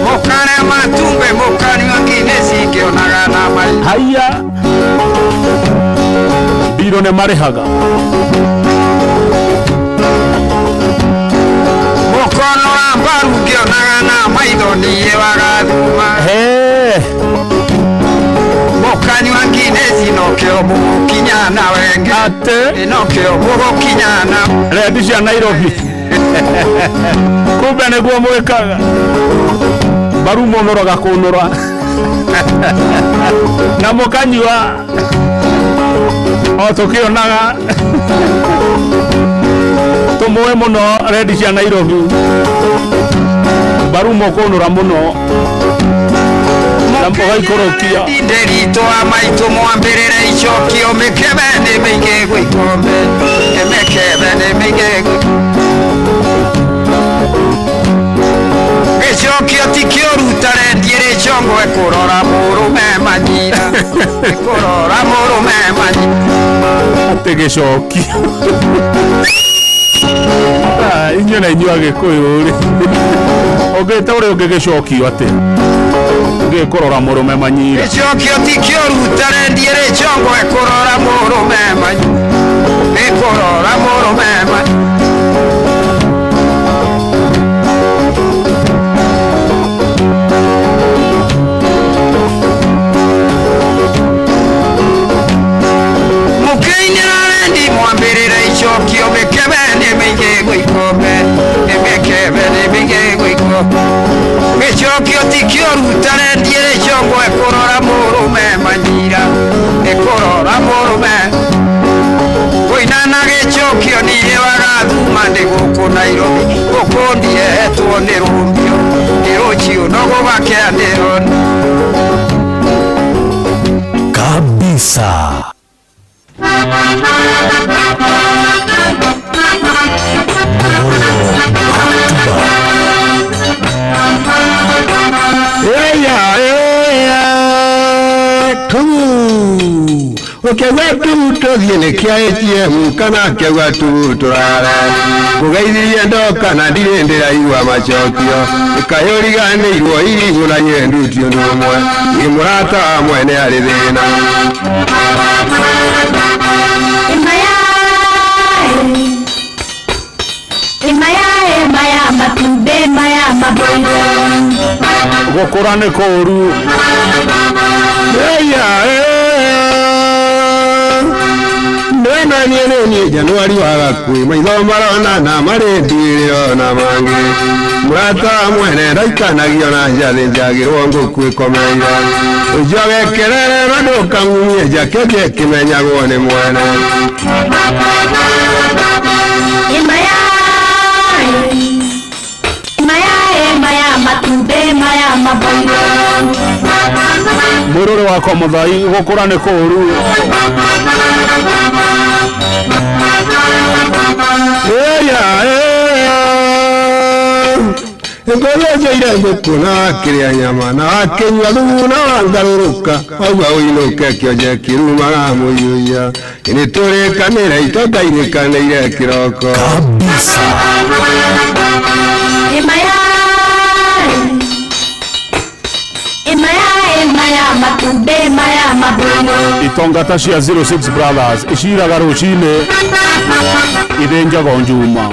Mũkarĩa matumbĩ mũkanyua nginesi ngĩonaga na maitho. Haya mbirũ nĩ marĩhaga. Mũkonora mbaru ngĩonaga na maitho niĩ wagathuma. Mũkanyua nginesi nokĩo mũgũkinya na wenge. Atĩ nokĩo mũgũkinya na. Rendi cia Nairobi. Kumbe nĩguo mwĩkaga. Mbaru mũnũraga kũnũra na mũkanyua o tũkĩonaga tũmũĩ mũno rendi cia Nairobi mbaru mũkũnũra mũno na mũgaikũrũkia. Nderitũ wa maitũ mwambĩrĩre icokio mĩkebe nĩ mĩingĩ gwĩ ikombe mĩkebe nĩ mĩingĩ gwĩ gĩcokio ti kĩũru ta rendi ĩrĩ congwe kũrora mũrũme manyira kũrora mũrũme manyira. Atĩ gĩcokio. Inyuĩ na inyuĩ Agĩkũyũ rĩ ũngĩta ũrĩa ũngĩ gĩcokio atĩ ũngĩkũrora mũrũme manyira. Gĩcokio ti kĩũru ta rendi ĩrĩ congwe kũrora mũrũme manyira kũrora mũrũme manyira. Mũkĩinĩra rendi mwambĩrĩre icokio mĩkebe nĩ mĩingĩ gwĩ ikombe mĩkebe nĩ mĩingĩ gwĩ ikombe gĩcokio ti kĩũru ta rendi ĩrĩ congwe kũrora mũrũme manyira kũrora mũrũme kũina na gĩcokio niĩ wagathuma ndĩ gũkũ Nairobi gũkũ ndirehetwo nĩ rũmbio nĩ rũciũ no gũgakĩa ndĩrona. Kabisa. Ũkĩaga tu tũthiĩ nĩ kĩa ATM kana kĩauga tu tũrare ngũgeithirie ndoka na ndirĩ ndĩraigua macokio ĩkayũriganĩirwo irigũ na nyendu ti ũndũ ũmwe nĩ mũrata wa mwene arĩ thĩna. Gũkũra nĩ kũũru. Ndona niĩ nĩ niĩ Januari wa gakuĩ maitho marona na marĩ nduĩrĩ ona mangĩ mũrata wa mwene ndaikanagio na njathĩ njagĩrwo ngũkũ ĩkomeire ũnjoge kerere na ndũkang'ung'ie njaketi ĩkĩmenyagwo nĩ mwene. Mũrũrũ wakwa mũthai gũkũra nĩ kũũru. Ngũthĩnjĩire ngũkũ na wakĩrĩa nyama na wakĩnyua thumu na wangarũrũka wauga ũinũke kĩonje kĩrumaga mũiyũiya nĩ tũrĩkanĩre itongairĩkanĩire kĩroko. Kabisa. Itonga ta cia 06 Brothers iciraga rũcinĩ ithĩnjagwo njuma.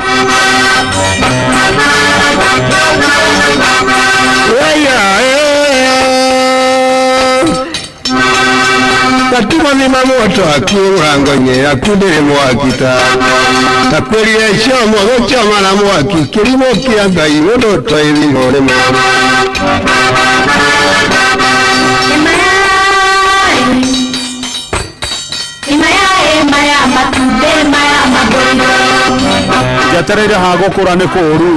Katumathima moto akiũrango-inĩ yaku ndĩrĩ mwaki ta takwĩrire ciomo gũchoma na mwaki kĩrimũ kĩa Ngai mũndũ toithirwo nĩ mwana. Njetereire ha gũkũra nĩ kũũru.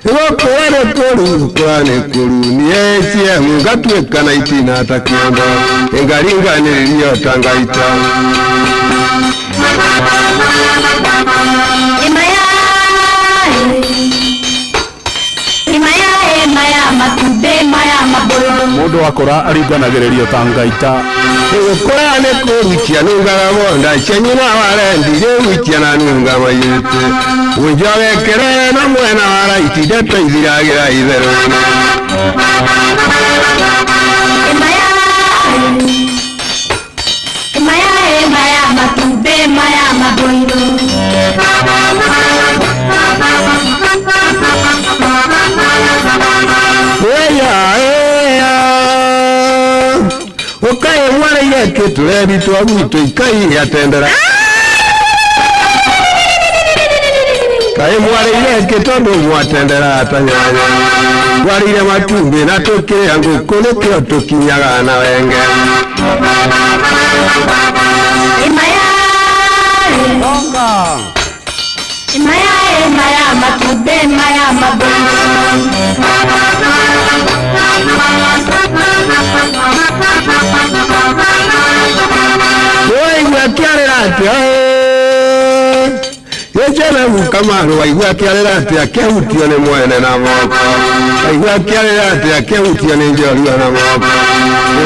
Gũkũra nĩ kũũru, gũkũra nĩ kũũru, niĩ ATM ngatuĩka na itina ta kĩondo, ngaringanĩrĩrio ta ngaita. Mũndũ akũra aringanagĩrĩrio ta ngaita. Gũkũra nĩ kũũru, ikia nungaga monda, ikia nyina wa rendi, rĩu ikia na nunga maiyĩte. Ũnjogekere na mwena wa raiti, ndeto ithiragĩra itherũ-inĩ. Ukae mwana yake tulebi twa gwitũ ikai atendera. Kaĩ mwarĩire kĩ tondũ mwatendera ta nyanya. Twarĩire matumbĩ na tũkĩrĩa ngũkũ nĩkĩo tũkinyaga na wenge. Waigua akĩarĩra atĩa? Gĩcene guka marũ waigua akĩarĩra atĩa akĩhutio nĩ mwene na moko. Waigua akĩarĩra atĩa akĩhutio nĩ njorua na moko.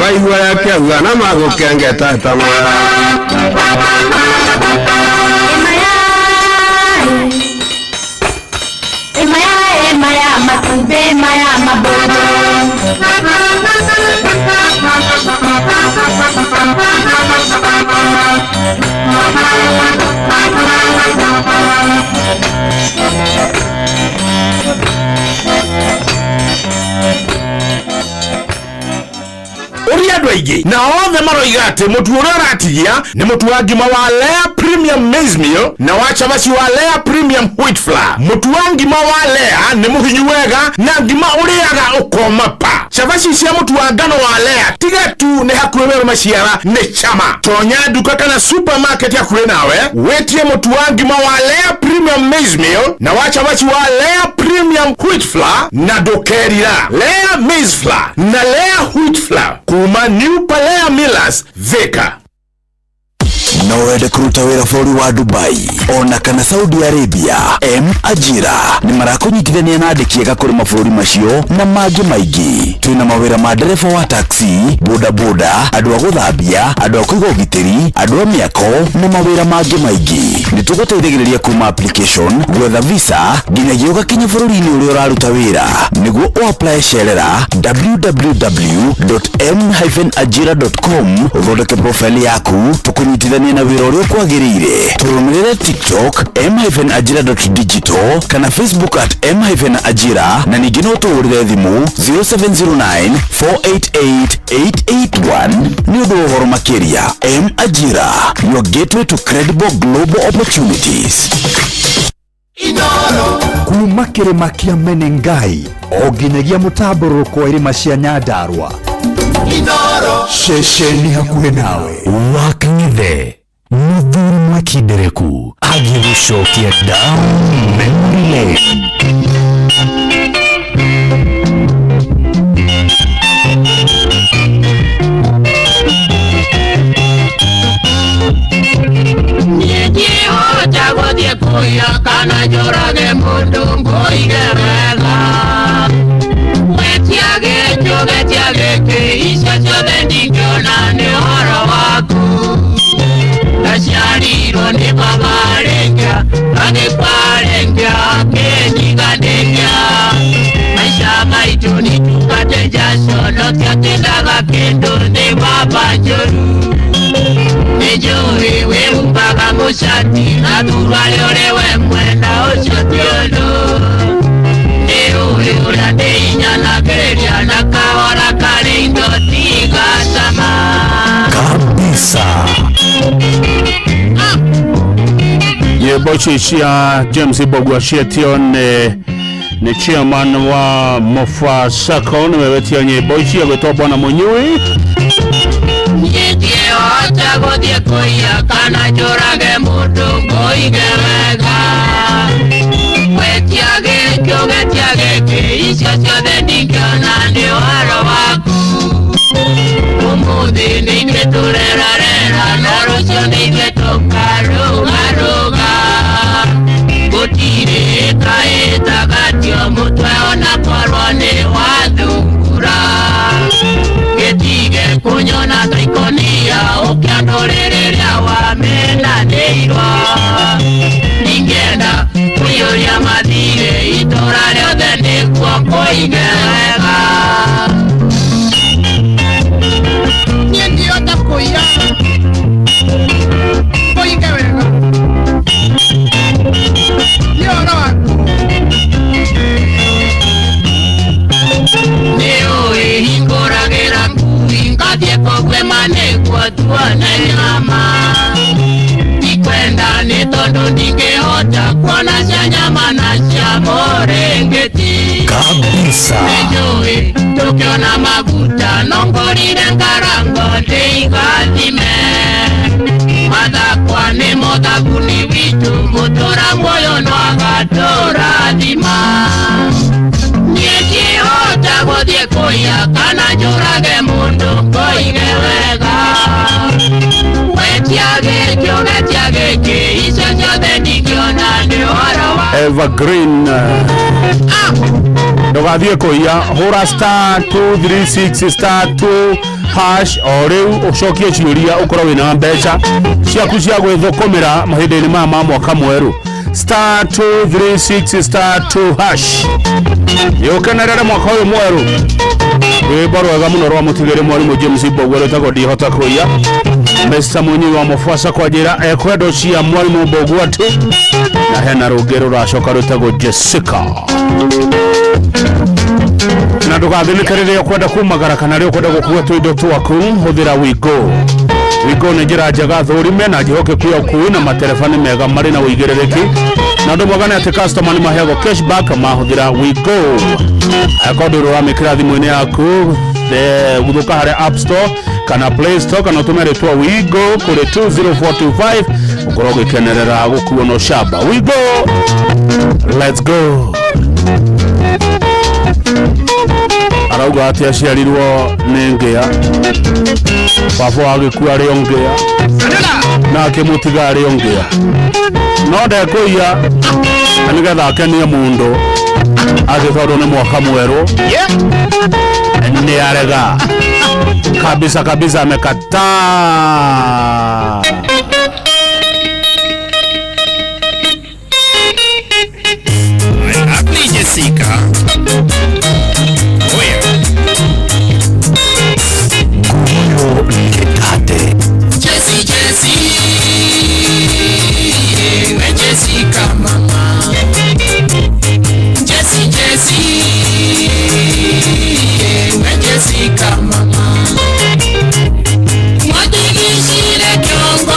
Waigua akĩauga na magũkengeta ta mwera. Ũria andũ aingĩ na othe maroiga atĩ mũtu ũrĩa ũratigia nĩ mũtu wa ngima wa Lea Premium Maize Meal na wa cabaci wa Lea Premium Wheat Flour. Mũtu wa ngima wa Lea nĩ mũhinyu wega na ngima ũrĩaga ũkoma pa. Cabaci cia mũtu wa ngano wa Lea tiga tu nĩ hakuhĩ werũ maciara nĩ chama. Tonya nduka kana supermarket hakuhĩ nawe wĩtie mũtu wa ngima wa Lea Premium Maize Meal na wa cabaci wa Lea Premium Wheat Flour na ndũkerira. Lea Maize Flour na Lea Wheat Flour kuma New Palea Millers Thika. No wende kũruta wĩra bũrũri wa Dubai ona kana Saudi Arabia, M Ajira nĩ marakũnyitithania na andĩki ega kũrĩ mabũrũri macio na mangĩ maingĩ. Twĩna mawĩra ma ndereba wa taxi, bodaboda, andũ a gũthambia, andũ a kũiga ũgitĩri, andũ a mĩako na mawĩra mangĩ maingĩ. Nĩ tũgũteithagĩrĩria kuma application, gwetha visa nginyagia ũgakinya bũrũri-inĩ ũrĩa ũraruta wĩra. Nĩguo ũapply cerera www.m-ajira.com ũthondeke profile yaku tũkũnyitithanie na wĩra ũrĩa ũkwagĩrĩire. Tũrũmĩrĩre TikTok m-ajira.digital kana Facebook at m-ajira na ningĩ no tũhũrĩre thimũ 0709 488 881 nĩ ũndũ wa ũhoro makĩria. M Ajira, your gateway to credible global opportunities. Kuma kĩrĩma kĩa Menengai o nginyagia mũtambũrũko wa irĩma cia Nyandarua, ceceni hakuhĩ nawe. Wakang'ethe mũthuri mwekindereku agĩgũcokia down memory lane. Niĩ gũthiĩ kũiya kana njũrage mũndũ ngũige wega. Wetia gĩkĩ ũgetia gĩkĩ icio ciothe ndingĩona nĩ ũhoro waku. Ndaciarirwo nĩ baba rĩngĩ agĩkua rĩngĩ akĩnjiganĩria. Maica maitũ nĩ tungate njaconokia kĩndaga kĩndũ nĩ baba njũru. Nĩnjũĩ wĩhumbaga mũcati na thuruarĩ ũrĩ we mwena ũcio ti ũndũ. Ũrĩa ndĩinyanagĩrĩria na kahora karĩ indo tigacama. Kabisa. Nyĩmbo ici cia James Mbugua cietio nĩ chairman wa Mofa Sacco, nĩwe wetia nyĩmbo ici, agwĩtwo Bwana Mũnyui. Niĩ ndiĩhota gũthiĩ kũiya kana njũrage mũndũ ngũige wega. Gwĩtia gĩkĩ ũgetia gĩkĩ, icio ciothe ndingĩona nĩ ũhoro waku. Ũmũthĩ nĩ ithuĩ tũrerarera, no rũciũ nĩ ithuĩ tũkarũgarũga. Gũtirĩ ĩtagatio mũtwe ona korwo nĩ wathungura. Gĩtige kũnyona ta ikũnia ũkĩandũrĩrĩria rĩrĩa wamenanĩirwo. Ningĩenda kũiyũria mathirĩ itũra rĩothe nĩguo kũige wega. Niĩ ndihota kũiya kũige wega nĩ ũhoro waku. Nĩ ũĩ hingũragĩra ngui ngathiĩ kũguĩma nĩguo tuone nyama. Ndikwenda nĩ tondũ ndingĩhota kuona cia nyama na cia mũrĩngĩti. Kabisa. Nĩnjũĩ tũkĩona maguta no ngũrire ngarango ndĩigathime. Mathakwa nĩ mũthabuni witũ mũtũra muoyo no agatũrathima. Niĩ ndihota gũthiĩ kũiya kana njũrage mũndũ ngoige wega. Wetia gĩkĩ ũgetia gĩkĩ, icio ciothe ndingĩona nĩ ũhoro wa Evergreen. Ndũgathiĩ kũiya, hũra star 236 star 2 hash o rĩu ũcokie ciũria ũkorwo wĩna mbeca ciaku cia gwĩthũkũmĩra mahinda-inĩ maya ma mwaka mwerũ. Star 236 star 2 hash yũkenerere mwaka ũyũ mwerũ. Rwĩmbo rwega mũno rwa mũtigĩrĩ mwarimũ James Mbugua rwĩtagwo Ndihota Kũiya. Mr. Mũnyui wa Mombasa kwa njĩra ekwendo cia mwarimũ Mbugua tu, na hena rũngĩ rũracoka rwĩtagwo Jessica. Na ndũgathĩnĩke rĩrĩa ũkwenda kumagara kana rĩrĩa ũkwenda gũkua tũindo twaku, hũthĩra Wigo. Wigo nĩ njĩra njega thũrime na njĩhokeku ya ũkui na matereba nĩ mega marĩ na ũigĩrĩrĩki, na ũndũ mwega nĩ atĩ customer nĩ maheagwo cashback mahũthĩra Wigo. Angĩkorwo ndũrĩ ũramĩkĩra thimũ-inĩ yaku, guthũka harĩa App Store kana Play Store kana ũtũme rĩtwa Wigo kũrĩ 20425 ũkorwo ũgĩkenerera gũkuo na ũcamba. Wigo, let's go. Arauga atĩ aciarirwo nĩ ngĩa, baba agĩkua arĩ o ngĩa na akĩmũtiga arĩ o ngĩa, no ndekũiya na nĩgetha akenie mũndũ atĩ tondũ nĩ mwaka mwerũ nĩ arega kabisa kabisa, amekataa. Lovely Jessica. Oh yeah. Nguyo Ngetate. Jessie, Jessie, we Jessica mama. Jessie, Jessie, we Jessica mama. Mwatigishire kiongo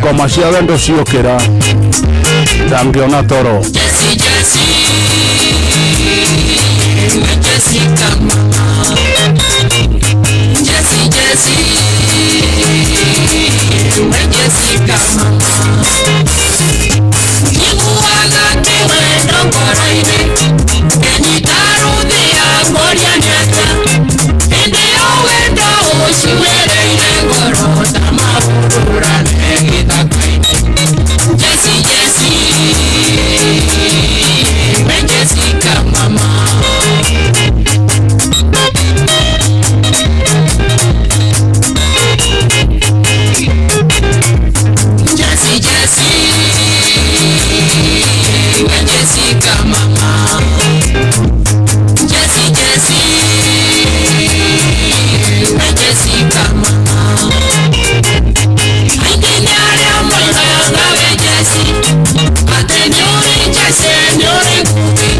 Ngoma cia wendo ciokĩra ndangĩona toro. Jesse, Jesse, Jessica, mama. Jesse, Jesse, Jessica, mama. Njiguaga kĩwendo ngoro-inĩ, ngĩnyita rũthĩa ngũria nĩ atĩa. Hĩndĩ ĩyo wendo ũcuĩrĩire ngoro ta mahũrũrane gĩthaka-inĩ. Jesse, Jesse, Jessica, mama. Jesse, Jesse, Jessica, mama. Jesse, Jesse, Jessica, mama. Aingĩ nĩ arĩa moigaga we Jesse, atĩ nĩ ũrĩ Jesse, nĩ ũrĩ nguthi.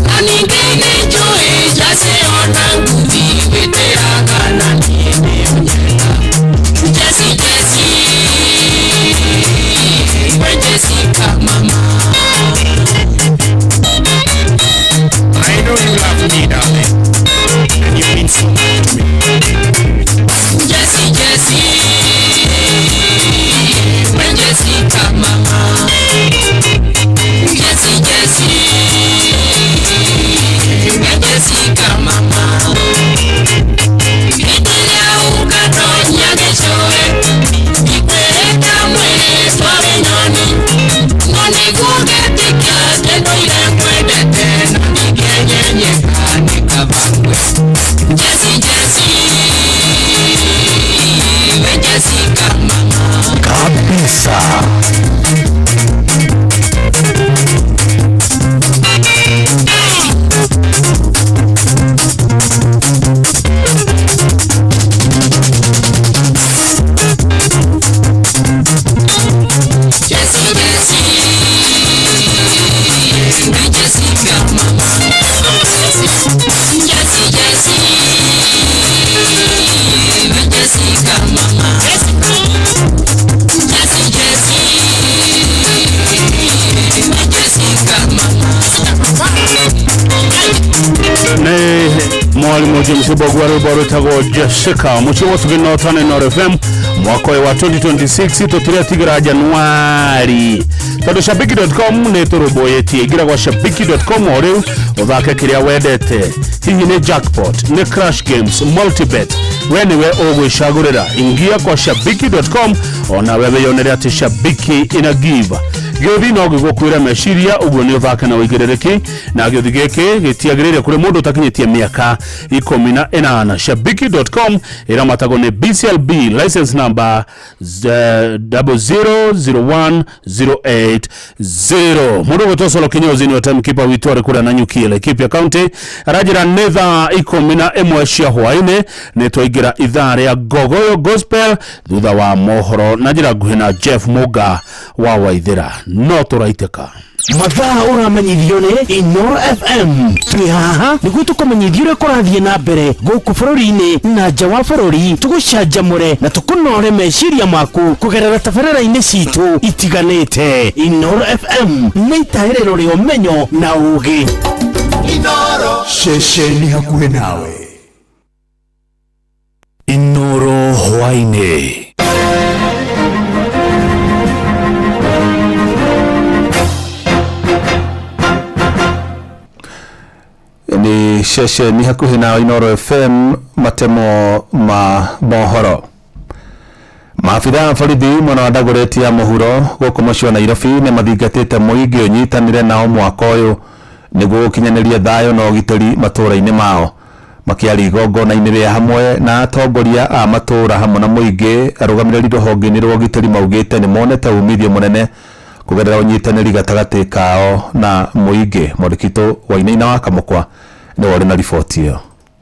Na ningĩ nĩ njũĩ Jesse ona nguthi wĩtĩaga na niĩ nĩ ũnyenda. Jesse, Jesse, we Jessica, mama. I know you love me, darling, and you mean so much to me. Jesse, Jesse, we Jessica, mama. Jesse, Jesse, we Jessica, mama. Hĩndĩ ĩrĩa ũkandonya gĩcũrĩ, ndikwĩrĩte mwĩrĩ twarĩ nyoni. No nĩguo ngetĩkia atĩ ndũire ngwendete na ndingĩenyenyeka nĩ kaba ngue. Jesse, Jesse, we Jessica, mama. Kabisa. Jesse, Jesse, we Jessica, mama. Jesse, Jesse, we Jessica, mama. Jesse, Jesse, we Jessica, mama. Nĩ mwarimũ James Mbogua rwĩmbo rwĩtagwo Jessica mũciĩ wa Northern Inooro FM mwaka ũyũ wa 2026 tũtiratigĩra Januari tondũ shabiki.com nĩ tũrũmbũyĩtie. Ingĩra gwa shabiki.com o rĩu ũthake kĩrĩa wendete, hihi nĩ jackpot, nĩ crash games, multibet, we nĩwe ũgwĩcagũrĩra. Ingia kwa shabiki.com ona we wĩyonere atĩ shabiki ina give. Gĩũthi no gĩgũkuĩre meciria ũguo nĩ ũthake na ũigĩrĩrĩki, na gĩũthi gĩkĩ gĩtiagĩrĩire kũrĩ mũndũ ũtakinyĩtie mĩaka 18. Shabiki.com ĩramatagwo nĩ BCLB license number 0001080. Mũndũ ũgwĩtwo Solo Kinyozi nĩwe timekeeper witũ arĩ kũrĩa Nanyuki, Laikipia County, aranjĩra nĩ thaa 11 cia hwaĩ-inĩ nĩ twaingĩra ithaa rĩa Ngogoyo Gospel thutha wa mohoro na njĩra nguhĩ na Jeff Muga wa Waithĩra. No tũraitĩka. Mathaa ũramenyithio nĩ Inoro FM. Twĩ haha nĩguo tũkũmenyithia ũrĩa kũrathiĩ na mbere gũkũ bũrũri-inĩ na nja wa bũrũri, tũgũcanjamũre na tũkũnore meciria maku kũgerera tabarĩra-inĩ citũ itiganĩte. Inoro FM nĩ itaĩrĩro rĩa ũmenyo na ũũgĩ. Ceceni hakuhĩ nawe. Inoro hwaĩ-inĩ. Nĩ ceceni hakuhĩ na Inooro FM. Matemo ma mohoro. Maabitha a borithi mwena wa Dagoretti ya mũhuro gũkũ mũciĩ wa Nairobi nĩ mathingatĩte mũingĩ ũnyitanĩre nao mwaka ũyũ nĩguo gũkinyanĩria thayũ na ũgitĩri matũũra-inĩ mao. Makĩaria igongona-inĩ rĩa hamwe na atongoria a matũũra hamwe na mũingĩ, arũgamĩrĩri rũhonge-inĩ rwa ũgitĩri maugĩte nĩ monete umithio mũnene kũgerera ũnyitanĩri gatagatĩ kao na mũingĩ. Mwandĩki witũ Wainaina wa Kamũkwa nĩwe ũrĩ na riboti ĩyo.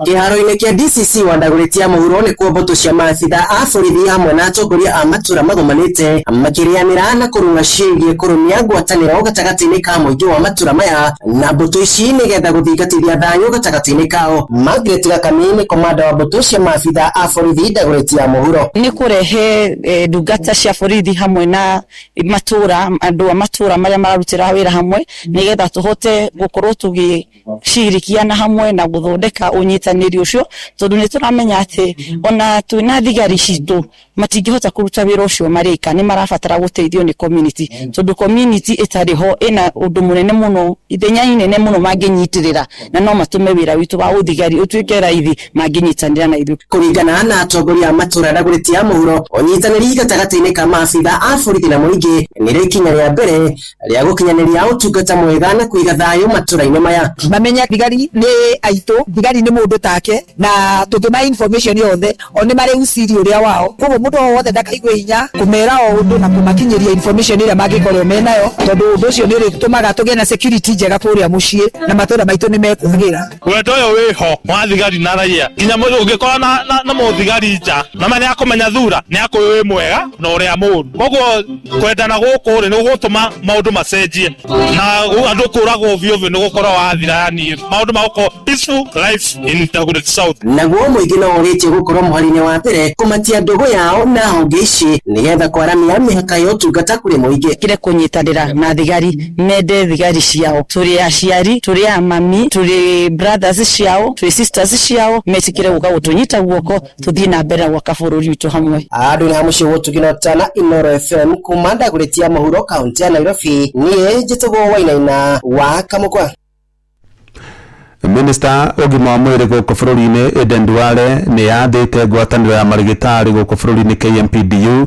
Kĩharo-inĩ kĩa DCC wa Ndagũrĩti ya mũhuro nĩkuo mbũtũ cia maabitha a borithi hamwe na atongoria a matũra magomanĩte makĩrĩanĩra na kũrung'a ciĩgiĩ kũrũmia ngwatanĩro gatagatĩ-inĩ ka mũingĩ wa matũra maya na mbũtũ ici nĩgetha gũthingatithia thayũ gatagatĩ-inĩ kao. Margaret Gakami nĩ komanda wa mbũtũ cia maabitha a borithi Ndagũrĩti ya mũhuro. Nĩ kũrehe ndungata cia borithi hamwe na matũra, andũ a matũra marĩa mararutĩra wĩra hamwe nĩgetha tũhote gũkorwo tũgĩcirikiana hamwe na gũthondeka ũnyitanĩri ũcio, tondũ nĩ tũramenya atĩ ona twĩna thigari citũ matingĩhota kũruta wĩra ũcio marĩka, nĩ marabatara gũteithio nĩ community, tondũ community ĩtarĩ ho ĩna ũndũ mũnene mũno, ithenya inene mũno mangĩnyitĩrĩra, na no matũme wĩra witũ wa ũthigari ũtuĩke raithi mangĩnyitanĩra na ithuĩ. Kũringana na atongoria a matũra Ndagũrĩti ya mũhuro, ũnyitanĩri gatagatĩ-inĩ ka maabitha a borithi na mũingĩ nĩrĩo ikinya rĩa mbere rĩa gũkinyanĩria ũtungata mwega na kũiga thayũ matũra-inĩ maya. Mamenya thigari nĩ aitũ, thigari nĩ mũndũ take, na tũngĩmahe information yothe o nĩ marĩ uciri ũrĩa wao, koguo mũndũ o wothe ndakaigue hinya kũmera o ũndũ na kũmakinyĩria information ĩrĩa mangĩkorwo menayo, tondũ ũndũ ũcio nĩ ũrĩtũmaga tũgĩe na security njega kũrĩa mũciĩ na matũra maitũ nĩ mekwagĩra. Wendo ũyũ wĩho wa thigari na raia, nginya ũngĩkora na mũthigari nja na ma nĩakũmenya thura, nĩakũĩ wĩ mwega na ũrĩa mũũru. Koguo kwendana gũkũ rĩ, nĩ gũgũtũma maũndũ macenjie na andũ kũragwo ovyo ovyo nĩ gũkorwo wathira, yani maũndũ magũkorwo peaceful life in Dagoretti South. Naguo mũingĩ no ũrĩtie gũkorwo mũhari-inĩ wa mbere kũmatia ndũgũ yao na honge ici nĩgetha kwaramia mĩhaka ya ũtungata kũrĩ mũingĩ. Kire kũnyitanĩra na thigari, mende thigari ciao, tũrĩ aciari, tũrĩ amami, tũrĩ brothers ciao, tũrĩ sisters ciao, metĩkĩre gũka gũtũnyita guoko tũthiĩ na mbere na gwaka bũrũri witũ hamwe. Andũ nĩ mũciĩ gũtugino tana Inoro FM kuma Ndagũrĩti ya mũhuro kaunti ya Nairobi, niĩ njĩtagwo Wainaina wa Kamũkwa. Minista ũgima wa mwĩrĩ gũkũ bũrũri-inĩ Aden Duale nĩ yathĩte ngwatanĩro ya marigitari gũkũ bũrũri-inĩ KMPDU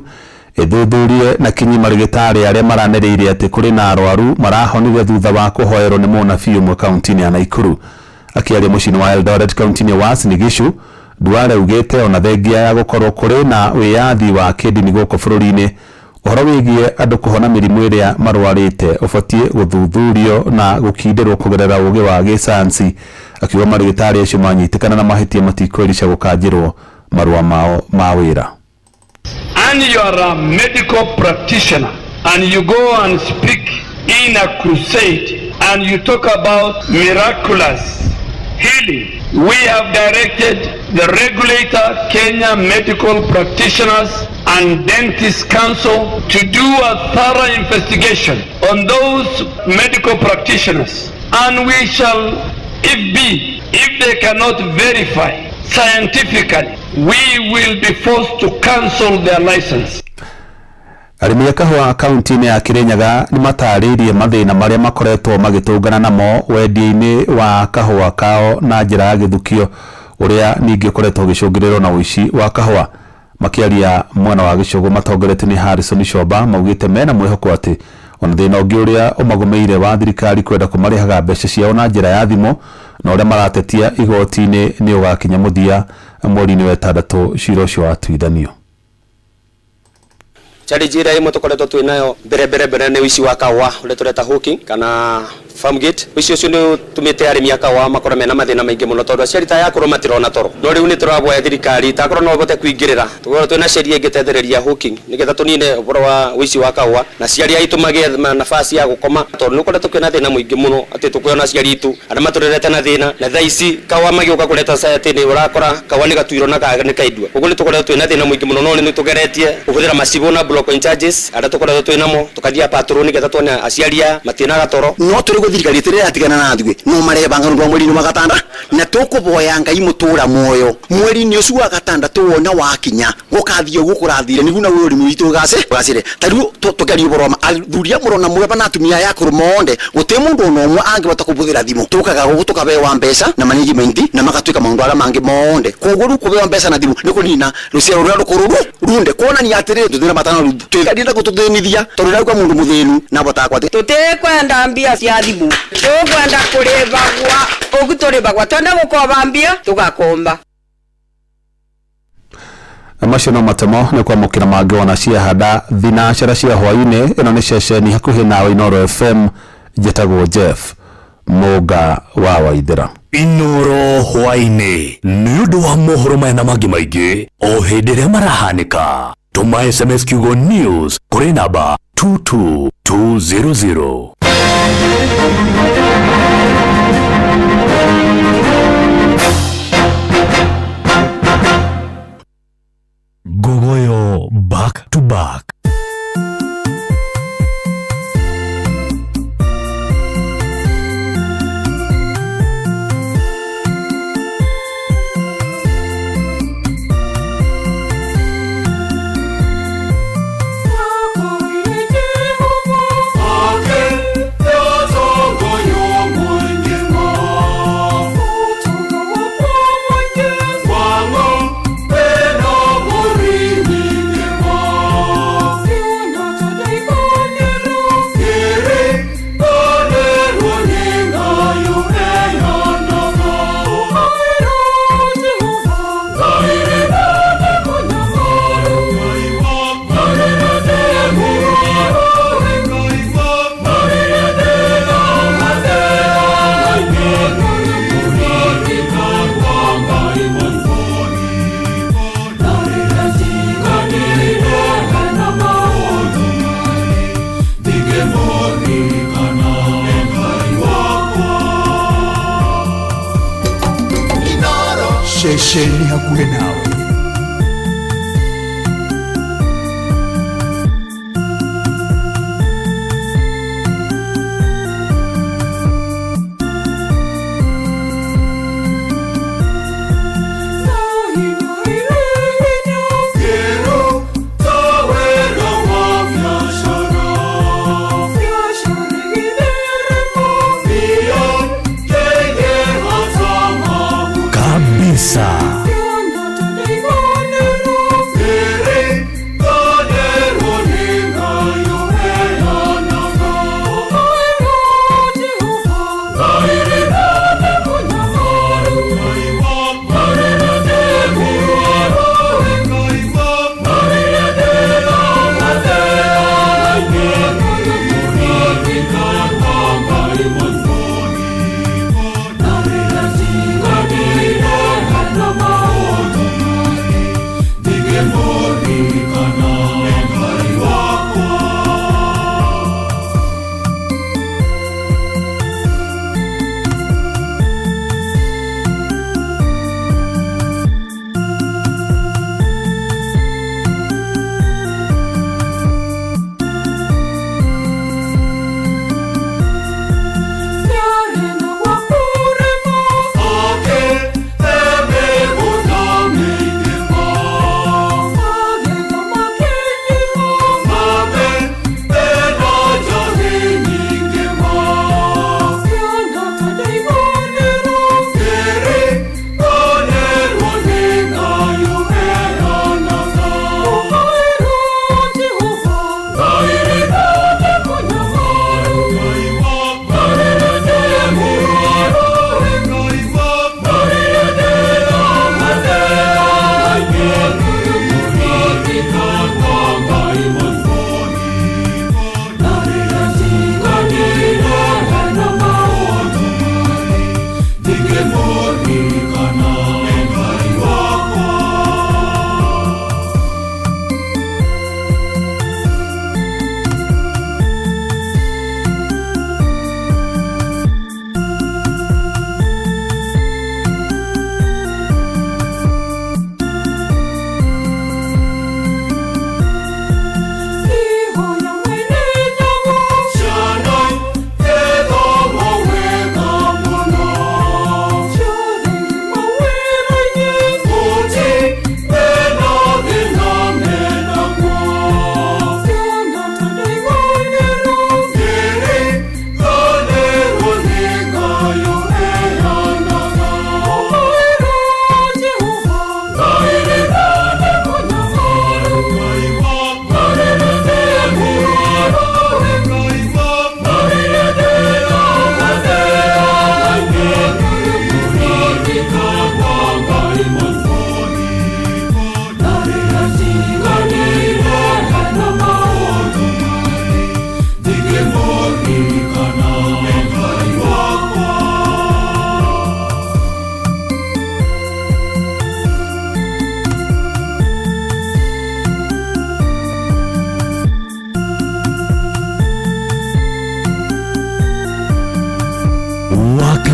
ĩthuthurie na kinyi marigitari arĩa maranĩrĩire atĩ kũrĩ na arwaru marahonire thutha wa kũhoerwo nĩ mũnabii ũmwe kaunti-inĩ ya Nakuru. Akĩaria mũciĩ-inĩ wa Eldoret kaunti-inĩ ya Uasin Gishu, Duale augĩte ona thengia ya gũkorwo kũrĩ na wĩyathi wa kĩndini gũkũ bũrũri-inĩ, ũhoro wĩgiĩ andũ kũhona mĩrimũ ĩrĩa marwarĩte ũbatiĩ gũthuthurio na gũkindĩrwo kũgerera ũgĩ wa gĩcayanci. Akiuga marigitari acio manyitĩkana na mahĩtia matikwĩrica gũkanjĩrwo marũa mao ma wĩra. And you are a medical practitioner and you go and speak in a crusade and you talk about miraculous healing. We have directed the regulator, Kenya Medical Practitioners and Dentists Council, to do a thorough investigation on those medical practitioners, and we shall, if be, if they cannot verify scientifically, we will be forced to cancel their license. Arĩmi a kahũa kaunti-inĩ ya Kirinyaga nĩ matarĩirie mathĩna marĩa makoretwo magĩtũngana namo wendia-inĩ wa kahũa kao na njĩra ya gĩthukio, ũrĩa ningĩ ũkoretwo ũgĩcũngĩrĩrwo na ũici wa kahũa. Makĩaria mwena wa Gĩcũgũ matongoretio nĩ Harrison Shomba, maugĩte mena mwĩhoko atĩ ona thĩna ũngĩ ũrĩa ũmagũmĩire wa thirikari kwenda kũmarĩhaga mbeca ciao na njĩra ya thimũ na ũrĩa maratetia igoti-inĩ nĩ ũgakinya mũthia mweri-inĩ wa ĩtandatũ cira ũcio watuithanio. Challenge ĩrĩa ĩmwe tũkoretwo twĩ nayo mbere mbere mbere nĩ ũici wa kahũa ũrĩa tũreta hawking kana farm gate. Ũici ũcio nĩ ũtũmĩte arĩmi a kahũa makorwo mena mathĩna maingĩ mũno, tondũ aciari ta aya akũrũ matirona toro. No rĩu nĩ tũraboya thirikari takorwo no ĩhote kũingĩrĩra, tũkorwo twĩna sheria ĩngĩtethereria hawking nĩgetha tũnine ũhoro wa ũici wa kahũa na aciari aitũ magĩe nafasi ya gũkoma, tondũ nĩ ũkoretwo kwĩna thĩna mũingĩ mũno atĩ tũkĩona aciari aitũ arĩa matũrerete na thĩna, na thaa ici kahũa magĩũka kũreta society nĩ ũrakora kahũa nĩ gatuirwo na nĩ kaindua. Koguo nĩ tũkoretwo twĩna thĩna mũingĩ mũno, no nĩ tũgeretie kũhũthĩra macibũ na block in charges arĩa tũkoretwo twĩ namo, tũkathiĩ patrol nĩgetha tuone aciari aya matirĩ na gatoro. No tũrĩ gũ thirikari ĩtĩrĩ ĩratigana na ithuĩ, no marebanga nĩ ũndũ wa mweri-inĩ wa gatanda, na tũkũboya Ngai mũtũra muoyo mweri-inĩ ũcio wa gatandatũ wona wakinya gũkathiĩ ũguo kũrathire nĩguo naguo ũrĩmi witũ ũgacĩre. Ta rĩu tũkĩaria ũhoro wa athuri a mũrona mweba na atumia aya akũrũ monde, gũtirĩ mũndũ ona ũmwe angĩhota kũbũthĩra thimũ. Tũkaga gũkũ tũkabewa mbeca na management na magatuĩka maũndũ arĩa mangĩ monde. Koguo rĩu kũbewa mbeca na thimũ nĩ kũnina rũciaro rũrĩa rũkũrũ runde, kuonania atĩrĩrĩ tũthĩna matano rĩu twĩkanire gũtũthĩnithia, tondũ ndauga mũndũ mũthĩnu na abotaga kwatĩ. Tũtikwenda mbia cia thimũ, tũkwenda kũrĩbagwa ũguo tũrĩbagwa, twenda gũkomba mbia tũgakomba. Macio no matemo nĩ kwamũkĩra mangĩ wona ciahanda thinacara cia hwaĩ-inĩ. Ĩno nĩ ceceni hakuhĩ nawe Inooro FM, njĩtagwo Jeff Mũnga wa Waithĩra. Inoro hwaĩ-inĩ nĩ ũndũ wa mohoro maya na mangĩ maingĩ o hĩndĩ ĩrĩa marahanĩka. Tũma SMS kiugo news kũrĩ namba 22200. Gogoyo back to back. Ceceni hakuhĩ nawe. Kabisa.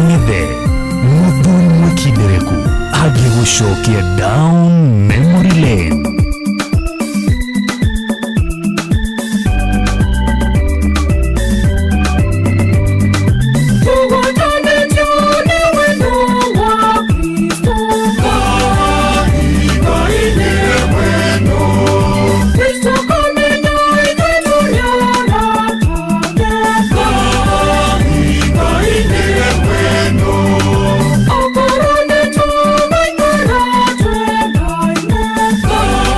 Kang'ethe, mũthuri mwĩkindereku agĩgũcokia down memory lane. Thank you.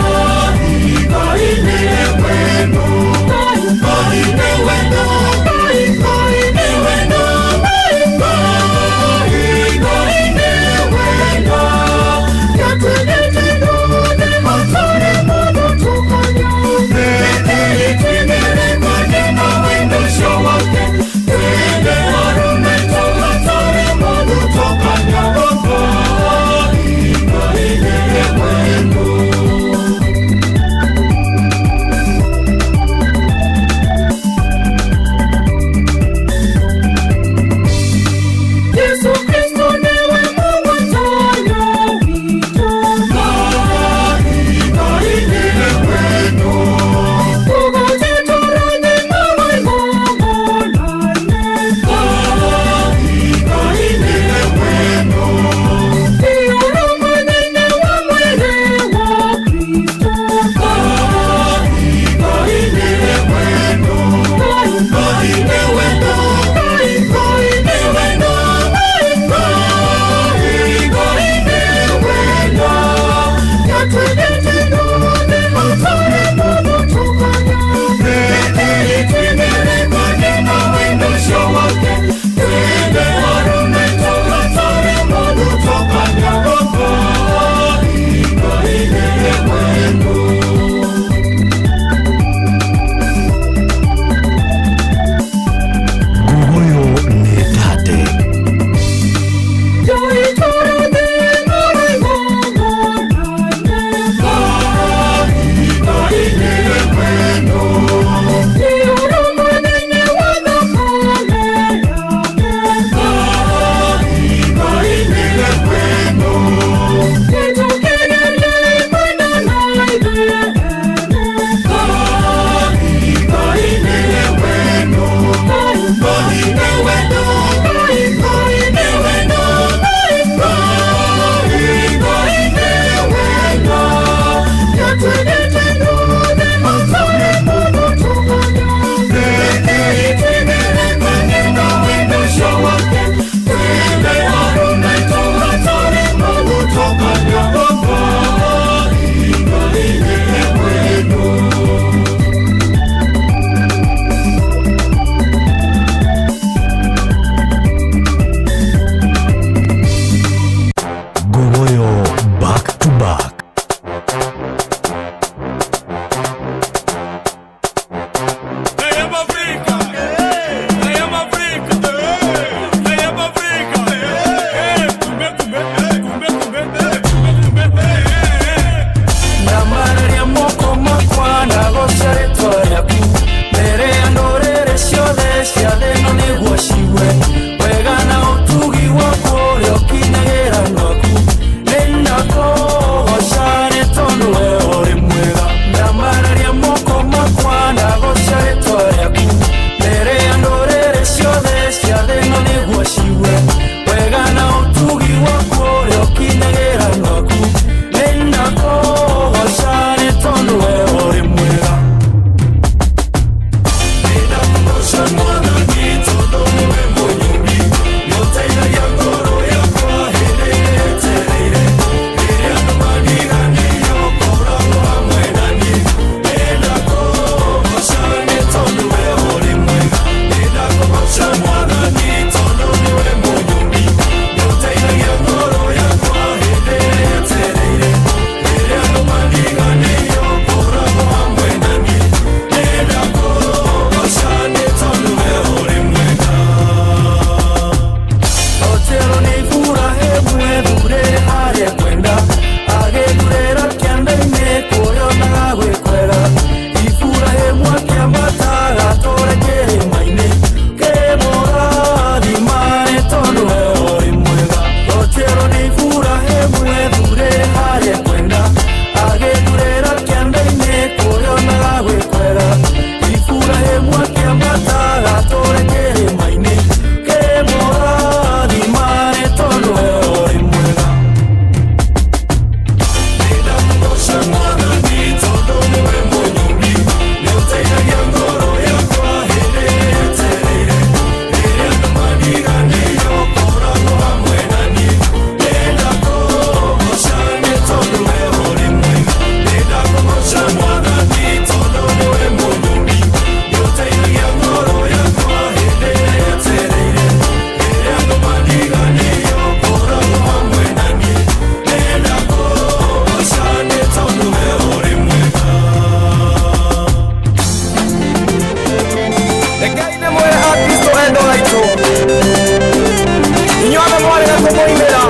Inyuothe mwarĩga kũmũinĩra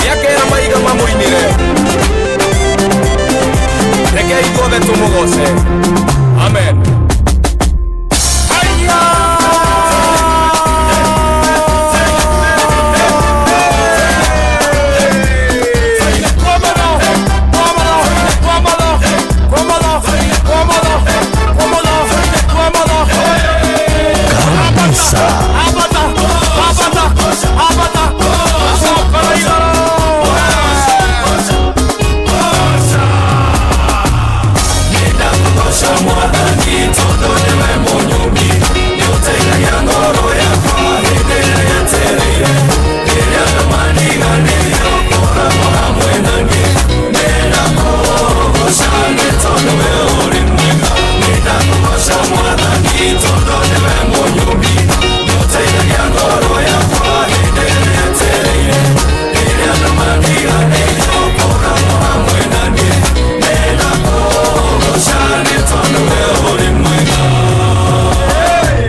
nĩakera maiga mamũinĩre rekei ithuothe tũmũgoce amen. Kabisa.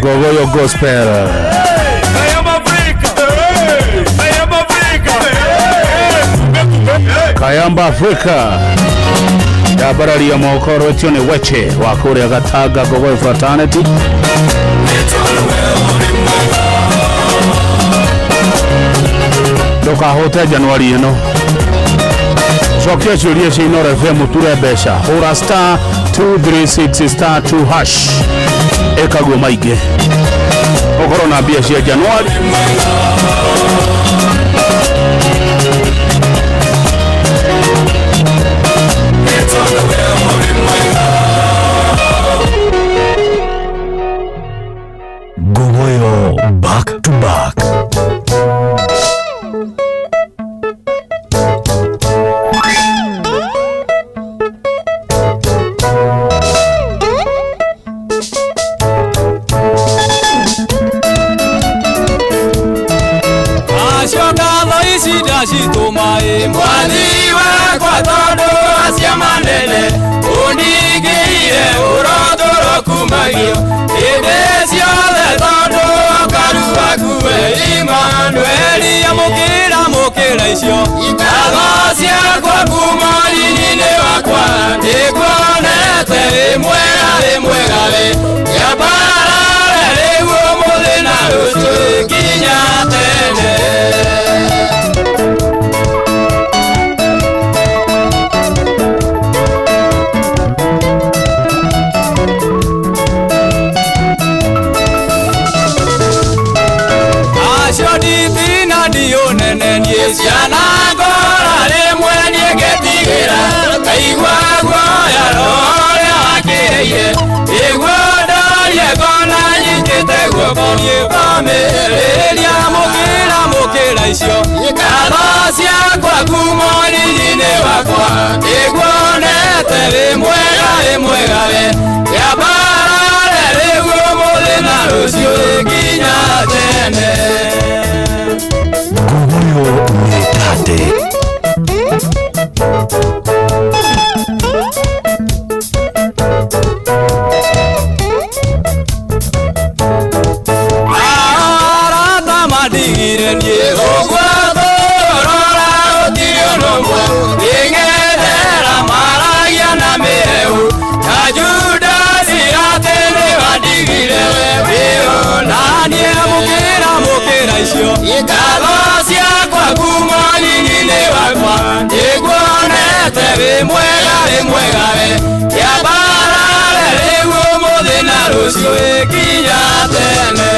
Gogoyo Gospel. Kayamba Africa ndambararia moko rwetio nĩ Weche wa kũrĩa Gatanga Gogoyo Fraternity. Ndũkahũte Januari ĩno, cokia ciũria cia Inooro FM ũture mbeca, hũra star 236 star 2 hash ĩkaguo maingĩ ũkorwo na mbia cia Januari. Gogoyo back to back. Acio ngatho ici ndacitũma ĩ mwathi wakwa tondũ acia manene ũningĩire ũrotũro kumagio hĩndĩ ciothe tondũ ũkaru waku we Imanueli. Amũkĩra mũkĩra icio ngatho ciakwa kuma riri-inĩ wakwa nĩnguonete wĩ mwega wĩ mwega wĩ kĩambarare rĩu ũmũthĩ na rũciũ nginya tene. Acio nditina ndiũnene niĩ ciana ngora rĩmwe niĩ ngĩtigĩra ngaigua guoya roho ũrĩa wakĩrĩire nĩguo ndorie ngona nyitĩte guoko niĩ ngomĩrĩria mũkĩra mũkĩra icio ngatho ciakwa kuma ũnini-inĩ wakwa nĩnguonete wĩ mwega wĩ mwega wĩ kĩambarare rĩu ũmũthĩ na rũciũ nginya tene. Gogoyo nĩ tate. Arata mandigire niĩ ũguo tũrora gũtirĩ ũndũ ũmwe ngĩng'ethera maragia na mĩhehu na Judasi atĩ nĩwandigire wĩũ na niĩ mũkĩra mũkĩra icio ngatho ciakwa kuma ũnini-inĩ wakwa nĩnguonete wĩ mwega wĩ mwega wĩ kĩambarare rĩu ũmũthĩ na rũciũ nginya tene.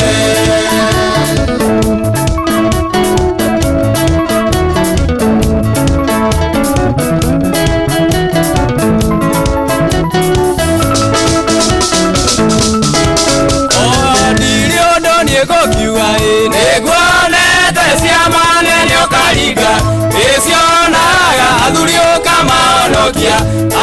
Ndirĩ ũndũ niĩ ngũkiuga ĩ nĩnguonete ciama nene ũkaringa ĩcionaga athuri ũkamahonokia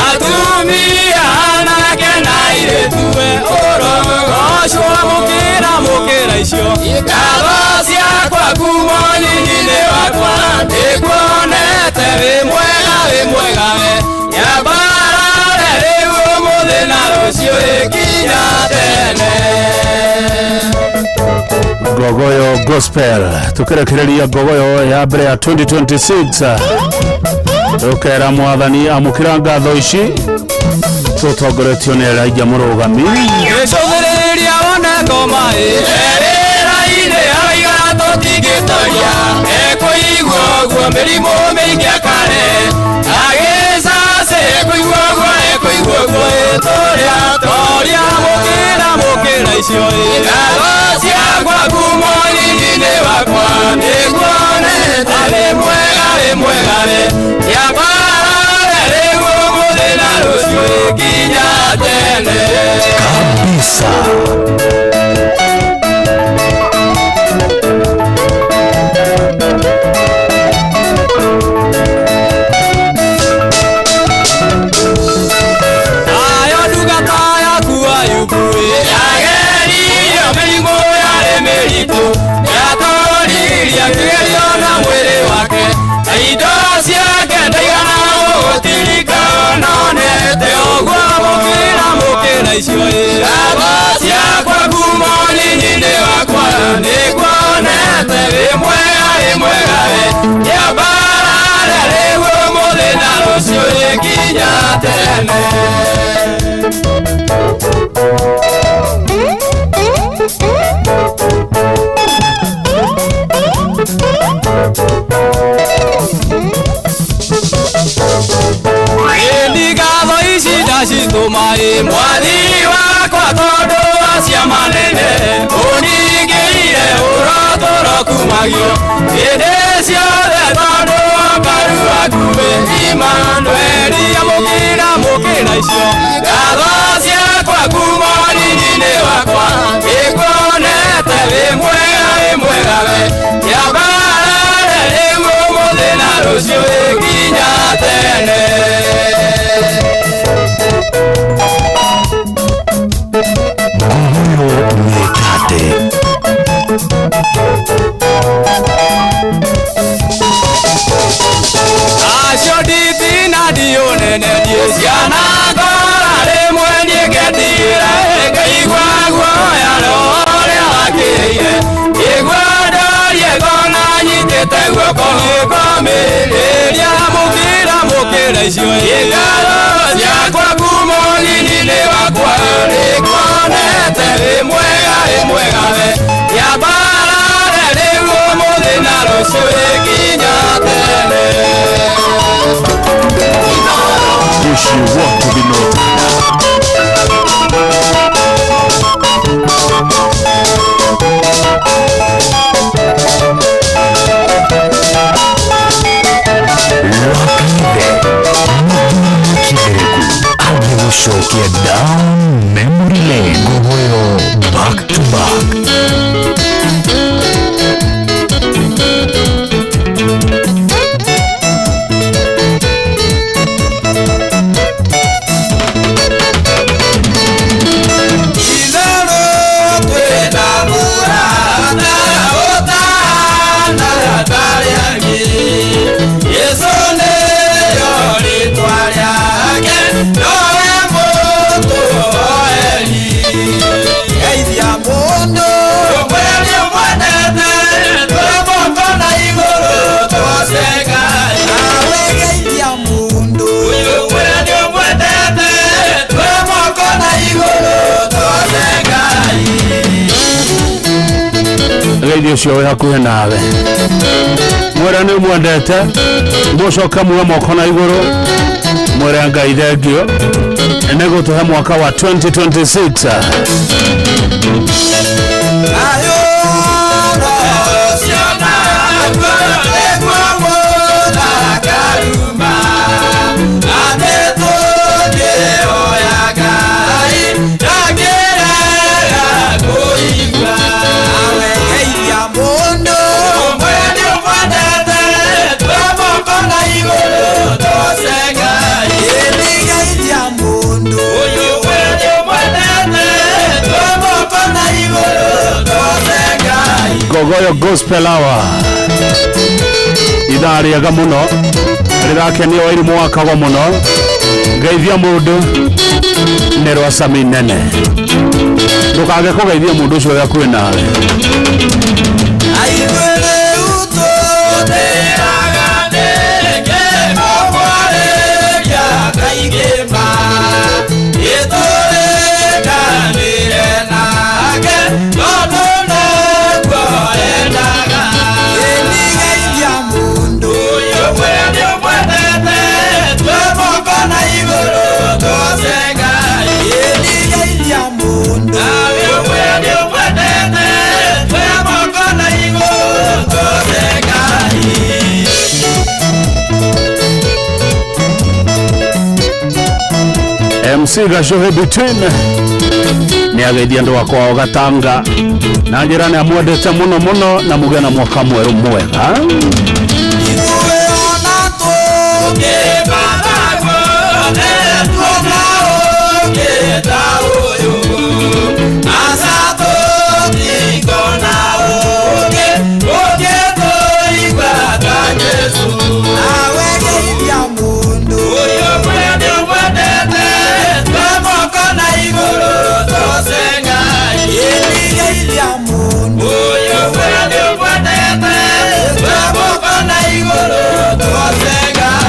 atumia anake na airĩtu we ũrogocwo mũkĩra mũkĩra icio ngatho ciakwa kuma ũnini-inĩ wakwa nĩnguonete wĩ mwega wĩ mwega we kĩambarare rĩu ũmũthĩ na rũciũ nginya tene. Gospel tukirekereria ngogoyo ya mbere ya 2026 tukera mwathani amukira ngatho ici tutongoretio nĩ Elijah Mũrũgami. Gĩcũthĩrĩria wone ngoma ĩ Erĩra-inĩ araiga tũtingĩtoria Ekũigua ũguo mĩrimũ mĩingĩ akare Agĩcacĩ ekũigua ũguo ekũigua ũguo ĩtũrĩa toria mũkĩra mũkĩra icio ĩ Ngatho ciakwa kuma ũnyinyi-inĩ wakwa nĩnguonete wĩ mwega wĩ mwega wĩ Nĩambarare rĩu ũmũthĩ na rũciũ ĩ nginya tene. Kabisa. Ayo ndungata yaku Ayubu yageririo mĩrimũ yarĩ mĩritũ yatoririe akĩgerio na mwĩrĩ wake na indo ciake ndaigana gũgũtirika nonete ũguo mũkĩra mũkĩra icio ĩ ngatho ciakwa kuma ũnyinyi-inĩ wakwa nĩnguonete wĩ mwega wĩ mwega wĩ kĩambarare rĩu ũmũthĩ na rũciũ ĩ nginya tene. Ĩni ngatho ici ndacitũma ĩ mwathi wakwa tondũ wa ciama nene ũningĩire ũrotũro kumagio hĩndĩ ciothe tondũ wa karu waku wĩ Imanueli amũkĩra mũkĩra icio ngatho ciakwa kuma ũnyinyi-inĩ wakwa nĩnguonete wĩ mwega wĩ mwega we kĩambarare rĩu ũmũthĩ na rũciũ ĩ nginya tene. Ngogoyo nĩkate. Acio nditina ndiũnene ndiĩ ciana ngora rĩmwe niĩ ngetire ngaigua guoya ũrĩa wakĩire ngĩigua ndorie ngona nyitĩte guoko ngĩkomĩrĩria mũkĩra mũkĩra icio ĩ ngatho ciakwa kuma ũnyinyi-inĩ wakwa nĩnguonete wĩ mwega wĩ mwega we kĩambarare rĩu ũmũthĩ na rũciũ ĩ nginya tene. Jeshi wote vinota. Wakaithe mũthuri Kibereku agĩgũcokia down memory lane. Ngogoyo back to back. Itherũ twĩna mũrata ũtahana ta arĩa angĩ. Jesũ nĩrĩo rĩĩtwa rĩake, nowe mũtũhoeri. Geithia mũndũ ũmwe nĩũmwendete, tũrĩ moko na igũrũ tũgoce Ngai. Nawe geithia mũndũ ũmwe nĩũmwendete, tũrĩ moko na igũrũ tũgoce Ngai. Geithia ũcio wĩ hakuhĩ nawe mwĩre nĩ mwendete mũcoke muoe moko na igũrũ mwĩre Ngai thengio nĩ gũtũhe mwaka wa 2026. Ngogoyo Gospel Hour ithaa rĩega mũno rĩrakenia wairimũ wakago mũno ngeithia mũndũ nĩ rwa Sami Nene. Ndũkage kũgeithia mũndũ ũcio ũrĩa kwĩ nawe. MC Gacohe Between nä ageithia andå akwa o Gatanga na njä ra nä amwendete må no må no na må gä na mwaka mwerå mwega.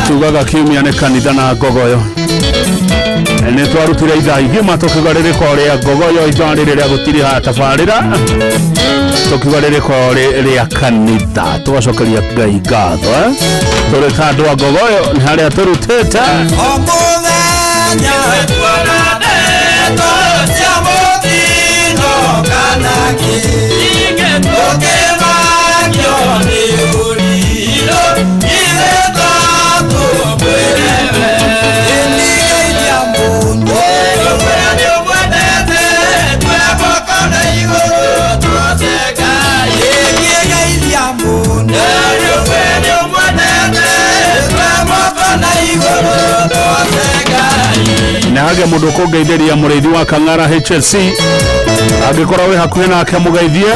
Tugaga kiumia nä kanitha na ngogoyo nä twarutire ithaa igima tũkiuga rĩrĩko rĩa ngogoyo ithaa rĩrĩ rĩa gũtiriha tabarĩra tũkiuga rĩrĩko rĩa kanitha tũgacokeria Ngai ngatho tũrĩ ta andũ a ngogoyo nĩ harĩa tũrutĩte. Na hage mundu kũngeithĩria mũrĩithi wa Kang'ara HSC angĩkorwo wĩ hakuhĩ nake mũgeithie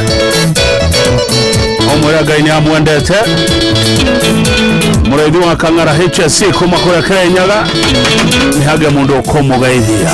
ũmwĩre Ngai nĩ amwendete. Mũrĩithi wa Kang'ara HSC kuma kũrĩa Kĩrĩnyaga nĩ hage mũndũ ũkũmũgeithia.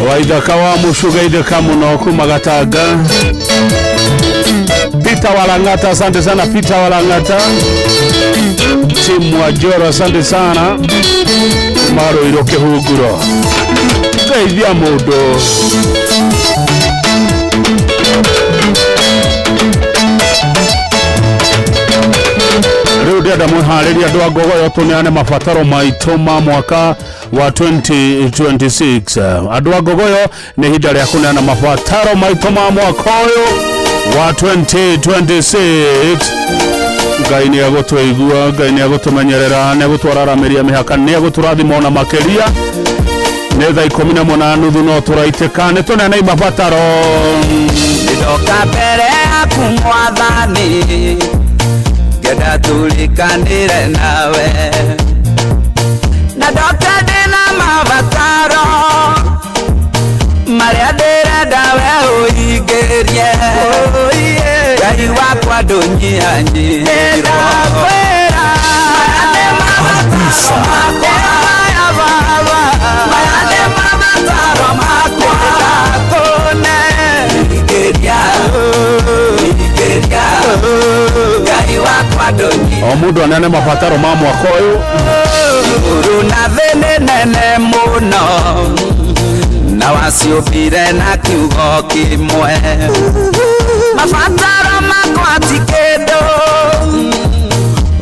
Waithaka wa Mucuga itheka muno kuma Gatanga. Peter Walangata, asante sana Peter Walangata. Timu wa Joro, asante sana. Maroiro Kĩhunguro. Geithia mũndũ. Rĩu ndĩrenda mwĩharĩrie andũ a Ngogoyo tũneane mabataro maitũ ma mwaka wa 2026. Andũ a Ngogoyo nĩ ihinda rĩa kũneana mabataro maitũ ma mwaka ũyũ wa 2026. Ngai nĩ egũtũigua, Ngai nĩ egũtũmenyerera, nĩ egũtwararamĩria mĩhaka, nĩ egũtũrathima ona makĩria. Nĩ thaa 11 na nuthu no tũraitĩka, nĩ tũneanei mabataro. Ndoka mbere yaku Mwathani, ngenda tũrikanĩre nawe, na ndoka ndĩna mabataro marĩa ndĩrenda we ũingĩrie. Ngai wakwa ndũnyihanyihĩrwo. Ndakwĩra maya nĩ mabataro makwa, maya baba, maya nĩ mabataro makwa, ndakũne ingĩria, ingĩria, Ngai wakwa ndũnyihanyihĩrwo. O mũndũ aneane mabataro ma mwaka ũyũ. Igũrũ na thĩ nĩ nene mũno, na waciũmbire na kiugo kĩmwe. Mabataro makwa ti kĩndũ,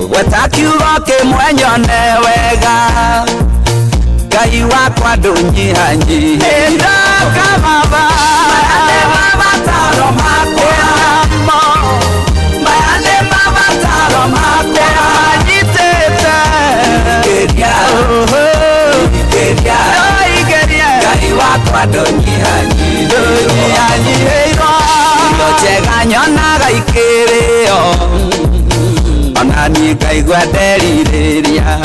gweta kiugo kĩmwe nyone wega. Ngai wakwa ndũnyihanyihĩrwo. Ndoka baba, maya nĩ mabataro makwa, maya nĩ mabataro makwa, nyitĩte ingĩria, ingĩria, Ngai wakwa ndũnyihanyihĩrwo. Njega nyonaga ikĩrĩo ona niĩ ngaigua nderirĩria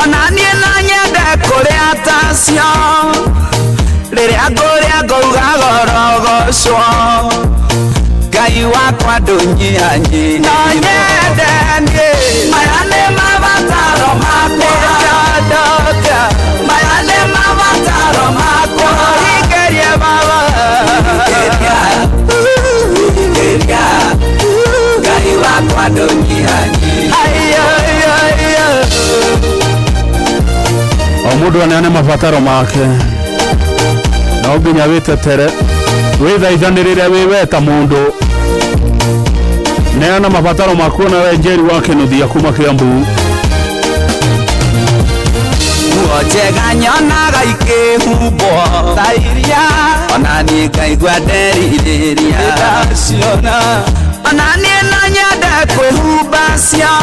ona niĩ no nyende kũrĩa tacio rĩrĩa ngũrĩa ngauga gorogocwo Ngai wakwa ndũnyihanyihie no nyende niĩ maya nĩ mabataro makwa ndoka maya nĩ mabataro makwa hingĩrie baba hingĩria Ngai wakwa ndũnyihanyihie O mũndũ aneane mabataro make no nginya wĩtetere wĩthaithanĩrĩre wĩ we ta mũndũ neana mabataro maku na we Njeri wa Kĩnuthia kuma Kĩambu. Nguo njega nyonaga ikĩhumbwo ta iria ona niĩ ngaigua nderirĩria ndaciona ona niĩ no nyende kwĩhumba cio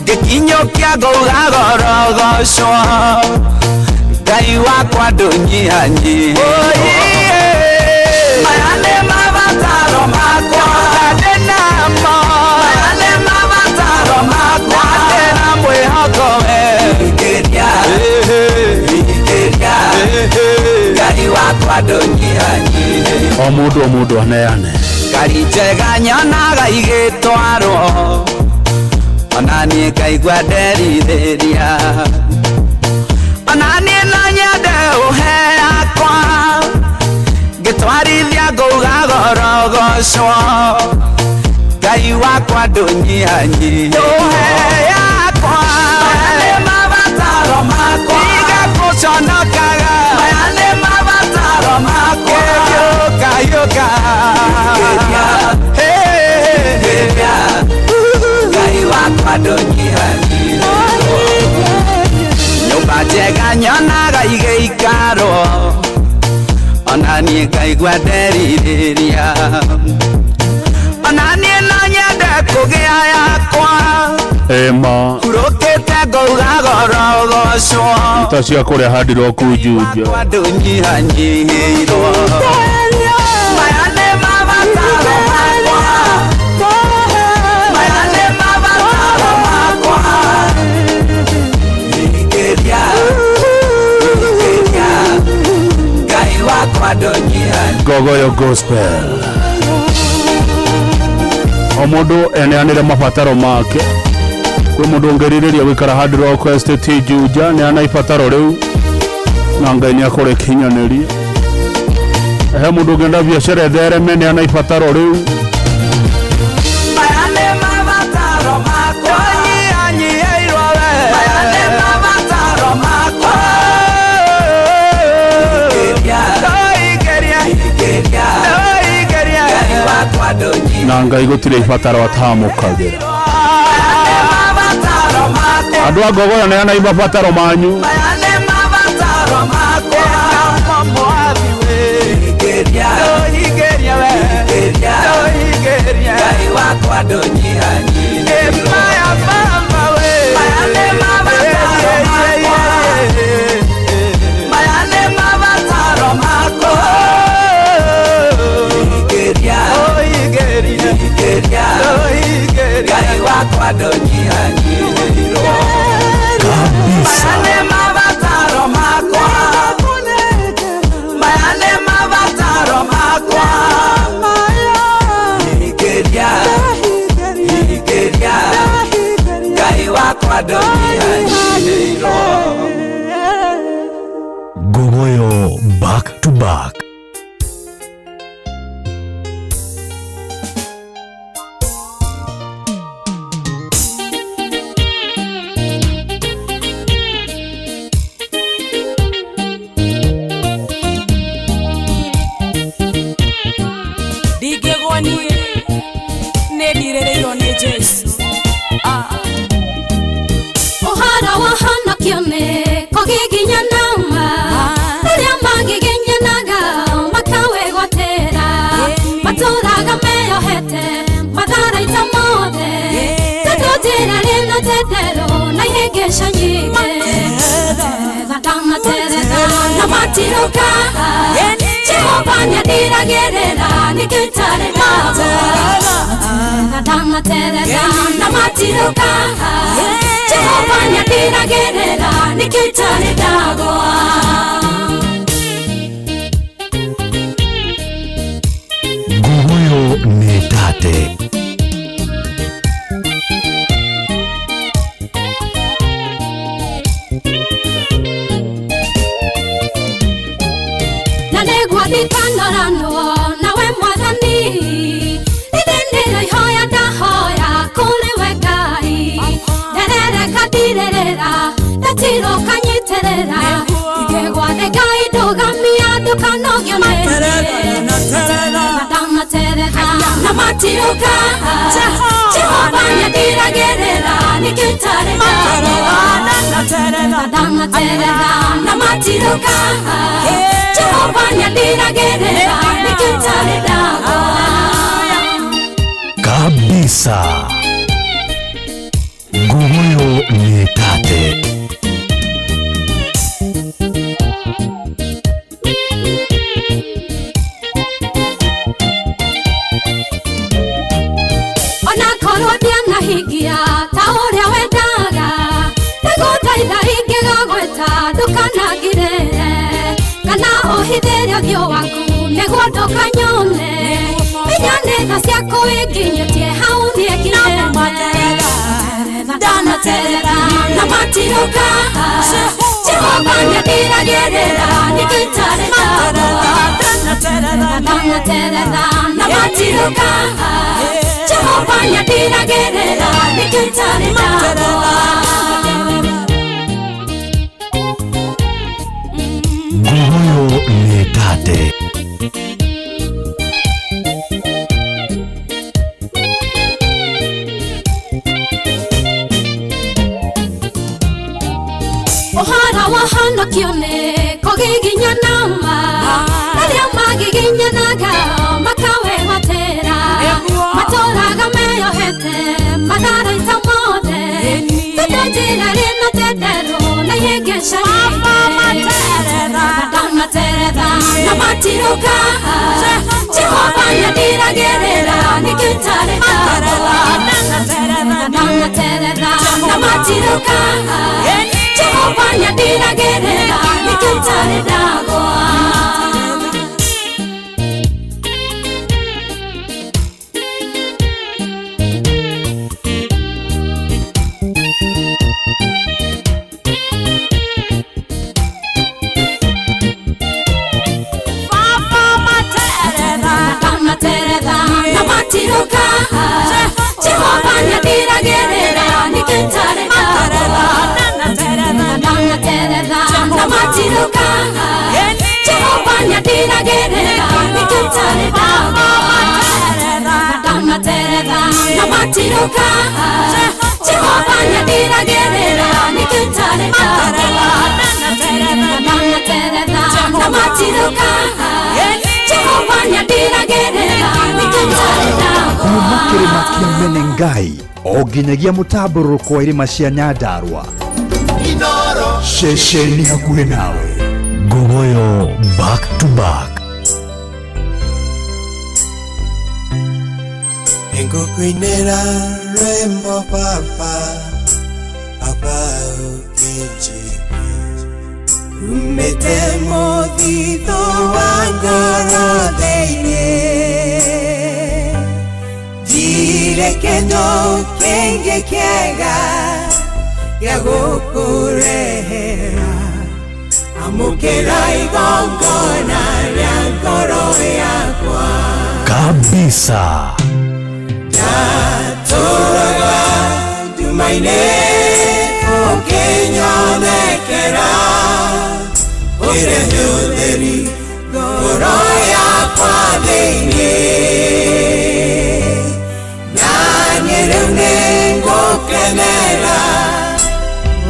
ngĩkinyũkia ngauga gorogocwo Ngai wakwa ndũnyihanyihie maya nĩ mabataro makwa ndĩ namo maya nĩ mabataro makwa ndĩ na mwĩhoko we hingĩria hingĩria Ngai wakwa ndũnyihanyihie O mũndũ o mũndũ aneane ngari njega nyonaga igĩtwarwo ona niĩ ngaigua nderirĩria ona niĩ no nyende ũhe yakwa ngĩtwarithia ngauga gorogocwo Ngai wakwa ndũnyihanyihie ũhe yakwa maya nĩ mabataro makwa tiga gũconokaga maya nĩ mabataro makwa yũka yũka Ngai wakwa ndũnyihanyihie nyũmba njega nyonaga igĩikarwo ona niĩ ngaigua nderirĩria ona niĩ no nyende kũgĩa yakwa ema hurũkĩte ngauga gorogocwo ita cia kũrĩa handirwo kuu Juja ndũnyihanyihĩirwo maya nĩ mabataro makwa maya nĩ mabataro makwa hingĩria hingĩria Ngai wakwa ndũnyihanyihĩirwo Ngogoyo Gospel. O mũndũ eneanĩre mabataro make kwĩ mũndũ ũngĩrirĩria gũikara Hard Rock Estate Juja neana ibataro rĩu na Ngai nĩakũrĩkinyanĩria. He mũndũ ũngĩenda biacara ĩthereme neana ibataro rĩu maya nĩ mabataro makwa ndũnyihanyihĩirwo we maya nĩ mabataro makwa hingĩria ndũhingĩria hingĩria ndũhingĩria Ngai wakwa ndũnyihanyihĩirwo na Ngai gũtirĩ ibataro atamũkagĩra. Andũ a Ngogoyo neana mabataro manyu maya nĩ mabataro makwa mwathi we hingĩria ndũhingĩria we hingĩria ndũhingĩria Ngai wakwa ndũnyihanyihie maya mama we maya nĩ mabataro makwa maya nĩ mabataro makwa hingĩria ndũhingĩria hingĩria ndũhingĩria Ngai wakwa ndũnyihanyihĩirwo maya nĩ mabataro makwa maya nĩ mabataro makwa hingĩria hingĩria Ngai wakwa ndũnyihanyihĩirwo. Ngogoyo back to back. Ndingĩgwo niĩ nĩ ndirĩrĩirwo nĩ Jesũ. Ũhoro wa honokio nĩ kũgiginyana arĩa magiginyanaga makawĩgwatĩra matũraga meyohete matharaita mothe tondũ njĩra rĩna tendero na ihĩngĩca nyingĩ ndamateretha na matirũka Jehova nĩandiragĩrĩra Nĩkĩo itarĩ ndagwa. Ndanaterera na matirũka. Jehova nĩandiragĩrĩra nĩkĩo itarĩ ndagwa. Nguguyo nĩ tate. Na nĩguo ndikanoranwo nawe Mwathani, ithĩ ihoya ndahoya kũrĩ we Ngai. Nderereka ndirerera, ndatirũka nyitĩrĩra, ingĩgwa thĩ Ngai ndũgamia ndũkanogio nĩ niĩ. Ndanaterera na matirũka. Jehova nĩandiragĩrĩra nĩkĩo itarĩ ndagwa. Ndanaterera na matirũka. Jehova nĩandiragĩrĩra nĩkĩo itarĩ ndagwa. Kabisa. Nguguyo nĩ tate. Onakorwo ndianahingia ta ũrĩa wendaga, ndagũthaitha ingĩgagwĩta ndũkanangirĩre, kana ũhithĩre ũthiũ waku nĩguo ndũkanyone. Menya nĩ tha ciaku inginyĩtie hau niĩ nginyĩte. Ndanaterera na matirũka. Jehova nĩandiragĩrĩra nĩkĩo itarĩ ndagwa. Ndanaterera na matirũka. Jehova nĩandiragĩrĩra nĩkĩo itarĩ ndagwa. Nguguyo nĩ tate. Ũhoro wa honokio nĩ kũgiginyana ma, arĩa magiginyanaga makawĩgwatĩra, matũũraga meyohete matharaita mothe, tondũ njĩra ĩrĩ na ndenderũ na ihĩngĩca nyingĩ. Ndanaterera na matirũka. Jehova nĩandiragĩrĩra nĩkĩo itarĩ ndagwa. Ndanaterera na matirũka. Jehova nĩandiragĩrĩra nĩkĩo itarĩ ndagwa. Ndanaterera na matirũka. Jehova nĩandiragĩrĩra nĩkĩo itarĩ ndagwa. Ndanaterera na matirũka. Jehova nĩandiragĩrĩra nĩkĩo itarĩ ndagwa. Ndanaterera na matirũka. Jehova nĩandiragĩrĩra nĩkĩo itarĩ ndagwa. Ndanaterera na matirũka. Jehova nĩandiragĩrĩra nĩkĩo itarĩ ndagwa. Kuma kĩrĩma kĩa Menengai o nginyagia mũtambũrũko wa irĩma cia Nyandarua, ceceni hakuhĩ nawe. Nguguyo back to back. Nĩngũkũinĩra rwĩmbo baba, baba ũkĩnjĩkĩra rumĩte mũthithũ wa ngoro thĩinĩ, ndirĩ kĩndũ kĩngĩ kĩega gĩa gũkũrehera, amũkĩra igongona rĩa ngoro yakwa. Kabisa. Ndatũraga nduma-inĩ ũkĩnyonekera, ũkĩrehe ũtheri ngoro yakwa thĩinĩ, na niĩ rĩu nĩngũkenera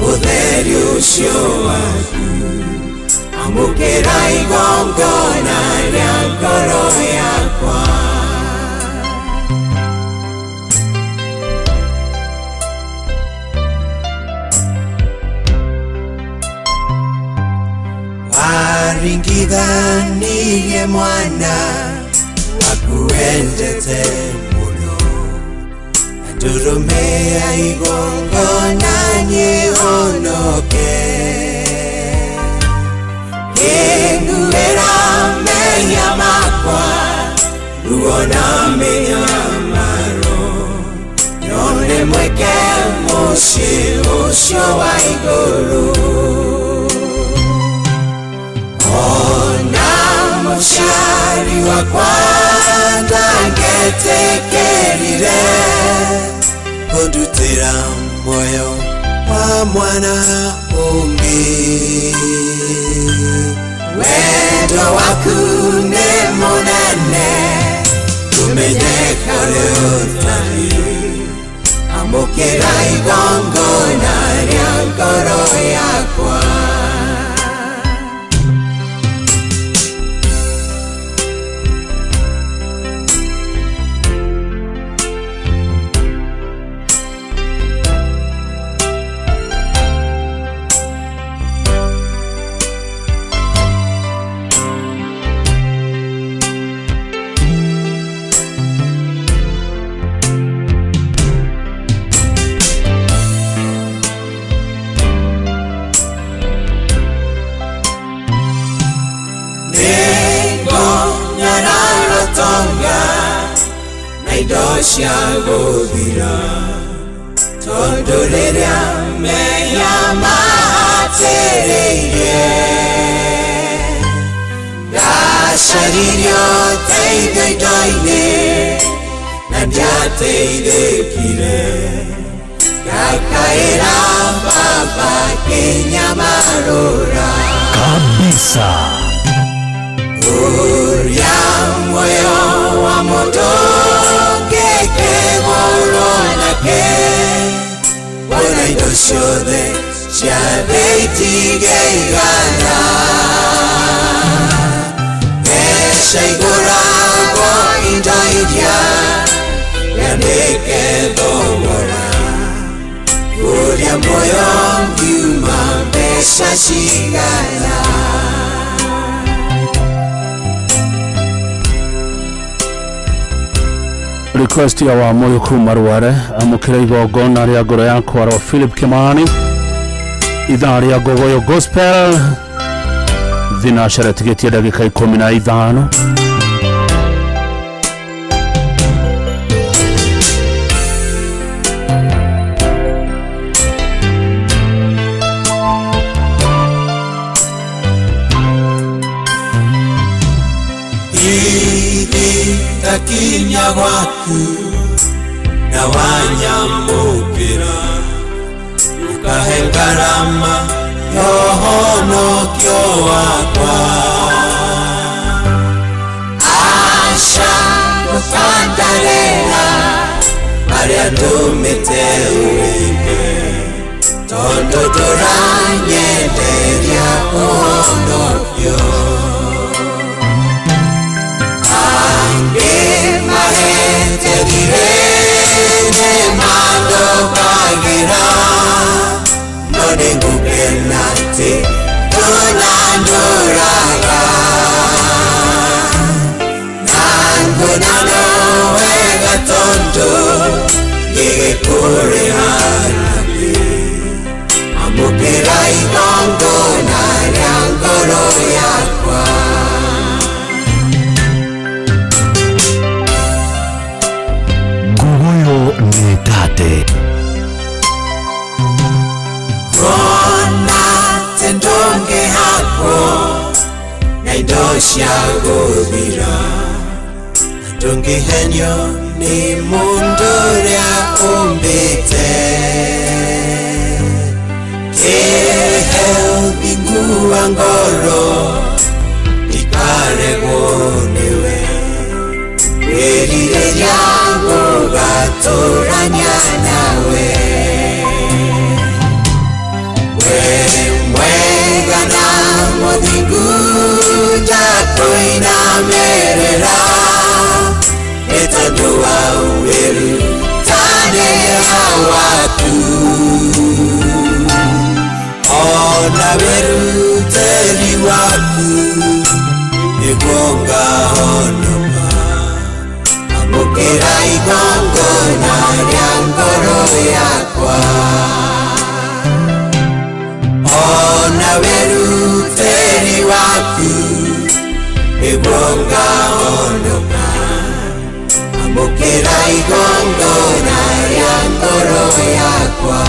ũtheri ũcio waku, amũkĩra igongona rĩa ngoro yakwa. Waringithanirie mwana waku Nguendete muno na ndũrũme ya igongona nĩhonoke. Kĩnguĩra mehia makwa ruo na mĩnyamaro, nyone mweke mũciĩ ũcio wa igũrũ. Ona mũciari wakwa ndangetĩkĩrire kũndutĩra muoyo wa mwana ũngĩ. Wendo waku nĩ mũnene, tũmenyeka rĩu ũtariĩ. Amũkĩra igongona rĩa ngoro yakwa. Tonga na indo cia gũthira, tondũ rĩrĩa mehia mahatĩrĩirie ndacaririe ũteithio indo-inĩ na ndiateithĩkire, ngakaĩra Baba kĩnyamarũra kabisa. Ũrĩa muoyo wa mũndũ ũngĩkĩgũrwo nake, kuona indo ciothe cia thĩ itingĩigana. Mbeca igũragwo indo iria nyandĩke thogora, ũrĩa muoyo ũngiuma mbeca cigana. Request ya wa moyo kuma Rware, amũkĩra igongona rĩa ngoro yakwa rwa Philip Kimani, ithaa rĩa Ngogoyo Gospel, thinacara tigĩtie ndagĩka 15. Ndakinya gwaku na wanyamũkĩra, ũkahe ngarama ya ũhonokio wakwa. Aca ndũkandarĩra marĩa ndũmĩte wĩke, tondũ ndũranyenderia ũhonokio. Mahete thirĩ nĩmathũkagĩra, no nĩngũkena atĩ ndũnandũraga. Na nguona no wega tondũ ngĩgĩkũrĩha nakĩ. Amũkĩra igongona rĩa ngoro yakwa. Ngogoyo nĩ tate. Kuona atĩ ndũngĩhakwo na indo cia gũthira, na ndũngĩhenio nĩ mũndũ ũrĩa ũmbĩte. Kĩhe ũthingu wa ngoro ndikaregwo nĩwe, wĩrirĩria gũgatũrania nawe. We mwega na mũthingu ndakũinamĩrĩra, nĩ tondũ wa wĩrutanĩria waku. Ona wĩrutĩri waku nĩguo ngahonoka, Yakwa ona weruteri waku nĩguo ngahonoka amũkĩra igongona rĩa ngoro yakwa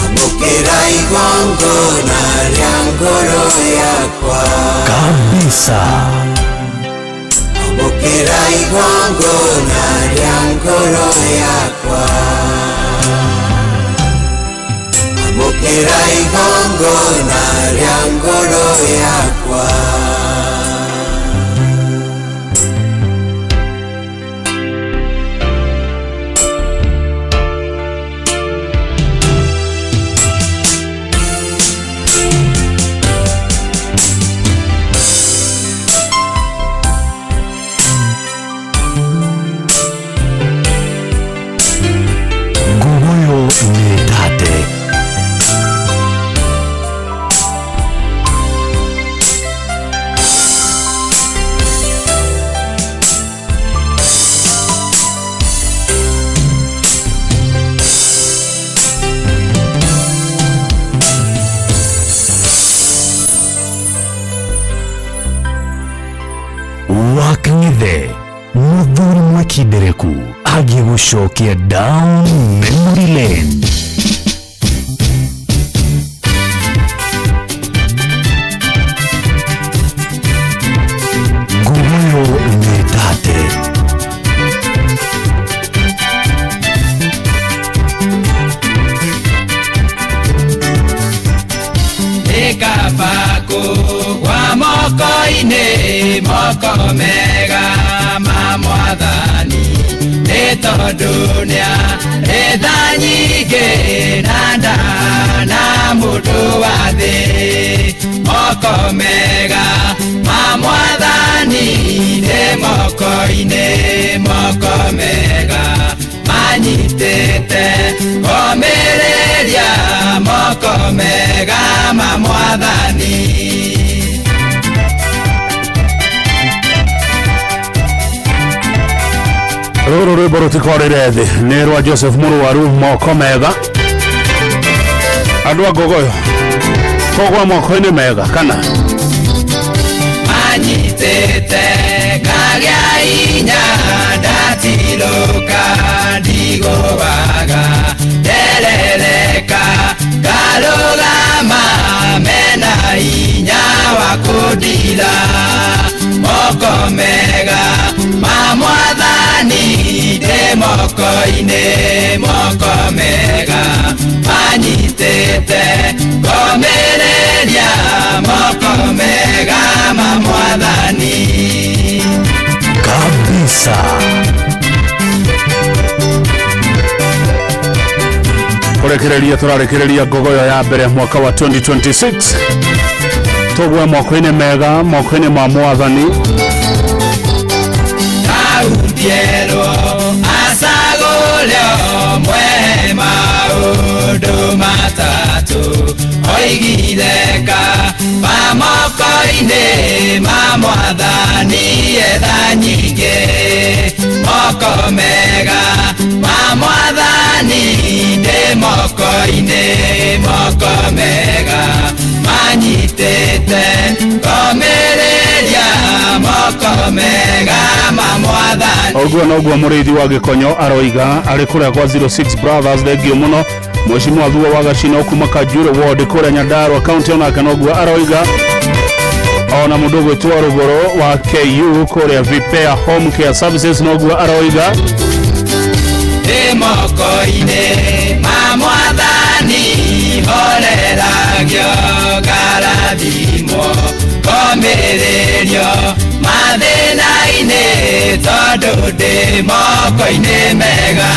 amũkĩra igongona rĩa ngoro yakwa Kabisa. Amũkĩra igongona rĩa ngoro yakwa amũkĩra igongona rĩa ngoro yakwa. Nguguyo nĩ tate. Wakang'ethe mũthuri mwekindereku agĩgũcokia down memory lane. Nguguyo nĩ tate. Nĩkabakũ gwa moko-inĩ moko mega ma mwathani nĩ tondũ nĩarĩ tha nyingĩ na ndana mũndũ wa thĩ moko mega ma mwathani nĩ moko-inĩ moko mega manyitĩte komĩrĩria moko mega ma mwathani. Rũrũ rwĩmbo rũtikorĩre thĩ nĩ rwa Joseph Mũrwaru moko mega. Andũ a Ngogoyo kogwa moko-inĩ mega kana manyitĩte kagĩa inya ndatirũka ndigũaga nderereka ngarũgama mena hinya wa kũndira moko mega ma mwathani ndĩ moko-inĩ moko mega manyitĩte ngomĩrĩria moko mega ma mwathani. Kabisa. Kũrekereria tũrarekereria Ngogoyo ya mbere mwaka wa 2026 tũgwe moko-inĩ mega moko-inĩ ma mwathani. Kautierwo acagũrĩo mwe maũndũ matatũ oigire ka moko-inĩ ma mwathani etha nyingĩ moko mega ma mwathani ndĩ moko-inĩ moko mega manyitĩte ngomĩrĩria moko mega ma mwathani. Ũguo noguo mũrĩithi wa Gĩkonyo aroiga arĩ kũrĩa kwa 06 Brothers. Thengio mũno Mheshimiwa Thuo wa Gacino kuma Kajure ward kũrĩa Nyandarua county onake noguo aroiga. Ona mũndũ ũgwĩtwo Rũgũrũ wa KU kũrĩa Vipea Home Care Services noguo aroiga. Ndĩ moko-inĩ ma mwathani horeragio ngarathimwo ngomĩrĩrio mathĩna-inĩ tondũ ndĩ moko-inĩ mega.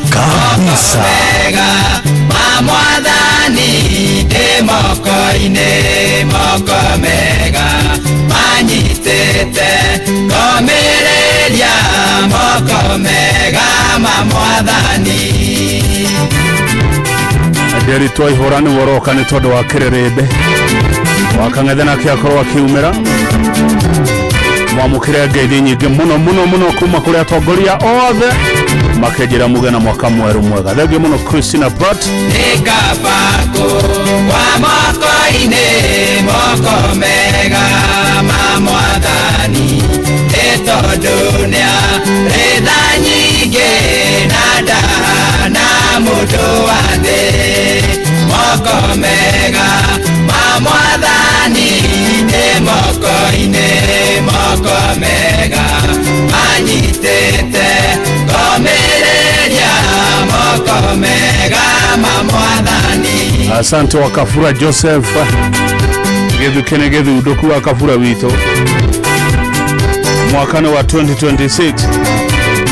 Kabisa. Mega ma mwathani ndĩ moko-inĩ moko mega manyitĩte ngomĩrĩria moko mega ma mwathani. Ndĩritwo ihũra nĩ woroka nĩ tondũ wa kĩrĩrĩmbĩ wakang'ethe nake akorwo akiumĩra. Mwamũkĩre ngeithi nyingĩ mũno mũno mũno kuma kũrĩ atongoria othe makĩnjĩra muge na mwaka mwerũ mwega. Thengiũ mũno Christina Pratt. Nĩkabako wa moko-inĩ moko mega ma mwathani ĩ tondũ nĩarĩ tha nyingĩ na ndahana mũndũ wa thĩ moko mega ma mwathani nĩ moko-inĩ moko mega manyitĩte ngomĩrĩria moko mega ma mwathani. Asante wa Kafura Joseph gĩthuke nĩ gĩthundũku wa Kafura witũ mwaka-inĩ wa 2026.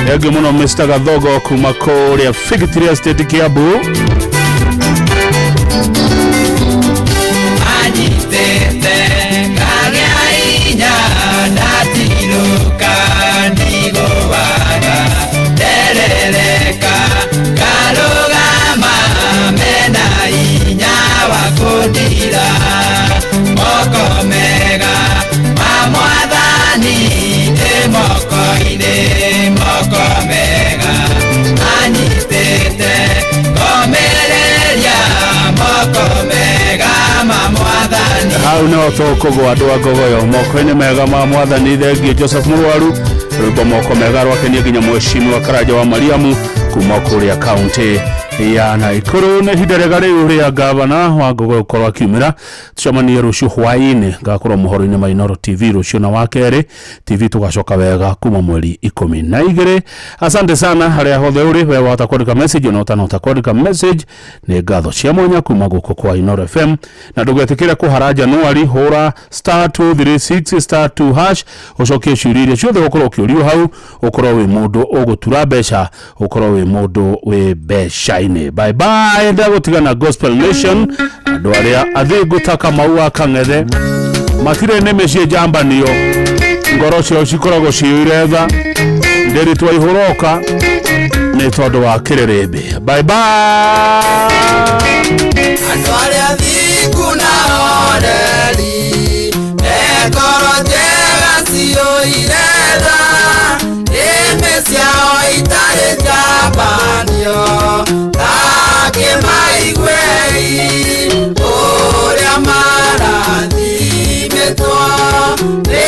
Thengiũ mũno Mr. Gathogo kuma kũrĩa Victoria State Kiambu. Anyitĩte kagĩa inya ndatirũka ndigũaga nderereka ngarũgama mena inya wa kũndira moko mega ma mwathani nĩ moko-inĩ moko mega anyitĩte ngomĩrĩria moko mega ma mwathani. Hau nĩho tũkũgwa andũ a Ngogoyo moko-inĩ mega ma mwathani. Thengiũ Joseph Mũrwaru rwĩmbo moko mega rwakenia nginya mheshimiwa Karanja wa Mariamu kuma kũrĩa kaunti ya Naikuru. Nĩ ihinda rĩega rĩu rĩa gavana wa Ngogoyo gũkorwo akiumĩra. Tucemanie rũciũ hwaĩ-inĩ, ngakorwo mohoro-inĩ ma Inooro TV rũciũ na wakerĩ TV tũgacoka wega kuma mweri 12. Asante sana harĩa hothe ũrĩ we wahota kwandĩka message ona ũtanahota kwandĩka message, nĩ ngatho cia mwanya kuma gũkũ kwa Inooro FM. Na ndũgetĩkĩre kũhara Januari, hũra star 236 star 2 hash ũcokie ciũria iria ciothe ũkorwo ũkĩũrio hau, ũkorwo wĩ mũndũ ũgũtura mbeca, ũkorwo wĩ mũndũ wĩ mbeca-inĩ. Bye bye, ndagũtigana Gospel Nation, andũ arĩa athingu ta Kamau wa Kang'ethe matirĩ nĩ mĩciĩ njambanio, ngoro ciao cikoragwo ciyũire tha, ndĩrĩ twaihũroka nĩ tondũ wa kĩrĩrĩmbĩ. Bye bye. Andũ arĩa thingu na oreri me ngoro njega ciyũire tha, nĩmĩ ciao itarĩ njambanio takĩmaiguei ũrĩa marathimĩtwo nĩ